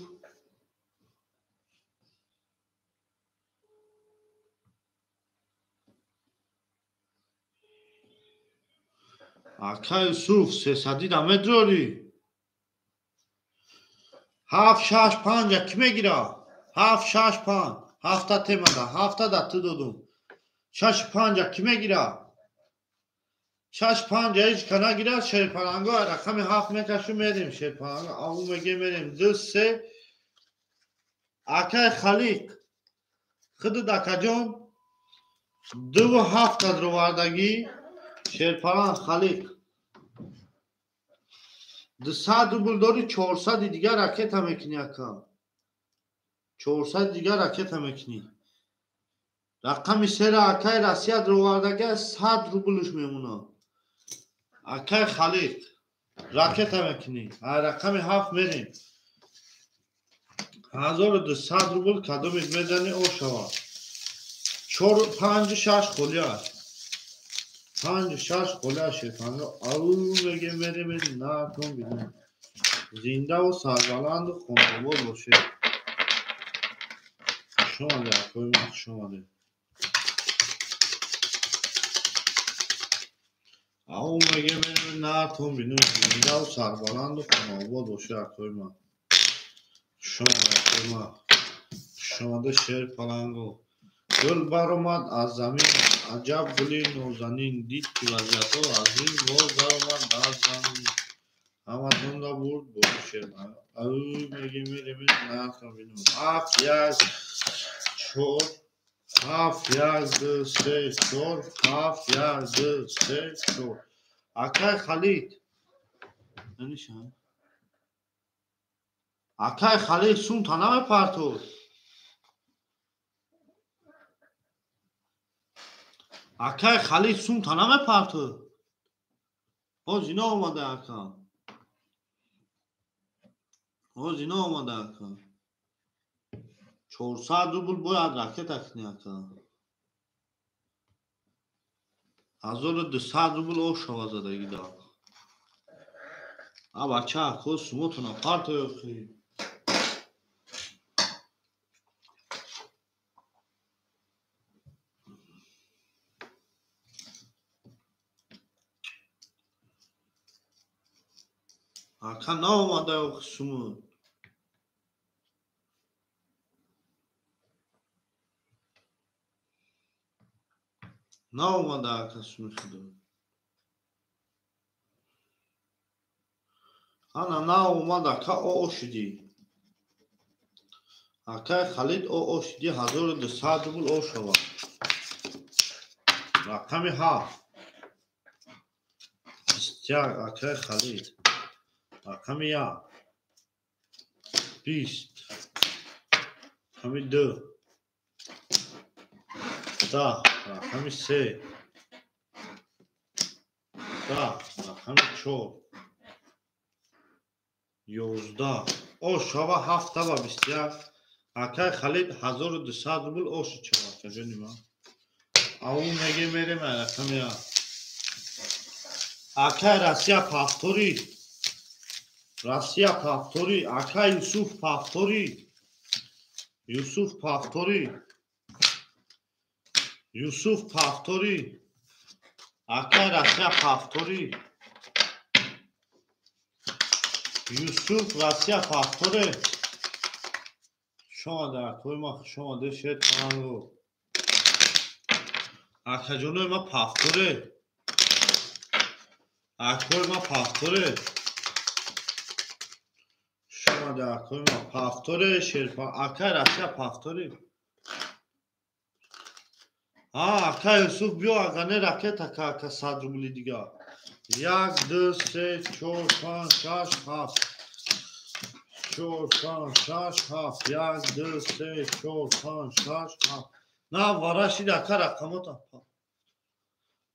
Speaker 1: Акай Юсуф 300 да медорӣ? 7 6 5 ки мегира? 7 6 5 ҳафта темада ҳафта да ту додум. 6 5 ки мегира? 6 5 ҳеҷ ка нагира. Шерпаланго рақами 7 мекашу мерем. Шерпаланго аву меге мерем. 2 3 акай Халиқ худат акаҷон 2 7 кадровардагӣ Шерпаланг Халиқ 200 рубл дори, 400 дигар ракета мекунӣ ака. 400 дигар ракета мекунӣ. Рақами сера акай Россия дровардага 100 рублш мемона. Акай Халиқ ракета мекунӣ. Рақами 7 мерем. 1200 рубл кадомит мезани о шавад. 4 5 6 холӣ аст. 5 6 холӣ аст шерпанго. Ау мегем мерем натон бинем. Зиндаву сарбаланду хонобод бошед. Хуш омадед акои ман, хуш омадед. Ау мегем мерем натон бинем. Зиндаву сарбаланду хонобод бошед акои ман. Хуш омадед акои ман. Хуш омадед шер паланго. Гул баромад аз замин, аҷаб гули нозанин, дид ки вазъиятҳо аз ин боз баромад аз замин. Ҳаматонда бурд бошед шер. Ау мегем мерем натон бинем. 7 1 4 7 1 2 3 4 7 1 2 3 4. Акай Халид. Нишон. Акай Халид сум та намепартод. Акай Халид сум та намепартод. Ҳоз ино омада ака. Ҳоз ино омада ака. 400 рубл бояд ракета кунӣ ака. 1200 рубл ош шава задагида. А бача ако сумотона партоё хи. Ака наомада суму. Наомада ака суми худо. Ана наомад ака оо шудӣ. Акай Халид оо шудӣ 1200 рубл о шавад. Рақами 7. 21 акай Халид. Рақами 1. 20. Рақами 2. 10. Рақами 3. 10. Рақами 4. 11. О шава 7 ба 21. Акай Халид 1200 рубл о шуд шава акаҷони ман. Ау меге мерем рақами 1. Акай Россия повтори. Россия повтори. Акай Юсуф повтори. Юсуф повтори. Юсуф повтори. Акай Россия повтори. Юсуф Россия повтори. Хуш омадед акои ман, хуш омадед шер паланго. Акаҷонои ман повтори. Акои ман повтори. Хуш омадед акои ман повтори шерпаланго. Акай Россия повтори. Ака Юсуф биё агане ракета ка ака 100 рубли дига. 1 2 3 4 5 6 7. 4 5 6 7. 1 2 3 4 5 6 7. На вара шид ака рақамота.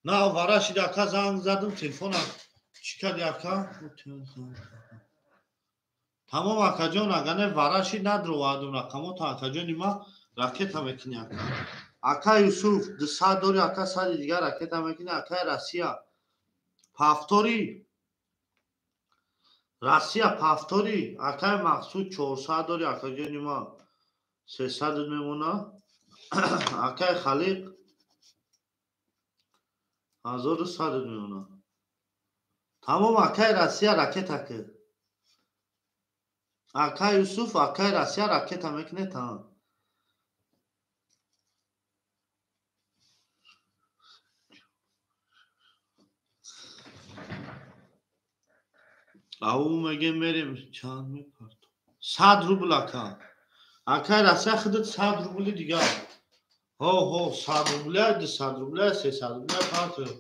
Speaker 1: На вара шид ака занг задам телефона. Чӣ кади ака? Тамом акаҷон агане вара шид надровардум рақамота акаҷони ма ракета мекунӣ ака. Ака Юсуф 200 дори ака 100 дигар ракета мекунӣ. Акай Россия повтори. Россия повтори. Акай Мақсуд 400 дори акаҷони ма 300 мемона. Акай Халиқ 1100 мемона. Тамом акай Россия ракета ки. Акай Юсуф акай Россия ракета мекунед тамом. Ау мегем мерем чанд мепартом. 100 рубл ака. Акай Россия худат 100 рубли дигар. Ҳо ҳо 100 рубля, 200 рубля, 300 рубля партоё.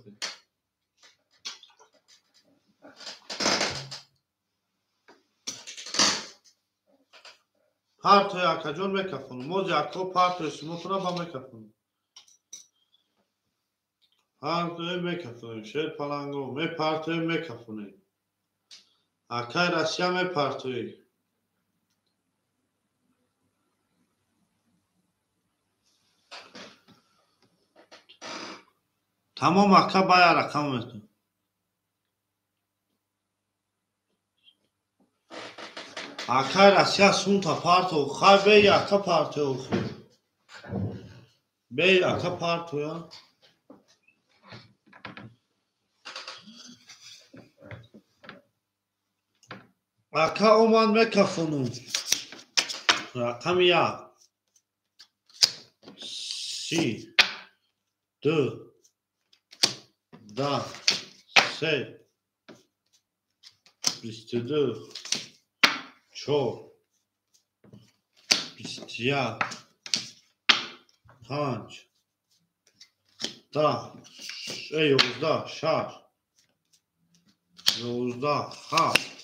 Speaker 1: Партои акаҷон мекафонам. Мози ако партои сумотона ба мекафонам. Партоем мекафонем, шерпаланго, мепартоем мекафонем. Акай Россия мепартоӣ. Тамом ака бая рақам метон. Акай Россия сунта парто, хай бей ака партоё охир. Бей ака партоя. Ака омад мекафонум. Рақами як. Си. Ду. Да. Се. 22. 4. 21. 5. 10. 11. 6. 11. 7.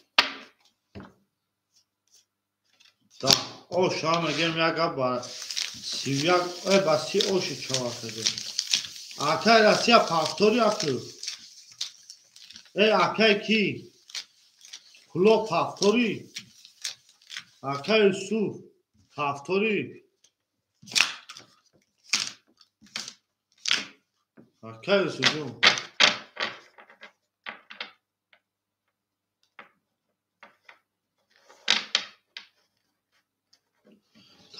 Speaker 1: Да, оша мегем як ба 31 ба 30 оши чавахеде. Акай Россия пафтори аку. Акай ки? Куло пафтори. Акай Юсуф пафтори. Акай Юсуф.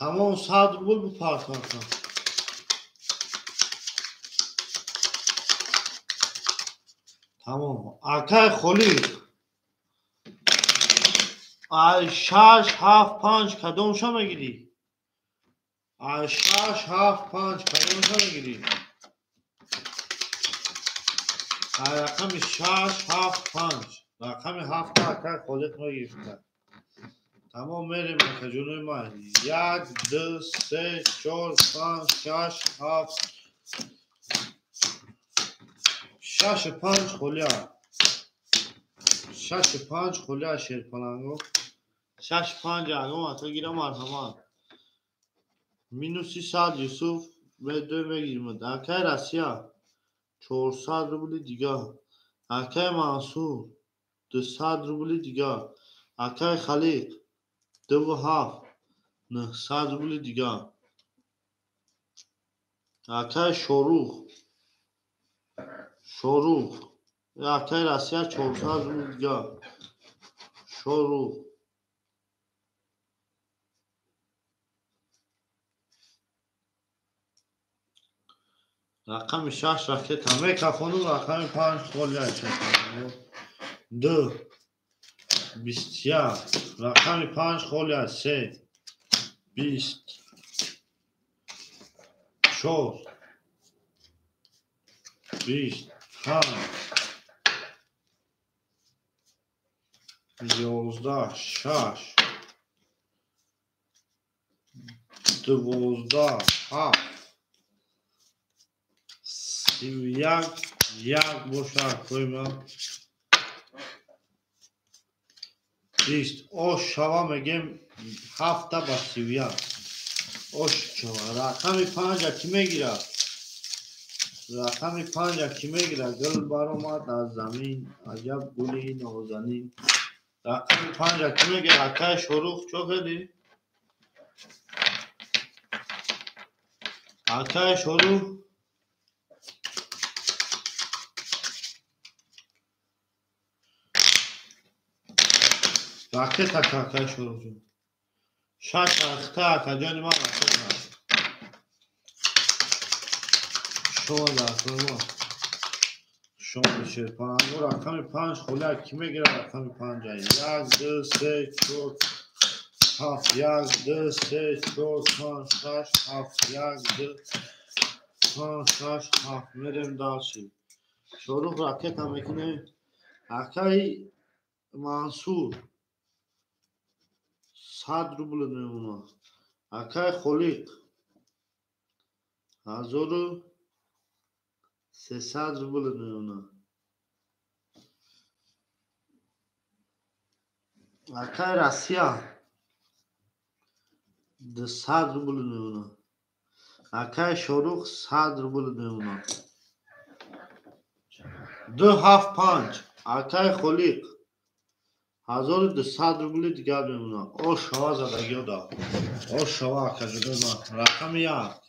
Speaker 1: Тамом 100 рубл бипартофтам. Тамом. Акай Холиқ. Ай 6 7 5 кадомша мегирӣ? Ай 6 7 5 кадомша мегирӣ? Ай рақами 6 7 5. Рақами 7 акай Холиқ мегирифта. Тамом мерем акаҷонои ман. 1 2 3 4 5 6 7 6 5 холия. 6 5 холия шерпаланго. 6 5 агом ака гира марҳамат. Минуси 100 Юсуф медой мегирим. Акай Россия 400 рубли дига. Акай Мансур 200 рубли дига. Акай Халиқ 2 7 900 рубли дига. Акай Шорух. Шорух. Акай Россия 400 рубли дига. Шорух. Рақами 6 ракета мекафону рақами 5 холия. 2 21 рақами 5 холия 3 20 4 25 11 6 12 7 31 1 боша коима 20 ош шава мегем 7 ба 31 ош шава. Рақами 5 ки мегирад? Рақами 5 ки мегирад? Гул баромад аз замин, аҷаб гули нозанин. Рақами 5 ки мегирад? Акай Шорух чо кардӣ? Акай Шорух ракета акай Шорух. 6 ахта акаҷони ман ракета. Шумо дар шумо шерпаланго рақами 5 холия ки мегирад? Рақами 5 1 2 3 4 7 1 2 3 4 5 6 7 1 2 5 6 7 мерем дальше. Шорух ракета мекунем. Акай Мансур 100 рубл мемонад. Акай Холиқ 1300 рубл мемонад. Акай Россия 200 рубл мемонад. Акай Шорух 100 рубл мемонад. 2 7 5 акай Холиқ 1200 рубли дигар мемонад. О шава задагиё да. О шава акаҷода ма. Рақами 1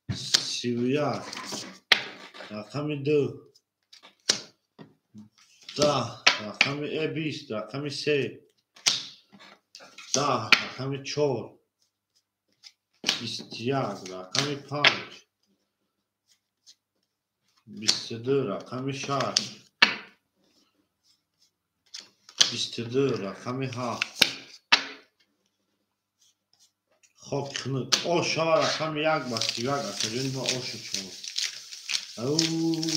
Speaker 1: 31, рақами 2 10, рақами 20, рақами 3 10, рақами 4 21, рақами 5 22, рақами 6 22, рақами 7 хок хунук. О шава рақами 1 ба 31 акаҷони ма ошу чор. Ау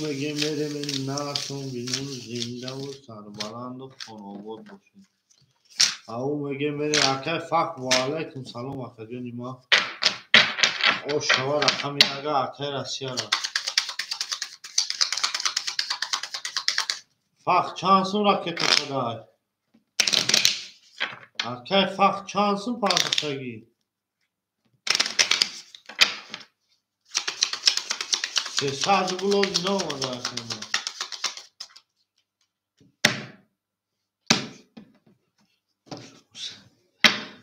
Speaker 1: мегем мерем насон бинон зиндаву сарбаланду хонобод бошем. Ау мегем мерем акай фақ ва алайкум салом акаҷони ма. О шава рақами 1 акай Россияра. Фақ чанд сум ракета шудай? Акай фақ чанд сум партофтагӣ? 300 рубл ози наомада акай.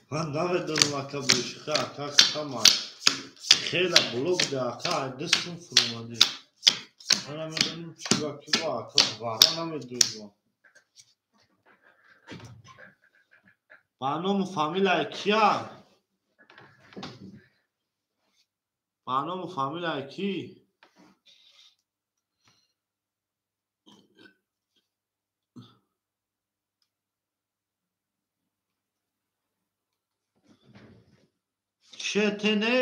Speaker 1: Ман намедонам ака бешиха ака хама хела боло буда ака ду сум фуромадӣ. Ман намедонам чӣ ба ки ба ака вара намедонам. Ба ному фамилияи кия? Ба ному фамилияи кӣ? Шетене,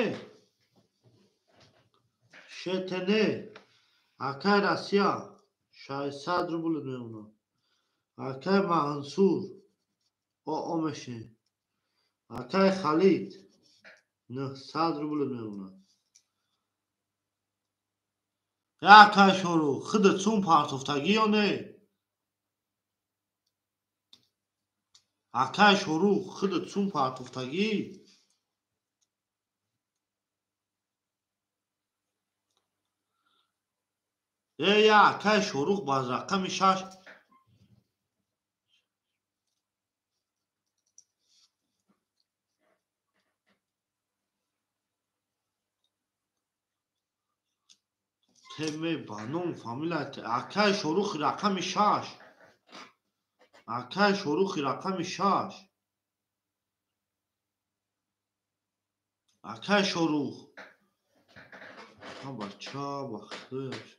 Speaker 1: шетене, акай Россия 600 рубл мемонад. Акай Мансур оо меше. Акай Халид 900 рубл мемонад. Акай Шорух худат сум партофтагӣ ё не? Акай Шорух худат сум партофтагӣ? Я акай Шорух ба рақами 6 теме ба ном фамилия акай Шорухи рақами 6 акай Шорухи рақами 6 акай Шорух бача ба худояш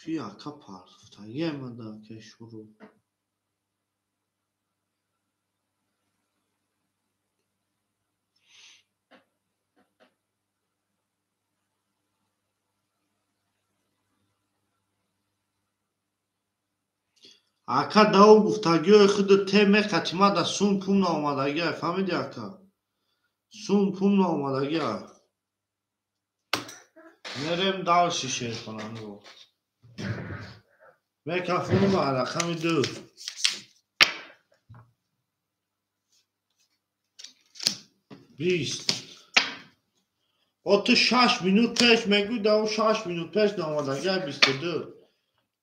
Speaker 1: хи ака партофтагӣ омада акай Шорух. Ака давом гуфтагиҳои худу теме қатимада сум пум наомадагиа, фаҳмиди ака? Сум пум наомадагиа. Мерем дальше шерхонанро. Мекафонум рақами 2. 20. О ту 6 минут пеш мегӯй, давом 6 минут пеш наомадагиа 22.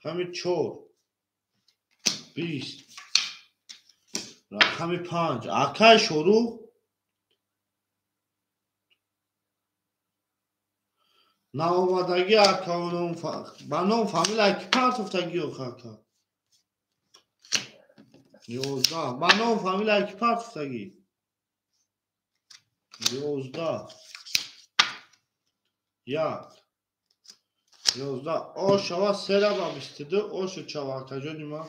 Speaker 1: Рақами 4. 20. Рақами 5. Акай Шорух наомадагӣ ака ба ном фамилия ки партофтагӣ охи ака? 11. Ба ном фамилия ки партофтагӣ? 11. 1. 11. О шава сера ба 22 ошу чава акаҷони ман.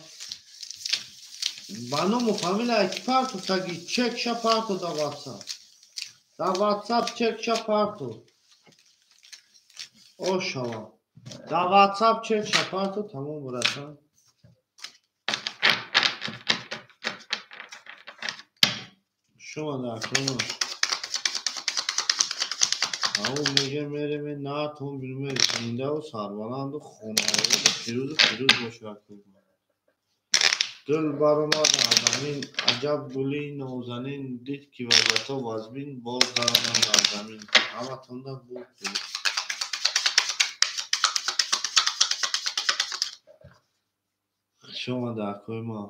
Speaker 1: Ба ному фамилия ки партофтагӣ? Чекша парто да WhatsApp. Да WhatsApp чекша парто. О шава. Да WhatsApp чекша парто тамом братан. Шума да акрона. Ау меге мереме натон билме зиндаву сарбаланду хонаободу пирӯзу пирӯз боша акрона. Дил баромад аз замин, аҷаб гули нозанин, дид ки вазъиятҳо вазмин, боз даромад аз замин. Ҳаматонда буд. Шумо акои ма.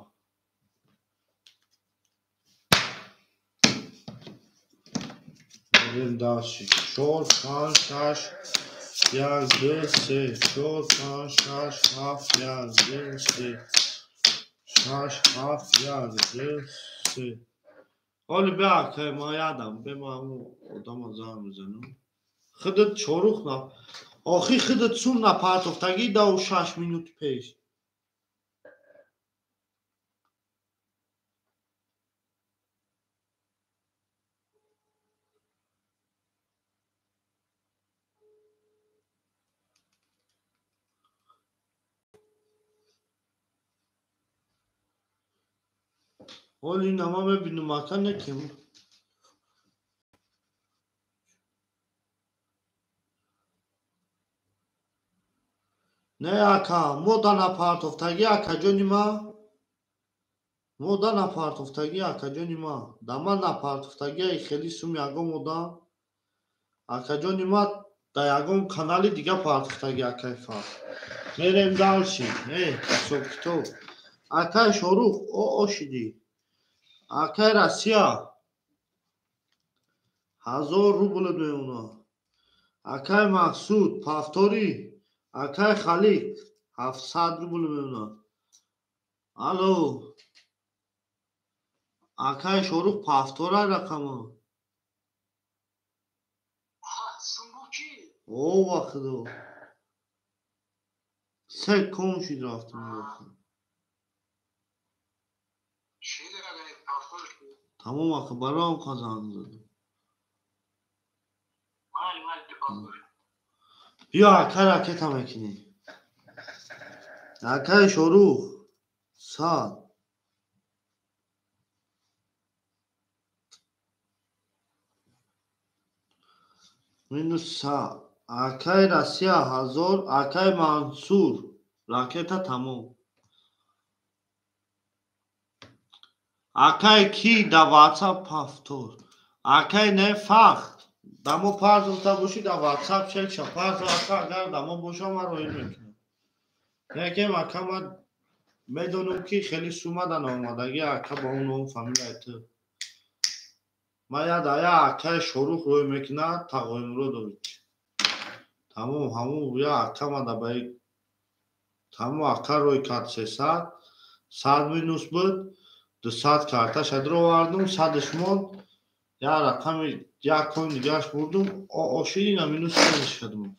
Speaker 1: Мерем дальше. 4, 5, 6, 1, 2, 3, 4, 5, 6, 7, 1, 2, 3, 6, 7, 1, 2, 3. Оли бе акай ма ядам, бе ма одама занг мезанам. Худат чорух на. Охи худат сум напартофтагӣ дау 6 минут пеш. Оли нама мебинам ака некем. Не ака, мода напартофтагӣ акаҷони ма. Мода напартофтагӣ акаҷони ма. Да ман напартофтагӣ хеле сум ягон одам. Акаҷони ма да ягон канали дига партофтагӣ акай фар. Мерем дальше. Ҳисоб китоб. Акай Шорух, ошидӣ. Акай Россия 1000 рубл меона. Акай Мақсуд повтори. Акай Халиқ 700 рубл меона. Алло. Акай Шорух повтора рақама. О вақто. Се ком шид рафтам. Тамом ака, бароам занг задам. Биё ака ракета мекунӣ. Акаи Шорух 100. Минус 100. Акаи Россия 1000. Акаи Мансур ракета тамом. Акай ки да WhatsApp повтор. Акай не фахт. Дамо партофта бошӣ да WhatsApp чекша. Партов ака агар дамо боша ман роҳӣ мекунам. Некем ака ман медонам ки хеле сума да наомадагӣ ака ба он ном фамилияи ту. Ман я да я акаи Шорух роҳӣ мекунад Тағоимуродович. Тамом ҳамун я ака ман да ба тамом ака роҳӣ кард 300, 100 минус буд. 200 карташа даровардум, 100-ш монд, як рақами як коин дигараш бурдум, оширина минус 100-ш кардум.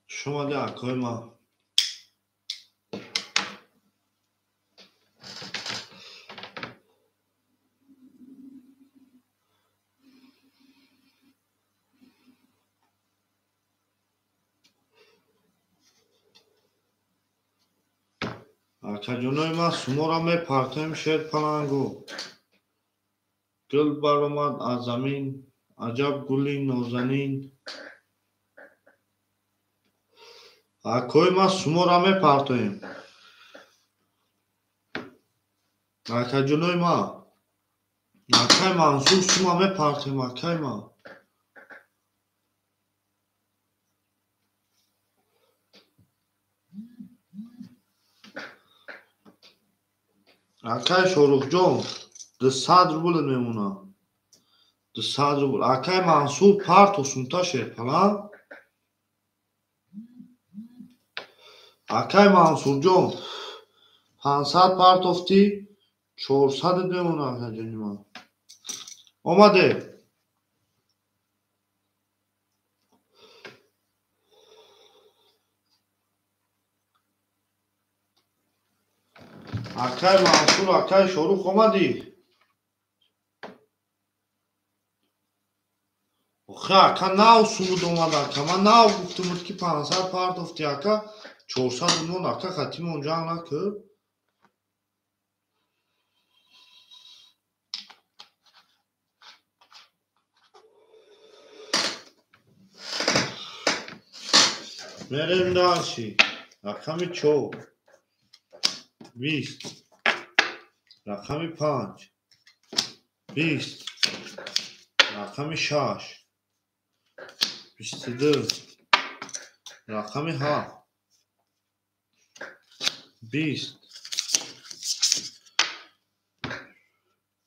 Speaker 1: Шумо акои ма. Акаҷонои ман суморо мепартоем шерпалангу. Гул баромад аз замин, аҷаб гули нозанин. Акои ман суморо мепартоем. Акаҷонои ман, акаи Мансур сума мепартоем, акаи ман. Акай Шорухҷон 200 рубл мемонад. 200 рубл. Акай Мансур парто сумта шерпалан. Акай Мансурҷон 500 партофтӣ 400 мемонад акаҷони ман. Омаде. Акай Мансур, акай Шорух омадӣ? Охе ака нав сумуд омад ака. Ман нав гуфтумуд ки 500 партофтӣ ака 400 мон ака хатимон ҷанг накард. Мерем дальше. Рақами 4. 20. Рақами 5. 20, рақами 6, 22, рақами 7, 20,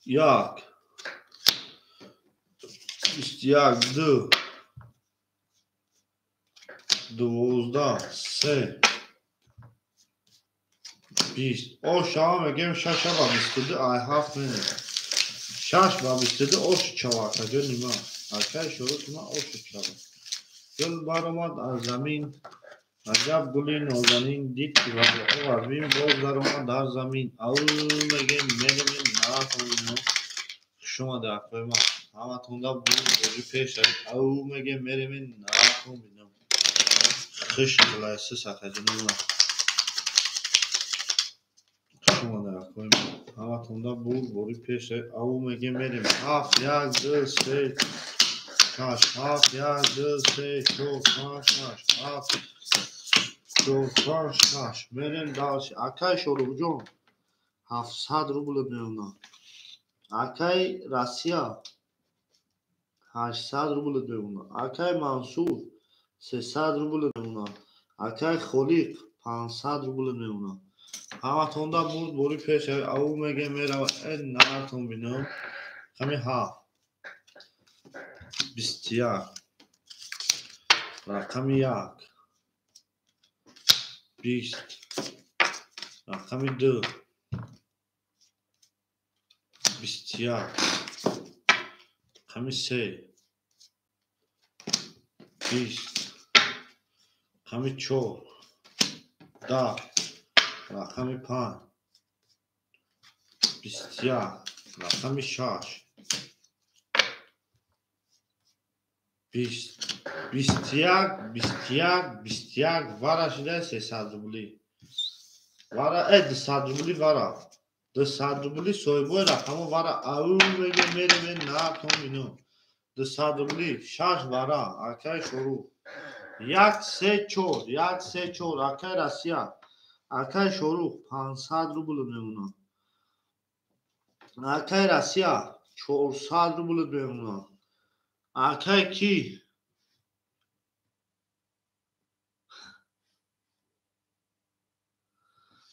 Speaker 1: 1, 21, 2, 12, 3, 20. О шава мегем 6 ба 22 ай 7 менем. 6 ба 22 ош чава акаҷони ман. Акаи Шорух ман ош чава. Гул баромад аз замин, аҷаб гули нозанин, дид ки вазъҳо вазмин, боз даромад дар замин. Ау мегем меремем нарафтем. Хуш омада акои ман. Ҳаматонда бозӣ пеш равед. Ау мегем меремем нарафтем. Хуш қилайсиз акаҷони ман. Хуш омада акои ман. Ҳаматонда бори пеш равед. Ау мегем мерем. 7, 1, 2, 3, 6, 7, 1, 2, 3, 4, 5, 6, 7, 4, 5, 6. Мерем дальше. Акай Шорухҷон 700 рубл меонад. Акай Россия 800 рубл меонад. Акай Мансур 300 рубл меонад. Акай Холиқ 500 рубл меонад. Ҳаматонда бурд бори пеш равед. Ау мегем мерава. Наратон бинам. Ҳами 7, 21, рақами 1, 20, рақами 2, 21, рақами 3, 20, рақами 4, 10, рақами 5, 21, рақами 6, 20, 21, 21, 21, вара шуда 300 рубли. Вара, 200 рубли вара. 200 рубли соҳибои рақамо вара. Ау меге мереме натон бино. 200 рубли, 6 вара, акаи Шорух. 1, 3, 4, 1, 3, 4, акаи Россия. Акаи Шорух 500 рубл мемонад. Акаи Россия 400 рубл мемонад. Акаи ки?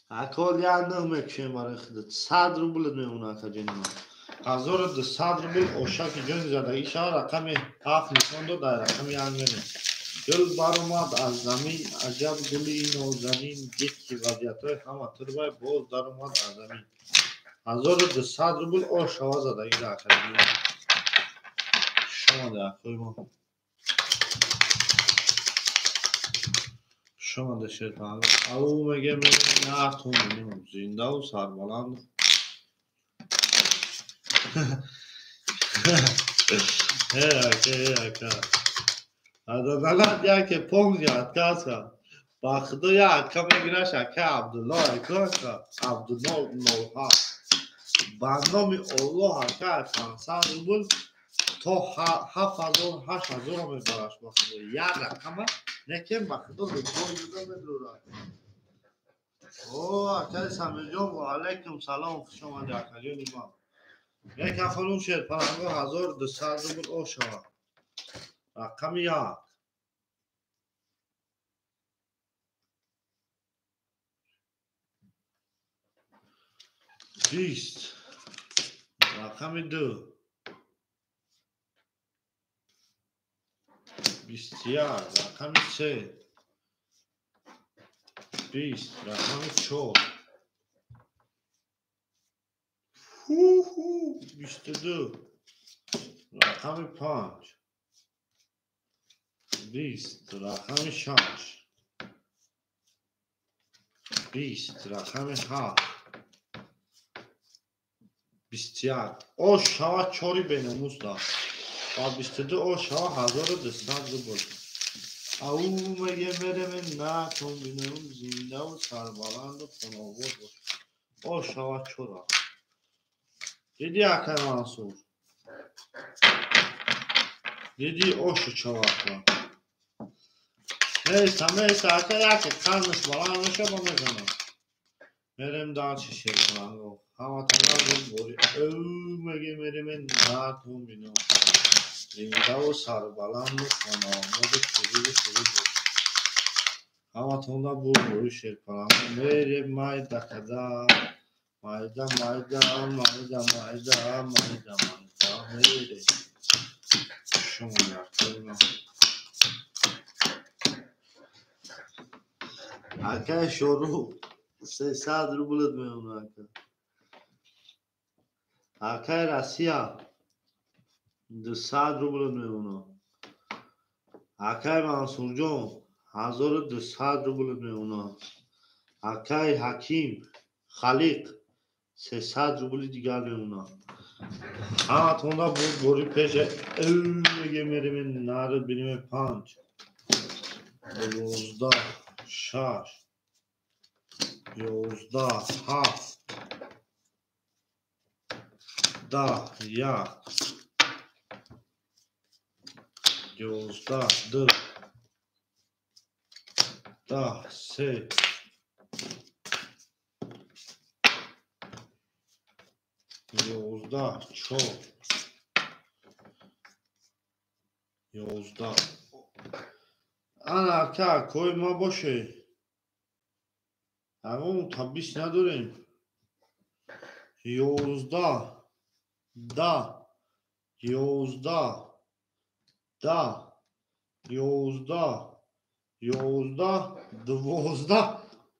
Speaker 1: Акол як нӯҳ мекушем барои худат. 100 рубл мемонад акаҷони ман. 1200 рубл ошаки ҷони задагӣ шава. Рақами 7 нишон дод, дар рақами 1 мерем. Гул баромад аз замин, аҷаб гули нозанин, дид ки вазъиятҳои ҳама турбай, боз даромад аз замин. 1200 рубл ошава задагӣ дар акаҷони ман. Хуш омада акои ман. Хуш омада шерпаҳлавон. Ау мегем наратон бинем. Зиндаву сарбаланд. Ака, ака. Аданалат яке полный отказ кард. Ба худо як ака мегираш, ака Абдулло, ака Абдулло 07. Ба номи Оллоҳ ака 500 рубл то 7000, 8000 мебараш ба худо. Як рақама некем ба худо лутфой ҷудо медурад. О, акаи Самирҷон, ва алайкум салом, хуш омадӣ акаҷони ман. Мекафонум шерпаҳлавон 1200 рубл ошава. Рақами 1, 20, рақами 2, 21, рақами 3, 20, рақами 4, 22, рақами 5, 20, рақами 6, 20, рақами 7, 21. Ош шава чори беномус да. Ба 22 ош шава 1200 рубл. Ау меге мереме натон бинем зиндаву сарбаланду хонобод бош. Ош шава чора. Диди акай Мансур. Диди ошу чава ака. Мейса, мейса, ака яке қарнаш баланд меша ба мезанам. Мерем дальше шерпаланго. Ҳаматона бори ӯ меге мерем нартон бино. Зиндаву сарбаланду хонаомоду пирӯзу шурӯъ бош. Ҳаматонда бурбори шерпаланго. Мерем майда када. Майда майда майда майда майда майда мерем. Шумо якторино. Акай Шорух 300 рублет меона ака. Акай Россия 200 рублет меона. Акай Мансурҷон 1200 рублет меона. Акай Ҳаким Халиқ 300 рубли дигар меона. Ҳаматонда бурбори пеша ӯ меге мерем нард бинем 5 12 6 11 7 10 1 11 2 10 3 11 4 11. Ана ака кой ма боше. Ягон табис надорем. 11 10 11 10 11 11 12.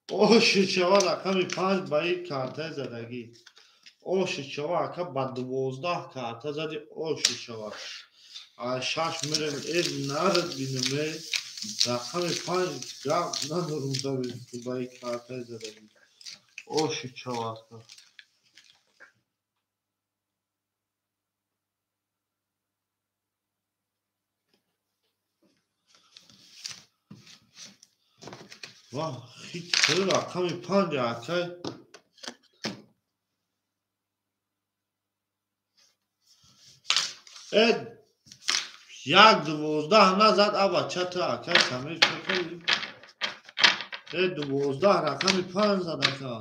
Speaker 1: Оши чава рақами 5 ба ин картаи задагӣ. Оши чава ака ба 12 карта зади оши чава. А 6 мерем э нард бинем э рақами 5 гап надорум ба ин картаи задагӣ. Оши чава ака. Ва хит рақами 5 акай. Э 1 12 назад аба чата акай самир чакали. Э 12 рақами 5 зад ака.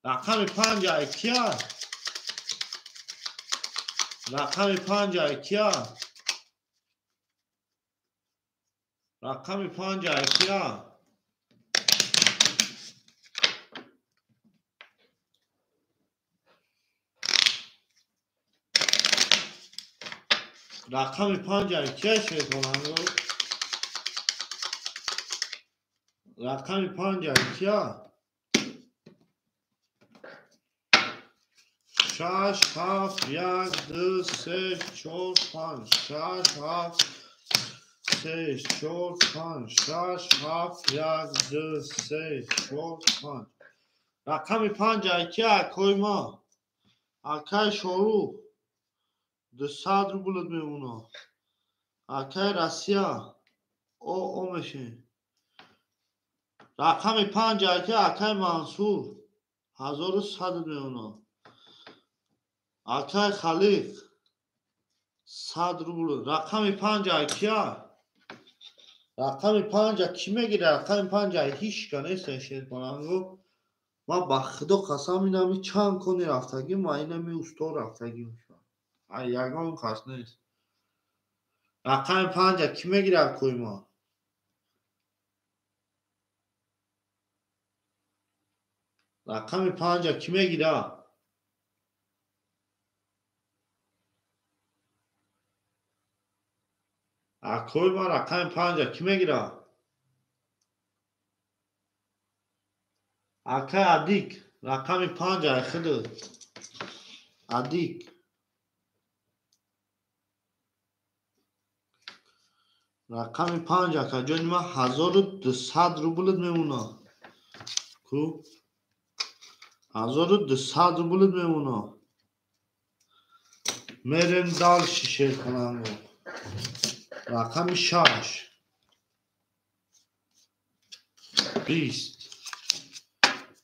Speaker 1: Рақами 5 акия. Рақами 5 акия. Рақами 5 акия. Рақами 5 акия шерпаланго. Рақами 5 акия. 6 7 1 2 3 4 5 6 7 3 4 5 6 7 1 2 3 4 5. Рақами 5 акия акои ма. Акай Шорух 200 рублет мемона. Акай Россия о мешин. Рақами 5 акия акай Мансур 1100 мемона. Акай Халиқ 100 рубл. Рақами 5 акия. Рақами 5 ки мегирад? Рақами 5 ҳеч ка нест шерпаланго. Ман ба худо қасам инами чанд кони рафтагӣ, ман инами усто рафтагӣ мешавам. Ай ягон кас нест. Рақами 5 ки мегирад кои ма? Рақами 5 ки мегирад? Акои ма рақами 5 ки мегирад? Акай Адик рақами 5 ай худ. Адик рақами 5 ака ҷони ма 1200 рублет мемона. Ку 1200 рублет мемона. Мерем дальше шерпаланго. Рақами 6 20.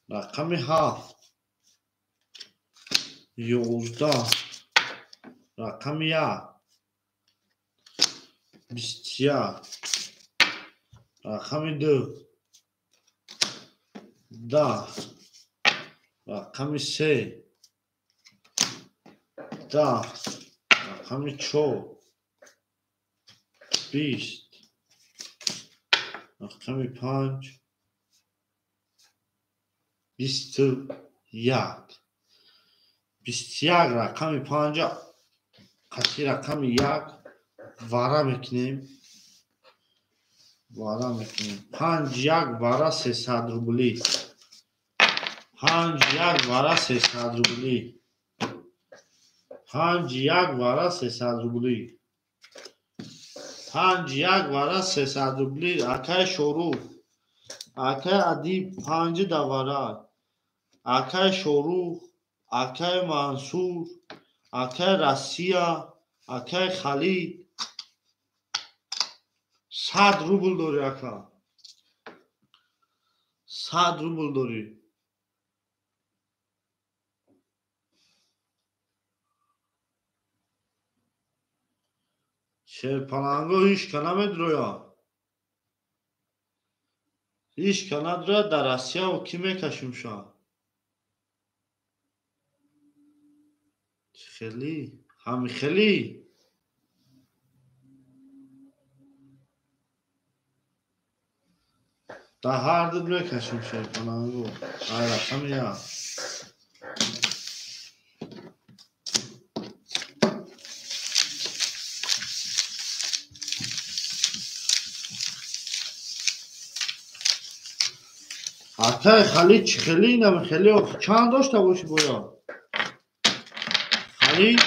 Speaker 1: Рақами 7 11. Рақами 1 21. Рақами 2 10 рақами 3 10 рақами 4 20 рақами 5 21 21 рақами 5 қати рақами 1 вара мекунем 5 1 вара 300 рубли 5 1 вара 300 рубли 5 1 вара 300 рубли 5 1 вара 300 рубли акай Шорух акай Адиб 5 давара акай Шорух акай Мансур акай Россия акай Халид 100 рубл дорӣ ака 100 рубл дорӣ Шерпаланго ҳеҷ ка намедроя ҳеҷ ка надроя дар Россияо кӣ мекашим ша хеле ҳами хеле дар ҳар дуд мекашим шерпаланго ай рақами як Акай Халид чӣ хеле инам хеле чанд дошта бошӣ бояд? Халид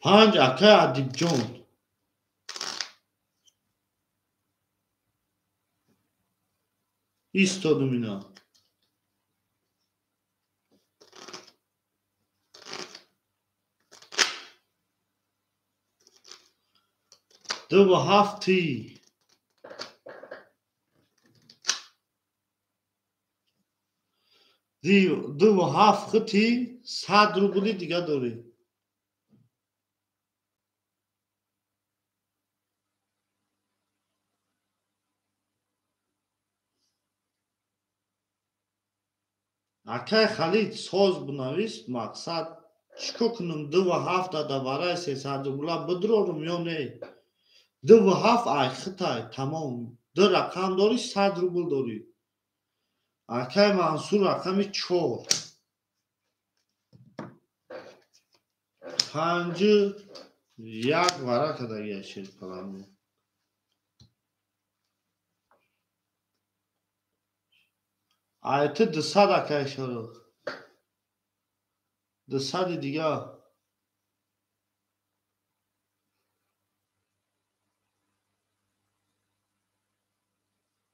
Speaker 1: 5 акай Адибҷон истодум ина 2 7 ти 2 7 хити 100 рубли дига дорӣ Акай Халид соз бинавис мақсад чӣ кор кунам 2 7 да вараи 300 рубла бидрорум ё не 2 7 ай хитай тамом ду рақам дорӣ 100 рубл дорӣ акай Мансур рақами 4 5 1 вара кардагия шерпаланго ай ту 200 акай Шорух 200 дига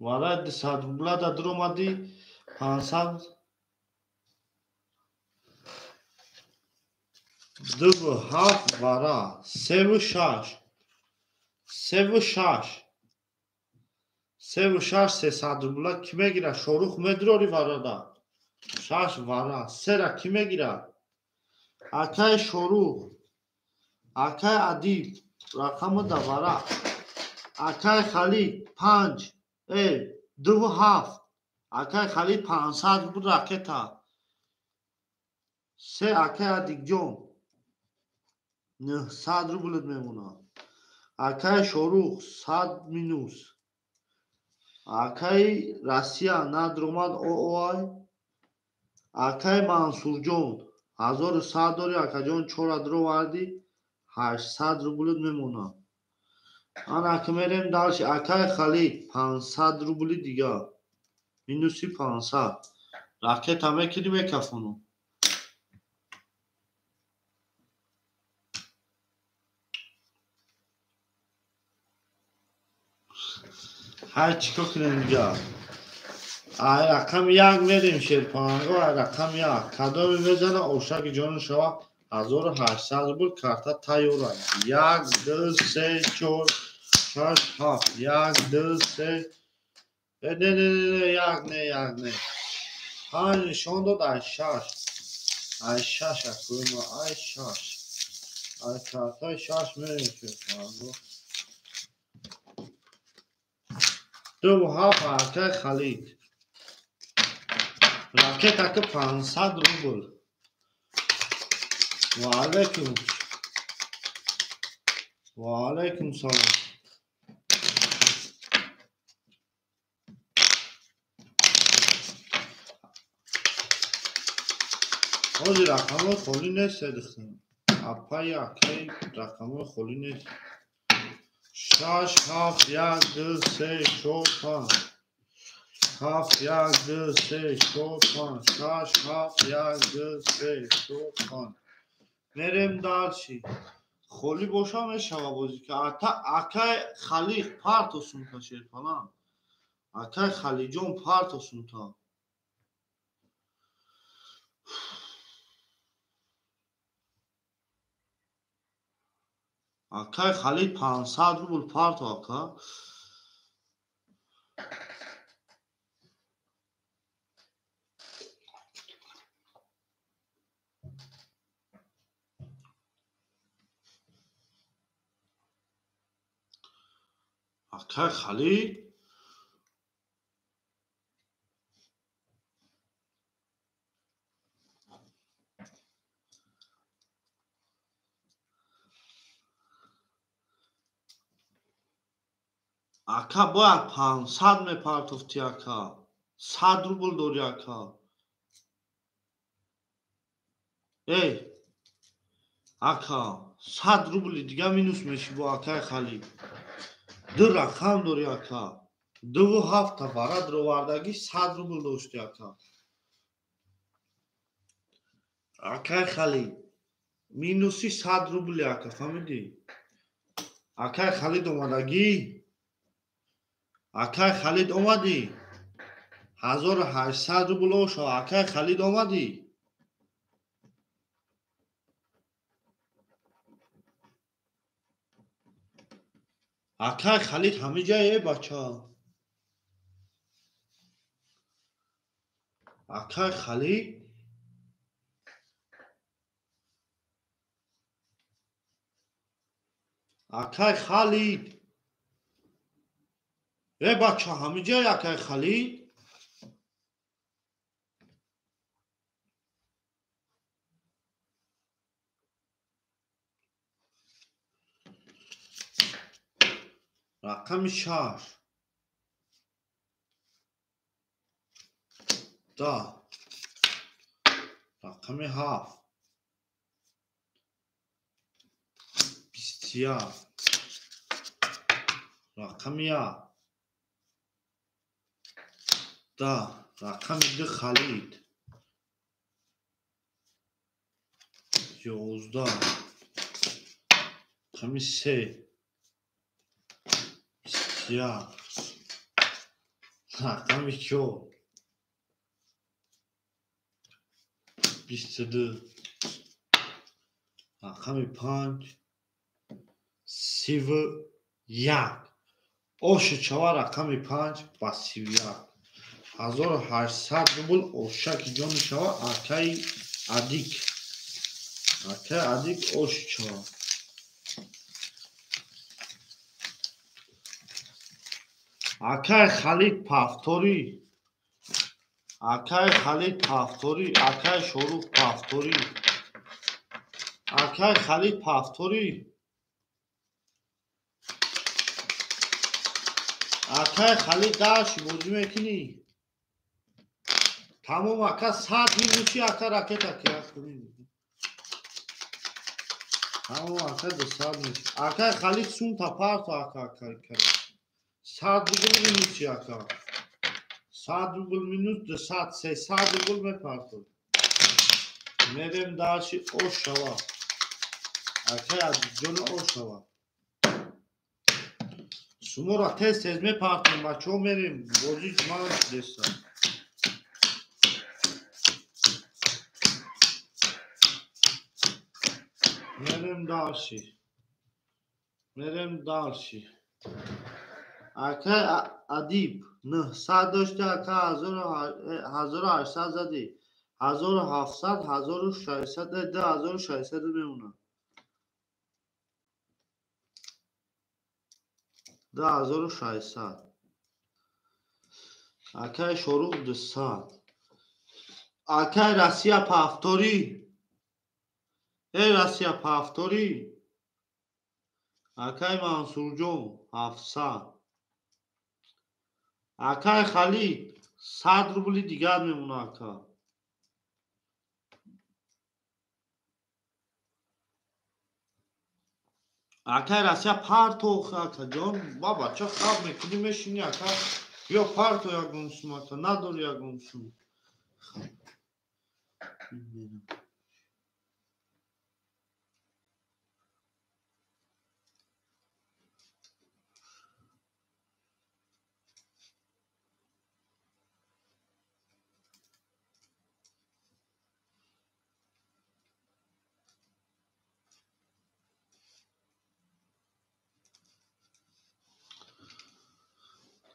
Speaker 1: вараи 200 рубла да дуромадӣ 500 2 7 вара 3 6 3 6 3 6 300 рубла кӣ мегира? Шорух медрорӣ варада 6 вара 3-ра кӣ мегира? Акай Шорух акай Адиб рақами да вара акай Халид 5 2 7 акай Халид 500 рубл ракета 3 акай Адибҷон 900 рублат мемонад акай Шорух 100 минус акай Россия надромад ооай акай Мансурҷон 1100 дорӣ акаҷон 4 дровардӣ 800 рублат мемонад ана ки мерем дальше акай Халид 500 рубли дига минуси 500 ракета мекунӣ мекафонам ҳар чӣ кор кунем дига ай рақами 1 мерем шерпаланго ай рақами 1 кадоме мезана ошаки ҷону шава 1800 рубл карта тайёр аст. 1 2 3 4 6 7 1 2 3 не не не як не як не 5 нишон дод ай 6 ай 6 акума ай 6 ай картаи 6 мерем 2 7 акай Халид ракета ки 500 рубл. Ва алайкум. Ва алайкум салом. Ҳозир рақамҳои холӣ нест, духтарам. Апаи акаи рақамҳои холӣ нест. 6 7 1 2 3 4 5 7 1 2 3 4 5 6 7 1 2 3 4 5 мерем дальше. Холӣ боша мешава бозӣ ки акай Халиқ парто сумта шерпалан. Акай Халиҷон парто сумта. Акай Халид 500 рубл парто ака. Акай Халид ака бояд 500 мепартофти ака. 100 рубл дори ака. Эй ака 100 рубли дига минус меши бо акай Халид. Ду рақам дори ака. 2 7 варад ровардагӣ 100 рубл дошти ака. Акай Халид минуси 100 рубли ака, фаҳмидӣ? Акай Халид омадагӣ? Акай Халид омадӣ? 1800 рубл ошо. Акай Халид омадӣ? Акай Халид ҳамиҷае бача. Акай Халид акай Халид э бача ҳамиҷае акай Халид. Рақами 6 10 рақами 7 21 рақами 1 10 рақами 2 Халид 11 рақами 3 21 рақами 4 22 рақами 5 31 оши чава рақами 5 ба 31 1800 рубл ошаки ҷони шава акаи Адик. Акаи Адик оши чава. Акай Халид пафторӣ. Акай Халид пафторӣ. Акай Шорух пафторӣ. Акай Халид пафторӣ. Акай Халид даши бозӣ мекунӣ. Тамом ака 100 минуси ака ракета ки кунӣ. Тамом ака 200 минус. Акай Халид сумта парто ака акай кара. 100 рубл минуси ака. 100 рубл минус 200 300 рубл мепартод. Мерем даши ош шава. Акай Азизҷон ош шава. Шуморо тез тез мепартем бачаҳо мерем бозӣ ман деста. Мерем дальше. Мерем дальше. Акай Адиб 900 дошта, ака 1800 зади. 1700, 1600, 2600 мемонад. 2600. Акай Шорух 200. Акай Россия повтори. Эй Россия повтори. Акай Мансурҷон 700. Акай Халид 100 рубли дигар мемонад ака. Акай Россия парто акаҷон, ба бача хаб мекунӣ мешинӣ ака. Биё парто ягон сум ака, надори ягон сум.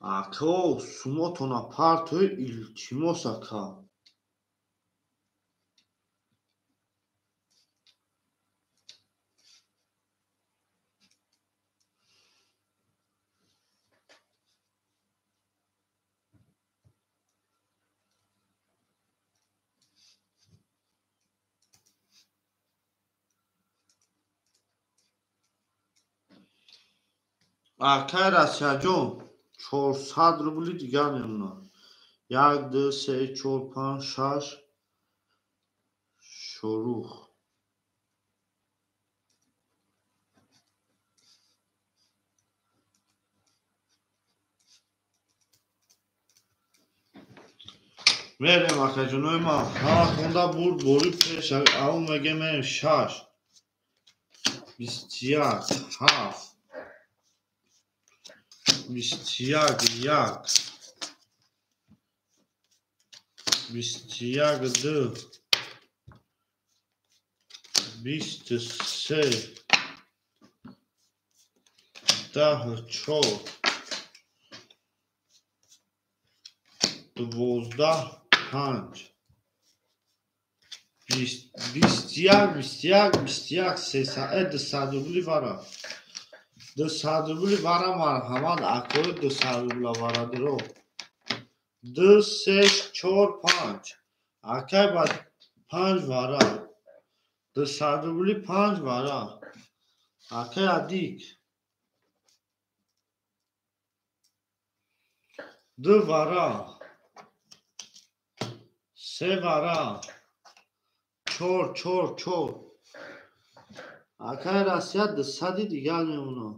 Speaker 1: Ака, сумотона партои илтимос ака. Акай Россияҷон 400 рубли дигар мемонад. 1, 2, 3, 4, 5, 6. Шорух. Мерем акаҷонои ман. Ҳаматонда бурд бори пеш. Ав меге мерем 6. 21, 7. 21, 1. 21, 2. 23, 10, 4. 12, 5. 21, 21, 21, 300, 200 рубли вара. 200 рубли вара марҳамат, акои 200 рубла вара диро. 2, 3, 4, 5. Акай ба 5 вара. 200 рубли 5 вара. Акай Адик. 2 вара. 3 вара. 4, 4, 4. Акай Россия 200 дигар мемонад.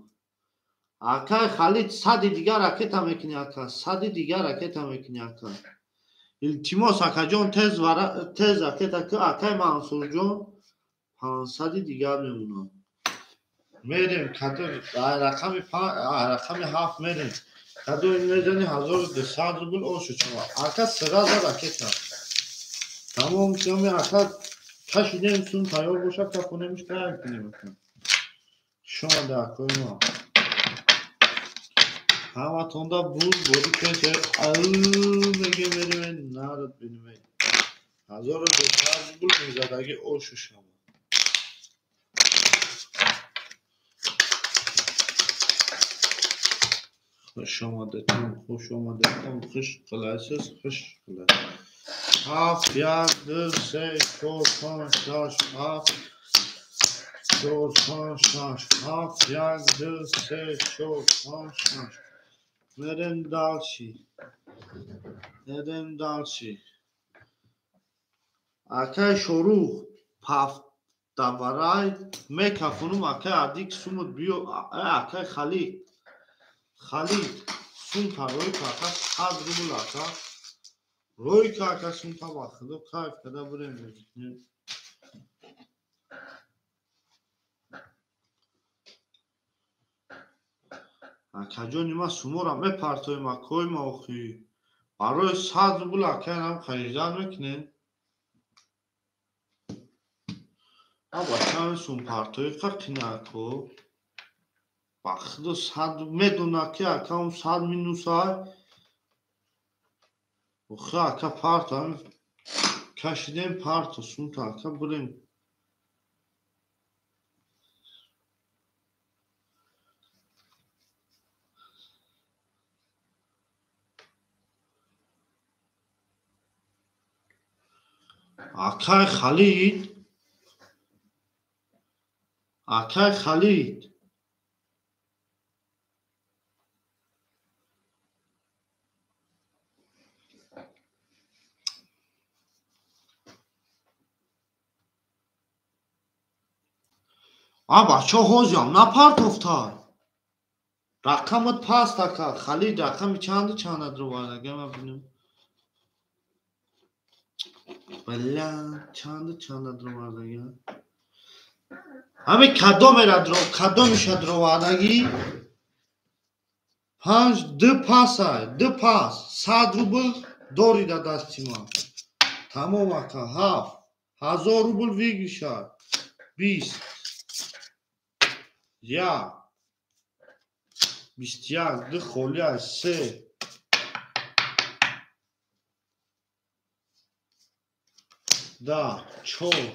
Speaker 1: Акай Халид 100 дигар ракета мекунӣ ака, 100 дигар ракета мекунӣ ака. Илтимос акаҷон тез вара, тез ракета ки. Акай Мансурҷон 500 дигар мемонад. Мерем кадо рақами 5, рақами 7 мерем. Кадо мезани 1200 рубл ошу чава. Ака сразу ракета. Тамом шоми ака кашидем сум тайёр бошад, кафонемиш тайёр кунем ака. Шумо акои мо. Ҳаматонда бурд бори пеш. Меге мерем нарад бинем. 1200 рубл мезадаги ошу шава. Хуш омадетон, хуш омадетон, хуш қилasiz, хуш qilasiz. 7, 1, 2, 3, 4, 5, 6, 7, 4, 5, 6, 7, 1, 2, 3, 4, 5, 6. Мерем дальше. Мерем дальше. Акай Шорух пафтаварай мекафунум акай Адик сумут биё, акай Халид. Халид сум тарой ака 100 рубл ака. Рой ака сум таба худо кайф када бурем. Акаҷони ма сумора мепартоем акои ма охи. Барои 100 рубл акай нам харидан мекунем. Бачаҳои сумпартои қинако. Ба худо сад медона ки ака он сад минусай. Охи ака парто кашидем парто сумта ака бурем. Акай Халид, акай Халид. А бачо ҳозиам напартофтай. Рақамат паст ака Халид, рақами чанду чандат ровардага ман бинам. Бля, чанду чандат ровардага. Ҳами кадомеша дровардагӣ? Панҷ ду пасай, ду пас, 100 рубл дори дар дасти ман. Тамом ака, 7 1000 рубл выигрыша. 20 1 21 ду холия 3 10 4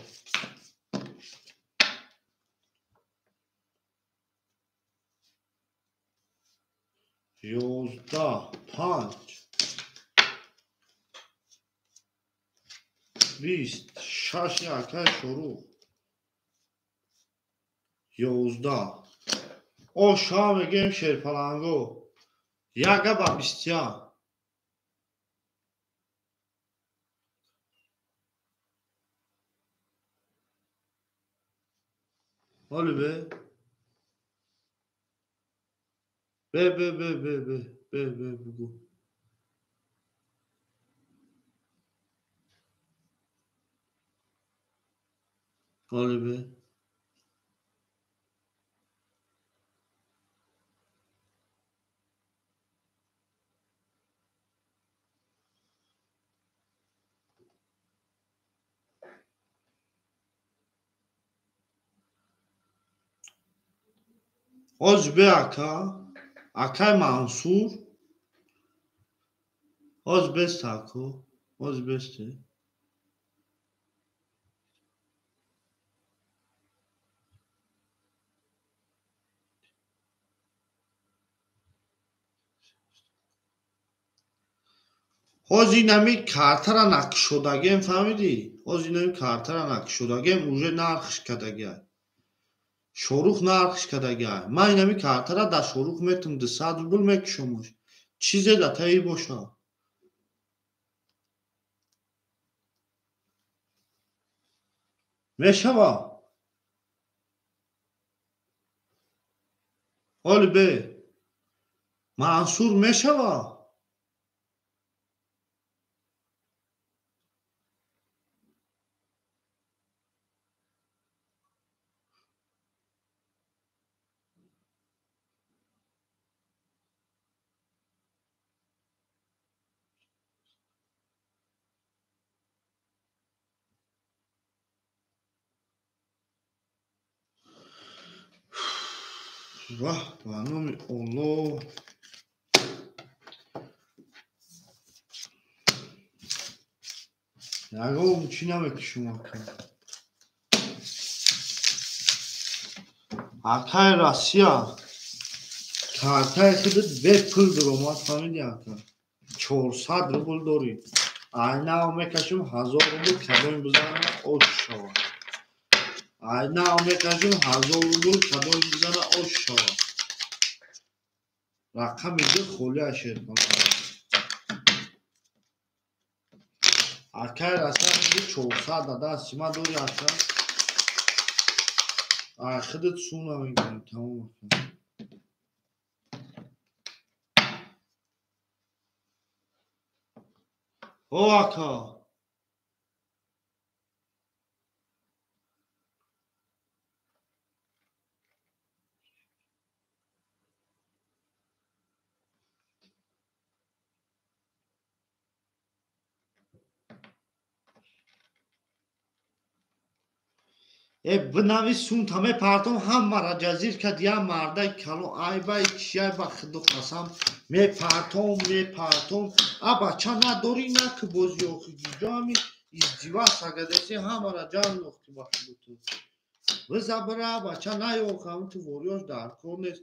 Speaker 1: 11 5 20 6 акай шуруъ 11 О ша мегем шерпаланго яга ба 21 Оли бе бе бе бе бе бе бе бе бугу Оли бе Оз бе ака, акай Мансур. Оз бест ако, оз бесте. Ҳоз инами картара накушодагем, фаҳмидӣ? Ҳоз инами картара накушодагем, уже нархш кадагиай. Шорух нархш кадагиай. Ман инами картара дар Шорух метум 200 рубл мекушомаш. Чизе да таи боша. Мешава? Оли бе. Мансур мешава? Ваҳ, ба номи Оллоҳ. Ягон чӣ намекушум ака. Акаи Россия картаи худат бепул дуромад, фаҳмидӣ ака? 400 рубл дорӣ. Айнав мекашум 1000 рубл кадоми бизана ош шавад. Айнав мекашум 1000 рубл кадоми бизана ош шавад. Рақами ду холия шерпаланг. Акай Россия 400 да дасти ма дори ака. Ай худат сум намегирем, тамом ака. О ака. Бинавис сумта мепартом, ҳамаро ҷазир кард, як мардаи калон, айбай чиай, ба худо қасам, мепартом, мепартом. А бача надорӣ, наки бозӣ, охи ҷо ҳами издиваса кадаси, ҳамаро ҷамъ лохти, ба худо ту. Биза бира, бача наёх, ҳами ту вориёш дар кор нест.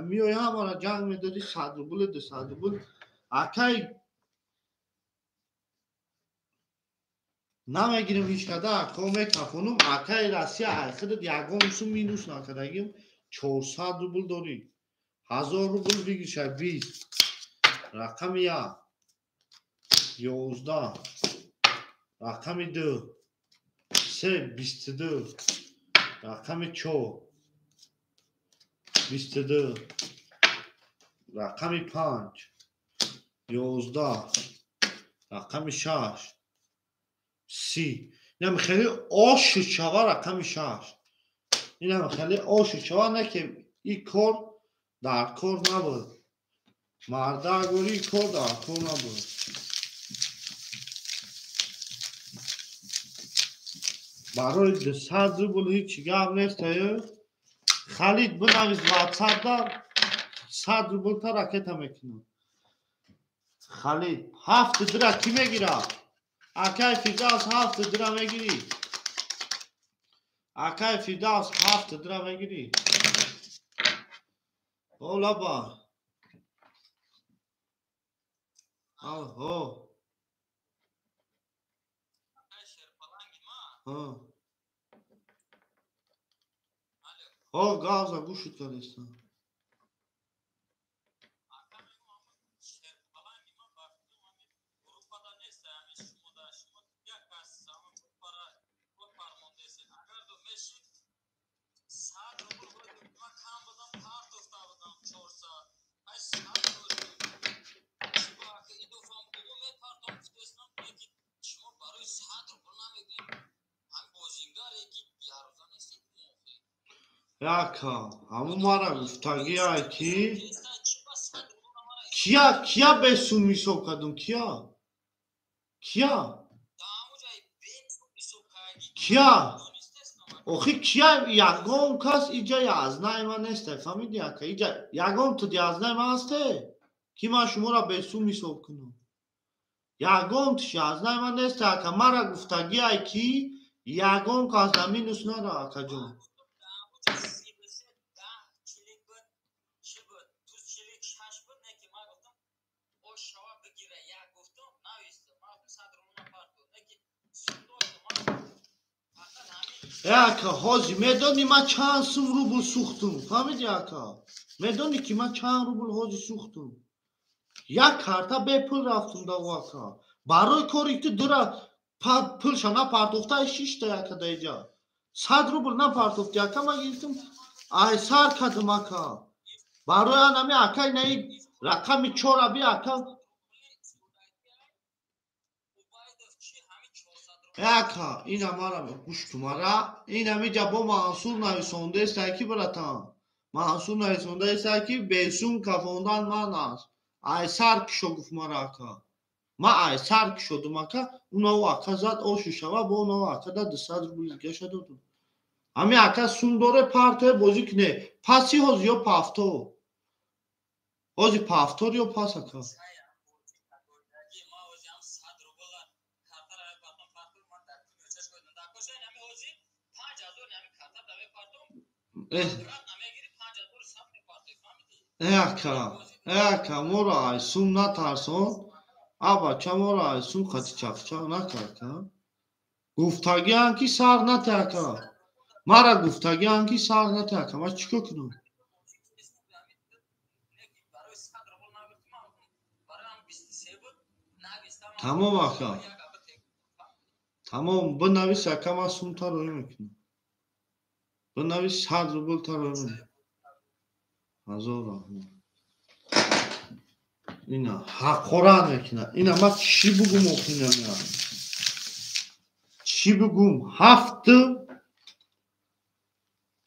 Speaker 1: Миёи ҳамаро ҷанг медодӣ, 100 рубл, 200 рубл. Акай намегирим ҳеҷ када, ако мекафонум. Акаи Россия, айхидат ягон сум минус накардагим, 400 рубл дорӣ. 1000 рубл бигиша, 20. Рақами як, 11, рақами ду, се, 22, рақами чор, 22, рақами панҷ, 11, рақами шаш, 30. Инам хеле ошу шава, рақами шаш. Инам хеле ошу шава, не ки ин кор дар кор набуд. Марда гӯри, ин кор дар кор набуд. Барои 200 рубл ҳеҷ гап нест, аю. Халид, бинавис ватсапда, 100 рублта ракета мекунам. Халид, ҳафт дира кӣ мегирад? Акай Фирдавс, ҳафт дира мегирӣ? Акай Фирдавс, ҳафт дира мегирӣ? О, лаба. Ҳо. Ҳо. Ҳо, гавза гӯшт кардестам. Яка, ҳамун мара гуфтагиай ки кия, кия бесум ҳисоб кардум, кия? Кия? Кия? Охи кия, ягон кас иҷа язнаи ман несте, фаҳмиди, ака? Иҷа ягон ту язнаи ман ҳасте, ки ман шуморо бесум ҳисоб кунам? Ягон туш язнаи ман несте, ака. Мара гуфтагиай ки ягон кас дар минус нара, акаҷон. Ака, ҳози медонӣ ман чанд сум рубл сӯхтум? Фаҳмиди, ака? Медонӣ ки ман чанд рубл ҳози сӯхтум? Як карта бепул рафтум даво, ака. Барои кори ту дура пулша напартофта, шишта ака даиҷа. 100 рубл напартофти, ака, ман гирифтум, ай сар кардум, ака. Барои анами ака инаи рақами чора би, ака. Ака, ина мара гӯш кун, мара инамиҷа бо Мансур нависондаеста ки, братан. Мансур нависондаеста ки бесум кафондан ман аст. Ай сар кишо гуфт мара, ака. Ман ай сар кишодум, ака, унаву ака зад ошу шава, бо унаву ака да 200 рубл дигаша додум. Ҳами ака сум доре, партое бозӣ куне. Паси ҳози ё пафто? Ҳози пафтор ё пас, ака? Ака, ака, моро ай сум натарсон. А бача, моро ай сум қати чақчақ накард, ака. Гуфтагиам ки сар нате, ака. Мара гуфтагиам ки сар нате, ака. Ман чӣ кор кунам? Тамом, ака. Тамом, бинавис, ака, ман сумта роӣ мекунам. Бинавис, 100 рубл та роӣ мекунам. Ҳазор раҳмат. Ина ҳақорат мекунад. Ина ман чӣ бугум охинам? Чӣ бугум?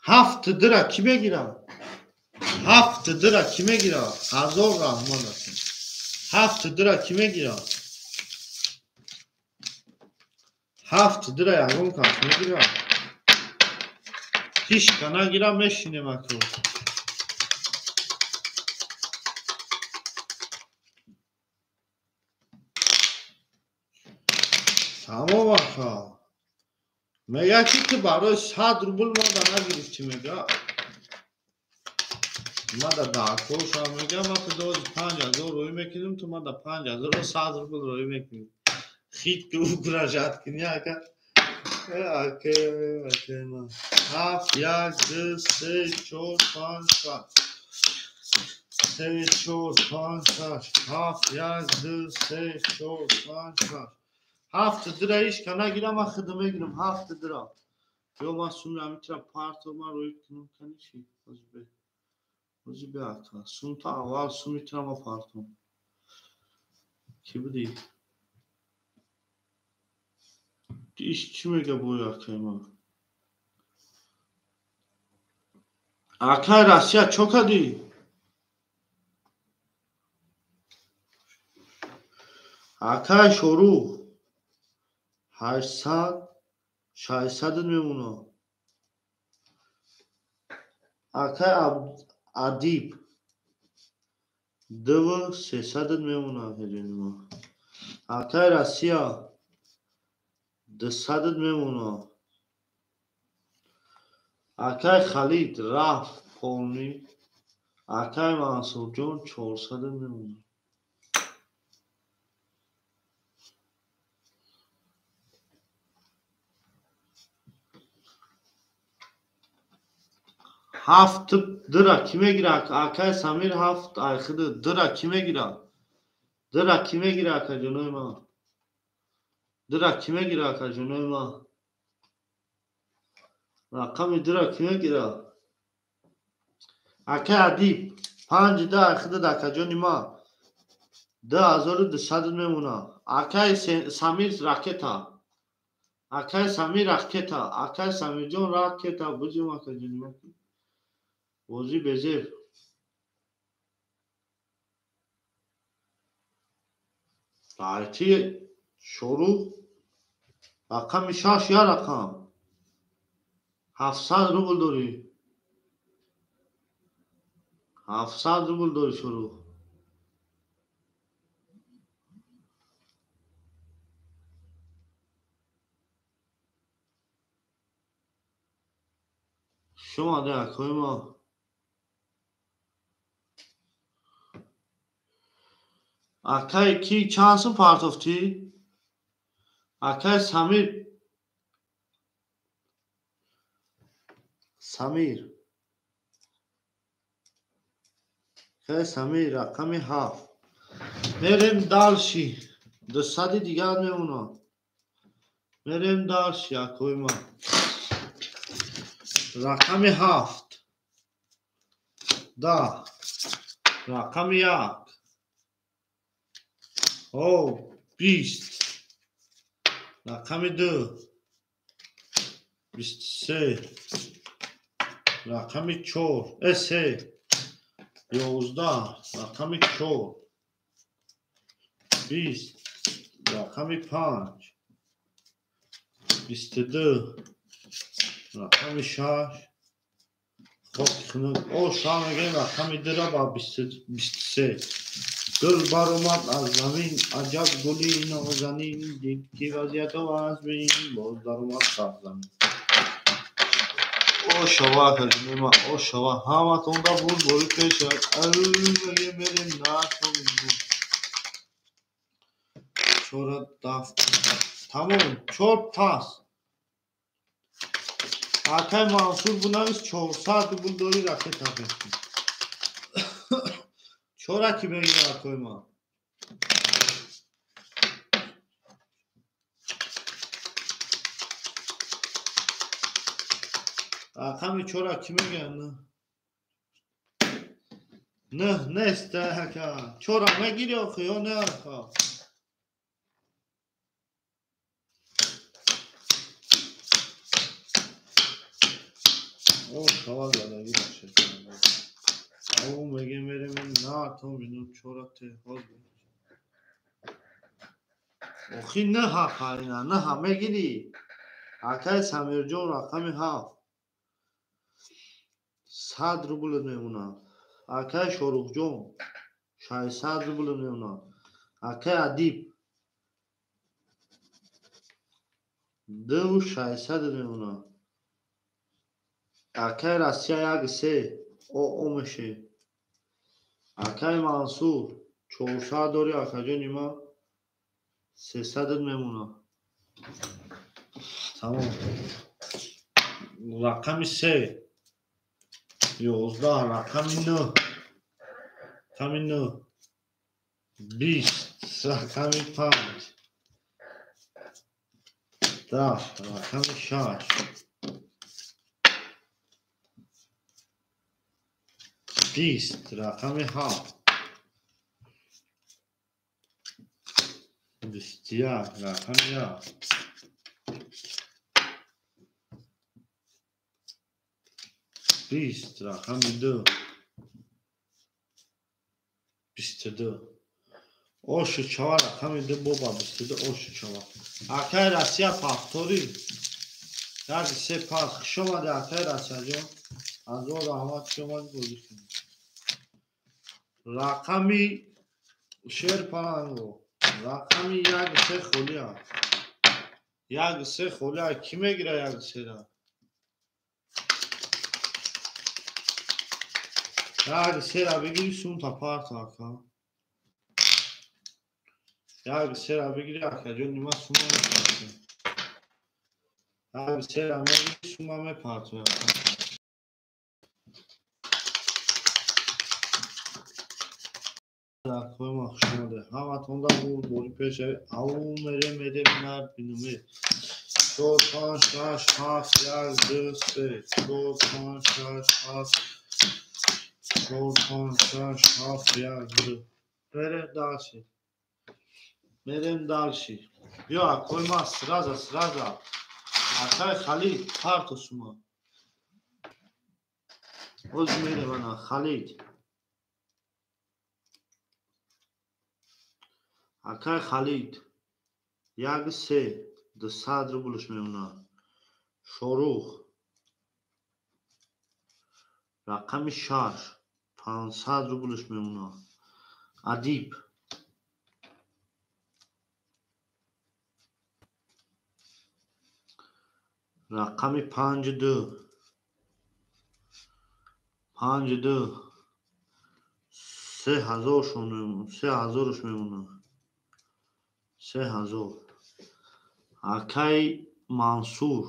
Speaker 1: Ҳафт дира кӣ мегирад? Ҳафт дира кӣ мегирад? Ҳазор раҳмат, ака. Ҳафт дира кӣ мегирад? Ҳафт дира ягон кас мегирад? Ҳичка нагира мешинем аку. Тамом ака. Мега ки ту барои 100 рубл мада нагирифтӣ мега. Мада даҳкоша мега ма ту дози 5000 рӯй мекунем, ту мада 5100 рубл рӯй мекунӣ. Хит ки угрожать кунӣ ака. Ака, ака ма. 7 1 2 3 4 5 6. 3 4 5 6. 7 1 2 3 4 5 6. Ҳафт дира ишка нагирам, ман худам мегирам ҳафт дира. Ё ман сумра митра парто ман рӯй кунам каниши. Ҳозир бе ака. Сум та аввал сум митра ма партом. Ки буди? Иш чӣ мега бой акай ма? Акай Россия чо кардӣ? Акай Шорух 800 600 мемона. Акай Адиб 2 300 мемона акаҷони ма. Акай Россия 200 мемона. Акай Халид рафт полни. Акай Мансурҷон 400 мемона. Ҳафт дира кӣ мегира? Акай Самир ҳафт айхиди дира кӣ мегира? Дира кӣ мегира акаҷонои ман? Дира кӣ мегира акаҷонои ман? Рақами дира кӣ мегира? Акай Адиб 5 да айхиди акаҷони ман 2200 мемона. Акай Самир ракета. Акай Самир ракета. Акай Самирҷон ракета. Буҷим акаҷони ман. Бозӣ безеб. Байти Шорух рақами 6 я рақам. 700 рубл дорӣ. 700 рубл дорӣ Шорух. Шумо да акои мо. Акай ки чанд сум партофтӣ? Акай Самир. Самир. Акай Самир рақами 7. Мерем дальше. 200 дигар мемонад. Мерем дальше акои ма. Рақами 7. 10. Рақами 1. О, 20. Рақами 2. 23. Рақами 4. 3. 11. Рақами 4. 20. Рақами 5. 22. Рақами 6. Хоб, о, ша мегӯем рақами 2 ба 23. Гул баромад аз замин, аҷаб гули нозанин, дид ки вазъиятҳо аз бин, боз даромад сар замин. О шава акаҷони ман, о шава, ҳаматонда буд бори пеша. Мегем мерем натонем. Чора дафт. Тамом, 4 тас. Акай Мансур бунавис 400 рубл дори ракета бехти. Чора ки мегира акои ман? Рақами чора ки мегирад? Не, нест ака. Чора мегири охи ё не ака? О, шава задаги бошед. О, мегем мерем на то минут чора те ҳоз. Охи не ҳа қарина, не ҳа мегири. Акай Самирҷон рақами 7. 100 рубл мемонад. Акай Шоруҳҷон 600 рубл мемонад. Акай Адиб 2600 мемонад. Акай Россия 1-3 о меше. Акай Мансур 400 дори акаҷони ман 300 мемонад. Тамом. Рақами 3 11, рақами 9, рақами 9 20, рақами 5 10, рақами 6 20, рақами 7 21, рақами 1 20, рақами 2 22. Ошу чава рақами 2 боба 22 ошу чава. Акай Россия повтори. 1 3 пас. Хуш омадӣ акай Россияҷон. Ҳазор раҳмат, хуш омадӣ бозӣ кунӣ. Рақами Шерпаланго. Рақами 1 3 холия. 1 3 холия. Кӣ мегира 1 3-ра? 1 3-ра бигири сумта парто ака. 1 3-ра бигири акаҷон нима сума мепарто. 1 3-ра мегири сума мепарто ака. Акои ма хуш омадед. Ҳаматонда бори пеш ау мере мере нар бинуме. 4 5 6 7 1 2 3 4 5 6 7 4 5 6 7 1 2. Мерем дальше. Мерем дальше. Биё акои ма сразу сразу. Акай Халид парто сума. Оз мерем ана Халид. Акай Халид 1 3 200 рублш мемонад. Шорух рақами 6 500 рублш мемонад. Адиб рақами 5 2 5 2 3000 шон мемонад. 3000 мемонад. 3000. Акай Мансур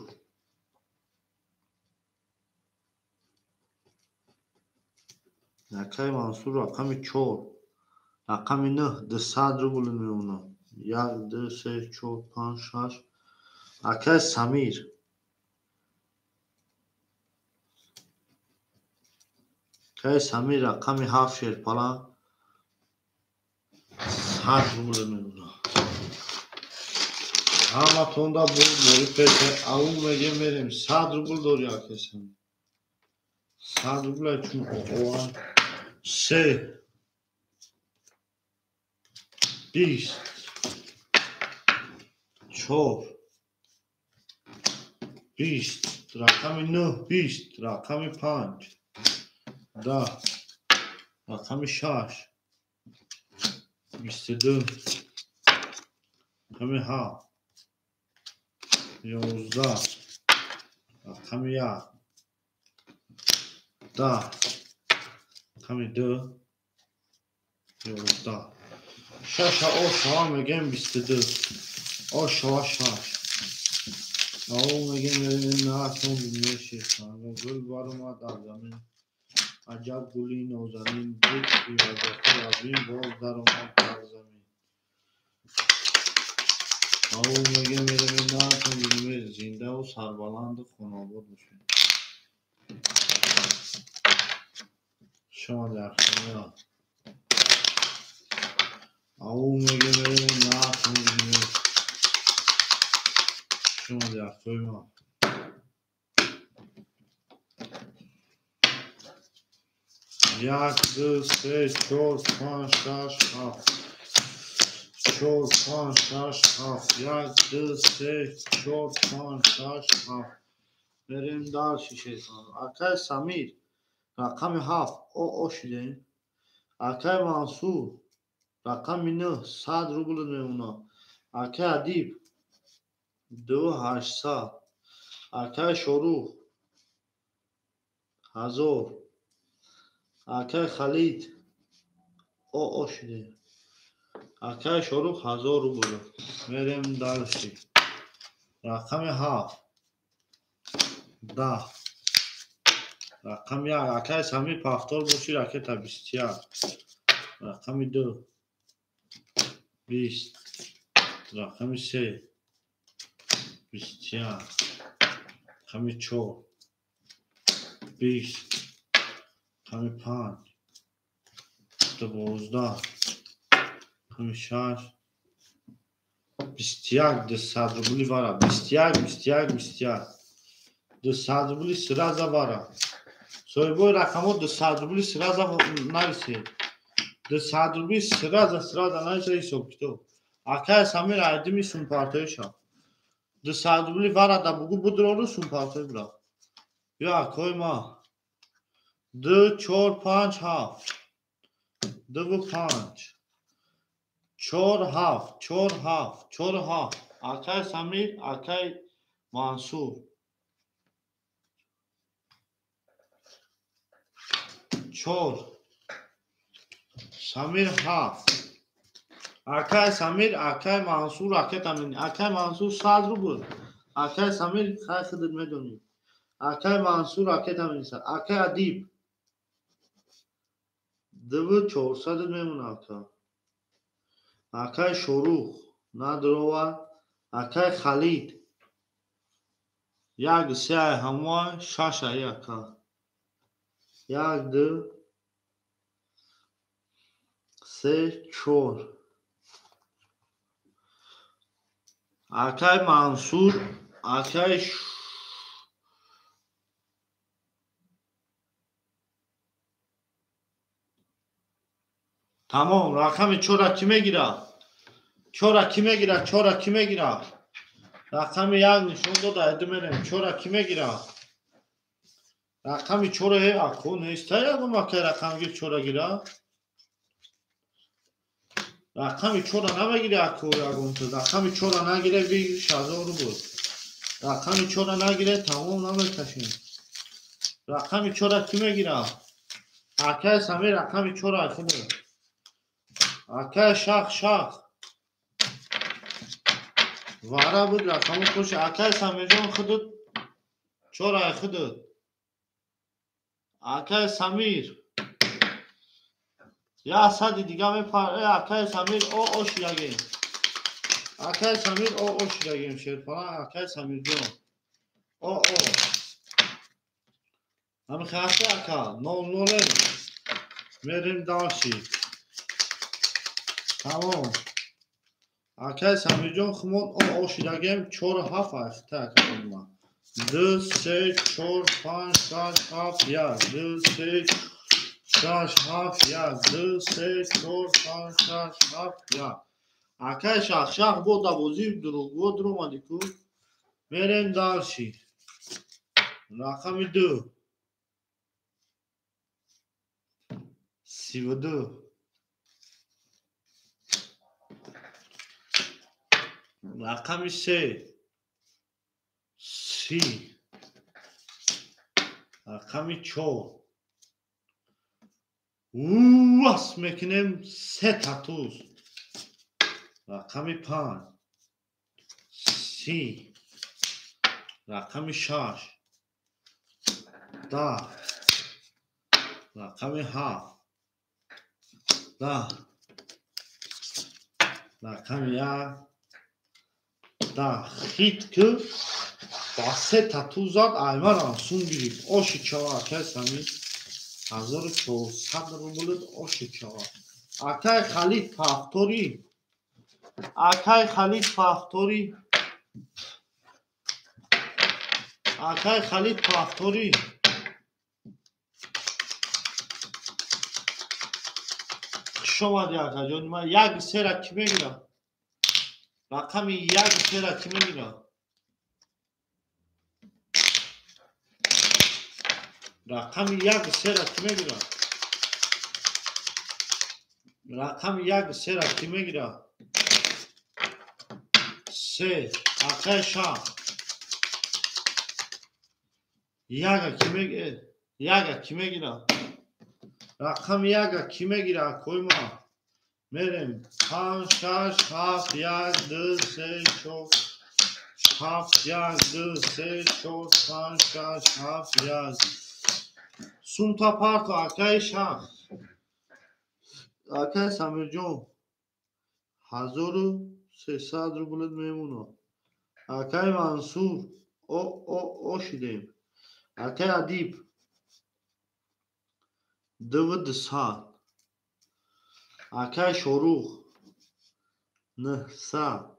Speaker 1: акай Мансур рақами 4 рақами 9 200 рубл мемонад. 1 2 3 4 5 6. Акай Самир акай Самир рақами 7 Шерпала 100 рубл мемонад. Ҳаматонда бори пеш ау меге мерем 100 рубл дори акай Самир. 100 рубл чун оа 3 20 4 20 рақами 9 20 рақами 5 10 рақами 6 22 рақами 7 11 рақами 1 10 рақами 2 11. 6 о шава мегем 22 о шава 6 ау мегем наатон мешихан. Гул баромад аз замин аҷаб гули нозанин дид ивазати азим боз даромад дар замин. Ау мегем наатон зиндаву сарбаланду хонобод бошед. Шумо дар хона. Ау мегем наатон шумо дар хона. 1 2 3 4 5 6 7 4 5 6 7 1 2 3 4 5 6 7. Мерем дальше шайтон. Акай Самир Рақами 7 ОО шидем. Акай Мансур рақами 9 100 рубл мемонад. Акай Адиб 2800. Акай Шорух 1000. Акай Халид ОО шидем. Акай Шорух 1000 рубл. Мерем дальше. Рақами 7 10. Рақами 1 акай Самир повтор боши ракета 21. Рақами 2 20. Рақами 3 21. Рақами 4 20. Рақами 5 12. Рақами 6 21. 200 рубли вара. 21 21 21. 200 рубли сразу вара. Соҳибои рақамҳо 200 рубли сразу нависед. 200 рубли сразу нависед ҳисоб-китоб. Акай Самир айдими сумпартои шав. 200 рубли вара да бугу будрору сумпартои бира. Ё акои ма. 2 4 5 7. 2 5 4 7 4 7 4 7. Акай Самир, акай Мансур. 4 Самир 7. Акай Самир, акай Мансур ракета мени. Акай Мансур 100 рубл. Акай Самир хай худат медонӣ. Акай Мансур ракета менисад. Акай Адиб 2400 мемонад ака. Акай Шорух надрова. Акай Халид 1 3 ҳамоа 6 ай ака. 1 2 3 4. Акай Мансур, акай тамом. Рақами 4 ки мегирад? 4 ки мегирад? 4 ки мегирад? Рақами 1 нишон дода, айди мерем. 4 ки мегирад? Рақами 4 ако нест. Ягон акай рақамгир 4 гирад? Рақами 4 намегири ако ягон ту. Рақами 4 нагире бигир 1000 рубл. Рақами 4 нагире тамом намекашем. Рақами 4 ки мегирад? Акай Самир рақами 4 худо. Акай Шах Шах. Вара буд рақаму кош. Акай Самирҷон худут 4 худут. Акай Самир я сади дига мепар. Акай Самир ОО шидагем. Акай Самир ОО шидагем шерпара. Акай Самирҷон ОО. Ҳами хаста ака 0-0 мерем дальше. Тамом. Акай Самирҷон хумон ОО шидагем 4 7 ахта ака. 2 3 4 5 6 7 1 2 3 6 7 1 2 3 4 5 6 7 1. Акай Шах Шах бо да бозӣ дурӯғгӯ дуромадӣ ку. Мерем дальше. Рақами 2 32. Рақами 3 30. Рақами 4 вас мекунем 3 татуз. Рақами 5 30. Рақами 6 10. Рақами 7 10. Рақами 1 10. Хит ки ба 3 татуз зад аймарам сум гирифт. Оши чава акай Самир 1400 рубл оши чава. Акай Халид повтори. Акай Халид повтори. Акай Халид повтори. Хуш омадӣ акаҷон. Ман 1 3 ки мегирам? Рақами 1 3 ки мегирам? Рақами як сера кӣ мегирад? Рақами як сера кӣ мегирад? Се. Акай шах. Яга кӣ мегирад? Яга кӣ мегирад? Рақами яга кӣ мегирад, акои ма? Мерем. 5, 6, 7, 1, 2, 3, 4, 7, 1, 2, 3, 4, 5, 6, 7, 1. Сумта парто, акаи шах. Акаи Самирҷон, 1300 рублет мемонад. Акаи Мансур, о шидем. Акаи Адиб, 2200. Акаи Шорух, 900.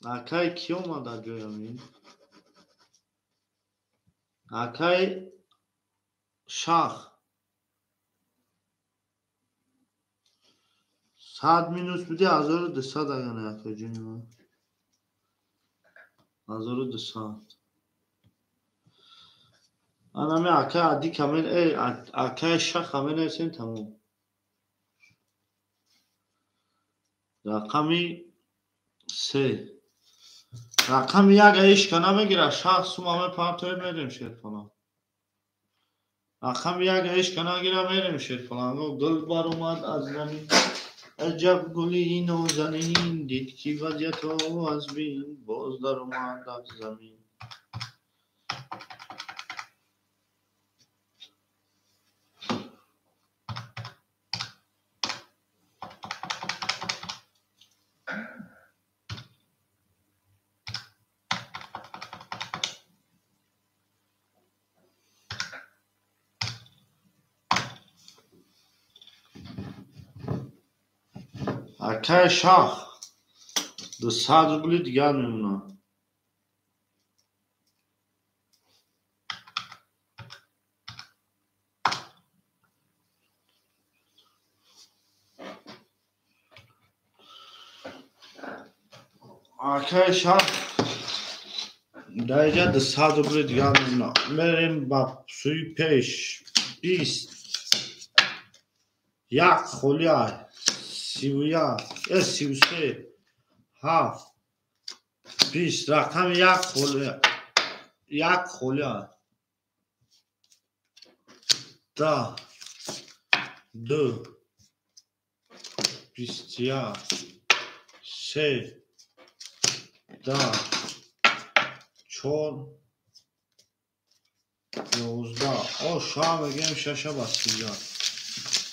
Speaker 1: Акаи кӣ омад дар ҷоям ин? Акаи Шах, 100 минус биди 1200 агар не, акаи ҷони ман. 1200. Анами акаи Адик ҳамин, акаи Шах ҳамин нависем, тамом. Рақами се. Рақами як ишка намегирад, шах сума мепартоед, мерем шерпалан. Рақами як ишка нагира, мерем шерпалан. Гул баромад аз замин, аҷаб гули нозанин, дид ки вазъиятро аз бин, боз даромад аз замин. Акаи Шах, 200 рубли дигар мемонад. Акаи Шах дар инҷа 200 рубли дигар мемонад. Мерем ба сӯи пеш. 20. Як холия. 31, 33, 7, 20. Рақами як холия. Як холия. 10, 2, 21, 3, 10, 4, 11. О, ша мегӯем 6 ба 31.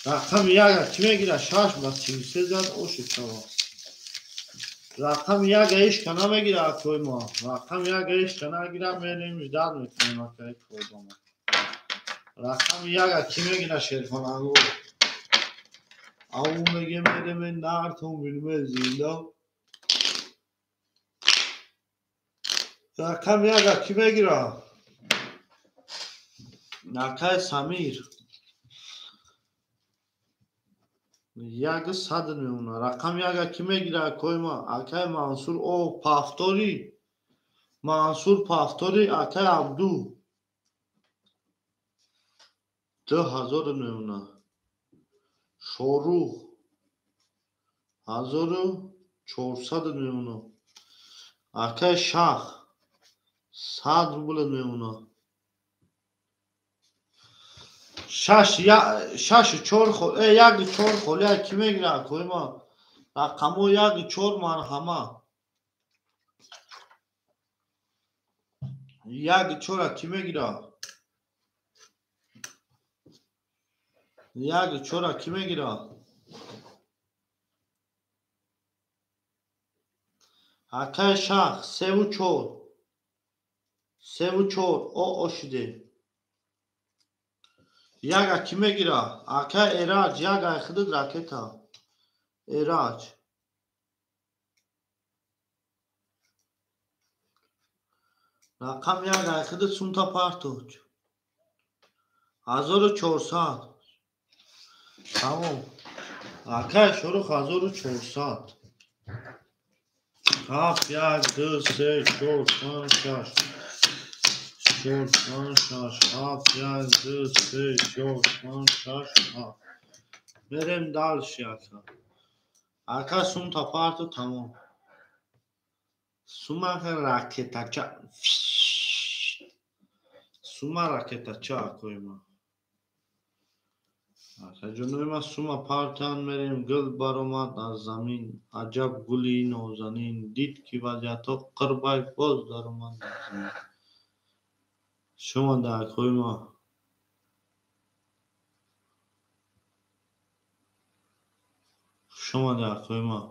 Speaker 1: Рақами яга кӣ мегирад? 6 ба 33 зад, оши шава. Рақами яга ишка намегирад, акои мо. Рақами яга ишка нагирад, мерем ждат мекунем акаи кордома. Рақами яга кӣ мегирад, шерхонаго? Ау меге мерем нартон бинме зинда. Рақами яга кӣ мегирад? Акаи Самир. 100 мемонад. Рақами яга кӣ мегирад, акои ма? Акаи Мансур, о, пафтори. Мансур пафтори, акаи Абду. 2000 мемонад. Шорух, 1400 мемонад. Акаи Шах, 100 рубл мемонад. 6, 4, 1, 4 холия кӣ мегирад, акои ма? Рақамҳо 1, 4 марҳама. 1, 4 кӣ мегирад? 1, 4 кӣ мегирад? Акаи Шах, 3 4. 3 4, о шидем. Яга кӣ мегирад? Акаи Эраҷ, яга худат ракета. Эраҷ. Рақам яга худат сумта парточ. 1400. Тамом. Акаи Шорух 1400. 7, 1, 2, 3, 4, 5, 6. чор, панҷ, шаш, ҳафт, як, ду, се, чор, панҷ, шаш, ҳафт. Мерем дальше, ака. Ака, сумта парту, тамом. Сума ракетача. Сума ракетача, акои ман. Акаҷонои ман, сума партан, мерем. Гул баромад аз замин, аҷаб гули нозанин, дид ки вазъиятҳо қирбай, боз даромад дар замин. Шумада, акои ман. Хушомада, акои ман.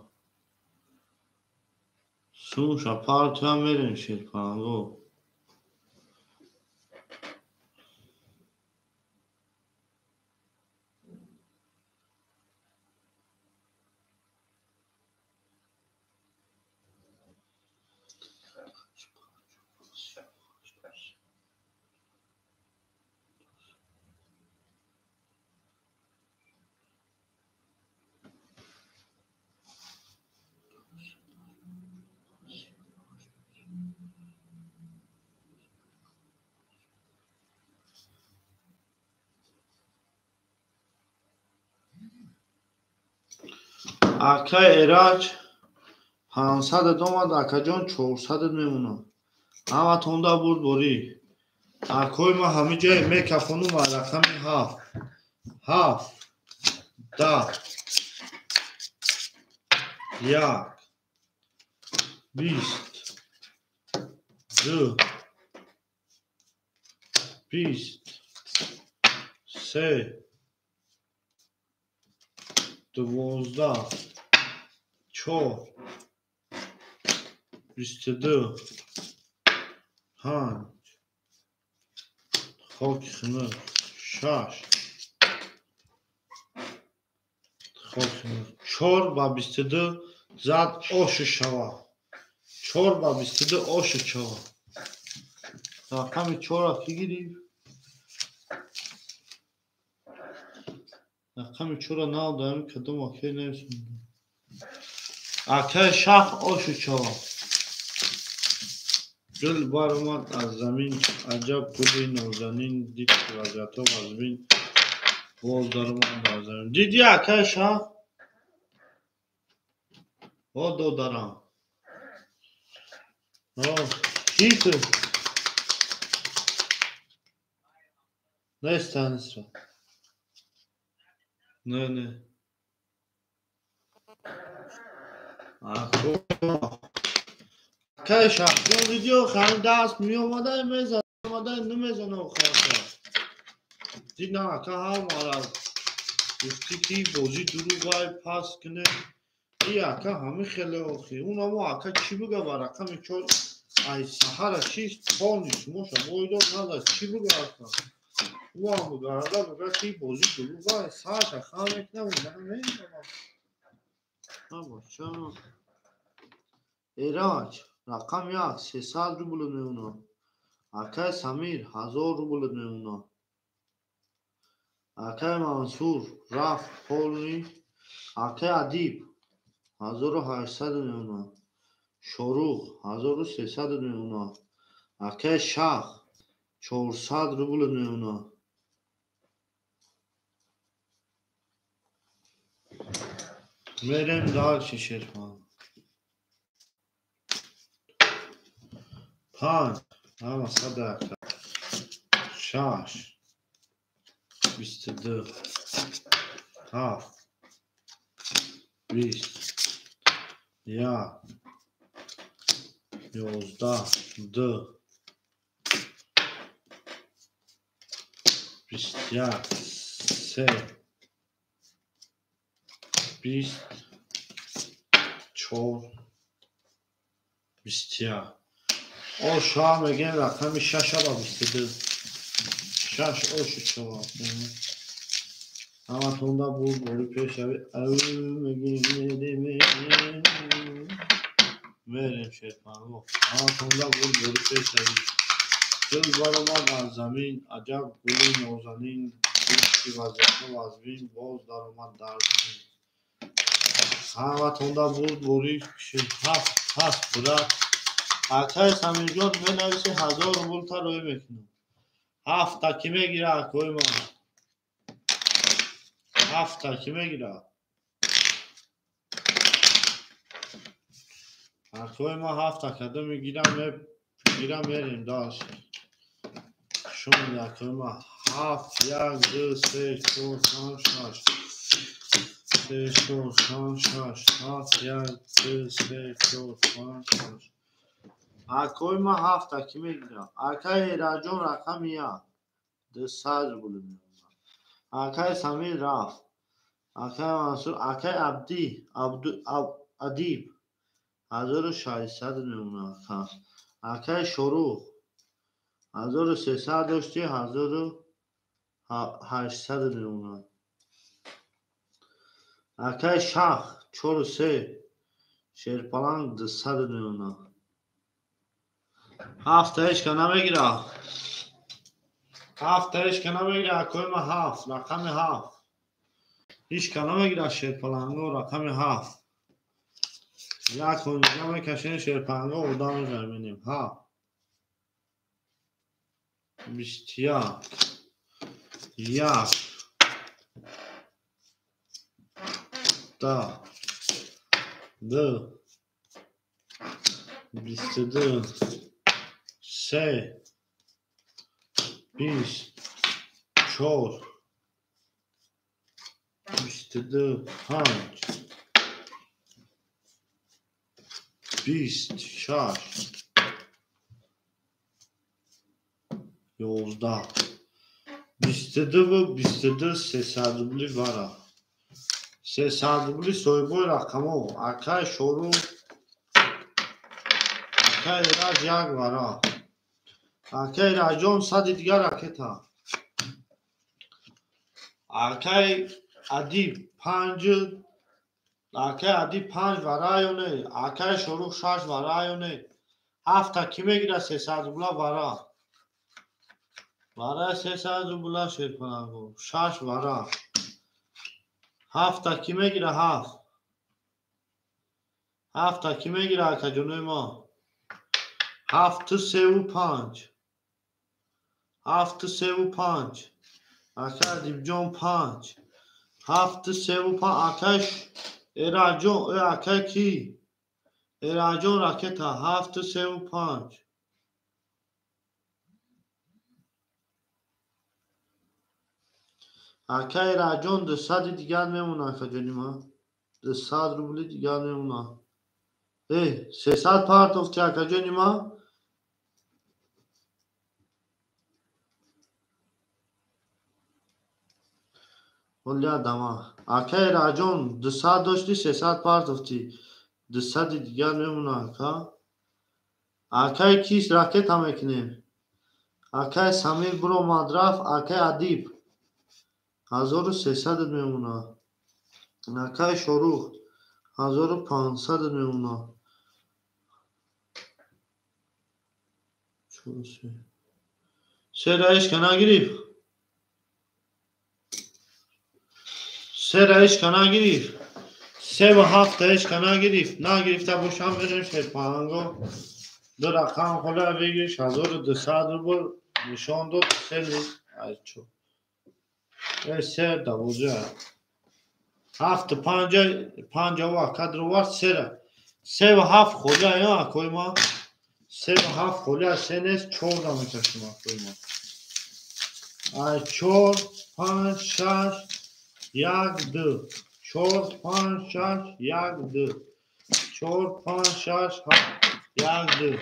Speaker 1: Сумша партуя, мерем, шерпаланго. Акай Эраҷ, 500-ат омад, акаҷон, 400-ат мемонад. Ҳаматонда бурдборӣ. Акои ман, ҳамин ҷое мекафонум ва рақами ҳафт. Ҳафт, 10, як, 20, ду, 20, се, 12, чор, 22, панҷ, хоки хунук, шаш, хоки хунук, чор ба 22 зад, оши шава. Чор ба 22 оши шава. Рақами чора ки гирифт? Рақами чора нав даами кадом акай нависонда. Акай Шах, оши шава. Гул баромад аз замин, аҷаб гули нозанин, дид ки вазъиятҳо вазмин, боз даромад дар замин. Диди, акай Шах? О, додарам. О, кӣ ту? Неста, неста. Не, не. Акай Шахҷон, диди, охирин даст меомада, мезад, омада, намезана охир. Дид на, ака, ҳар мараз гуфтӣ ки бозӣ дурӯғай, пас кунед. И ака ҳамин хеле охир. Унамо ака чӣ бига ба рақами чор ай саҳара чист? Полни шумоша бойдод назад. Чӣ бига, ака? Ӯам бигарада бига ки бозӣ дурӯғай, сарша хам мекунам, намедонам. Бача. Эраҷ, рақам як, 300 рубл мемонад. Акай Самир, 1000 рубл мемонад. Акай Мансур рафт полни. Акай Адиб, 1800 мемонад. Шорух, 1300 мемонад. Акай Шах, 400 рубл мемонад. Мерем дальше, шерхан. Панҷ, ҳама садака. Шаш, 22, ҳафт, 20, як, 11, ду, 21, се, 20, чор, 21. Оша мегем рақами шаша ба 22. Шаш оши шава. Ҳаматонда буд бори пешави. Мегем, мерем, шерпанло. Ҳаматонда буд бори пешави. Гул баромад аз замин, аҷаб гули нозанин, дид ки вазъиятҳо вазмин, боз даромад дар замин. Ҳаматонда буд бори ҳафт, ҳаст, брат. Акай Самирҷон менависи 1000 рубл та рӯй мекунам. Ҳафта ки мегира акои ман? Ҳафта ки мегира? Акои ман ҳафта кадо мегирам, мегирам, мерем даш. Шумо акои ман 7 1 2 3 4 5 6 3 4 5 6 7 1 2 3 4 5 6. Акои ман ҳафта ки мегирам? Акаи Эраҷон рақами 1 200 рубл меонад. Акаи Самир рафт. Акаи Мансур, акаи Абди, Адиб 1600 мемонад. Акаи Шорух 1300 дошти, 1800 мемонад. Акаи Шах 4-3 Шерпаланг 200 мемонад. Ҳафта ҳечка намегира. Ҳафта ҳечка намегира. Акои ман 7, рақами 7. Ҳечка намегира шерпаланго рақами 7. Як хонҷа мекашем шерпаланго одам мезанем. 7 21 1 2 2 22 3 20 4 22 5 20 6 11 22 22 300 рубли вара. 300 рубли соҳибои рақамҳо. Акаи Шорух, акаи Эраҷ як вара. Акаи Эраҷон 100 дигар ракета. Акаи Адиб 5, акаи Адиб 5 вара ё не? Акаи Шорух 6 вара ё не? Ҳафта ки мегира 300 рубла вара? Вара 300 рубла шерпаланго. 6 вара. Ҳафта ки мегира 7? Ҳафта ки мегира акаҷонои мо? 7 3 5. 7 3 5. Ака Адибҷон 5. 7 3 5. Акаи Эраҷон, акаи ки? Эраҷон ракета 7 3 5. Акаи Эраҷон 200 дигар мемонад, акаҷони ман. 200 рубли дигар мемонад. 300 партофти акаҷони ман. Оля дама. Акаи Эраҷон 200 дошти, 300 партофти. 200 дигар мемонад, ака. Акаи кис ракета мекунем? Акаи Самир биромад рафт, акаи Адиб 1300 мемонад. Акаи Шорух 1500 мемонад. 4 3 раишка нагирифт. 3 раишка нагирифт. 3 ва 7 раишка нагирифт. Нагирифта бошам мерем шерпаланго. 2 рақам хола бигириш 1200 рубл нишон дод. 3 айчо. 3 12 7 5 5 ва кадровар 3 3 ва 7 хола я акои ма. 3 ва 7 хола 3 нест 4 да мекашем акои ма. Ай 4 5 6 1 2 4 5 6 1 2 4 5 6 1 2.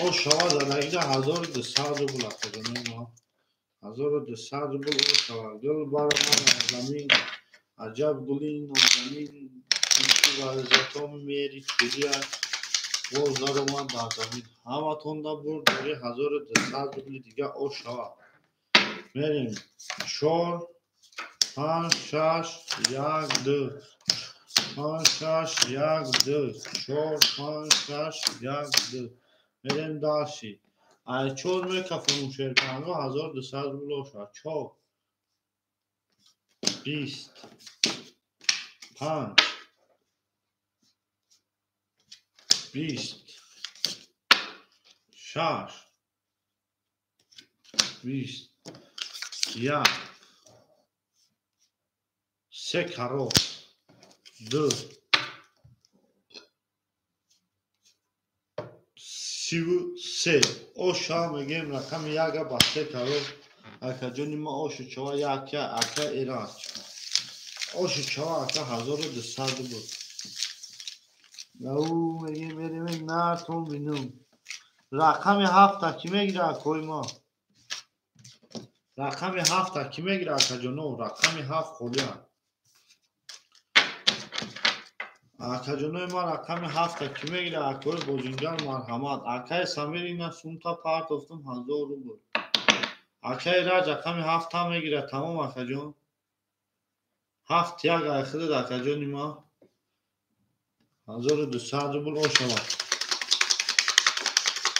Speaker 1: О шава задагида 1200 рубл акои ма. 1200 рубл о шава. Гул баромад аз замин, аҷаб гули нозанин, варзатон мери чулия боз даромад дар замин. Ҳаматонда бурд дори 1200 рубли дига о шава. Мерем 4 5 6 1 2 5 6 1 2 4 5 6 1 2. Мерем дальше. Ай 4 мекафонум шерпанго 1200 рубл ошад. 4 20 5 20 6 20 1 3 каро 2 33 оша мегем рақами 1 ба 3 каро акаҷони ма ошу чова 1 ака Эраҷ ошу чова ака 1200 буд. Ау мегем мерем нартон бинум. Рақами 7 ки мегира акои ма? Рақами 7 ки мегира акаҷоно? Рақами 7 холия. Акаҷонои ма рақами 7 ки мегира акои бозингар марҳамат. Акаи Самир ина сумта партофтум 1000 рубл. Акаи Раҷ рақами 7 мегира. Тамом акаҷон. 7 1 айхидад акаҷони ма. 1200 рубл ошава.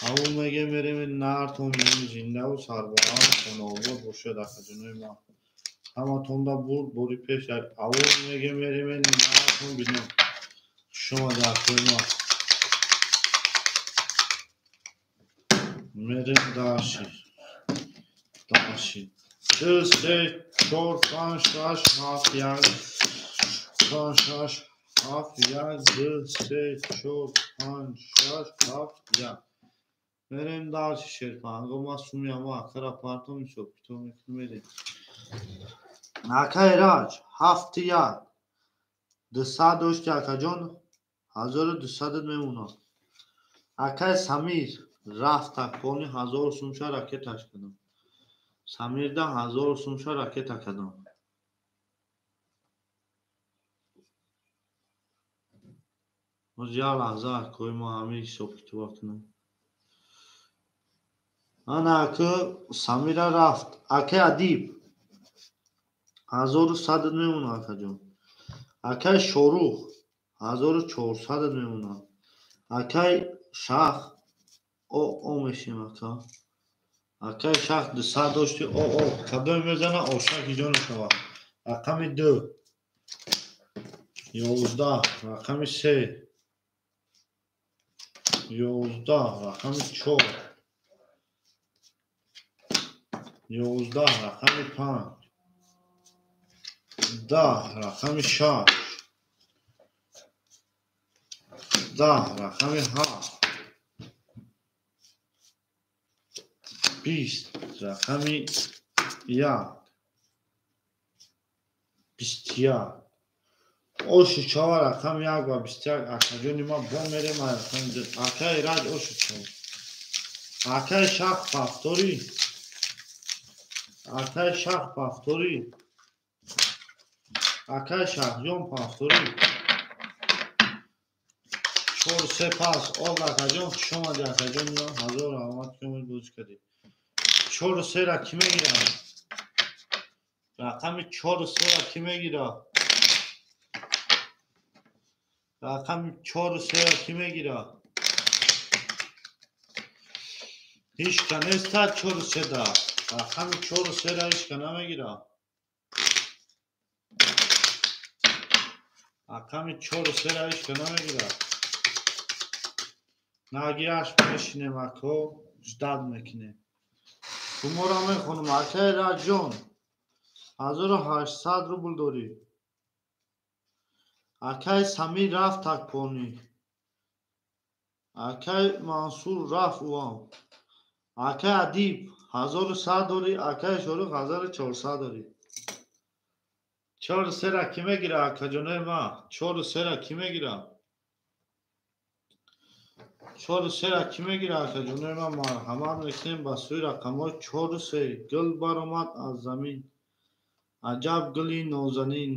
Speaker 1: Ау меге мерем нартон бинем зиндаву сарбаланд хонаобод бошад акаҷонои ма. Ҳаматонда бурд бори пеш. Ау меге мерем нартон бинем. Хуш омада акои ма. Мерем даши. Даши. 2 3 4 5 6 7 1 5 6 7 1 2 3 4 5 6 7 1. Мерем дальше шерпанго ма сумяма акара партом ҳисоб китоб мекунем мерем. Ака Эраҷ 7 1 200 дошти акаҷон 1200 мемонад. Акаи Самир рафт акони 1000 сумша ракеташ кардам. Самирда 1000 сумша ракета кардам. Боз як лаҳза акои мо ҳамин ҳисоб китоба кунам. Ана ака Самира рафт. Акаи Адиб 1100 мемонад акаҷон. Акаи Шорух 1400 мемонад. Акаи Шах о мешем ака. Акаи Шах 200 дошти о кадоме мезана ошак иҷо мешавад. Рақами 2 11 рақами 3 11 рақами 4 11 рақами 5 10 рақами 6 10 рақами 7 20 рақами 1 21 ошу чава рақами 1 ва 21 акаҷони ма бо мерем рақами 2 акаи Раҷ ошу чава. Акаи Шах пафторӣ. Акаи Шах пафторӣ. Акаи Шахҷон пафторӣ. 4 3 пас ог акаҷон хуш омадӣ акаҷон 1000 раҳмат ки омад бозӣ кардӣ. 4 3 ра ки мегирад? Рақами 4 3 ра ки мегирад? Рақами 4 3 ра ки мегирад? Ҳеҷ ка неста 4 3 да. Рақами 4 3 ра ҳеҷ ка намегирад. Рақами 4 3 ра ҳеҷ ка намегирад. Нагиаш мешинем ако, ждат мекунем. Шуморо мехонам акаи Раҷон 1800 рубл дорӣ. Акаи Самир рафт акпонӣ. Акаи Мансур рафт уам. Акаи Адиб 1100 дорӣ, акаи Шорух 1400 дорӣ. 4 3 ра ки мегира акаҷонои ма? 4 3 ра ки мегира? 4 3 ра ки мегира акаҷонои ма? Марҳамат мекунем ба сӯи рақамҳои 4 3. Гул баромад аз замин. Аҷаб гули нозанин.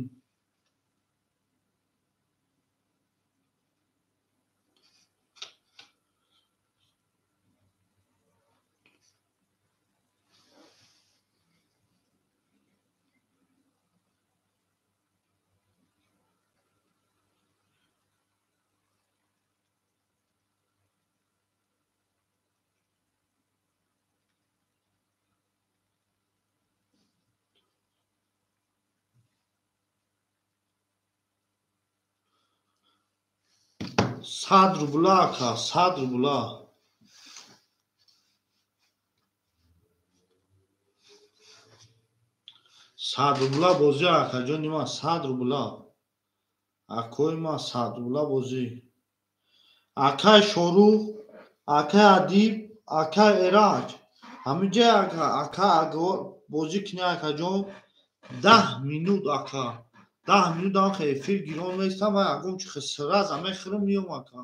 Speaker 1: 100 рубла ака, 100 рубла. 100 рубла бозӣ акаҷони ман, 100 рубла. Акои ман 100 рубла бозӣ. Акай Шорух, акай Адиб, акай Эраҷ. Ҳаминҷа ака бозӣ кунӣ акаҷон, 10 минут ака. 10 минут ам эфир гирон меистам, ман ягон чи сразу мехӯрам миём ака.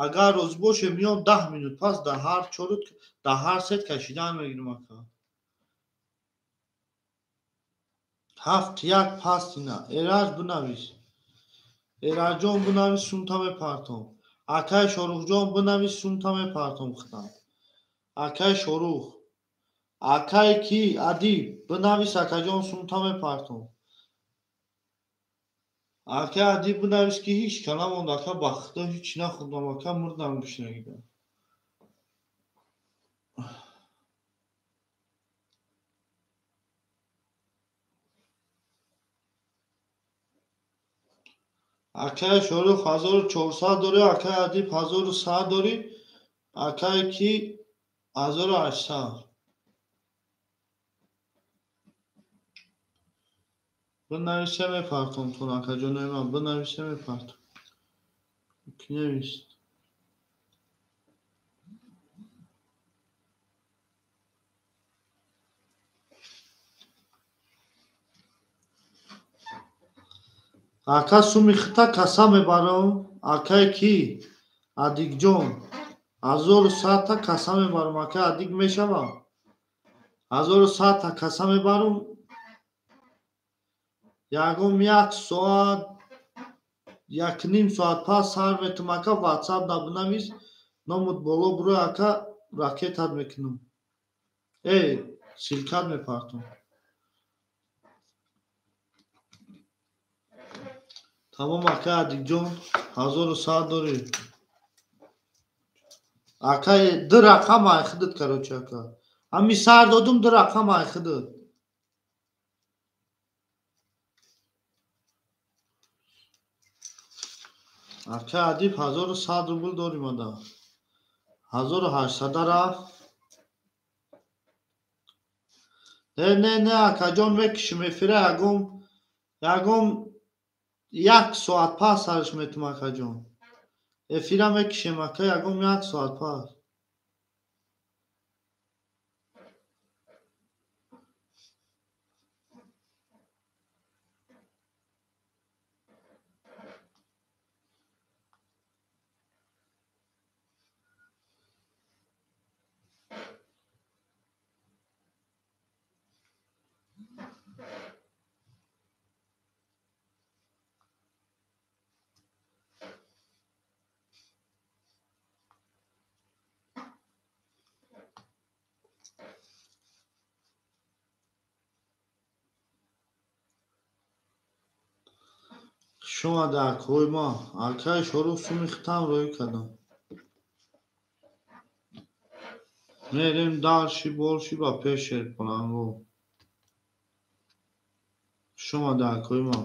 Speaker 1: Агар розӣ боше миём 10 минут пас дар ҳар чорут, дар ҳар сет кашидан мегирам ака. 7-1 паст ина. Эраҷ бинавис. Эраҷон бинавис, сумта мепартом. Акай Шорухҷон бинавис, сумта мепартом худам. Акай Шорух. Акай ки Адиб бинавис, акаҷон сумта мепартом. Акай Адиб бинавис ки ҳеҷ ка намонд, ака ба худо ҳеҷ нахӯрдам, ака мурдам гушнагида. Акай Шорух 1400 дорӣ, акай Адиб 1100 дорӣ, акай ки 1800. Бинависе мепартом тон, акаҷонои ман, бинависе мепартом. Ки навист? Ака суми хита каса мебарам, акай ки Адикҷон 1100 та каса мебарам, акай Адик мешавам. 1100 та каса мебарам. Ягон як соат, як ним соат пас сар метум ака, WhatsApp да бинавис, номут боло бурӯй ака, ракетат мекунам. Эй, силкат мепартом. Тамом ака Адикҷон, 1100 дорӣ. Ака ду рақам айхидит, короче ака. Ҳами сар додум, ду рақам айхидит. Ака Адиб 1100 рубл дорим ада. 1800 рафт. Не, не, не, акаҷон мекишим эфира ягон як соат пас сарш метум акаҷон. Эфира мекишем ака ягон як соат пас. Хуш омада акои ма. Акаи Шорух суми хитам рӯй кардам. Мерем дарши болши ба пеш шерпаланго. Хуш омада акои ма.